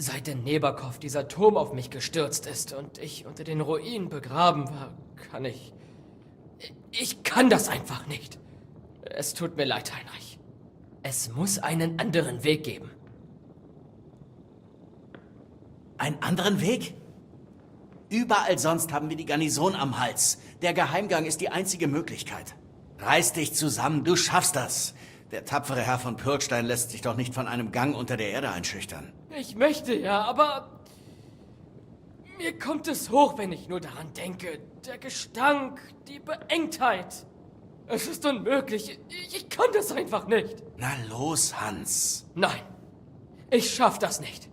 Seit in Neberkow dieser Turm auf mich gestürzt ist und ich unter den Ruinen begraben war, kann ich. Ich kann das einfach nicht. Es tut mir leid, Heinrich. Es muss einen anderen Weg geben. Einen anderen Weg? Überall sonst haben wir die Garnison am Hals. Der Geheimgang ist die einzige Möglichkeit. Reiß dich zusammen, du schaffst das. Der tapfere Herr von Pürkstein lässt sich doch nicht von einem Gang unter der Erde einschüchtern. Ich möchte ja, aber mir kommt es hoch, wenn ich nur daran denke. Der Gestank, die Beengtheit. Es ist unmöglich. Ich kann das einfach nicht. Na los, Hans. Nein, ich schaff das nicht.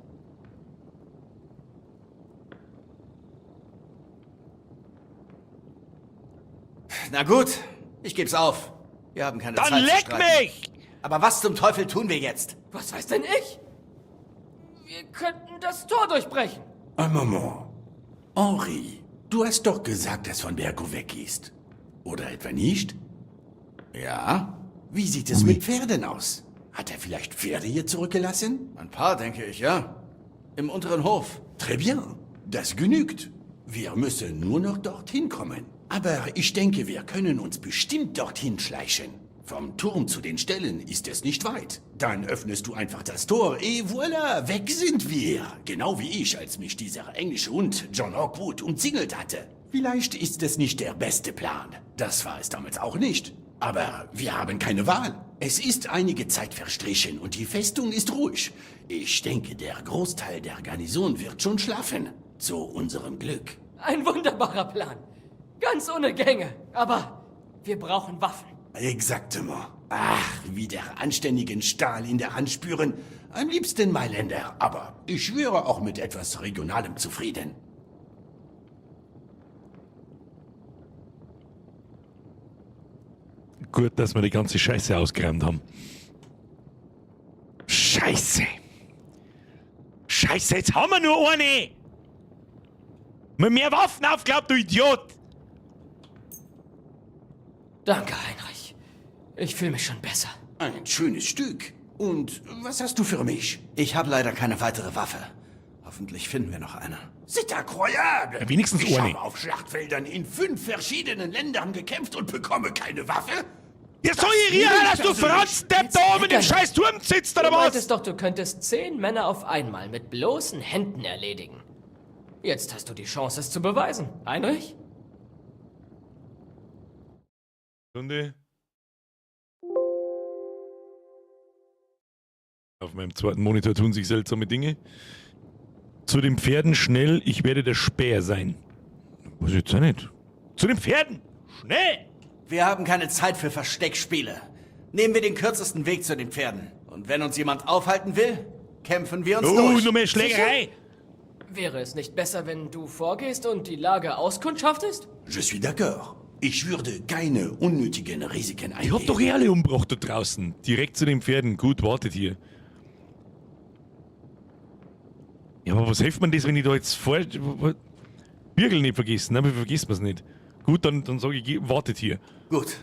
Na gut, ich geb's auf. Wir haben keine Dann Zeit zu leck streiten. mich! Aber was zum Teufel tun wir jetzt? Was weiß denn ich? Wir könnten das Tor durchbrechen. Un moment. Henri, du hast doch gesagt, dass von Bergo weg ist. Oder etwa nicht? Ja. Wie sieht es mit Pferden aus? Hat er vielleicht Pferde hier zurückgelassen? Ein paar, denke ich, ja. Im unteren Hof. Très bien. Das genügt. Wir müssen nur noch dorthin kommen. Aber ich denke, wir können uns bestimmt dorthin schleichen. Vom Turm zu den Ställen ist es nicht weit. Dann öffnest du einfach das Tor et voilà, weg sind wir. Genau wie ich, als mich dieser englische Hund John Hawkwood umzingelt hatte. Vielleicht ist es nicht der beste Plan. Das war es damals auch nicht. Aber wir haben keine Wahl. Es ist einige Zeit verstrichen und die Festung ist ruhig. Ich denke, der Großteil der Garnison wird schon schlafen. Zu unserem Glück. Ein wunderbarer Plan. Ganz ohne Gänge. Aber wir brauchen Waffen. Exactement. Ach, wieder anständigen Stahl in der Hand spüren. Am liebsten Mailänder, aber ich wäre auch mit etwas Regionalem zufrieden. Gut, dass wir die ganze Scheiße ausgeräumt haben. Scheiße! Scheiße, jetzt haben wir nur eine! Mit mehr Waffen aufgeglaubt, du Idiot! Danke, Heinrich. Ich fühle mich schon besser. Ein schönes Stück. Und was hast du für mich? Ich habe leider keine weitere Waffe. Hoffentlich finden wir noch eine. C'est incroyable! Ja, wenigstens ich eine. habe auf Schlachtfeldern in 5 verschiedenen Ländern gekämpft und bekomme keine Waffe? Ja, soll ich hier, dass du Franzendepp da oben in dem scheiß Turm sitzt, oder Du was? meintest doch, du könntest 10 Männer auf einmal mit bloßen Händen erledigen. Jetzt hast du die Chance, es zu beweisen. Heinrich? Stunde. Auf meinem zweiten Monitor tun sich seltsame Dinge. Zu den Pferden schnell, ich werde der Späher sein. Was jetzt auch nicht. Zu den Pferden! Schnell! Wir haben keine Zeit für Versteckspiele. Nehmen wir den kürzesten Weg zu den Pferden. Und wenn uns jemand aufhalten will, kämpfen wir uns Oh, durch. noch mehr Schlägerei! Wäre es nicht besser, wenn du vorgehst und die Lage auskundschaftest? Je suis d'accord. Ich würde keine unnötigen Risiken eingehen. Ich hab doch eh alle umgebracht da draußen. Direkt zu den Pferden. Gut, wartet hier. Ja, aber was hilft mir das, wenn ich da jetzt vor... Birgel nicht vergessen, ne? Aber vergisst man's nicht. Gut, dann sage ich, wartet hier. Gut,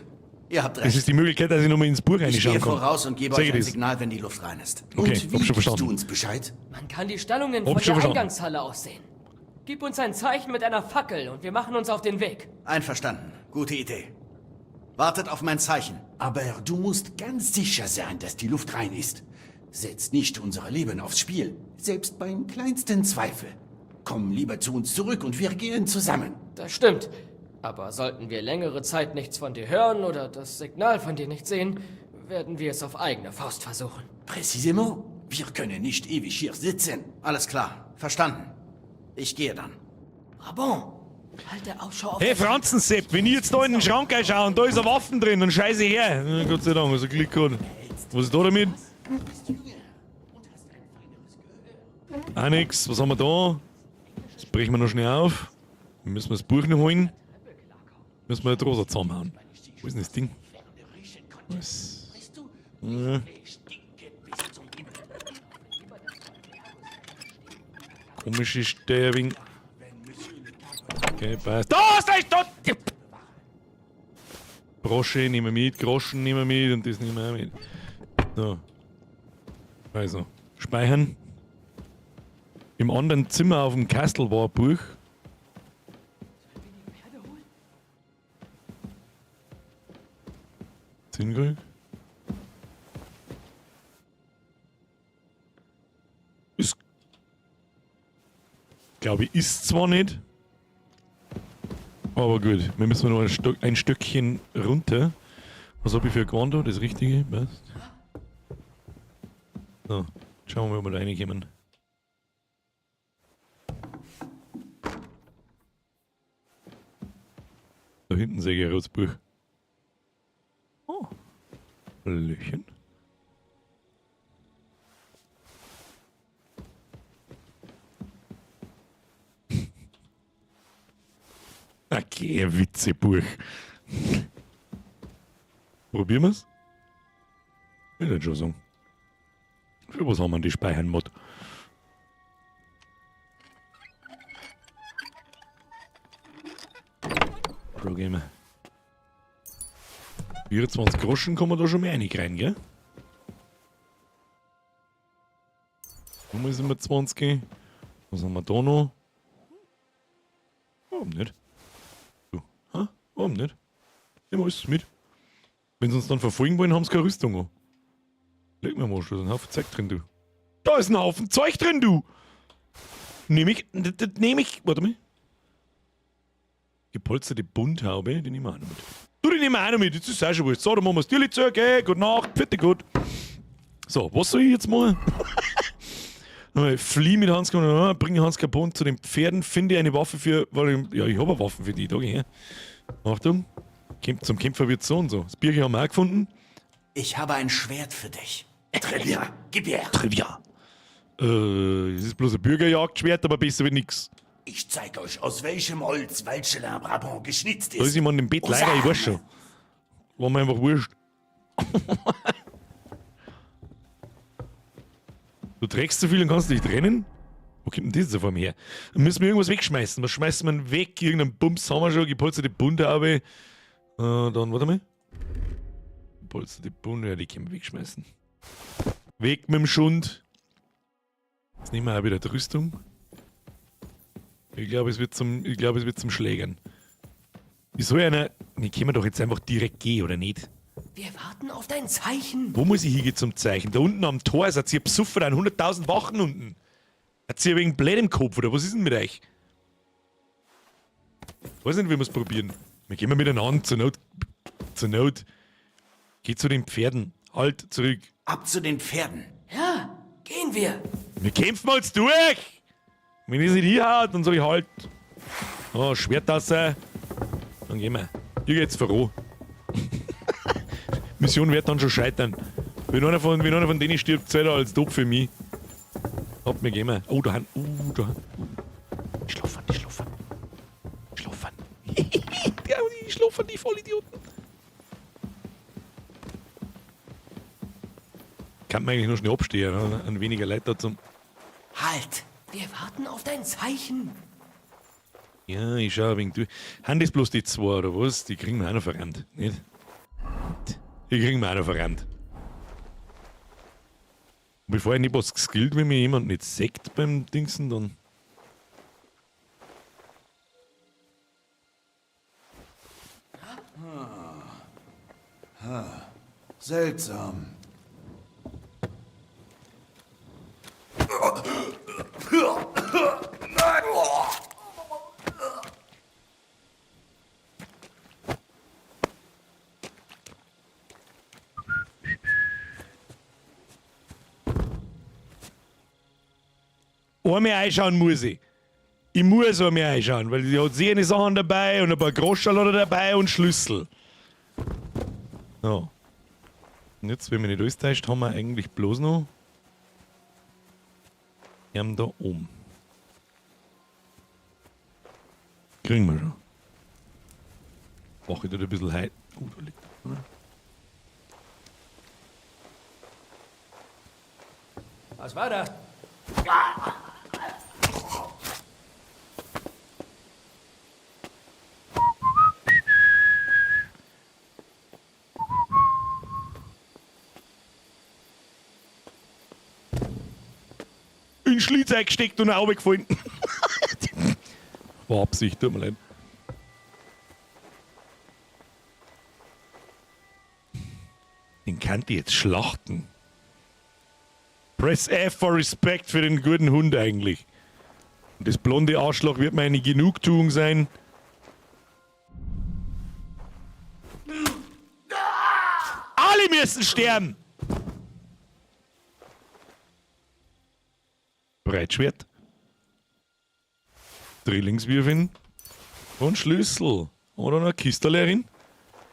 ihr habt recht. Das ist die Möglichkeit, dass ich nochmal ins Buch Ich reinschauen gehe kann. voraus und gebe Sag euch ich ein das? Signal, wenn die Luft rein ist. Okay, Und hab wie schon gibst verstanden. du uns Bescheid? Man kann die Stallungen Hab von schon der verstanden. Eingangshalle aus sehen. Gib uns ein Zeichen mit einer Fackel und wir machen uns auf den Weg. Einverstanden. Gute Idee. Wartet auf mein Zeichen. Aber du musst ganz sicher sein, dass die Luft rein ist. Setz nicht unser Leben aufs Spiel, selbst beim kleinsten Zweifel. Komm lieber zu uns zurück und wir gehen zusammen. Das stimmt. Aber sollten wir längere Zeit nichts von dir hören oder das Signal von dir nicht sehen, werden wir es auf eigene Faust versuchen. Précisément. Wir können nicht ewig hier sitzen. Alles klar. Verstanden. Ich gehe dann. Brabant, halte Ausschau auf Hey Franzensepp, wenn ich jetzt da in den Schrank reinschaue und da ist eine Waffen drin, dann scheiße her. Ja, Gott sei Dank, also Glück gehabt. Was ist da damit? Auch nix. Was haben wir da? Das brechen wir noch schnell auf. Dann müssen wir das Buch noch holen. Müssen wir die Rosa zusammenhauen. Wo ist denn das Ding? Was? Ja. Komische Steuerwing. Okay, passt. Da ist der da! Brosche nehmen wir mit, Groschen nehmen wir mit und das nehmen wir auch mit. So. Also, speichern. Im anderen Zimmer auf dem Kastel war ein Buch. Hinkrieg. Ist. Glaube ich, ist zwar nicht. Aber gut, wir müssen noch ein Stückchen runter. Was habe ich für ein Gewand da? Das Richtige? Passt. So, schauen wir mal, ob wir da reinkommen. Da hinten sehe ich ein rotes Buch. Oh. Hallöchen. Okay, Witzebuch. Probieren wir's? Ich würde schon sagen. Für was haben wir die Speichern-Mod? Pro Gamer. 24 Groschen kann man da schon mehr rein, gell? Nochmal sind wir 20. Was haben wir da noch? Warum nicht? Du, ha? Warum nicht? Nehmen wir alles mit. Wenn sie uns dann verfolgen wollen, haben sie keine Rüstung an. Leg mir mal, da ist ein Haufen Zeug drin, du. Da ist ein Haufen Zeug drin, du! Nehme ich, das nehme ich, warte mal. Gepolsterte Bunthaube, die nehmen wir auch noch mit. Du, die nehmen wir auch noch mit, das ist auch schon wurscht. So, dann machen wir das Türli zu, gell? Gute Nacht, bitte gut. So, was soll ich jetzt machen? Flieh mit Hans Capon, bring Hans Capon zu den Pferden, finde eine Waffe für, weil ich, ja, ich habe eine Waffe für die, da geh her. Achtung, zum Kämpfer wird so und so. Das Bierchen haben wir auch gefunden. Ich habe ein Schwert für dich. Trivia, gib her. Trivia. Es ist bloß ein Bürgerjagdschwert, aber besser wie nix. Ich zeig euch, aus welchem Holz Walchelin Brabant geschnitzt ist. Da ist jemand im Bett, leider, ich weiß schon. War mir einfach wurscht. Du trägst zu viel und kannst nicht rennen? Wo kommt denn das jetzt auf einmal her? Dann müssen wir irgendwas wegschmeißen. Was schmeißt man weg? Irgendeinen Bums haben wir schon, gepolsterte Bunthaube. Dann, warte mal. Gepolsterte Bunthaube, ja, die können wir wegschmeißen. Weg mit dem Schund. Jetzt nehmen wir auch wieder die Rüstung. Ich glaube, es wird zum, ich glaube, es wird zum Schlägern. Wieso einer. Ne, können wir doch jetzt einfach direkt gehen, oder nicht? Wir warten auf dein Zeichen. Wo muss ich hingehen zum Zeichen? Da unten am Tor seid ihr besoffen, da 100.000 Wachen unten. Hat ihr wegen Blöd im Kopf, oder was ist denn mit euch? Weiß nicht, wie wir's probieren. Wir gehen mal miteinander, zur Not. Zur Not. Geht zu den Pferden. Halt, zurück. Ab zu den Pferden. Ja, gehen wir. Wir kämpfen uns durch! Wenn ich sie nicht hinhaut, dann sag ich halt. Oh, Schwertasse. Dann gehen wir. Hier geht's voran. Mission wird dann schon scheitern. Wenn einer von denen stirbt, zählt er als Tod für mich. Ab, wir gehen wir. Oh, da haben. Oh, da haben. Die schlafen, die schlafen. Die schlafen. Die schlafen, die Vollidioten. Kann man eigentlich nur schnell abstehen, ne? An weniger Leute da zum. Halt! Wir warten auf dein Zeichen. Ja, ich schau ein wenig durch. Haben das bloß die zwei oder was? Die kriegen wir auch noch verrannt, nicht? Die kriegen wir auch noch verrannt. Bevor ich nicht was geskillt, wenn mir jemand nicht sägt beim Dingsen, dann. Ah. Seltsam. Einmal einschauen muss ich. Ich muss einmal einschauen, weil sie hat sehr Sachen dabei und ein paar Groschel hat er dabei und Schlüssel. So. Und jetzt, wenn mich nicht alles täuscht, haben wir eigentlich bloß noch. Wir haben da oben. Kriegen wir schon. Mach ich da ein bisschen heit. Oh, da liegt er, oder? Was war das? in den Schlitz eingesteckt und runtergefallen. War Absicht, tut mir leid. Den kann ich jetzt schlachten. Press F for Respect für den guten Hund eigentlich. Und das blonde Arschloch wird meine Genugtuung sein. Alle müssen sterben! Breitschwert. Drillingswürfin. Und Schlüssel. Oder noch eine Kisterlerin?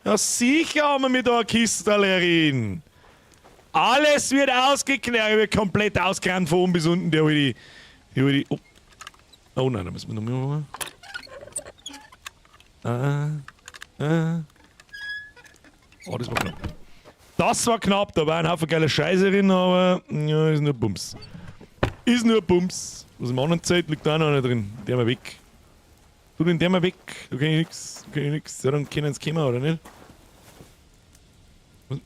Ja, sicher haben wir da eine Kisterlerin. Alles wird ausgeknallt, wird komplett ausgerannt von oben bis unten. Der die, die, oh. Oh nein, da müssen wir noch mehr machen. Oh, das war knapp. Das war knapp, da war ein Haufen geiler Scheiße drin, aber ja, ist nur Bums. Ist nur Bums. Was im anderen Zelt liegt da auch noch einer drin. Der mal weg. Tu den der mal weg. Da kann ich nix. Da kann ich nix. Ja, dann können sie kommen, oder nicht? Was?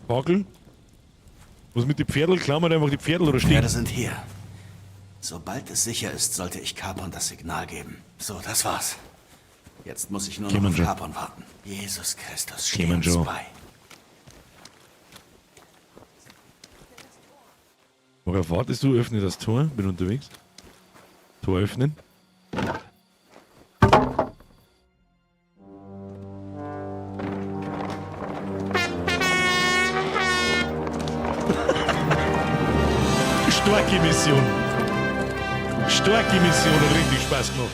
Wackel? Was mit den Pferdl? Klammern einfach die Pferdl oder stehen? Pferde sind hier. Sobald es sicher ist, sollte ich Capon das Signal geben. So, das war's. Jetzt muss ich nur noch auf Capon warten. Jesus Christus, steh uns bei. Worauf wartest du? Öffne das Tor. Bin unterwegs. Tor öffnen. Starke Mission. Starke Mission, hat richtig Spaß gemacht.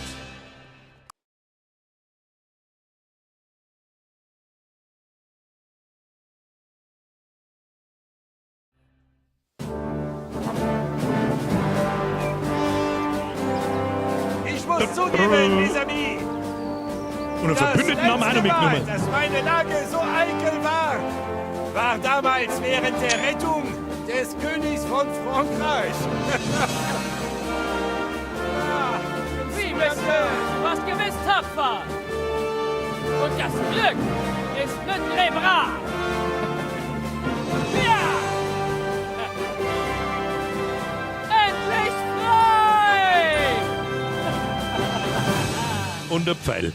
Ich muss zugeben, mes amis. Und einen Verbündeten haben wir auch noch mitgenommen. Dass meine Lage so eikel war, war damals während der Rettung des Königs von Frankreich. Sie, Monsieur, warst gewiss tapfer. Und das Glück ist mit les bras. Ja! Endlich frei! Und der Pfeil.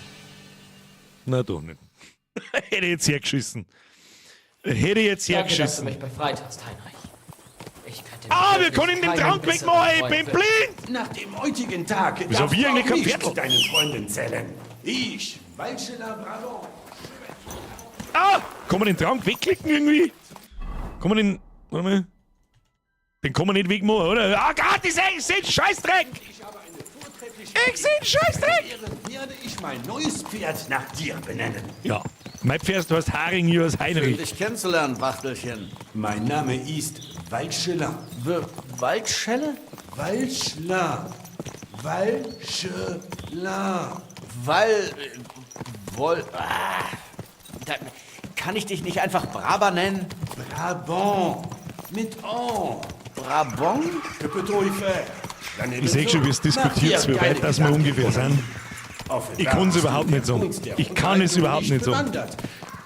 Na doch nicht. Hätte jetzt hergeschissen. Hätte jetzt Danke, dass du hergeschissen. mich befreit hast, Heinrich. Ich könnte Ah, mir wir können den keinen Trank besseren wegmachen, ich Freund bin wünschen. blind! Nach dem heutigen Tag Wieso darfst wir du eigentlich auch kein nicht Pferdl? zu deinen Freunden zählen. Ich, Walscheler Brabant. Ah! Kann man den Trank wegklicken irgendwie? Kann man den... Warte mal. Den kann man nicht wegmachen, oder? Ah Gott, ich seh Scheißdreck! Ich seh Scheißdreck! Werde ich mein neues Pferd nach dir benennen. Ja, mein Pferd heißt Haring, hier heißt Schön, Heinrich. dich kennenzulernen, Wachtelchen. Mein Name ist Walscheler. Waldschelle? Walschler. Walscheler. Wal... Woll... Ah. Da, kann ich dich nicht einfach Braba nennen? Brabant. Mit O. Brabant? Que peut-on y faire? Ich seh schon, wie es diskutiert, wie weit das wir ungefähr sind. Ich kann es überhaupt nicht sagen. Ich kann es überhaupt nicht sagen. Bewandert.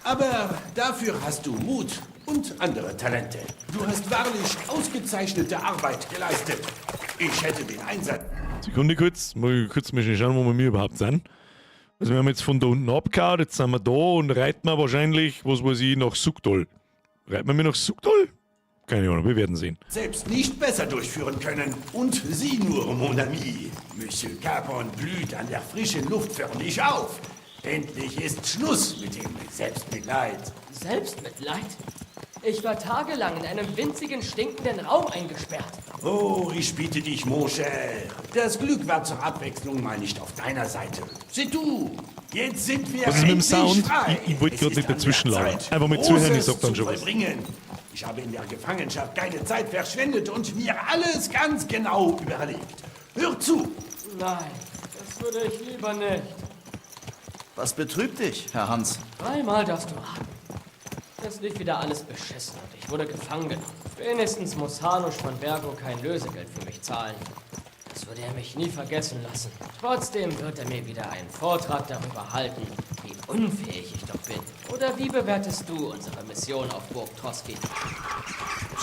Aber dafür hast du Mut und andere Talente. Du hast wahrlich ausgezeichnete Arbeit geleistet. Ich hätte den Einsatz. Sekunde kurz, mal kurz mal schnell schauen, wo wir mir überhaupt sind. Also wir haben jetzt von da unten abgehauen, jetzt sind wir da und reiten wir wahrscheinlich, was weiß ich, nach Suchdol. Reiten wir mir nach Suchdol? Keine Ahnung, wir werden sehen. Selbst nicht besser durchführen können. Und sieh nur, mon ami, Monsieur Capon blüht an der frischen Luft förmlich auf. Endlich ist Schluss mit dem Selbstmitleid. Selbstmitleid? Ich war tagelang in einem winzigen, stinkenden Raum eingesperrt. Oh, ich bitte dich, mon cher. Das Glück war zur Abwechslung mal nicht auf deiner Seite. C'est tout. Jetzt sind wir Was ist mit dem endlich Sound? frei. Ich wollte Es gerade ist nicht an dazwischen der labern. Zeit, Einfach mal zuhören, ich Großes sag dann zu schon was. vollbringen. Ich habe in der Gefangenschaft keine Zeit verschwendet und mir alles ganz genau überlegt. Hör zu! Nein, das würde ich lieber nicht. Was betrübt dich, Herr Hans? Dreimal darfst du raten. Es lief wieder alles beschissen und ich wurde gefangen genommen. Wenigstens muss Hanusch von Bergo kein Lösegeld für mich zahlen. Das würde er mich nie vergessen lassen. Trotzdem wird er mir wieder einen Vortrag darüber halten, wie unfähig ich doch bin. Oder wie bewertest du unsere Mission auf Burg Troski?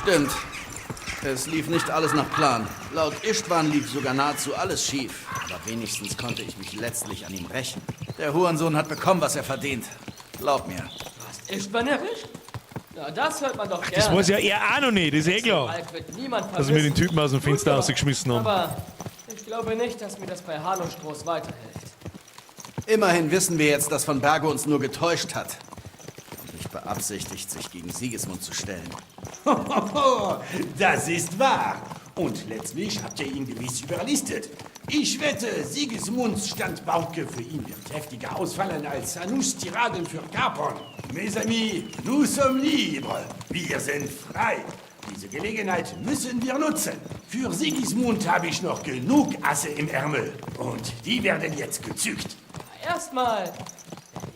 Stimmt. Es lief nicht alles nach Plan. Laut Istvan lief sogar nahezu alles schief. Aber wenigstens konnte ich mich letztlich an ihm rächen. Der Hurensohn hat bekommen, was er verdient. Glaub mir. Du hast Istvan erwischt? Na, das hört man doch gerne. Das weiß ja er auch noch nicht, das ist eh klar. Balk wird niemand Dass wir den vermissen. Typen aus dem Fenster Gut gemacht. rausgeschmissen haben. Aber ich glaube nicht, dass mir das bei Hanusch groß weiterhilft. Immerhin wissen wir jetzt, dass von Berge uns nur getäuscht hat. Und nicht beabsichtigt, sich gegen Sigismund zu stellen. Das ist wahr. Und letztlich habt ihr ihn gewiss überlistet. Ich wette, Sigismunds Standbauke für ihn wird heftiger ausfallen als Hanus Tiraden für Capon. Mes amis, nous sommes libres. Wir sind frei. Diese Gelegenheit müssen wir nutzen. Für Sigismund habe ich noch genug Asse im Ärmel. Und die werden jetzt gezückt. Erstmal werde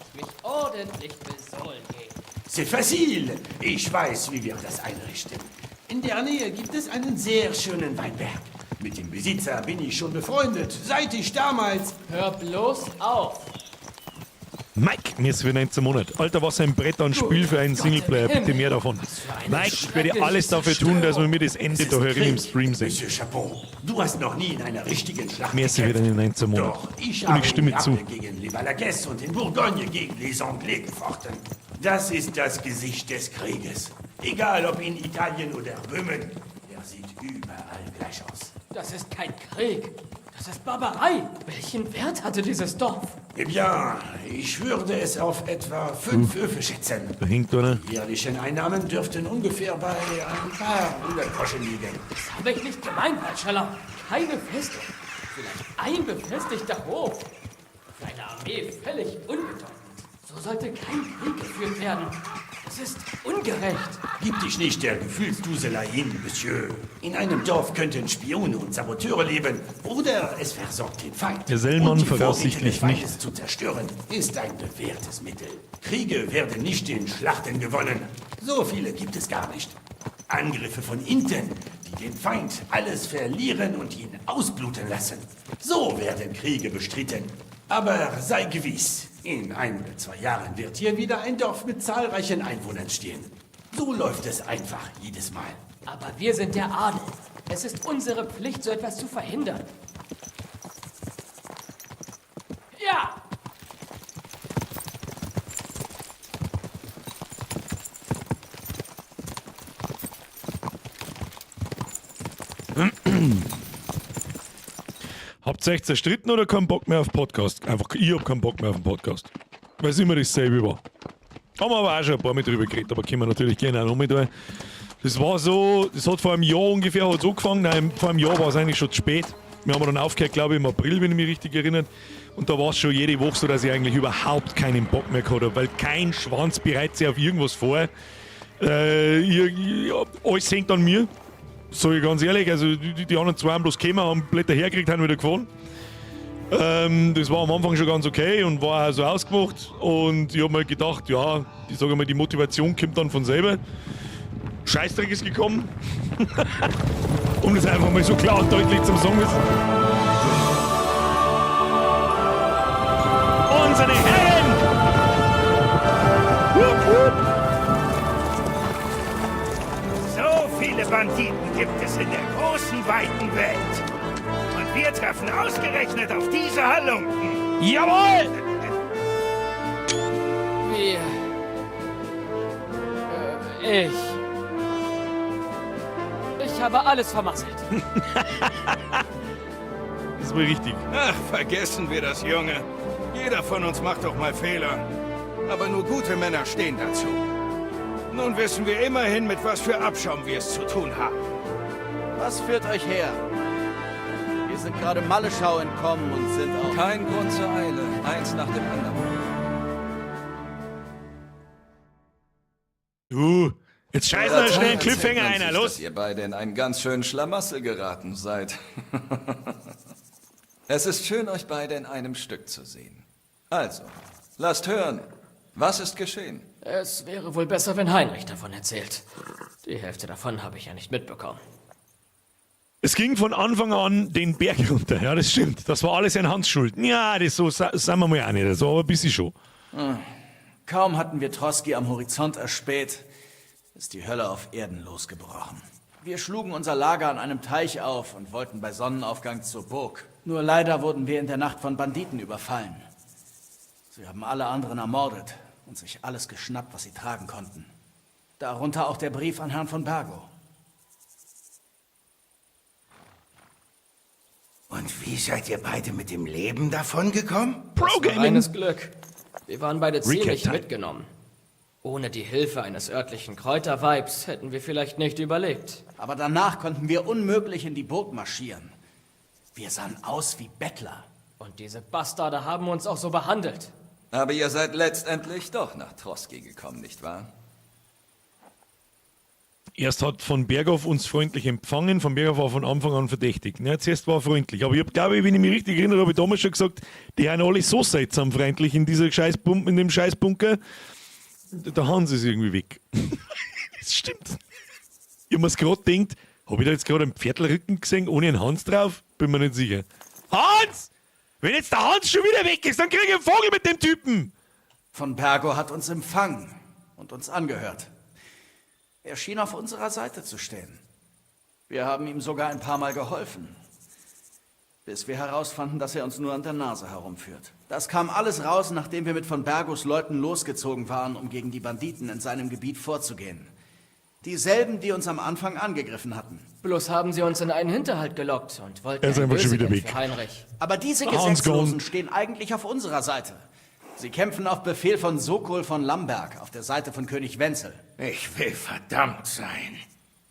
ich mich ordentlich besohlen gehen. C'est facile. Ich weiß, wie wir das einrichten. In der Nähe gibt es einen sehr schönen Weinberg. Mit dem Besitzer bin ich schon befreundet, seit ich damals... Hör bloß auf! Mike, mir ist für 19 Monate. Alter, was ein Brett an Spiel für einen Singleplayer. Bitte mehr davon. Mike, ich werde alles dafür tun, dass wir mir das Ende da herin im Stream sehen. Monsieur Chapon, du hast noch nie in einer richtigen Schlacht Merci für deine 19 Monate. Doch, ich Und habe ich stimme in zu. Neapel gegen les Balagues und in Bourgogne gegen les Anglais gefochten. Das ist das Gesicht des Krieges. Egal ob in Italien oder Böhmen, er sieht überall gleich aus. Das ist kein Krieg. Das ist Barbarei. Welchen Wert hatte dieses Dorf? Eh bien, ich würde es auf etwa 5 Öfe schätzen. Da hängt einer. Die jährlichen Einnahmen dürften ungefähr bei ein paar hundert Groschen liegen. Das habe ich nicht gemeint, Valschala. Keine Festung. Vielleicht ein befestigter Hof. Für eine Armee völlig unbedeutend. So sollte kein Krieg geführt werden. Das ist ungerecht. Gib dich nicht der Gefühlsduselei hin, Monsieur. In einem Dorf könnten Spione und Saboteure leben, oder es versorgt den Feind. Der Sellmann Und die Vorräte voraussichtlich des Feindes nicht. zu zerstören, ist ein bewährtes Mittel. Kriege werden nicht in Schlachten gewonnen. So viele gibt es gar nicht. Angriffe von hinten, die den Feind alles verlieren und ihn ausbluten lassen. So werden Kriege bestritten. Aber sei gewiss, in 1 oder 2 Jahren wird hier wieder ein Dorf mit zahlreichen Einwohnern stehen. So läuft es einfach jedes Mal. Aber wir sind der Adel. Es ist unsere Pflicht, so etwas zu verhindern. Ja! Habt ihr euch zerstritten oder keinen Bock mehr auf Podcast? Einfach, ich hab keinen Bock mehr auf den Podcast. Weil es immer dasselbe war. Haben wir aber auch schon ein paar Mal drüber geredet, aber können wir natürlich gerne auch noch mit rein. Das war so, das hat vor einem Jahr ungefähr hat's angefangen. Nein, vor einem Jahr war es eigentlich schon zu spät. Wir haben dann aufgehört, glaube ich, im April, wenn ich mich richtig erinnere. Und da war es schon jede Woche so, dass ich eigentlich überhaupt keinen Bock mehr gehabt habe, weil kein Schwanz bereitet sich auf irgendwas vor. Alles hängt an mir. Sag ich ganz ehrlich, also die anderen zwei haben bloß gekommen, haben Blätter hergekriegt, haben wieder gefahren. Das war am Anfang schon ganz okay und war auch so ausgemacht. Und ich hab mir gedacht, ja, ich sage mal, die Motivation kommt dann von selber. Scheißdreck ist gekommen. Um das einfach mal so klar und deutlich zu sagen. Unsere Herren! Wupp, wupp. So viele Banditen gibt es in der großen, weiten Welt. Und wir treffen ausgerechnet auf diese Halunken. Jawohl! Wir. Ich. Ich habe alles vermasselt. Das ist wohl richtig. Ach, vergessen wir das, Junge. Jeder von uns macht doch mal Fehler. Aber nur gute Männer stehen dazu. Nun wissen wir immerhin, mit was für Abschaum wir es zu tun haben. Was führt euch her? Wir sind gerade Malleschau entkommen und sind auf... Kein Grund zur Eile. Eins nach dem anderen. Du, jetzt scheißen wir schnell einen Erzählt Cliffhanger man einer, sich, los! Dass ihr beide in einen ganz schönen Schlamassel geraten seid. Es ist schön, euch beide in einem Stück zu sehen. Also, lasst hören, was ist geschehen? Es wäre wohl besser, wenn Heinrich davon erzählt. Die Hälfte davon habe ich ja nicht mitbekommen. Es ging von Anfang an den Berg runter. Ja, das stimmt. Das war alles ein Hans Schuld. Ja, das so sagen wir mal auch nicht. So, aber ein bisschen schon. Kaum hatten wir Troski am Horizont erspäht, ist die Hölle auf Erden losgebrochen. Wir schlugen unser Lager an einem Teich auf und wollten bei Sonnenaufgang zur Burg. Nur leider wurden wir in der Nacht von Banditen überfallen. Sie haben alle anderen ermordet und sich alles geschnappt, was sie tragen konnten. Darunter auch der Brief an Herrn von Bergow. Und wie seid ihr beide mit dem Leben davongekommen? Das war reines Glück. Wir waren beide Recap ziemlich Time. mitgenommen. Ohne die Hilfe eines örtlichen Kräuterweibs hätten wir vielleicht nicht überlebt. Aber danach konnten wir unmöglich in die Burg marschieren. Wir sahen aus wie Bettler. Und diese Bastarde haben uns auch so behandelt. Aber ihr seid letztendlich doch nach Troski gekommen, nicht wahr? Erst hat von Berghoff uns freundlich empfangen, von Berghoff war von Anfang an verdächtig. Ne, zuerst war er freundlich, aber ich habe, glaube ich, wenn ich mich richtig erinnere, habe ich damals schon gesagt, die sind alle so seltsam freundlich in dieser in dem Scheißbunker. Der Hans ist irgendwie weg. Das stimmt. Ich hab mir's gerade gedacht, habe ich da jetzt gerade einen Pferdlrücken gesehen, ohne einen Hans drauf? Bin mir nicht sicher. Hans! Wenn jetzt der Hans schon wieder weg ist, dann krieg ich einen Vogel mit dem Typen! Von Bergow hat uns empfangen und uns angehört. Er schien auf unserer Seite zu stehen. Wir haben ihm sogar ein paar Mal geholfen. Bis wir herausfanden, dass er uns nur an der Nase herumführt. Das kam alles raus, nachdem wir mit von Bergos Leuten losgezogen waren, um gegen die Banditen in seinem Gebiet vorzugehen. Dieselben, die uns am Anfang angegriffen hatten. Bloß haben sie uns in einen Hinterhalt gelockt und wollten Er ist ein einfach schon wieder Lösegeld weg. für Heinrich. Aber diese Hans Gesetzlosen gone. stehen eigentlich auf unserer Seite. Sie kämpfen auf Befehl von Sokol von Lamberg auf der Seite von König Wenzel. Ich will verdammt sein.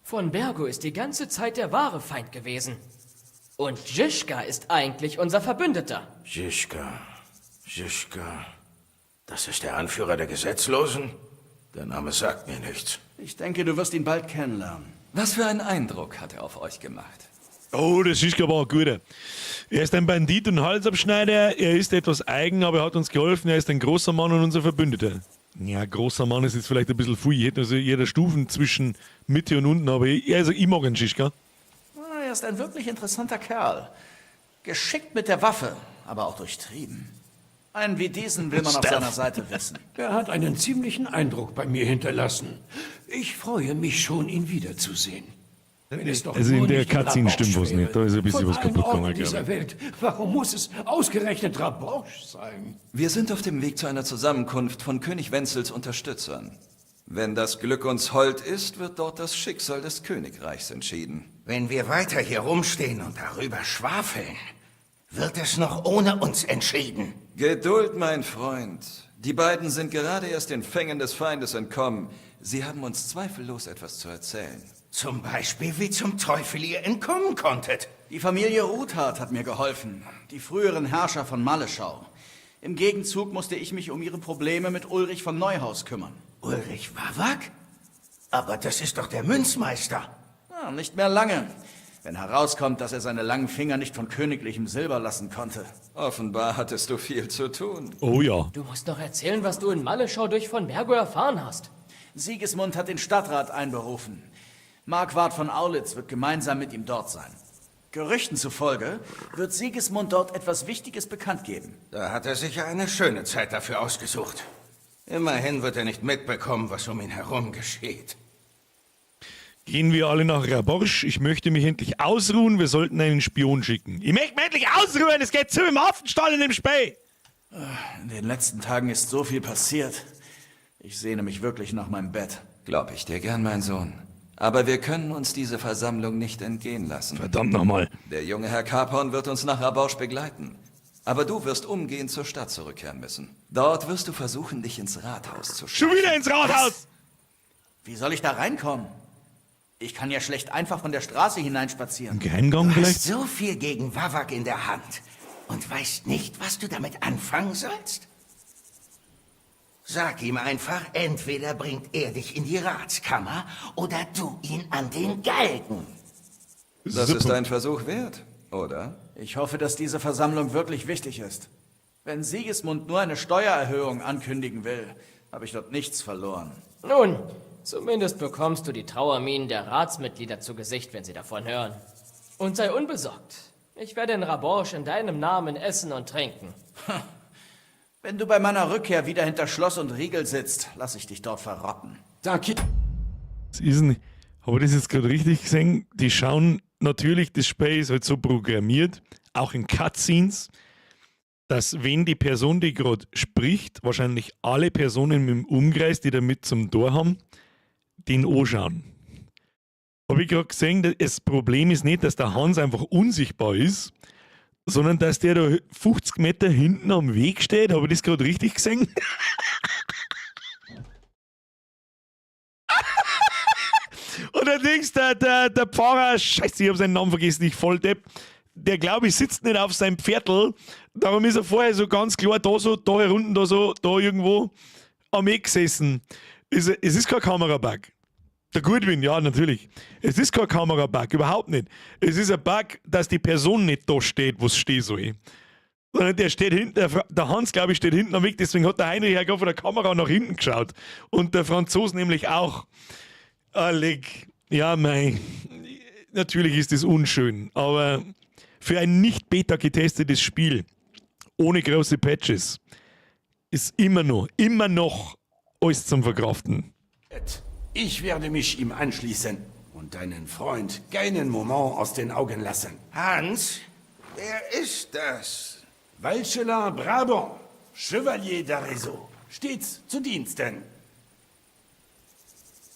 Von Bergo ist die ganze Zeit der wahre Feind gewesen. Und Žižka ist eigentlich unser Verbündeter. Žižka, Žižka. Das ist der Anführer der Gesetzlosen? Der Name sagt mir nichts. Ich denke, du wirst ihn bald kennenlernen. Was für einen Eindruck hat er auf euch gemacht? Oh, das ist aber ein guter. Er ist ein Bandit und Halsabschneider. Er ist etwas eigen, aber er hat uns geholfen. Er ist ein großer Mann und unser Verbündeter. Ja, großer Mann ist jetzt vielleicht ein bisschen viel. Ich hätte also eher Stufen zwischen Mitte und unten, aber ich, also ich mag einen Schischka. Ah, Er ist ein wirklich interessanter Kerl. Geschickt mit der Waffe, aber auch durchtrieben. Einen wie diesen will man auf Stealth. seiner Seite wissen. Er hat einen ziemlichen Eindruck bei mir hinterlassen. Ich freue mich schon, ihn wiederzusehen. Wenn es doch Also in nur der nicht Cutscene Raborsch stimmt was wäre. nicht. Da ist ein bisschen Von was allen kaputt Orten gegangen, dieser glaube ich. Welt. Warum muss es ausgerechnet Raborsch sein? Wir sind auf dem Weg zu einer Zusammenkunft von König Wenzels Unterstützern. Wenn das Glück uns hold ist, wird dort das Schicksal des Königreichs entschieden. Wenn wir weiter hier rumstehen und darüber schwafeln, wird es noch ohne uns entschieden. Geduld, mein Freund. Die beiden sind gerade erst den Fängen des Feindes entkommen. Sie haben uns zweifellos etwas zu erzählen. Zum Beispiel, wie zum Teufel ihr entkommen konntet. Die Familie Ruthard hat mir geholfen, die früheren Herrscher von Maleschau. Im Gegenzug musste ich mich um ihre Probleme mit Ulrich von Neuhaus kümmern. Ulrich Wawak? Aber das ist doch der Münzmeister. Ah, nicht mehr lange. Wenn herauskommt, dass er seine langen Finger nicht von königlichem Silber lassen konnte. Offenbar hattest du viel zu tun. Oh ja. Du musst noch erzählen, was du in Maleschau durch von Bergo erfahren hast. Sigismund hat den Stadtrat einberufen. Marquard von Aulitz wird gemeinsam mit ihm dort sein. Gerüchten zufolge wird Sigismund dort etwas Wichtiges bekannt geben. Da hat er sicher eine schöne Zeit dafür ausgesucht. Immerhin wird er nicht mitbekommen, was um ihn herum geschieht. Gehen wir alle nach Raborsch. Ich möchte mich endlich ausruhen. Wir sollten einen Spion schicken. Ich möchte mich endlich ausruhen. Es geht zu im Affenstall in dem Spee. In den letzten Tagen ist so viel passiert. Ich sehne mich wirklich nach meinem Bett. Glaub ich dir gern, mein Sohn. Aber wir können uns diese Versammlung nicht entgehen lassen. Verdammt nochmal. Der junge Herr Capon wird uns nach Raborsch begleiten. Aber du wirst umgehend zur Stadt zurückkehren müssen. Dort wirst du versuchen, dich ins Rathaus zu Schon wieder ins Rathaus! Wie soll ich da reinkommen? Ich kann ja schlecht einfach von der Straße hineinspazieren. Ein Geheimgang Du vielleicht? hast so viel gegen Wawak in der Hand und weißt nicht, was du damit anfangen sollst? Sag ihm einfach, entweder bringt er dich in die Ratskammer oder du ihn an den Galgen. Das ist ein Versuch wert, oder? Ich hoffe, dass diese Versammlung wirklich wichtig ist. Wenn Sigismund nur eine Steuererhöhung ankündigen will, habe ich dort nichts verloren. Nun, zumindest bekommst du die Trauerminen der Ratsmitglieder zu Gesicht, wenn sie davon hören. Und sei unbesorgt. Ich werde in Raborsch in deinem Namen essen und trinken. Wenn du bei meiner Rückkehr wieder hinter Schloss und Riegel sitzt, lass ich dich dort verrotten. Danke. Was ist denn? Habe ich das jetzt gerade richtig gesehen? Die schauen natürlich, das Spiel ist halt so programmiert, auch in Cutscenes, dass wenn die Person, die gerade spricht, wahrscheinlich alle Personen im Umkreis, die da mit zum Tor haben, den anschauen. Habe ich gerade gesehen, das Problem ist nicht, dass der Hans einfach unsichtbar ist, sondern dass der da 50 Meter hinten am Weg steht. Habe ich das gerade richtig gesehen? Und dann denkst du, der Pfarrer, scheiße, ich habe seinen Namen vergessen, ich Volldepp, der glaube ich sitzt nicht auf seinem Pferdl, darum ist er vorher so ganz klar da so, da herunten, da so, da irgendwo am Eck gesessen. Es ist kein Kamerabug. Der Goodwin, ja, natürlich. Es ist kein Kamerabug, überhaupt nicht. Es ist ein Bug, dass die Person nicht da steht, wo es stehen soll. Sondern der steht hinten, der Hans, glaube ich, steht hinten am Weg, deswegen hat der Heinrich ja gerade von der Kamera nach hinten geschaut. Und der Franzos nämlich auch. Alec, ja, mei. Natürlich ist das unschön, aber für ein nicht beta getestetes Spiel ohne große Patches ist immer noch alles zum Verkraften. Ich werde mich ihm anschließen und deinen Freund keinen Moment aus den Augen lassen. Hans, wer ist das? Valchelin Brabant, Chevalier d'Arezzo, stets zu Diensten.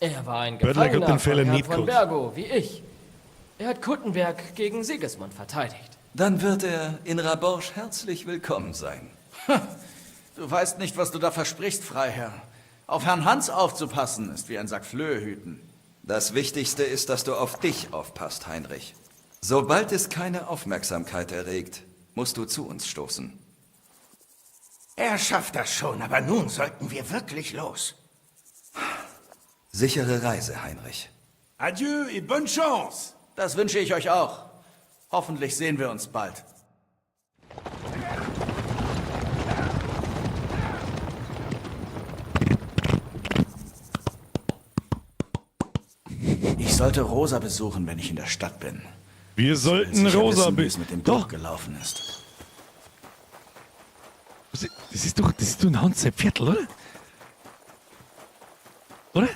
Er war ein Böttler hat Gefangener den Fehler von Herrn nicht von gehabt. Bergow, wie ich. Er hat Kuttenberg gegen Sigismund verteidigt. Dann wird er in Raborsch herzlich willkommen sein. Du weißt nicht, was du da versprichst, Freiherr. Auf Herrn Hans aufzupassen, ist wie ein Sack Flöhe hüten. Das Wichtigste ist, dass du auf dich aufpasst, Heinrich. Sobald es keine Aufmerksamkeit erregt, musst du zu uns stoßen. Er schafft das schon, aber nun sollten wir wirklich los. Sichere Reise, Heinrich. Adieu et bonne chance. Das wünsche ich euch auch. Hoffentlich sehen wir uns bald. Ich sollte Rosa besuchen, wenn ich in der Stadt bin. Wir sollten sicher Rosa wissen, wie es be- mit dem Doch. Buch gelaufen ist. Das ist doch ein Hans sein Viertel, oder? Oder?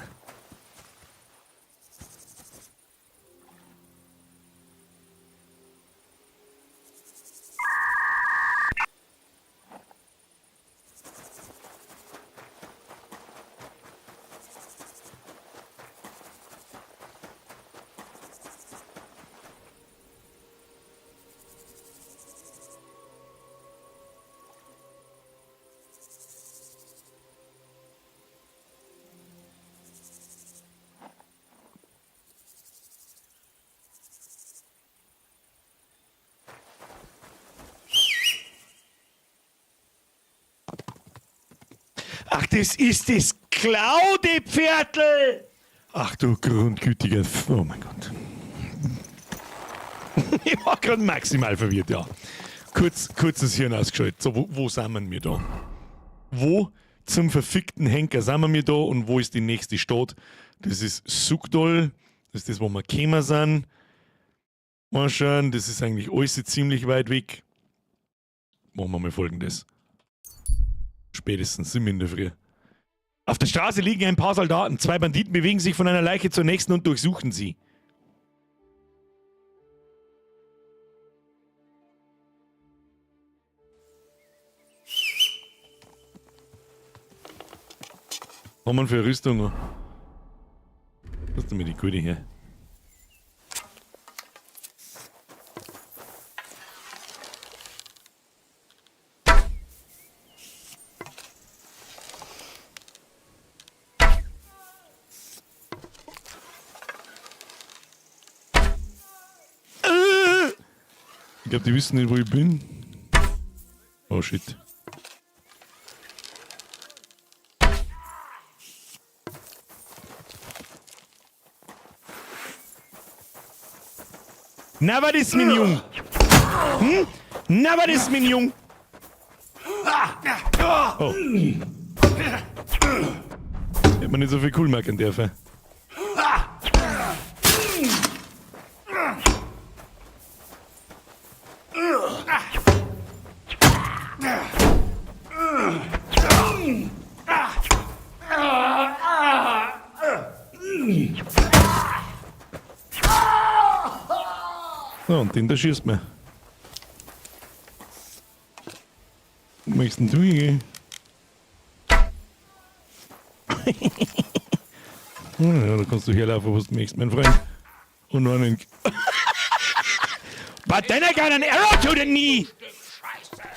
Ach, das ist das Claudi-Pferdl! Ach du grundgütiger... Oh mein Gott. Ich war gerade maximal verwirrt, ja. Kurz das Hirn ausgeschaltet. So, wo sind wir da? Wo zum verfickten Henker sind wir da und wo ist die nächste Stadt? Das ist Sukdol. Das ist das, wo wir gekommen sind. Mal schauen, das ist eigentlich alles ziemlich weit weg. Machen wir mal Folgendes. Spätestens sind wir in der Früh. Auf der Straße liegen ein paar Soldaten. Zwei Banditen bewegen sich von einer Leiche zur nächsten und durchsuchen sie. Was haben wir für eine Rüstung? Lass du mir die gute her. Ich glaube, die wissen nicht, wo ich bin. Oh shit. Na, was ist, mein Jung? Hm? Na, was ist, mein Jung? Oh. Hätte man nicht so viel cool machen dürfen. So, und den da schießt man. Wo möchtest denn du hingehen? Ja, da kannst du herlaufen, was du möchtest, mein Freund. Und noch einen. But then I got an arrow to the knee!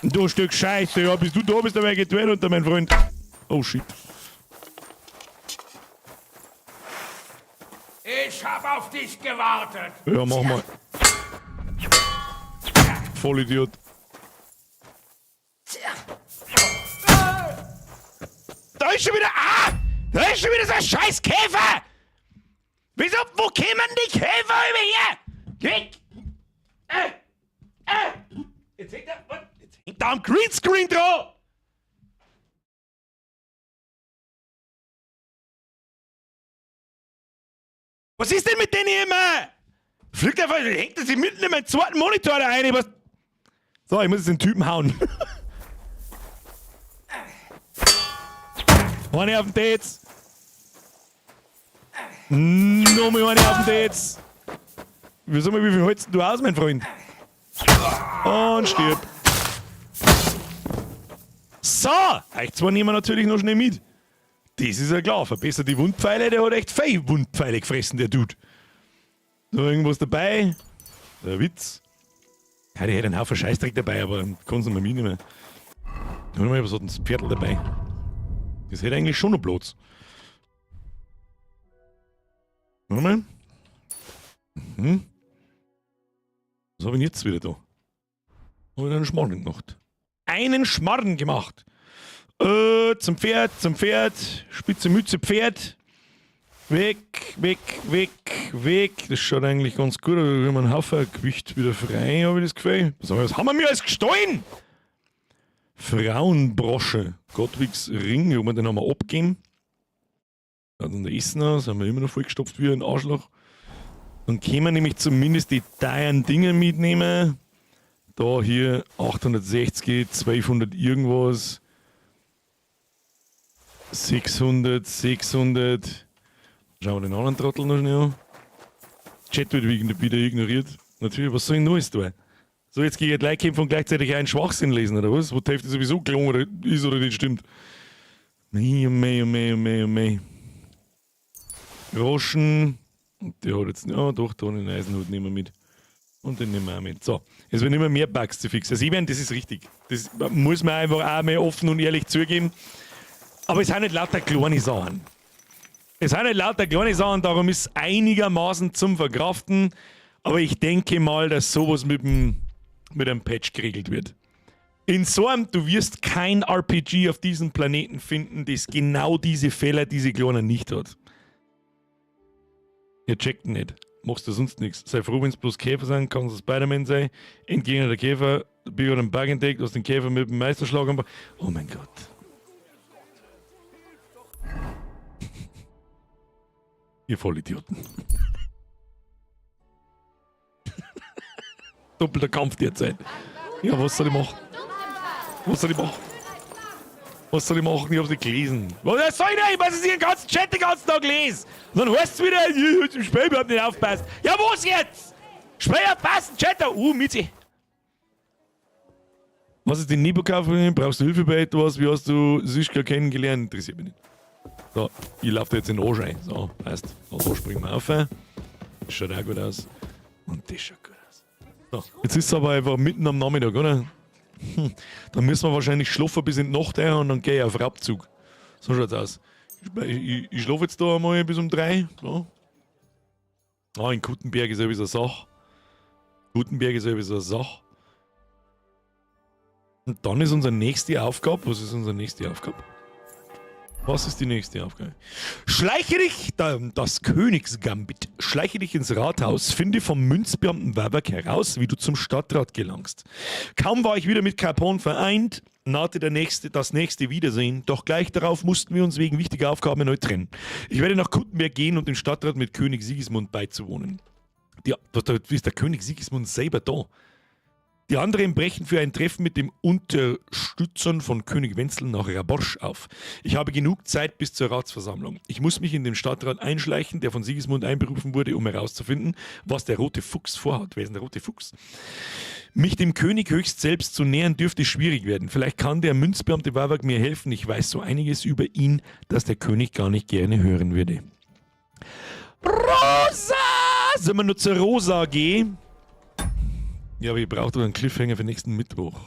Du Stück Scheiße, ja, bis du da bist, dabei geht unter, mein Freund. Oh shit. Ich hab auf dich gewartet. Ja, mach mal. Vollidiot. Da ist schon wieder. Ah! Da ist schon wieder so ein scheiß Käfer! Wieso? Wo kämen die Käfer über hier? Weg! Jetzt hängt er. Was? Jetzt hängt er am Greenscreen dran! Was ist denn mit denen immer? Fliegt einfach, hängt er sich mitten in meinen zweiten Monitor da rein. Was? So, ich muss jetzt den Typen hauen. Eine auf den Dates. Nochmal eine auf den Dates. Wie soll man, wie viel hältst du aus, mein Freund? Und stirb. So, euch zwei nehmen wir natürlich noch schnell mit. Das ist ja klar. Verbessert die Wundpfeile, der hat echt viel Wundpfeile gefressen, der Dude. Noch irgendwas dabei? Der Witz. Ja, der hätte einen Haufen Scheißdreck dabei, aber kannst du mal mitnehmen. Warte mal, was hat denn das Pferdl dabei? Das hätte eigentlich schon noch Platz. Warte mal. Mhm. Was habe ich denn jetzt wieder da? Habe ich einen Schmarrn gemacht. Einen Schmarrn gemacht. Zum Pferd, zum Pferd. Spitze Mütze, Pferd. Weg, weg, weg, weg. Das schaut eigentlich ganz gut aus. Da haben wir einen Haufen Gewicht wieder frei, habe ich das Gefühl. Was haben wir mir alles gestohlen? Frauenbrosche. Gottwigs Ring, ob wir den haben wir abgeben. Ja, dann der Essen aus, haben wir immer noch vollgestopft wie ein Arschloch. Dann können wir nämlich zumindest die teuren Dinge mitnehmen. Da hier 860, 1200 irgendwas. 600, 600. Schauen wir den anderen Trottel noch schnell an. Chat wird wieder ignoriert. Natürlich, was soll ich Neues tun? So, jetzt gehe ich gleich kämpfen und gleichzeitig einen Schwachsinn lesen, oder was? Wo die Hälfte sowieso gelungen oder ist oder nicht stimmt. Mei, oh mei, oh mei, oh mei, oh mei. Groschen. Und der hat jetzt, ja doch, da einen Eisenhut nehmen wir mit. Und den nehmen wir auch mit. So, es werden immer mehr Bugs zu fixen. Also ich meine, das ist richtig. Das muss man einfach auch mal offen und ehrlich zugeben. Aber es sind nicht lauter kleine Sachen. Es sind nicht lauter kleine Sachen, darum ist es einigermaßen zum Verkraften. Aber ich denke mal, dass sowas mit einem Patch geregelt wird. In so einem, du wirst kein RPG auf diesem Planeten finden, das genau diese Fehler, diese kleinen nicht hat. Ihr checkt nicht. Machst du sonst nichts. Sei froh, wenn es bloß Käfer sind, kann es Spider-Man sein. Entgegner der Käfer, Biber hat einen Bug entdeckt, hast den Käfer mit dem Meisterschlag angebracht. Oh mein Gott. Ihr Vollidioten. Doppelter Kampf derzeit. Ja, was soll ich machen? Was soll ich machen? Was soll ich machen? Ich hab's nicht gelesen. Was soll ich denn? Ich weiß es nicht, den ganzen Chat den ganzen Tag lesen. Und dann heißt es wieder, ich hab im Spiel überhaupt nicht aufpasst. Ja, was jetzt? Spiel aufpassen, Chatter! Mitzi. Was ist die Nebo-Kauf? Brauchst du Hilfe bei etwas? Wie hast du Sischka kennengelernt? Interessiert mich nicht. So, ich laufe da jetzt in den Arsch rein. So, passt. So, da springen wir auf. Das schaut auch gut aus. Und das schaut gut aus. So, jetzt ist es aber einfach mitten am Nachmittag, oder? Dann müssen wir wahrscheinlich schlafen bis in die Nacht ein und dann gehe ich auf Raubzug. So schaut's aus. Ich schlafe jetzt da einmal bis um 3. So. Ah, in Kuttenberg ist ja so eine Sache. Kuttenberg ist ja so eine Sache. Und dann ist unsere nächste Aufgabe. Was ist unsere nächste Aufgabe? Was ist die nächste Aufgabe? Schleiche dich, das Königsgambit. Schleiche dich ins Rathaus, finde vom Münzbeamten Wawak heraus, wie du zum Stadtrat gelangst. Kaum war ich wieder mit Capone vereint, nahte das nächste Wiedersehen, doch gleich darauf mussten wir uns wegen wichtiger Aufgaben erneut trennen. Ich werde nach Kuttenberg gehen und dem Stadtrat mit König Sigismund beizuwohnen. Ja, da ist der König Sigismund selber da. Die anderen brechen für ein Treffen mit dem Unterstützern von König Wenzel nach Raborsch auf. Ich habe genug Zeit bis zur Ratsversammlung. Ich muss mich in den Stadtrat einschleichen, der von Sigismund einberufen wurde, um herauszufinden, was der rote Fuchs vorhat. Wer ist denn der rote Fuchs? Mich dem König höchst selbst zu nähern, dürfte schwierig werden. Vielleicht kann der Münzbeamte Wawak mir helfen. Ich weiß so einiges über ihn, das der König gar nicht gerne hören würde. Rosa! Sollen wir nur zur Rosa gehen? Ja, aber ich brauche doch einen Cliffhanger für nächsten Mittwoch.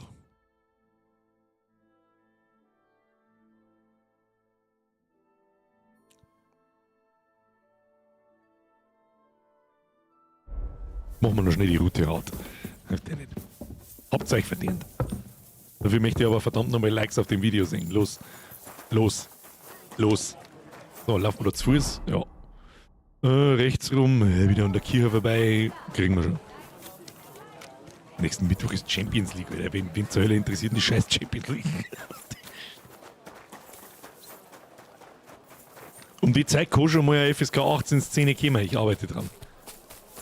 Machen wir noch schnell die Route hart. Hilft ja nicht. Habt's euch verdient. Dafür möchte ich aber verdammt nochmal Likes auf dem Video sehen. Los. Los. Los. So, laufen wir da zu Fuß? Ja. Rechts rum, wieder an der Kirche vorbei. Kriegen wir schon. Nächsten Mittwoch ist Champions League, Alter. Wen zur Hölle interessiert denn die scheiß Champions League? Um die Zeit kann schon mal eine FSK 18 Szene kommen. Ich arbeite dran.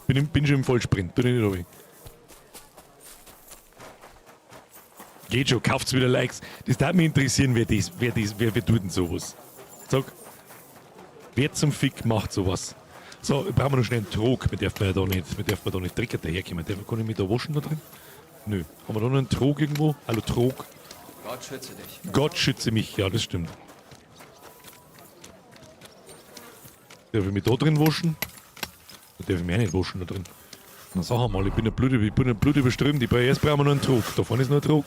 Bin schon im Vollsprint. Bin ich nicht runter. Geht schon, kauft's wieder Likes. Das darf mich interessieren, wer tut denn sowas? Sag. Wer zum Fick macht sowas? So, brauchen wir noch schnell einen Trog. Wir dürfen ja da nicht, wir dürfen da nicht dreckig daherkommen. Kann ich mich da waschen da drin? Nö. Haben wir da noch einen Trog irgendwo? Hallo Trog. Gott schütze dich. Gott schütze mich, ja, das stimmt. Darf ich mich da drin waschen? Da darf ich mich auch nicht waschen da drin. Na sag mal, ich bin ja Blut, ich bin ja Blut überströmt. Erst brauchen wir noch einen Trog. Da vorne ist noch ein Trog.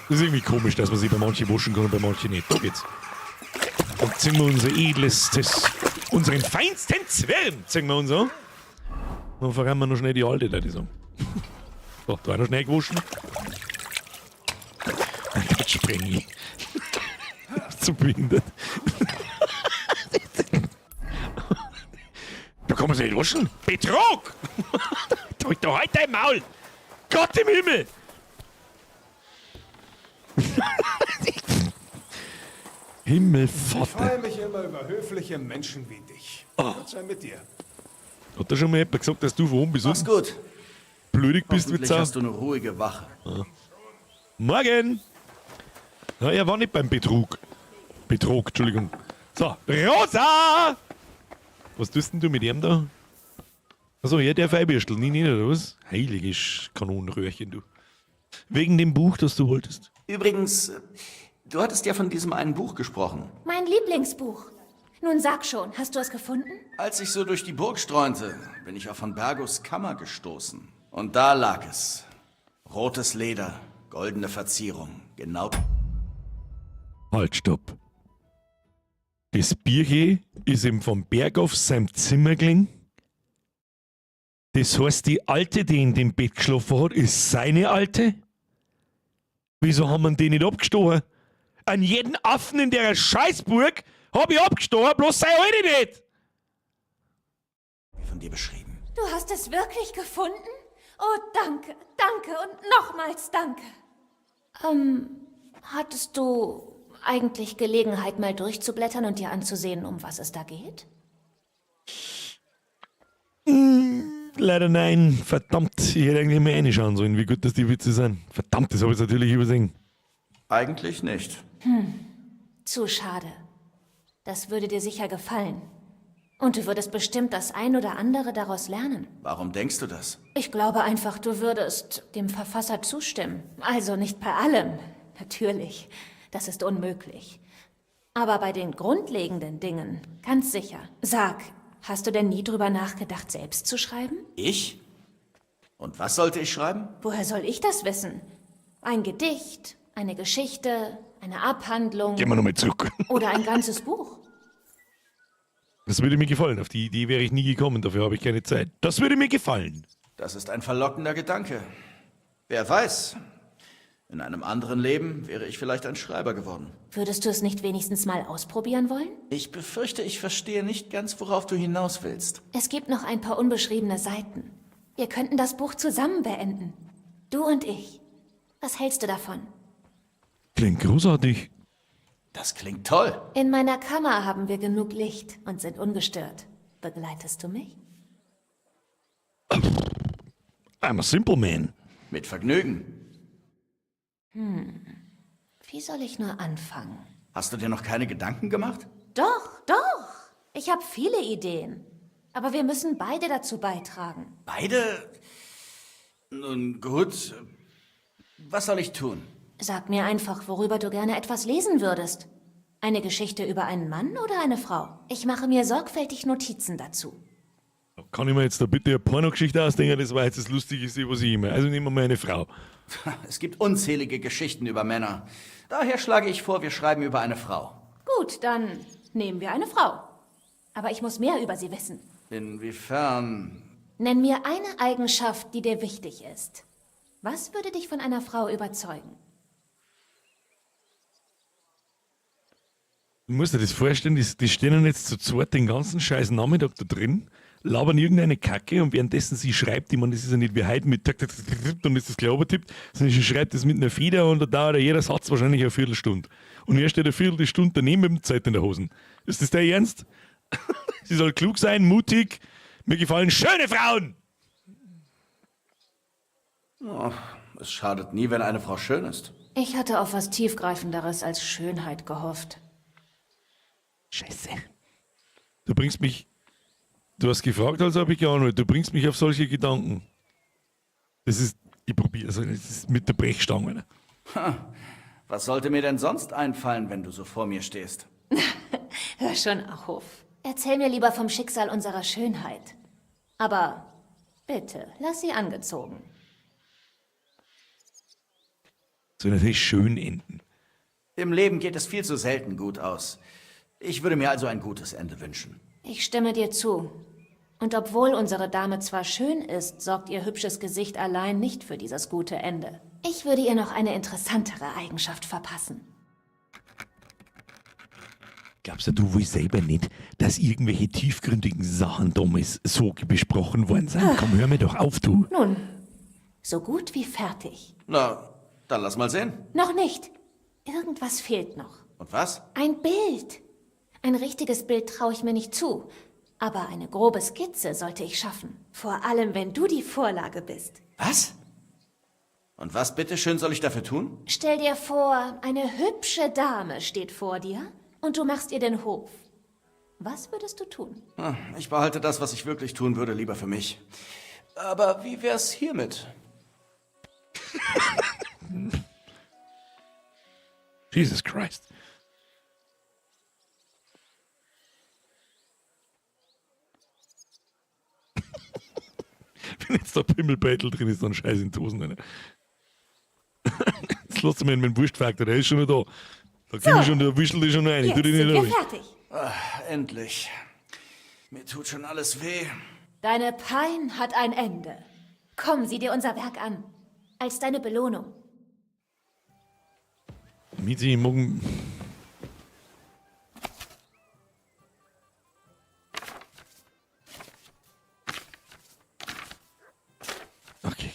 Das ist irgendwie komisch, dass man sich bei manchen waschen kann und bei manchen nicht. Da geht's. Und ziehen wir unser edlestes, unseren feinsten Zwirn, ziehen wir uns an. Dann verrennen wir noch schnell die alte, würde ich sagen. So, da auch noch schnell gewaschen. Mein Gott, spring ich. Zu behindert. Da kann man sich nicht waschen. Betrug! Drück doch heute dein Maul! Gott im Himmel! Himmelvater. Ich freue mich immer über höfliche Menschen wie dich. Oh. Gott sei mit dir. Hat da schon mal jemand gesagt, dass du von oben bis Mach's unten gut. blödig bist mit Hoffentlich Sau? hast du eine ruhige Wache. Ja. Morgen! Na, er war nicht beim Betrug. Betrug, Entschuldigung. So, Rosa! Was tust denn du mit ihm da? Achso, ja, der Feibirstel. Nie, nie, oder was? Heiliges Kanonenröhrchen, du. Wegen dem Buch, das du wolltest. Übrigens, du hattest ja von diesem einen Buch gesprochen. Mein Lieblingsbuch. Nun sag schon, hast du es gefunden? Als ich so durch die Burg streunte, bin ich auf von Bergos Kammer gestoßen. Und da lag es. Rotes Leder, goldene Verzierung, genau. Halt, stopp. Das Bierche ist ihm vom Berg auf seinem Zimmer gelegen. Das heißt, die Alte, die in dem Bett geschlafen hat, ist seine Alte? Wieso haben wir den nicht abgestochen? An jeden Affen in der Scheißburg hab ich abgestochen, bloß sei Alte nicht! Wie von dir beschrieben. Du hast es wirklich gefunden? Oh, danke, danke und nochmals danke. Hattest du eigentlich Gelegenheit, mal durchzublättern und dir anzusehen, um was es da geht? Leider nein. Verdammt, ich hätte eigentlich mal reinschauen sollen, wie gut das die Witze sind. Verdammt, das habe ich natürlich übersehen. Eigentlich nicht. Zu schade. Das würde dir sicher gefallen. Und du würdest bestimmt das ein oder andere daraus lernen. Warum denkst du das? Ich glaube einfach, du würdest dem Verfasser zustimmen. Also nicht bei allem. Natürlich. Das ist unmöglich. Aber bei den grundlegenden Dingen, ganz sicher. Sag, hast du denn nie drüber nachgedacht, selbst zu schreiben? Ich? Und was sollte ich schreiben? Woher soll ich das wissen? Ein Gedicht, eine Geschichte, eine Abhandlung. Gehen wir nochmal zurück. Oder ein ganzes Buch. Das würde mir gefallen. Auf die Idee wäre ich nie gekommen. Dafür habe ich keine Zeit. Das würde mir gefallen. Das ist ein verlockender Gedanke. Wer weiß, in einem anderen Leben wäre ich vielleicht ein Schreiber geworden. Würdest du es nicht wenigstens mal ausprobieren wollen? Ich befürchte, ich verstehe nicht ganz, worauf du hinaus willst. Es gibt noch ein paar unbeschriebene Seiten. Wir könnten das Buch zusammen beenden. Du und ich. Was hältst du davon? Klingt großartig. Das klingt toll. In meiner Kammer haben wir genug Licht und sind ungestört. Begleitest du mich? I'm a simple man. Mit Vergnügen. Wie soll ich nur anfangen? Hast du dir noch keine Gedanken gemacht? Doch, doch. Ich habe viele Ideen. Aber wir müssen beide dazu beitragen. Beide? Nun gut. Was soll ich tun? Sag mir einfach, worüber du gerne etwas lesen würdest. Eine Geschichte über einen Mann oder eine Frau? Ich mache mir sorgfältig Notizen dazu. Kann ich mir jetzt da bitte eine Pornogeschichte ausdenken? Das war jetzt das Lustigste, was ich immer. Also nehmen wir mal eine Frau. Es gibt unzählige Geschichten über Männer. Daher schlage ich vor, wir schreiben über eine Frau. Gut, dann nehmen wir eine Frau. Aber ich muss mehr über sie wissen. Inwiefern? Nenn mir eine Eigenschaft, die dir wichtig ist. Was würde dich von einer Frau überzeugen? Du musst dir das vorstellen, die stehen jetzt zu zweit den ganzen scheiß Nachmittag da drin, labern irgendeine Kacke und währenddessen sie schreibt, ich meine, das ist ja nicht wie heute mit tak, tak, tak, tak, und ist das gleich tippt, sondern sie schreibt das mit einer Feder und da dauert ja jeder Satz wahrscheinlich eine Viertelstunde. Und er steht eine Viertelstunde daneben mit dem Zeit in der Hosen. Ist das der Ernst? Sie soll klug sein, mutig, mir gefallen schöne Frauen! Oh, es schadet nie, wenn eine Frau schön ist. Ich hatte auf was Tiefgreifenderes als Schönheit gehofft. Scheiße. Du bringst mich. Du hast gefragt, also habe ich geantwortet. Du bringst mich auf solche Gedanken. Das ist. Ich probiere es. Das ist mit der Brechstange. Ha, was sollte mir denn sonst einfallen, wenn du so vor mir stehst? Hör schon auf. Erzähl mir lieber vom Schicksal unserer Schönheit. Aber bitte, lass sie angezogen. Soll natürlich schön enden. Im Leben geht es viel zu selten gut aus. Ich würde mir also ein gutes Ende wünschen. Ich stimme dir zu. Und obwohl unsere Dame zwar schön ist, sorgt ihr hübsches Gesicht allein nicht für dieses gute Ende. Ich würde ihr noch eine interessantere Eigenschaft verpassen. Glaubst du, wohl selber nicht, dass irgendwelche tiefgründigen Sachen damals so besprochen worden sind? Komm, hör mir doch auf, du. Nun, so gut wie fertig. Na, dann lass mal sehen. Noch nicht. Irgendwas fehlt noch. Und was? Ein Bild. Ein richtiges Bild traue ich mir nicht zu. Aber eine grobe Skizze sollte ich schaffen. Vor allem, wenn du die Vorlage bist. Was? Und was bitteschön soll ich dafür tun? Stell dir vor, eine hübsche Dame steht vor dir und du machst ihr den Hof. Was würdest du tun? Ich behalte das, was ich wirklich tun würde, lieber für mich. Aber wie wär's hiermit? Jesus Christ. Wenn jetzt der Pimmelbeutel drin ist, dann scheiß in die Hosen rein. Jetzt lass mich in meinen Wurstfaktor, der ist schon noch da. Da komm ich schon, da wischel ich schon rein. Jetzt Tu dich sind nicht wir ruhig. fertig. Ach, endlich. Mir tut schon alles weh. Deine Pein hat ein Ende. Komm, sieh dir unser Werk an. Als deine Belohnung. Mizi, morgen. Okay.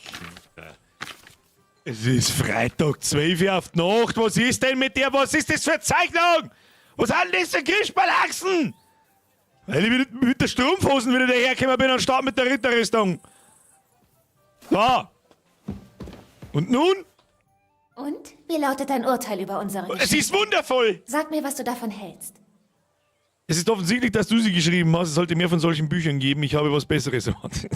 Es ist Freitag, 12 Uhr auf die Nacht. Was ist denn mit dir? Was ist das für eine Zeichnung? Was sind das für Christballachsen? Weil ich mit der Strumpfhosen wieder dahergekommen bin anstatt mit der Ritterrüstung. So. Und nun? Und? Wie lautet dein Urteil über unsere Es Geschichte? ist wundervoll! Sag mir, was du davon hältst. Es ist offensichtlich, dass du sie geschrieben hast. Es sollte mehr von solchen Büchern geben. Ich habe was Besseres erwartet.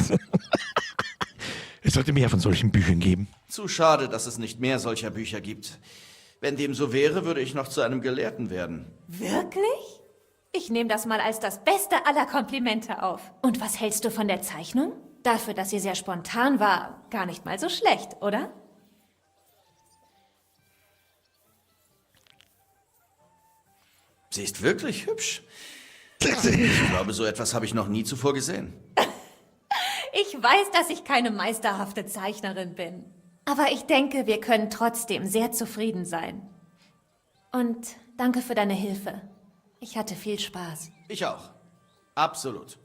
Es sollte mehr von solchen Büchern geben. Zu schade, dass es nicht mehr solcher Bücher gibt. Wenn dem so wäre, würde ich noch zu einem Gelehrten werden. Wirklich? Ich nehme das mal als das beste aller Komplimente auf. Und was hältst du von der Zeichnung? Dafür, dass sie sehr spontan war, gar nicht mal so schlecht, oder? Sie ist wirklich hübsch. Ich glaube, so etwas habe ich noch nie zuvor gesehen. Ich weiß, dass ich keine meisterhafte Zeichnerin bin. Aber ich denke, wir können trotzdem sehr zufrieden sein. Und danke für deine Hilfe. Ich hatte viel Spaß. Ich auch. Absolut.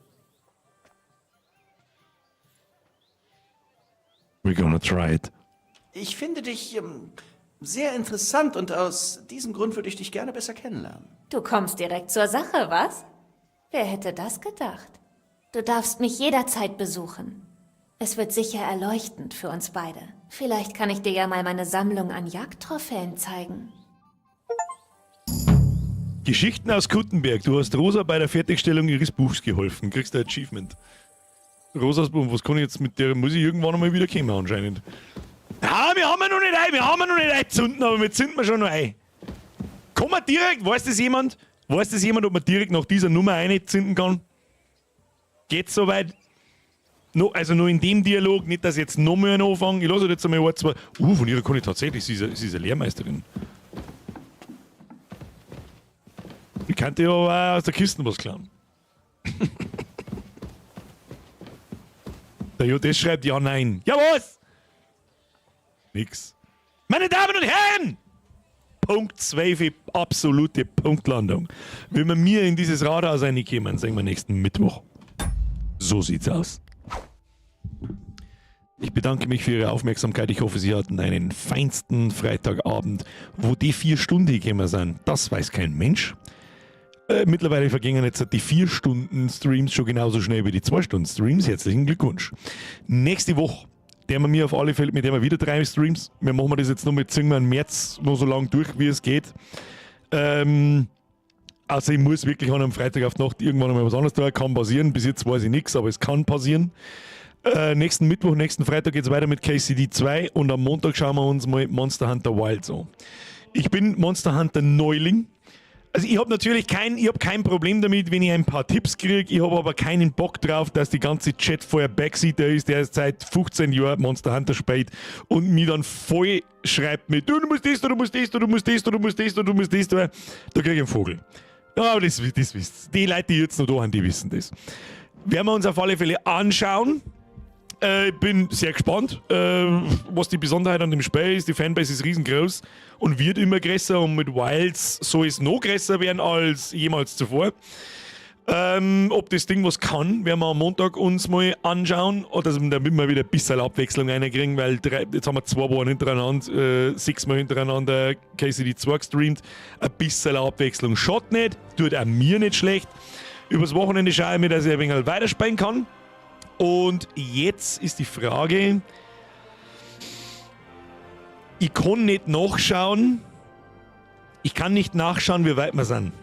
We're gonna try it. Ich finde dich sehr interessant und aus diesem Grund würde ich dich gerne besser kennenlernen. Du kommst direkt zur Sache, was? Wer hätte das gedacht? Du darfst mich jederzeit besuchen. Es wird sicher erleuchtend für uns beide. Vielleicht kann ich dir ja mal meine Sammlung an Jagdtrophäen zeigen. Geschichten aus Kuttenberg. Du hast Rosa bei der Fertigstellung ihres Buchs geholfen. Kriegst ein Achievement. Rosas Buch, was kann ich jetzt mit der? Muss ich irgendwann einmal wieder kommen anscheinend. Ah, wir haben ja noch nicht ein, wir haben ja noch nicht einzünden, aber wir zünden wir schon noch ein. Kann man direkt, weiß das jemand? Weiß das jemand, ob man direkt nach dieser Nummer einzünden kann? Geht's soweit? No, also nur in dem Dialog, nicht, dass ich jetzt noch mehr anfange. Ich lasse jetzt einmal ein, zwei. Von ihrer kann ich tatsächlich, sie ist eine Lehrmeisterin. Ich könnte ja auch aus der Kiste was klauen. Der JS schreibt ja, nein. Ja, was? Nix. Meine Damen und Herren! Punkt 12, absolute Punktlandung. Wenn wir mir in dieses Rathaus reinkommen, sehen wir nächsten Mittwoch. So sieht's aus. Ich bedanke mich für Ihre Aufmerksamkeit. Ich hoffe, Sie hatten einen feinsten Freitagabend, wo die 4 Stunden gekommen sind. Das weiß kein Mensch. Mittlerweile vergingen jetzt die 4 Stunden Streams schon genauso schnell wie die 2 Stunden Streams. Herzlichen Glückwunsch. Nächste Woche, der wir mir auf alle Fälle, mit der wir wieder 3 Streams. Wir machen das jetzt noch mit, ziehen wir im März noch so lange durch, wie es geht. Also ich muss wirklich an einem Freitag auf die Nacht irgendwann einmal was anderes tun. Kann passieren. Bis jetzt weiß ich nichts, aber es kann passieren. Nächsten Mittwoch, nächsten Freitag geht's weiter mit KCD 2 und am Montag schauen wir uns mal Monster Hunter Wilds an. Ich bin Monster Hunter Neuling. Also ich hab natürlich kein, ich hab kein Problem damit, wenn ich ein paar Tipps krieg. Ich hab aber keinen Bock drauf, dass die ganze Chat vorher Backseater ist, der seit 15 Jahren Monster Hunter spielt und mir dann voll schreibt mit, du musst das, du musst das, du musst das, du musst das, du musst das, da krieg ich einen Vogel. Ja, aber das wisst ihr. Die Leute, die jetzt noch da sind, die wissen das. Werden wir uns auf alle Fälle anschauen. Ich bin sehr gespannt, was die Besonderheit an dem Spiel ist. Die Fanbase ist riesengroß und wird immer größer und mit Wilds soll es noch größer werden als jemals zuvor. Ob das Ding was kann, werden wir am Montag uns mal anschauen. Oder damit wir wieder ein bisschen Abwechslung reinkriegen, weil jetzt haben wir 2 Wochen hintereinander, 6 Mal hintereinander KCD 2 gestreamt. Ein bisschen Abwechslung schaut nicht, tut auch mir nicht schlecht. Übers Wochenende schaue ich mir, dass ich ein wenig weiterspielen kann. Und jetzt ist die Frage, ich kann nicht nachschauen, ich kann nicht nachschauen, wie weit wir sind.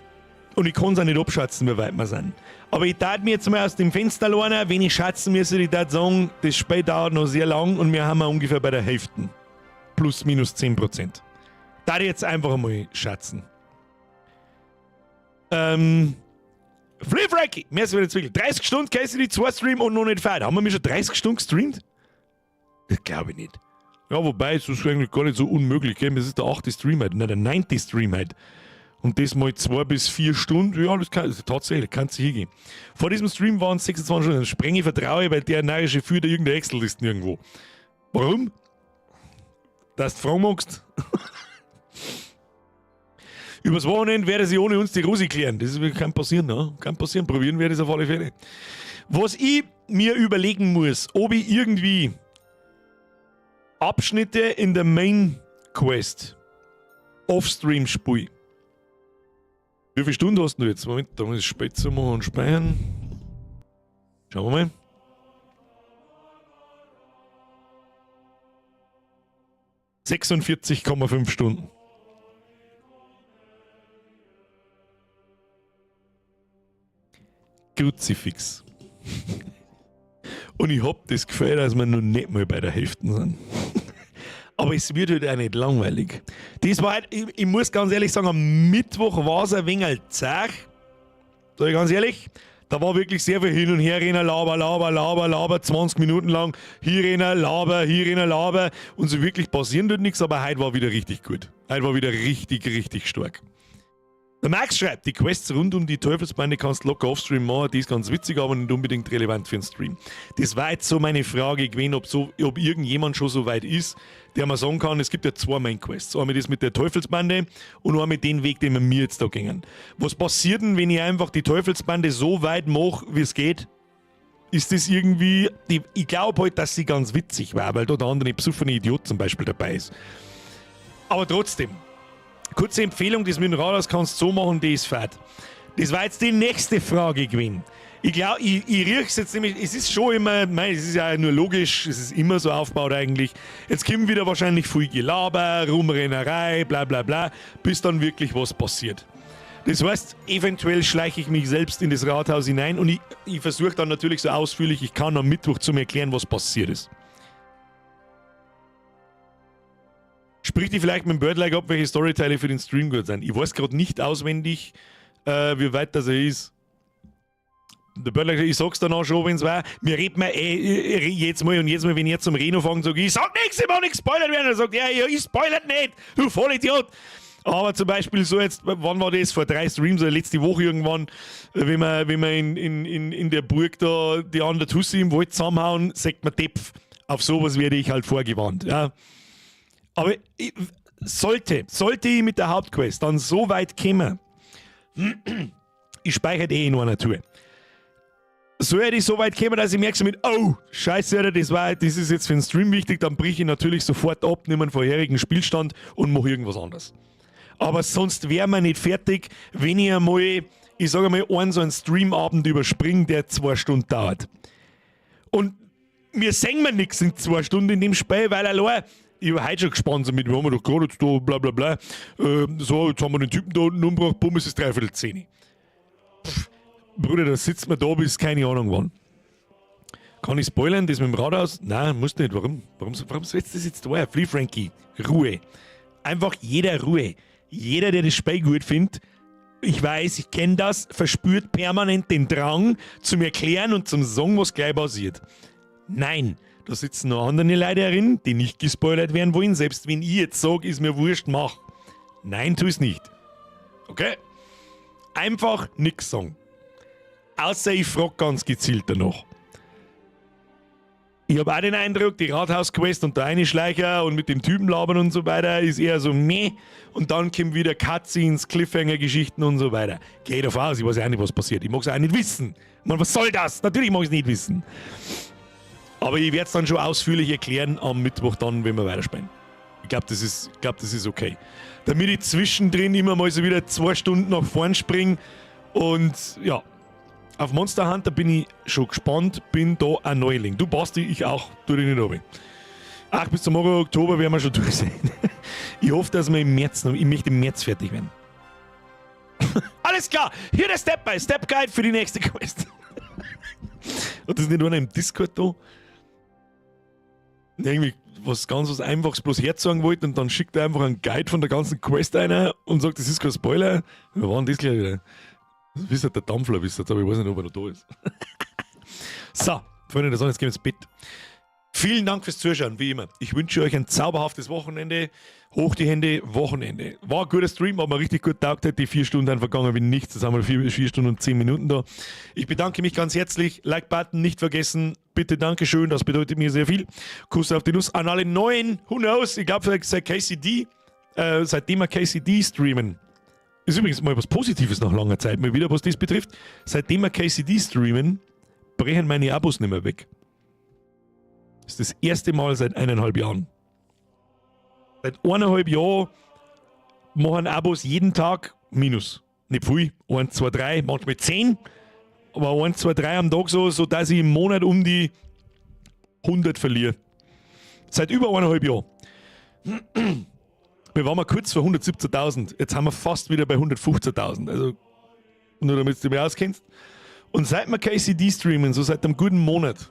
Und ich kann's auch nicht abschätzen, wie weit wir sind. Aber ich tat mir jetzt mal aus dem Fenster lernen, wenn ich schätzen müsste, ich tat sagen, das Spiel dauert noch sehr lang und wir haben ungefähr bei der Hälfte. Plus minus 10%. Da ich jetzt einfach mal schätzen. Flip Frankie, mehr als wieder Zwickel. 30 Stunden KCD 2 Stream und noch nicht fertig. Haben wir mich schon 30 Stunden gestreamt? Das glaube ich nicht. Ja, wobei, es ist eigentlich gar nicht so unmöglich. Gell? Das ist der 8. Stream halt, nein, der 9. Stream halt. Und das mal 2 bis 4 Stunden, ja, das kann, also tatsächlich, kann's hingehen. Vor diesem Stream waren es 26 Stunden. Dann sprenge ich Vertraue, weil der närrische führt irgendeine Excel-Listen irgendwo. Warum? Dass du fragen magst? Übers Wochenende werde sie ohne uns die Rosi klären. Das kann passieren, ne? Kann passieren. Probieren werde ich es auf alle Fälle. Was ich mir überlegen muss, ob ich irgendwie Abschnitte in der Main Quest offstream spiele. Wie viele Stunden hast du jetzt? Moment, da muss ich spät zu machen und speichern. Schauen wir mal. 46,5 Stunden. Kruzifix. Und ich hab das Gefühl, dass wir noch nicht mal bei der Hälfte sind. Aber es wird halt auch nicht langweilig. Das war halt, ich muss ganz ehrlich sagen, am Mittwoch war's ein wenig zach. Sag ich ganz ehrlich, da war wirklich sehr viel hin und her rennen, laber, laber, laber, laber, 20 Minuten lang. Hier rennen, laber, hier rennen, laber. Und so wirklich passieren tut nichts, aber heute war wieder richtig gut. Heute war wieder richtig, richtig stark. Der Max schreibt, die Quests rund um die Teufelsbande kannst du locker offstream machen, die ist ganz witzig, aber nicht unbedingt relevant für den Stream. Das war jetzt so meine Frage gewesen, ob irgendjemand schon so weit ist, der mir sagen kann, es gibt ja 2 Main Quests. Einmal das mit der Teufelsbande und einmal den Weg, den wir mir jetzt da gingen. Was passiert denn, wenn ich einfach die Teufelsbande so weit mache, wie es geht? Ist das irgendwie... Die, ich glaub halt, dass sie ganz witzig war, weil da der andere besoffene Idiot zum Beispiel dabei ist. Aber trotzdem... Kurze Empfehlung, das mit dem Rathaus kannst du so machen, die ist fad. Das war jetzt die nächste Frage gewesen. Ich glaube, ich riech's jetzt nämlich, es ist schon immer, mei, es ist ja nur logisch, es ist immer so aufgebaut eigentlich. Jetzt kommt wieder wahrscheinlich viel Gelaber, Rumrennerei, bla bla bla, bis dann wirklich was passiert. Das heißt, eventuell schleiche ich mich selbst in das Rathaus hinein und ich versuche dann natürlich so ausführlich ich kann am Mittwoch zu mir erklären, was passiert ist. Sprich dich vielleicht mit dem Birdlike ab, welche Storyteile für den Stream gut sind. Ich weiß gerade nicht auswendig, wie weit das er ist. Der Birdlike, ich sag's dann auch schon, wenn's war. Mir redet man eh jedes Mal und jedes Mal, wenn ich jetzt zum Reno fange, sag ich, ich sag nix, ich mach nix spoilert werden. Er sagt, ja, ja, ich spoilert nicht, du Vollidiot. Aber zum Beispiel so jetzt, wann war das? Vor 3 Streams oder letzte Woche irgendwann, wenn wir in der Burg da die andere Tussi im Wald zusammenhauen, sagt man Depf. Auf sowas werde ich halt vorgewarnt. Ja. Aber sollte ich mit der Hauptquest dann so weit kommen, ich speichere eh in einer Tour. Sollte ich so weit kommen, dass ich merke so mit, oh, scheiße, Alter, das ist jetzt für den Stream wichtig, dann brich ich natürlich sofort ab, nehme einen vorherigen Spielstand und mache irgendwas anderes. Aber sonst wären wir nicht fertig, wenn ich einmal, ich sage einmal, einen so einen Streamabend überspringe, der 2 Stunden dauert. Und wir sehen mir nix in 2 Stunden in dem Spiel, weil allein, ich war heute schon gespannt, so mit, wir haben doch gerade jetzt da, bla bla bla. So, jetzt haben wir den Typen da unten umgebracht, bumm, es ist 9:45. Pff, Bruder, da sitzt man da bis keine Ahnung wann. Kann ich spoilern, das mit dem Rathaus? Nein, muss nicht. Warum? Warum sollst du das jetzt da? Free Frankie, Ruhe. Einfach jeder Ruhe. Jeder, der das Spiel gut findet, ich weiß, ich kenn das, verspürt permanent den Drang zum Erklären und zum Sagen, was gleich passiert. Nein, da sitzen noch andere Leute herin, die nicht gespoilert werden wollen. Selbst wenn ich jetzt sag, ist mir wurscht, mach. Nein, tu es nicht. Okay? Einfach nix sagen. Außer ich frag ganz gezielt danach. Ich hab auch den Eindruck, die Rathaus-Quest und der eine Schleicher und mit dem Typen labern und so weiter ist eher so meh. Und dann kommen wieder Cutscenes, Cliffhanger-Geschichten und so weiter. Geh davon aus, ich weiß ja auch nicht, was passiert. Ich mag's auch nicht wissen. Ich mein, was soll das? Natürlich mag ich's nicht wissen. Aber ich werd's dann schon ausführlich erklären am Mittwoch dann, wenn wir weiterspielen. Ich glaub, das ist okay. Damit ich zwischendrin immer mal so wieder 2 Stunden nach vorn spring und ja. Auf Monster Hunter bin ich schon gespannt, bin da ein Neuling. Du Basti, ich auch, tu dich nicht runter. Ach, bis zum Morgen Oktober werden wir schon durch sein. Ich hoffe, dass wir im März noch, ich möchte im März fertig werden. Alles klar, hier der Step-by-Step-Guide für die nächste Quest. Hat das nicht einer im Discord da? Irgendwie was ganz was Einfaches bloß herzagen wollte und dann schickt er einfach einen Guide von der ganzen Quest einer und sagt, das ist kein Spoiler. Wir waren das gleich wieder. Das ist halt der Dampfler, wisst ihr, aber ich weiß nicht, ob er noch da ist. So, Freunde der Sonne, jetzt gehen wir ins Bett. Vielen Dank fürs Zuschauen, wie immer. Ich wünsche euch ein zauberhaftes Wochenende. Hoch die Hände, Wochenende. War ein guter Stream, hat mir richtig gut taugt. Die 4 Stunden sind vergangen wie nichts. Jetzt haben wir 4 Stunden und 10 Minuten da. Ich bedanke mich ganz herzlich. Like-Button nicht vergessen. Bitte Dankeschön, das bedeutet mir sehr viel. Kuss auf die Nuss an alle Neuen. Who knows? Ich glaub, seit KCD seitdem wir KCD streamen, ist übrigens mal was Positives nach langer Zeit, mal wieder, was das betrifft. Seitdem wir KCD streamen, brechen meine Abos nicht mehr weg. Das ist das erste Mal seit eineinhalb Jahren. Seit eineinhalb Jahren machen Abos jeden Tag Minus. Nicht viel, 1, 2, 3, manchmal 10, aber 1, 2, 3 am Tag so, sodass ich im Monat um die 100 verliere. Seit über eineinhalb Jahren. Wir waren mal kurz vor 117.000, jetzt haben wir fast wieder bei 115.000. Also, nur damit du dich auskennst. Und seit wir KCD streamen, so seit einem guten Monat,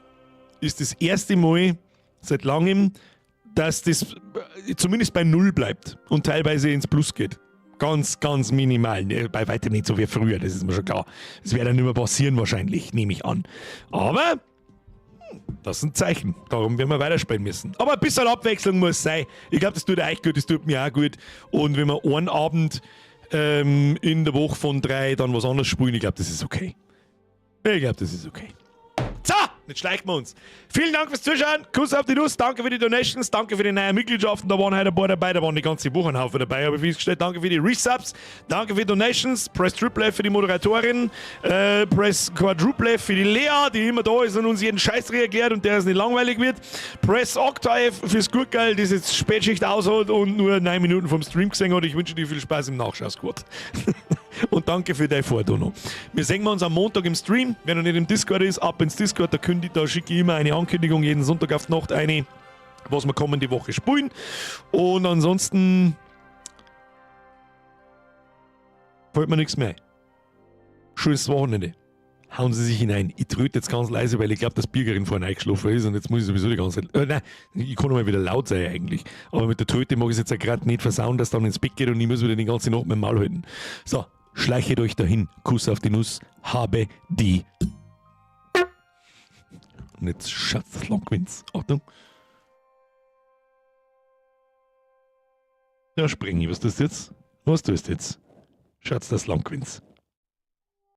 ist das erste Mal seit langem, dass das zumindest bei 0 bleibt und teilweise ins Plus geht. Ganz, ganz minimal. Ne, bei weitem nicht so wie früher, das ist mir schon klar. Das wird dann nicht mehr passieren wahrscheinlich, nehme ich an. Aber das ist ein Zeichen. Darum werden wir weiterspielen müssen. Aber ein bisschen Abwechslung muss sein. Ich glaub, das tut euch gut, das tut mir auch gut. Und wenn wir einen Abend in der Woche von 3 dann was anderes spielen, ich glaub, das ist okay. Ich glaub, das ist okay. So, jetzt schleichen wir uns. Vielen Dank fürs Zuschauen. Kuss auf die Nuss. Danke für die Donations. Danke für die neuen Mitgliedschaften. Da waren heute ein paar dabei. Da waren die ganze Woche ein Haufen dabei. Habe ich festgestellt. Danke für die Resubs. Danke für die Donations. Press Triple F für die Moderatorin. Press Quadruple F für die Lea, die immer da ist und uns jeden Scheiß erklärt und der es nicht langweilig wird. Press Octave fürs Gurtgeil, das jetzt Spätschicht ausholt und nur 9 Minuten vom Stream gesehen hat. Ich wünsche dir viel Spaß im Nachschau-Squad. Und danke für dein Vordono. Wir sehen uns am Montag im Stream. Wer noch nicht im Discord ist, ab ins Discord. Da, da schicke ich immer eine Ankündigung jeden Sonntag auf die Nacht eine, was wir kommende Woche spielen. Und ansonsten fällt mir nichts mehr ein. Schönes Wochenende. Hauen Sie sich hinein. Ich tröte jetzt ganz leise, weil ich glaube, dass Birgerin vorhin eingeschlafen ist und jetzt muss ich sowieso die ganze Zeit. Nein, ich kann noch mal wieder laut sein eigentlich. Aber mit der Tröte mag ich es jetzt ja gerade nicht versauen, dass dann ins Bett geht und ich muss wieder die ganze Nacht mit dem Maul halten. So, schleichet euch dahin. Kuss auf die Nuss. Habe die. Und jetzt Schatz, das Land gewinnt's. Achtung. Ja, spring ich. Was tust du jetzt? Was tust du jetzt? Schatz, das Land gewinnt's.